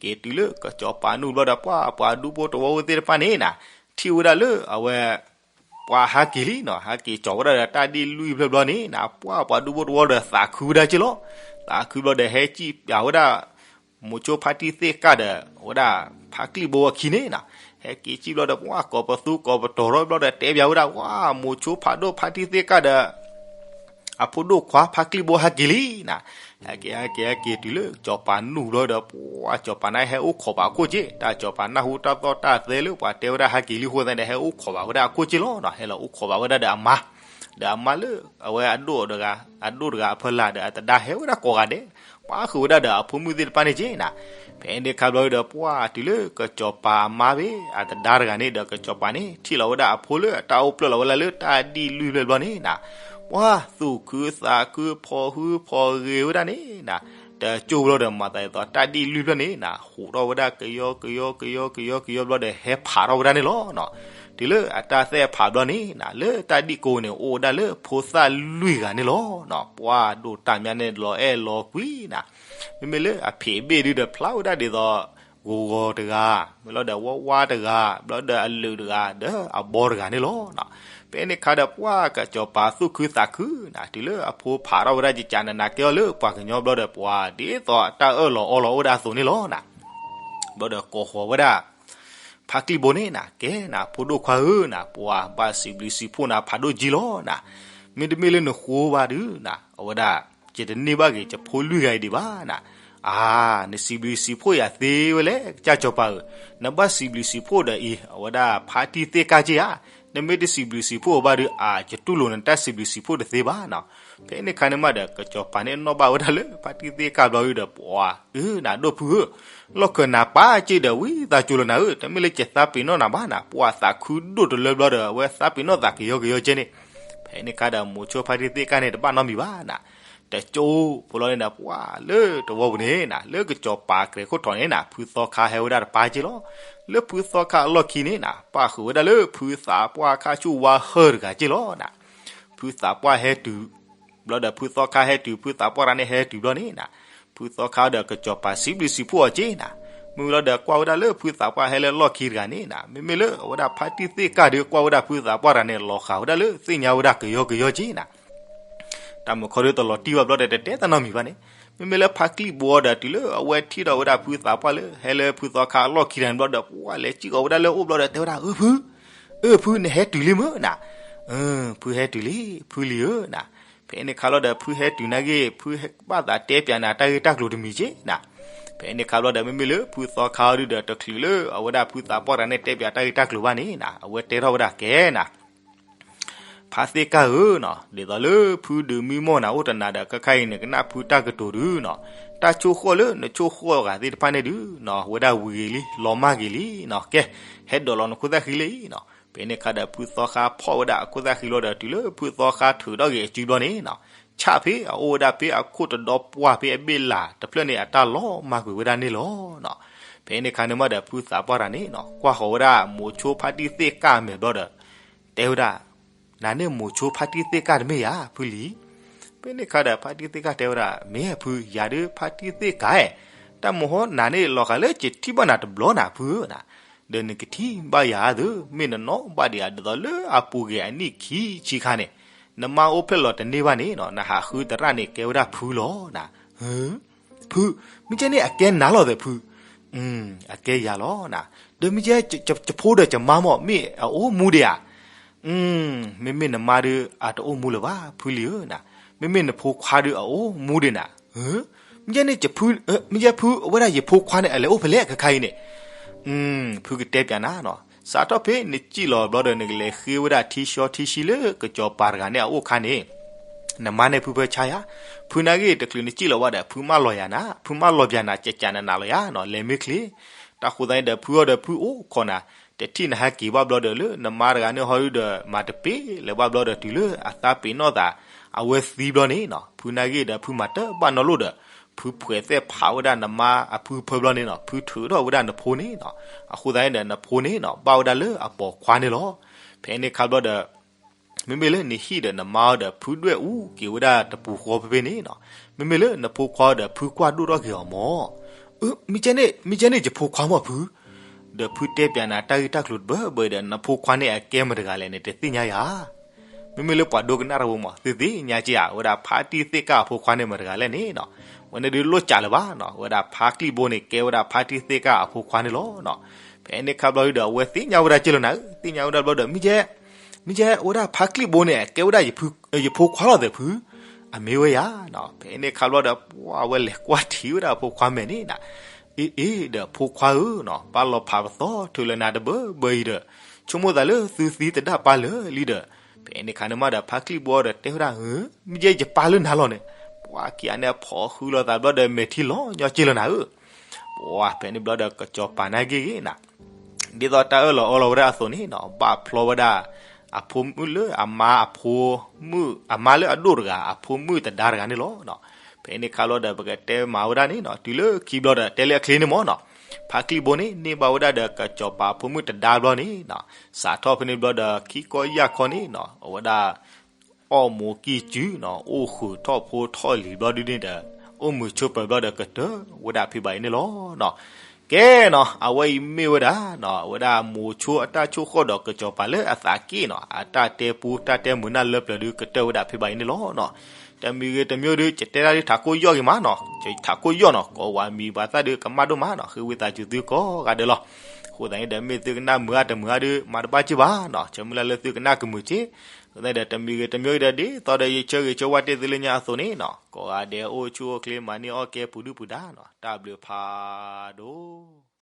က့ၤတုၤလၢကစီၤပၤနူၢ်ဘျီဒီး ပှၤပှၤဒူဖိတဝီဖိသ့ၣ်တဖၣ်န့ၣ်နၤ ထံၣ်ဝဲဒၣ်လၢအဝဲ ပှၤဟးက့ၤလံနၤ ဟးက့ၤကၠီၤဝဲဒၣ်ဒီးတၢ်ဒ့ၣ်လွံၢ်ဖျၢၣ်ဘျီန့ၣ်နၤ ပှၤပှၤဒူဖိတဝီဒီးသးခုဝဲဒၣ်က့လီၤ. သးခုဘျီဒီး ဟဲစံၣ်ပၠးဝဲဒၣ် မိၤဆိဖါတံၢ်သ့ၣ်ကၢ်ဒီး အဝဲဒၣ်ဖါကျံၣ်ဘိအခံန့ၣ်နၤ ဟဲက့ၤစံၣ်ဘျီဒီး ပှၤကိးပသူကိးပတီၤထီၣ်ဘျီဒီး တဲပၠးဝဲဒၣ် ဝါ မိၤဆိဖးဒိၣ်ဖါတံၢ်သ့ၣ်ကၢ်ဒီး အဖိဒိၣ်ခွါဖါကျံၣ်ဘိဟဲက့ၤလံနၤ. ဟဲက့ၤဟဲက့ၤဟဲက့ၤတုၤလၢကစီၤပၤနူၢ်ဘျီဒီး ပှၤကစီၤပၤန့ၣ်ဟဲအိၣ်ခိးဘၣ်အခိၣ်က့ တၢ်ကစီၤပၤနၢ်ဟူတၢ်သီၣ်တၢ်သဲလၢပှၤတဲဝဲဒၣ်ဟဲက့ၤလံအဃိသတးန့ၣ် ဟဲအိၣ်ခိးဘၣ်ဝဲဒၣ်အခိၣ်က့လီၤ. ဟဲလီၤအိၣ်ခိးဘၣ်ဝဲဒၣ်ဒီးအမါ ဒီးအမါလၢအဝဲအဒိၣ်တဂၤ အဒိၣ်တဂၤအဖီလာ်ဒီးအသဒါဟဲဝဲဒၣ်ကိးဂၤဒဲး ပှၤဃုာ်ဝဲဒၣ်ဒီးအဖိမုၣ်သ့ၣ်တဖၣ်န့ၣ်က့နၤ. ဖဲန့ၣ်ခါဘျီဒီး ပှၤတုၤလၢကစီၤပၤအမါဘ့ၣ် အသဒါတဂၤန့ၣ်ဒီး ကစီၤပၤန့ၣ် ထံၣ်လီၤဝဲဒၣ်အဖိလၢအတၢ်အိၣ်ဖျဲၣ်လီၤဝဲဒၣ်လၢတၢ်ဒ့ၣ်လွံၢ်ဖျၢၣ်ဘျီန့ၣ်နၤ ပှၤသူၣ်ခုသးခု ဖီၣ်ဟုဖီၣ်ဂဲၤဝဲဒၣ်န့ၣ်နၤ တကၠိဘျီဒီး မၤသးဒ်သိးတၢ်ဒ့ၣ်လွံၢ်ဖျၢၣ်န့ၣ်နၤ ဟူးထီၣ်ဝဲဒၣ်ကယီကယီကယီကယီကယီဘျီဒီး ဟဲဖးထီၣ်ဝဲဒၣ်န့ၣ်လီၤ. တုၤလၢအတၢ်သဲၣ်ဖးဘျီန့ၣ်နၤ လၢတၢ်ဒ့ၣ်ကိန့ၣ် အိၣ်ဝဲဒၣ်လၢဖိသၣ်လွံၢ်ဂၤန့ၣ်လီၤ. ပှၤဒိၣ်တၢ်မးန့ၣ် လီၤအဲၣ်လီၤကွံနၤ မ့မ့ၢ်လၢအဖံးအဘ့ၣ်ဒုဒီး ဖျါဝဲဒၣ်ဒ်သိး ဂီၤဂီၤတဂၤ မ့ၢ်လီၤဒီးဝါဝါတဂၤ ဘျီဒီးအလုာ်တဂၤ ဒီးအဘီတဂၤန့ၣ်လီၤ. ဖဲန့ၣ်ခါဒီး ပှၤကစီၤပၤသူၣ်ခုသးခုနၤ တုၤလၢအဖိဖးထီၣ်ဝဲဒၣ် ကကးနးနးကဲအီၤလၢပှၤကညီဘျီဒီး ပှၤဒ်သိးတၢ်အၢၣ်လီၤအီလီၤအိၣ်ဝဲဒၣ်အသိးန့ၣ်လီၤနၤ. ဘျီဒီးကိးဃီၤဝဲဒၣ် ဖါကျံၣ်ဘိန့ၣ်နၤ ကဲနၤ ဖိဒိၣ်ခွါဧၢနၤ ပှၤဘၣ်စံးဘျုးစံးဖှိၣ်နၤ ဖးဒိၣ်ကၠံလီၤနၤ. မ့တမ့ၢ်လၢနဃိဘၣ်ဒုနၤ အဝဲဒၣ် ယတန့ၢ်ဘၣ်က့ၤ ယဖိလွံၢ်ဂၤအံၤဒံးဘၣ်နၤ. အါ နစံးဘျုးစံးဖှိၣ်ယၤသ့ဝဲလဲၣ် ကစၢ်စီၤပၤဧၢ, နဘၣ်စံးဘျုးစံးဖှိၣ်ဒီးအံၤ အဝဲဒၣ်ဖါတံၢ်သ့ၣ်ကၢ်က့ဧါ, နမ့ၢ်တစံးဘျုးစံးဖှိၣ်အီၤဘၣ်ဒီး အါ ယတူၢ်လိာ်နတၢ်စံးဘျုးစံးဖှိၣ်တသ့ဘၣ်နီၤ. ဖဲန့ၣ်ခါန့ၣ်မးဒီး ကစီၤပၤန့ၣ်နီၣ်ဘၣ်ဝဲဒၣ်လၢ ဖါတံၢ်သ့ၣ်ကၢ်ဘျီဒီး ပှၤအၢ နၤဒိၣ်ဖုဧၢ, လီၢ်ခၢးနၤပာ်စ့ၢ်ဒီး ဝံသးစူၤလီၤနၤဧၢ, တမ့ၢ်လၢကသးပ့ၤနီၣ်နၤဘၣ်နၤ, ပှၤသးခုဒိၣ်တလၢဘျီဒီး အဝဲသးပ့ၤနီၣ်သးကယီကယီကဲန့ၣ်, ဖဲန့ၣ်ခါဒီး မိၤဆိဖါတံၢ်သ့ၣ်ကၢ်န့ၣ် တဘၣ်နီတမံၤဘၣ်နၤ. တကၠိဖိလီၤန့ၣ်ဒီး ပှၤလၢတဝီပူၤန့ၣ်နၤ လၢကစီၤပၤကြဲးခိၣ်ထီၣ်န့ၣ်နၤ ဖုသီခါဟဲဝဲဒၣ်တပၢ်က့လီၤ. လၢဖုသီခါအလီၢ်ခံန့ၣ်နၤ ပၣ်ဃုာ်ဝဲဒၣ်လၢဖုသးပှၢ်ခါဆူၣ်ဝါဟၢၣ်တဂၤက့လီၤနၤ. ဖုသးပှၢ်ဟဲတုၤ ဘျီဒီးဖုသီခါဟဲတုၤ ဖုသးပှၢ်တဂၤန့ၣ်ဟဲတုၤဘျီန့ၣ်နၤ, ဖုသီခါဒီးကစီၤပၤစံးဘျုးစံးဖှိၣ်အီၤက့နၤ. မ့ၢ်လီၤဒီးကွၢ်ဝဲဒၣ်လၢဖုသးပှၢ်ဟဲလၢလီၢ်ခံတဂၤန့ၣ်နၤ, မ့မ့ၢ်လၢအဝဲဒၣ်ဖါတံၢ်သ့ၣ်ကၢ်ဒီးကွၢ်ဝဲဒၣ်ဖုသးပှၢ်တဂၤန့ၣ် လီၤဃာ်ဝဲဒၣ်လၢသ့ၣ်ညါဝဲဒၣ်ကယီကယီက့နၤ. တၢ်မုာ်ခီဒီးတလီၤတံၢ်ဘၣ်ဘျီဒီး တတဲတၢ်နီတမံၤဘၣ်န့ၣ်, မ့မ့ၢ်လၢဖါကျံၣ်ဘိဒီး တုၤလၢအဝဲထံၣ်ဒီးဝဲဒၣ်ဖုသးပှၢ်လၢ ဟဲလၢဖုသီခါအလီၢ်ခံတဂၤန့ၣ်ဘျီဒီး ပှၤလဲၤစံၣ်ဃီၤဝဲဒၣ်လၢအအိၣ်ဘျီဒီး တဲဝဲဒၣ် အၢ ဖု အၢ ဖု နဟဲတုၤလံမ့ၢ်နၤ, ဖုဟဲတုၤလံ ဖုလံၤဧၢနၤ. ဖဲန့ၣ်ခါလီၤဒီး ဖုဟဲတုၤနာ်က့ ဖုဘၣ်သးတဲပၠးနၤတၢ်ဂ့ၢ်တၢ်ကျိၤတမံၤက့နၤ. ဖဲန့ၣ်ခါလီၤဒီး မ့မ့ၢ်လၢဖုသီခါအီၤဒုဒီး တချုးလၢအဝဲဒၣ်ဖုသးပှၢ်တဂၤန့ၣ် တဲပၠးတၢ်ဂ့ၢ်တၢ်ကျိၤဘၣ်န့ၣ်နၤ, အဝဲတဲထီၣ်ဝဲဒၣ်ကဲနၤ ဖါသ့ၣ်ကၢ်ဧၢနီၤ, ဒ်သိးလၢဖုဒုးမံမီၢ်နၤအိၣ်တနၤဒီး ခဲခါအံၤန့ၣ် ကနၣ်ဖုတၢ်ကတိၤဒုနီၤ, တၢ်ဆိၣ်ဃီၣ်လၢနဆိၣ်ဃီၣ်ဂၤသ့ၣ်တဖၣ်န့ၣ်ဒုနီၤ ဝဲဒၣ်ဝံၤဂ့ၤလံ လီၤမၢ်ဂ့ၤလံနီၤ, ကဲ ဟဲဒိးလီၤနခိၣ်သၣ်ဃံလံနီၤ. ဖဲန့ၣ်ခါဒီး ဖုသီခါဖီၣ်ဝဲဒၣ်အခိၣ်သၣ်ဃံလီၤဒီး တုၤလၢဖုသီခါထုးထီၣ်က့ၤအစုဘျီန့ၣ်နီၤ, ဆၣ်ဖဲအအိၣ်ဝဲဒၣ်ဖဲအခိၣ်တဒီပှၢ်ဖဲအဘ့ၣ်လးတဖျၢၣ်န့ၣ် အတၢ်လီၤမၢ်ကွံာ်ဝဲဒၣ်န့ၣ်လီၤနီၤ. ဖဲန့ၣ်ခါန့ၣ်မးဒီး ဖုသးပှၢ်တဂၤန့ၣ်နီၤ ကွၢ်ဃီၤဝဲဒၣ်မိၤဆိဖါတံၢ်သ့ၣ်ကၢ်အမဲာ်ဘျီဒီး တဲဝဲဒၣ်, နၤန့ၣ်မိၤဆိဖါတံၢ်သ့ၣ်ကၢ်တမ့ၢ်ဧါ ဖုလံၤ. ဖဲန့ၣ်ခါဒီး ဖါတံၢ်သ့ၣ်ကၢ်တဲဝဲဒၣ် မ့ၢ်ဖု ယၤဒုးဖါတံၢ်သ့ၣ်ကၢ်, တၢ်မဟီနၤန့ၣ် လီၤဂာ်လၢယထံၣ်ဘၣ်နၤတဘျီနၤဖုဧၢနၤ, ဒီးနကထံၣ်ဘၣ်ယၤအသိး မ့ၢ်နနီၣ်ဘၣ်ဒံးဧါ ဒ်သိးလၢအပူၤကွံာ်အနံၣ်ခံဆံခါန့ၣ် နမါအိၣ်ဖျဲၣ်လီၤတန့ၢ်ဘၣ်န့ၣ်နီၤ နဟးဃုသရၣ်န့ၣ်ကဲဝဲဒၣ်ဖုလီၤနၤ. ဖု, မ့ၢ်ကဲန့ၣ်အကဲနၤလီၤသဲးဖု, အကဲယၤလီၤနၤ, ဒီးမ့ၢ်ကဲ ယဖိဒီးယမါမ့ၢ် မ့ၢ်အအိၣ်မူဒံးဧါ. မ့မ့ၢ်နမါဒုး အတအိၣ်မူလၢၤဘၣ် ဖုလံၤဧၢနၤ, မ့မ့ၢ်နဖိခွါဒုးအအိၣ်မူဒံးနၤ. မ့ၢ်ကဲန့ၣ် မ့ၢ်ကဲဖု အဝဲဒၣ်ယဖိခွါန့ၣ် အလဲၤအိၣ်ဖဲလဲၣ်ခဲခါအံၤန့ၣ်. ဖုကတဲပၠးနၤနီၤ, စးထီၣ်ဖဲနစံၣ်လီၤဘျီဒီး နကလဲၤဃ့ဝဲဒၣ်ထံဆှီထံဆှံလၢကစီၤပၤတဂၤန့ၣ်အအိၣ်ခါန့ၣ် နမါန့ၣ်ဖုဖၢဆါယၤ, ဖုနာ်ဂ့ၢ်တချုးနစံၣ်လီၤဘၣ်ဒီး ဖုမၢလီၤယၤနၤ, ဖုမၢလီၤပၠးနၤ ကကးနးနးလီၤယၤနီၤ လဲၤမ့ၢ်ချ့. တၢ်ဃိသတးန့ၣ်ဒီး ဖုအီၤဒီးဖုအိၣ်ခိးနၤ, တထံၣ်နဟဲက့ၤဘၣ်ဘျီဒီး လၢနမါတဂၤန့ၣ်ဟီဒုဒီး မၤတပ့ၤလၢၤဘၣ်ဘျီဒီး တုၤလၢအသးပ့ၤနီၣ်သး အဝဲသံဘျီန့ၣ်နီၤ, ဖုနၢ်ဂ့ၢ်ဒီးဖုမၤတၢ်ဘၣ်နီတဘျီဒီး ဖုဖှဲးသဲၣ်ဖးဝဲဒၣ်နမါအဖုဖၢဘျီန့ၣ်နီၤ, ဖုထုးထီၣ်ဝဲဒၣ်နဖိန့ၣ်နီၤ, အဃိသတးန့ၣ်ဒီး နဖိန့ၣ်နီၤ ဘၣ်ဝဲဒၣ်လၢအပိာ်ခွါန့ၣ်လီၤ. ဖဲန့ၣ်အခါဘျီဒီး မ့မ့ၢ်လၢနဟံၣ်ဒီးနမါအီၤဒီး ဖုဒွဲၣ်အူက့ၤဝဲဒၣ်တပူၤဃီဖဲဖဲန့ၣ်နီၤ, မ့မ့ၢ်လၢနဖိခွါအီၤဒီး ဖုကွၢ်ဒိၣ်ထီၣ်က့ၤအီၤမၢ်, မ့ၢ်ကဲန့ၣ် မ့ၢ်ကဲန့ၣ် ယဖိခွါမၢ်ဖု, ဒီးဖုတဲပၠးနၤတၢ်ဂ့ၢ်တၢ်ကျိၤတဘၢဘၢအံၤဒီး နဖိခွါန့ၣ်အကဲမတၤတဂၤလဲၣ်န့ၣ် တသ့ၣ်ညါဧါ. မ့မ့ၢ်လၢပှၤဒိကနၣ်တၢ်ဖိမၢ် သုသ့ၣ်ညါက့ၤဧါ, အဝဲဒၣ်ဖါတံၢ်သ့ၣ်ကၢ်အဖိခွါန့ၣ်မတၤတဂၤလဲၣ်န့ၣ်နီၤ, ဝဲန့ၣ်ဒုးလိၣ်ကးလၢၤဘၣ်နီၤ, အဝဲဒၣ်ဖါကျံၣ်ဘိန့ၣ် ကဲဝဲဒၣ်ဖါတံၢ်သ့ၣ်ကၢ်အဖိခွါန့ၣ်လီၤနီၤ. ဖဲန့ၣ်အခါဘျီဒုဒီး အဝဲသ့ၣ်ညါဝဲဒၣ်က့ၢ်လီၤနၤဧၢ, သ့ၣ်ညါဝဲဒၣ်ဘျီဒီး မ့ၢ်ကဲ မ့ၢ်ကဲ အဝဲဒၣ်ဖါကျံၣ်ဘိန့ၣ် ကဲဝဲဒၣ် ယဖိခွါလီၤသ့ၣ်ဖု, အမ့ၢ်ဝဲယၤနီၤ. ဖဲန့ၣ်အခါဘျီဒီး ပှၤဝဲလဲၤကွၢ်ထံဝဲဒၣ်အဖိခွါမဲာ်န့ၣ်နီၤ, အ့ အ့ ဒီးဖိခွါဧၢနီၤ, ပၢ်လီၤဖးပသီထုးလၢနၤတဘၢဘၢအံၤဒီး ဆိကမိၣ်သးလၢသုသံသဒၣ်ပၢ်လၢာ်လံဒီး, ဖဲန့ၣ်အခါန့ၣ်မးဒီး ဖါကျံၣ်ဘိဒီးတဲဝဲဒၣ် မ့ၢ်ကဲယပၢ်လၢနၤလီၤန့ၣ်, ပှၤခံဂၤန့ၣ် ဖီၣ်ဃုလိာ်သးဘျီဒီး မဲာ်ထံလီၤညီက့ၢ်လီၤနၤဧၢ. ပှၤဖဲန့ၣ်ဘျီဒီး ကစီၤပၤနၢ်ဂ့ၢ်ဂ့ၤနီၤ ဒ်သိးတၢ်အၢၣ်လီၤအီလီၤဝဲဒၣ်အသိးန့ၣ်နီၤ, ဘၣ်ဖျီဝဲဒၣ် အဖိမုၣ်လၢအမါအဖိ မုၣ် အမါလၢအဒိၣ်တဂၤ အဖိမုၣ်တဒါတဂၤန့ၣ်လီၤနီၤ. ဖဲန့ၣ်အခါဘျီဒီး ပကတဲမၤဝဲဒၣ်န့ၣ်နီၤ, တုၤလၢခံဘျီဒီး တဲလၢအချ့န့ၣ်မၢ်နီၤ, ဖါကျံၣ်ဘိန့ၣ် န့ၢ်ဘၣ်ဝဲဒၣ်ဒီးကစီၤပၤအဖိမုၣ်တဒါဘျီန့ၣ်နီၤ, စးထီၣ်ဖဲန့ၣ်ဘျီဒီး ခံကီၢ်ယၢ်ခီန့ၣ်နီၤ, အဝဲဒၣ် အီၣ်မိၤကံၢ်စုနီၤ, အိၣ်ဃုာ်ထီၣ်ဖိထီၣ်လံၤဘျီဒုန့ၣ်ဒီး အိၣ်မုာ်ဆိးပၢၤဘျီဒီး ကတၢၢ်ဝဲဒၣ်ဖံးဘၣ်အံၤန့ၣ်လီၤနီၤ. ကဲနီၤ, အဝဲအံၤမ့ၢ်ဝဲဒၣ်နီၤ, အဝဲဒၣ်မိၤဆိအတၢ်ဆိၣ်ဃီၣ်ဒီးကစီၤပၤလၢအသးက့ၣ်နီၤ, အတၢ်တဲပူတၢ်တဲမုာ်နၢ်လၢပျၢၤဒု ကတၢၢ်ဝဲဒၣ်ဖံးဘၣ်အံၤန့ၣ်လီၤနီၤ. တမံၤဂ့ၤတမံၤဒု ယတဲဒၣ်ဒု ထးခိၣ်ယီၢ်ဂ့ၤမးနီၤ, ယထးခိၣ်ယီၢ်နီၤ, ကိးဝးမံၤပှၤသၣ်ဒု ကမၣ်ဒိၣ်မးနီၤ, ဃ့ဝံသးစူၤသုကိးဂၤဒဲးလီၤ. အဃိသတးန့ၣ်ဒီး မ့ၢ်သုကနၣ်မုာ်ဧါတမုာ်ဧါဒု မၤတဘၣ်က့ၢ်ဘၣ်နီၤ, ဆၢမုၢ်လၢ်လၢသုကနၣ်ကမုာ်က့ၢ်. အဃိသတးဒီး တမံၤဂ့ၤတမံၤဂ့ၤဒီး ဒ်သိးဒီးယဆၢဂ့ၤဆၢဝါတ့ၢ်သုလၢညါအသိးန့ၣ်နီၤ, ကိးဂၤဒဲးအိၣ်ဆူၣ်အိၣ်ချ့ မၤန့ၢ်အီၣ်ကဲပူၤဒုပူၤဒါနီၤ, တၢ်ဘျုးဖးဒိၣ်.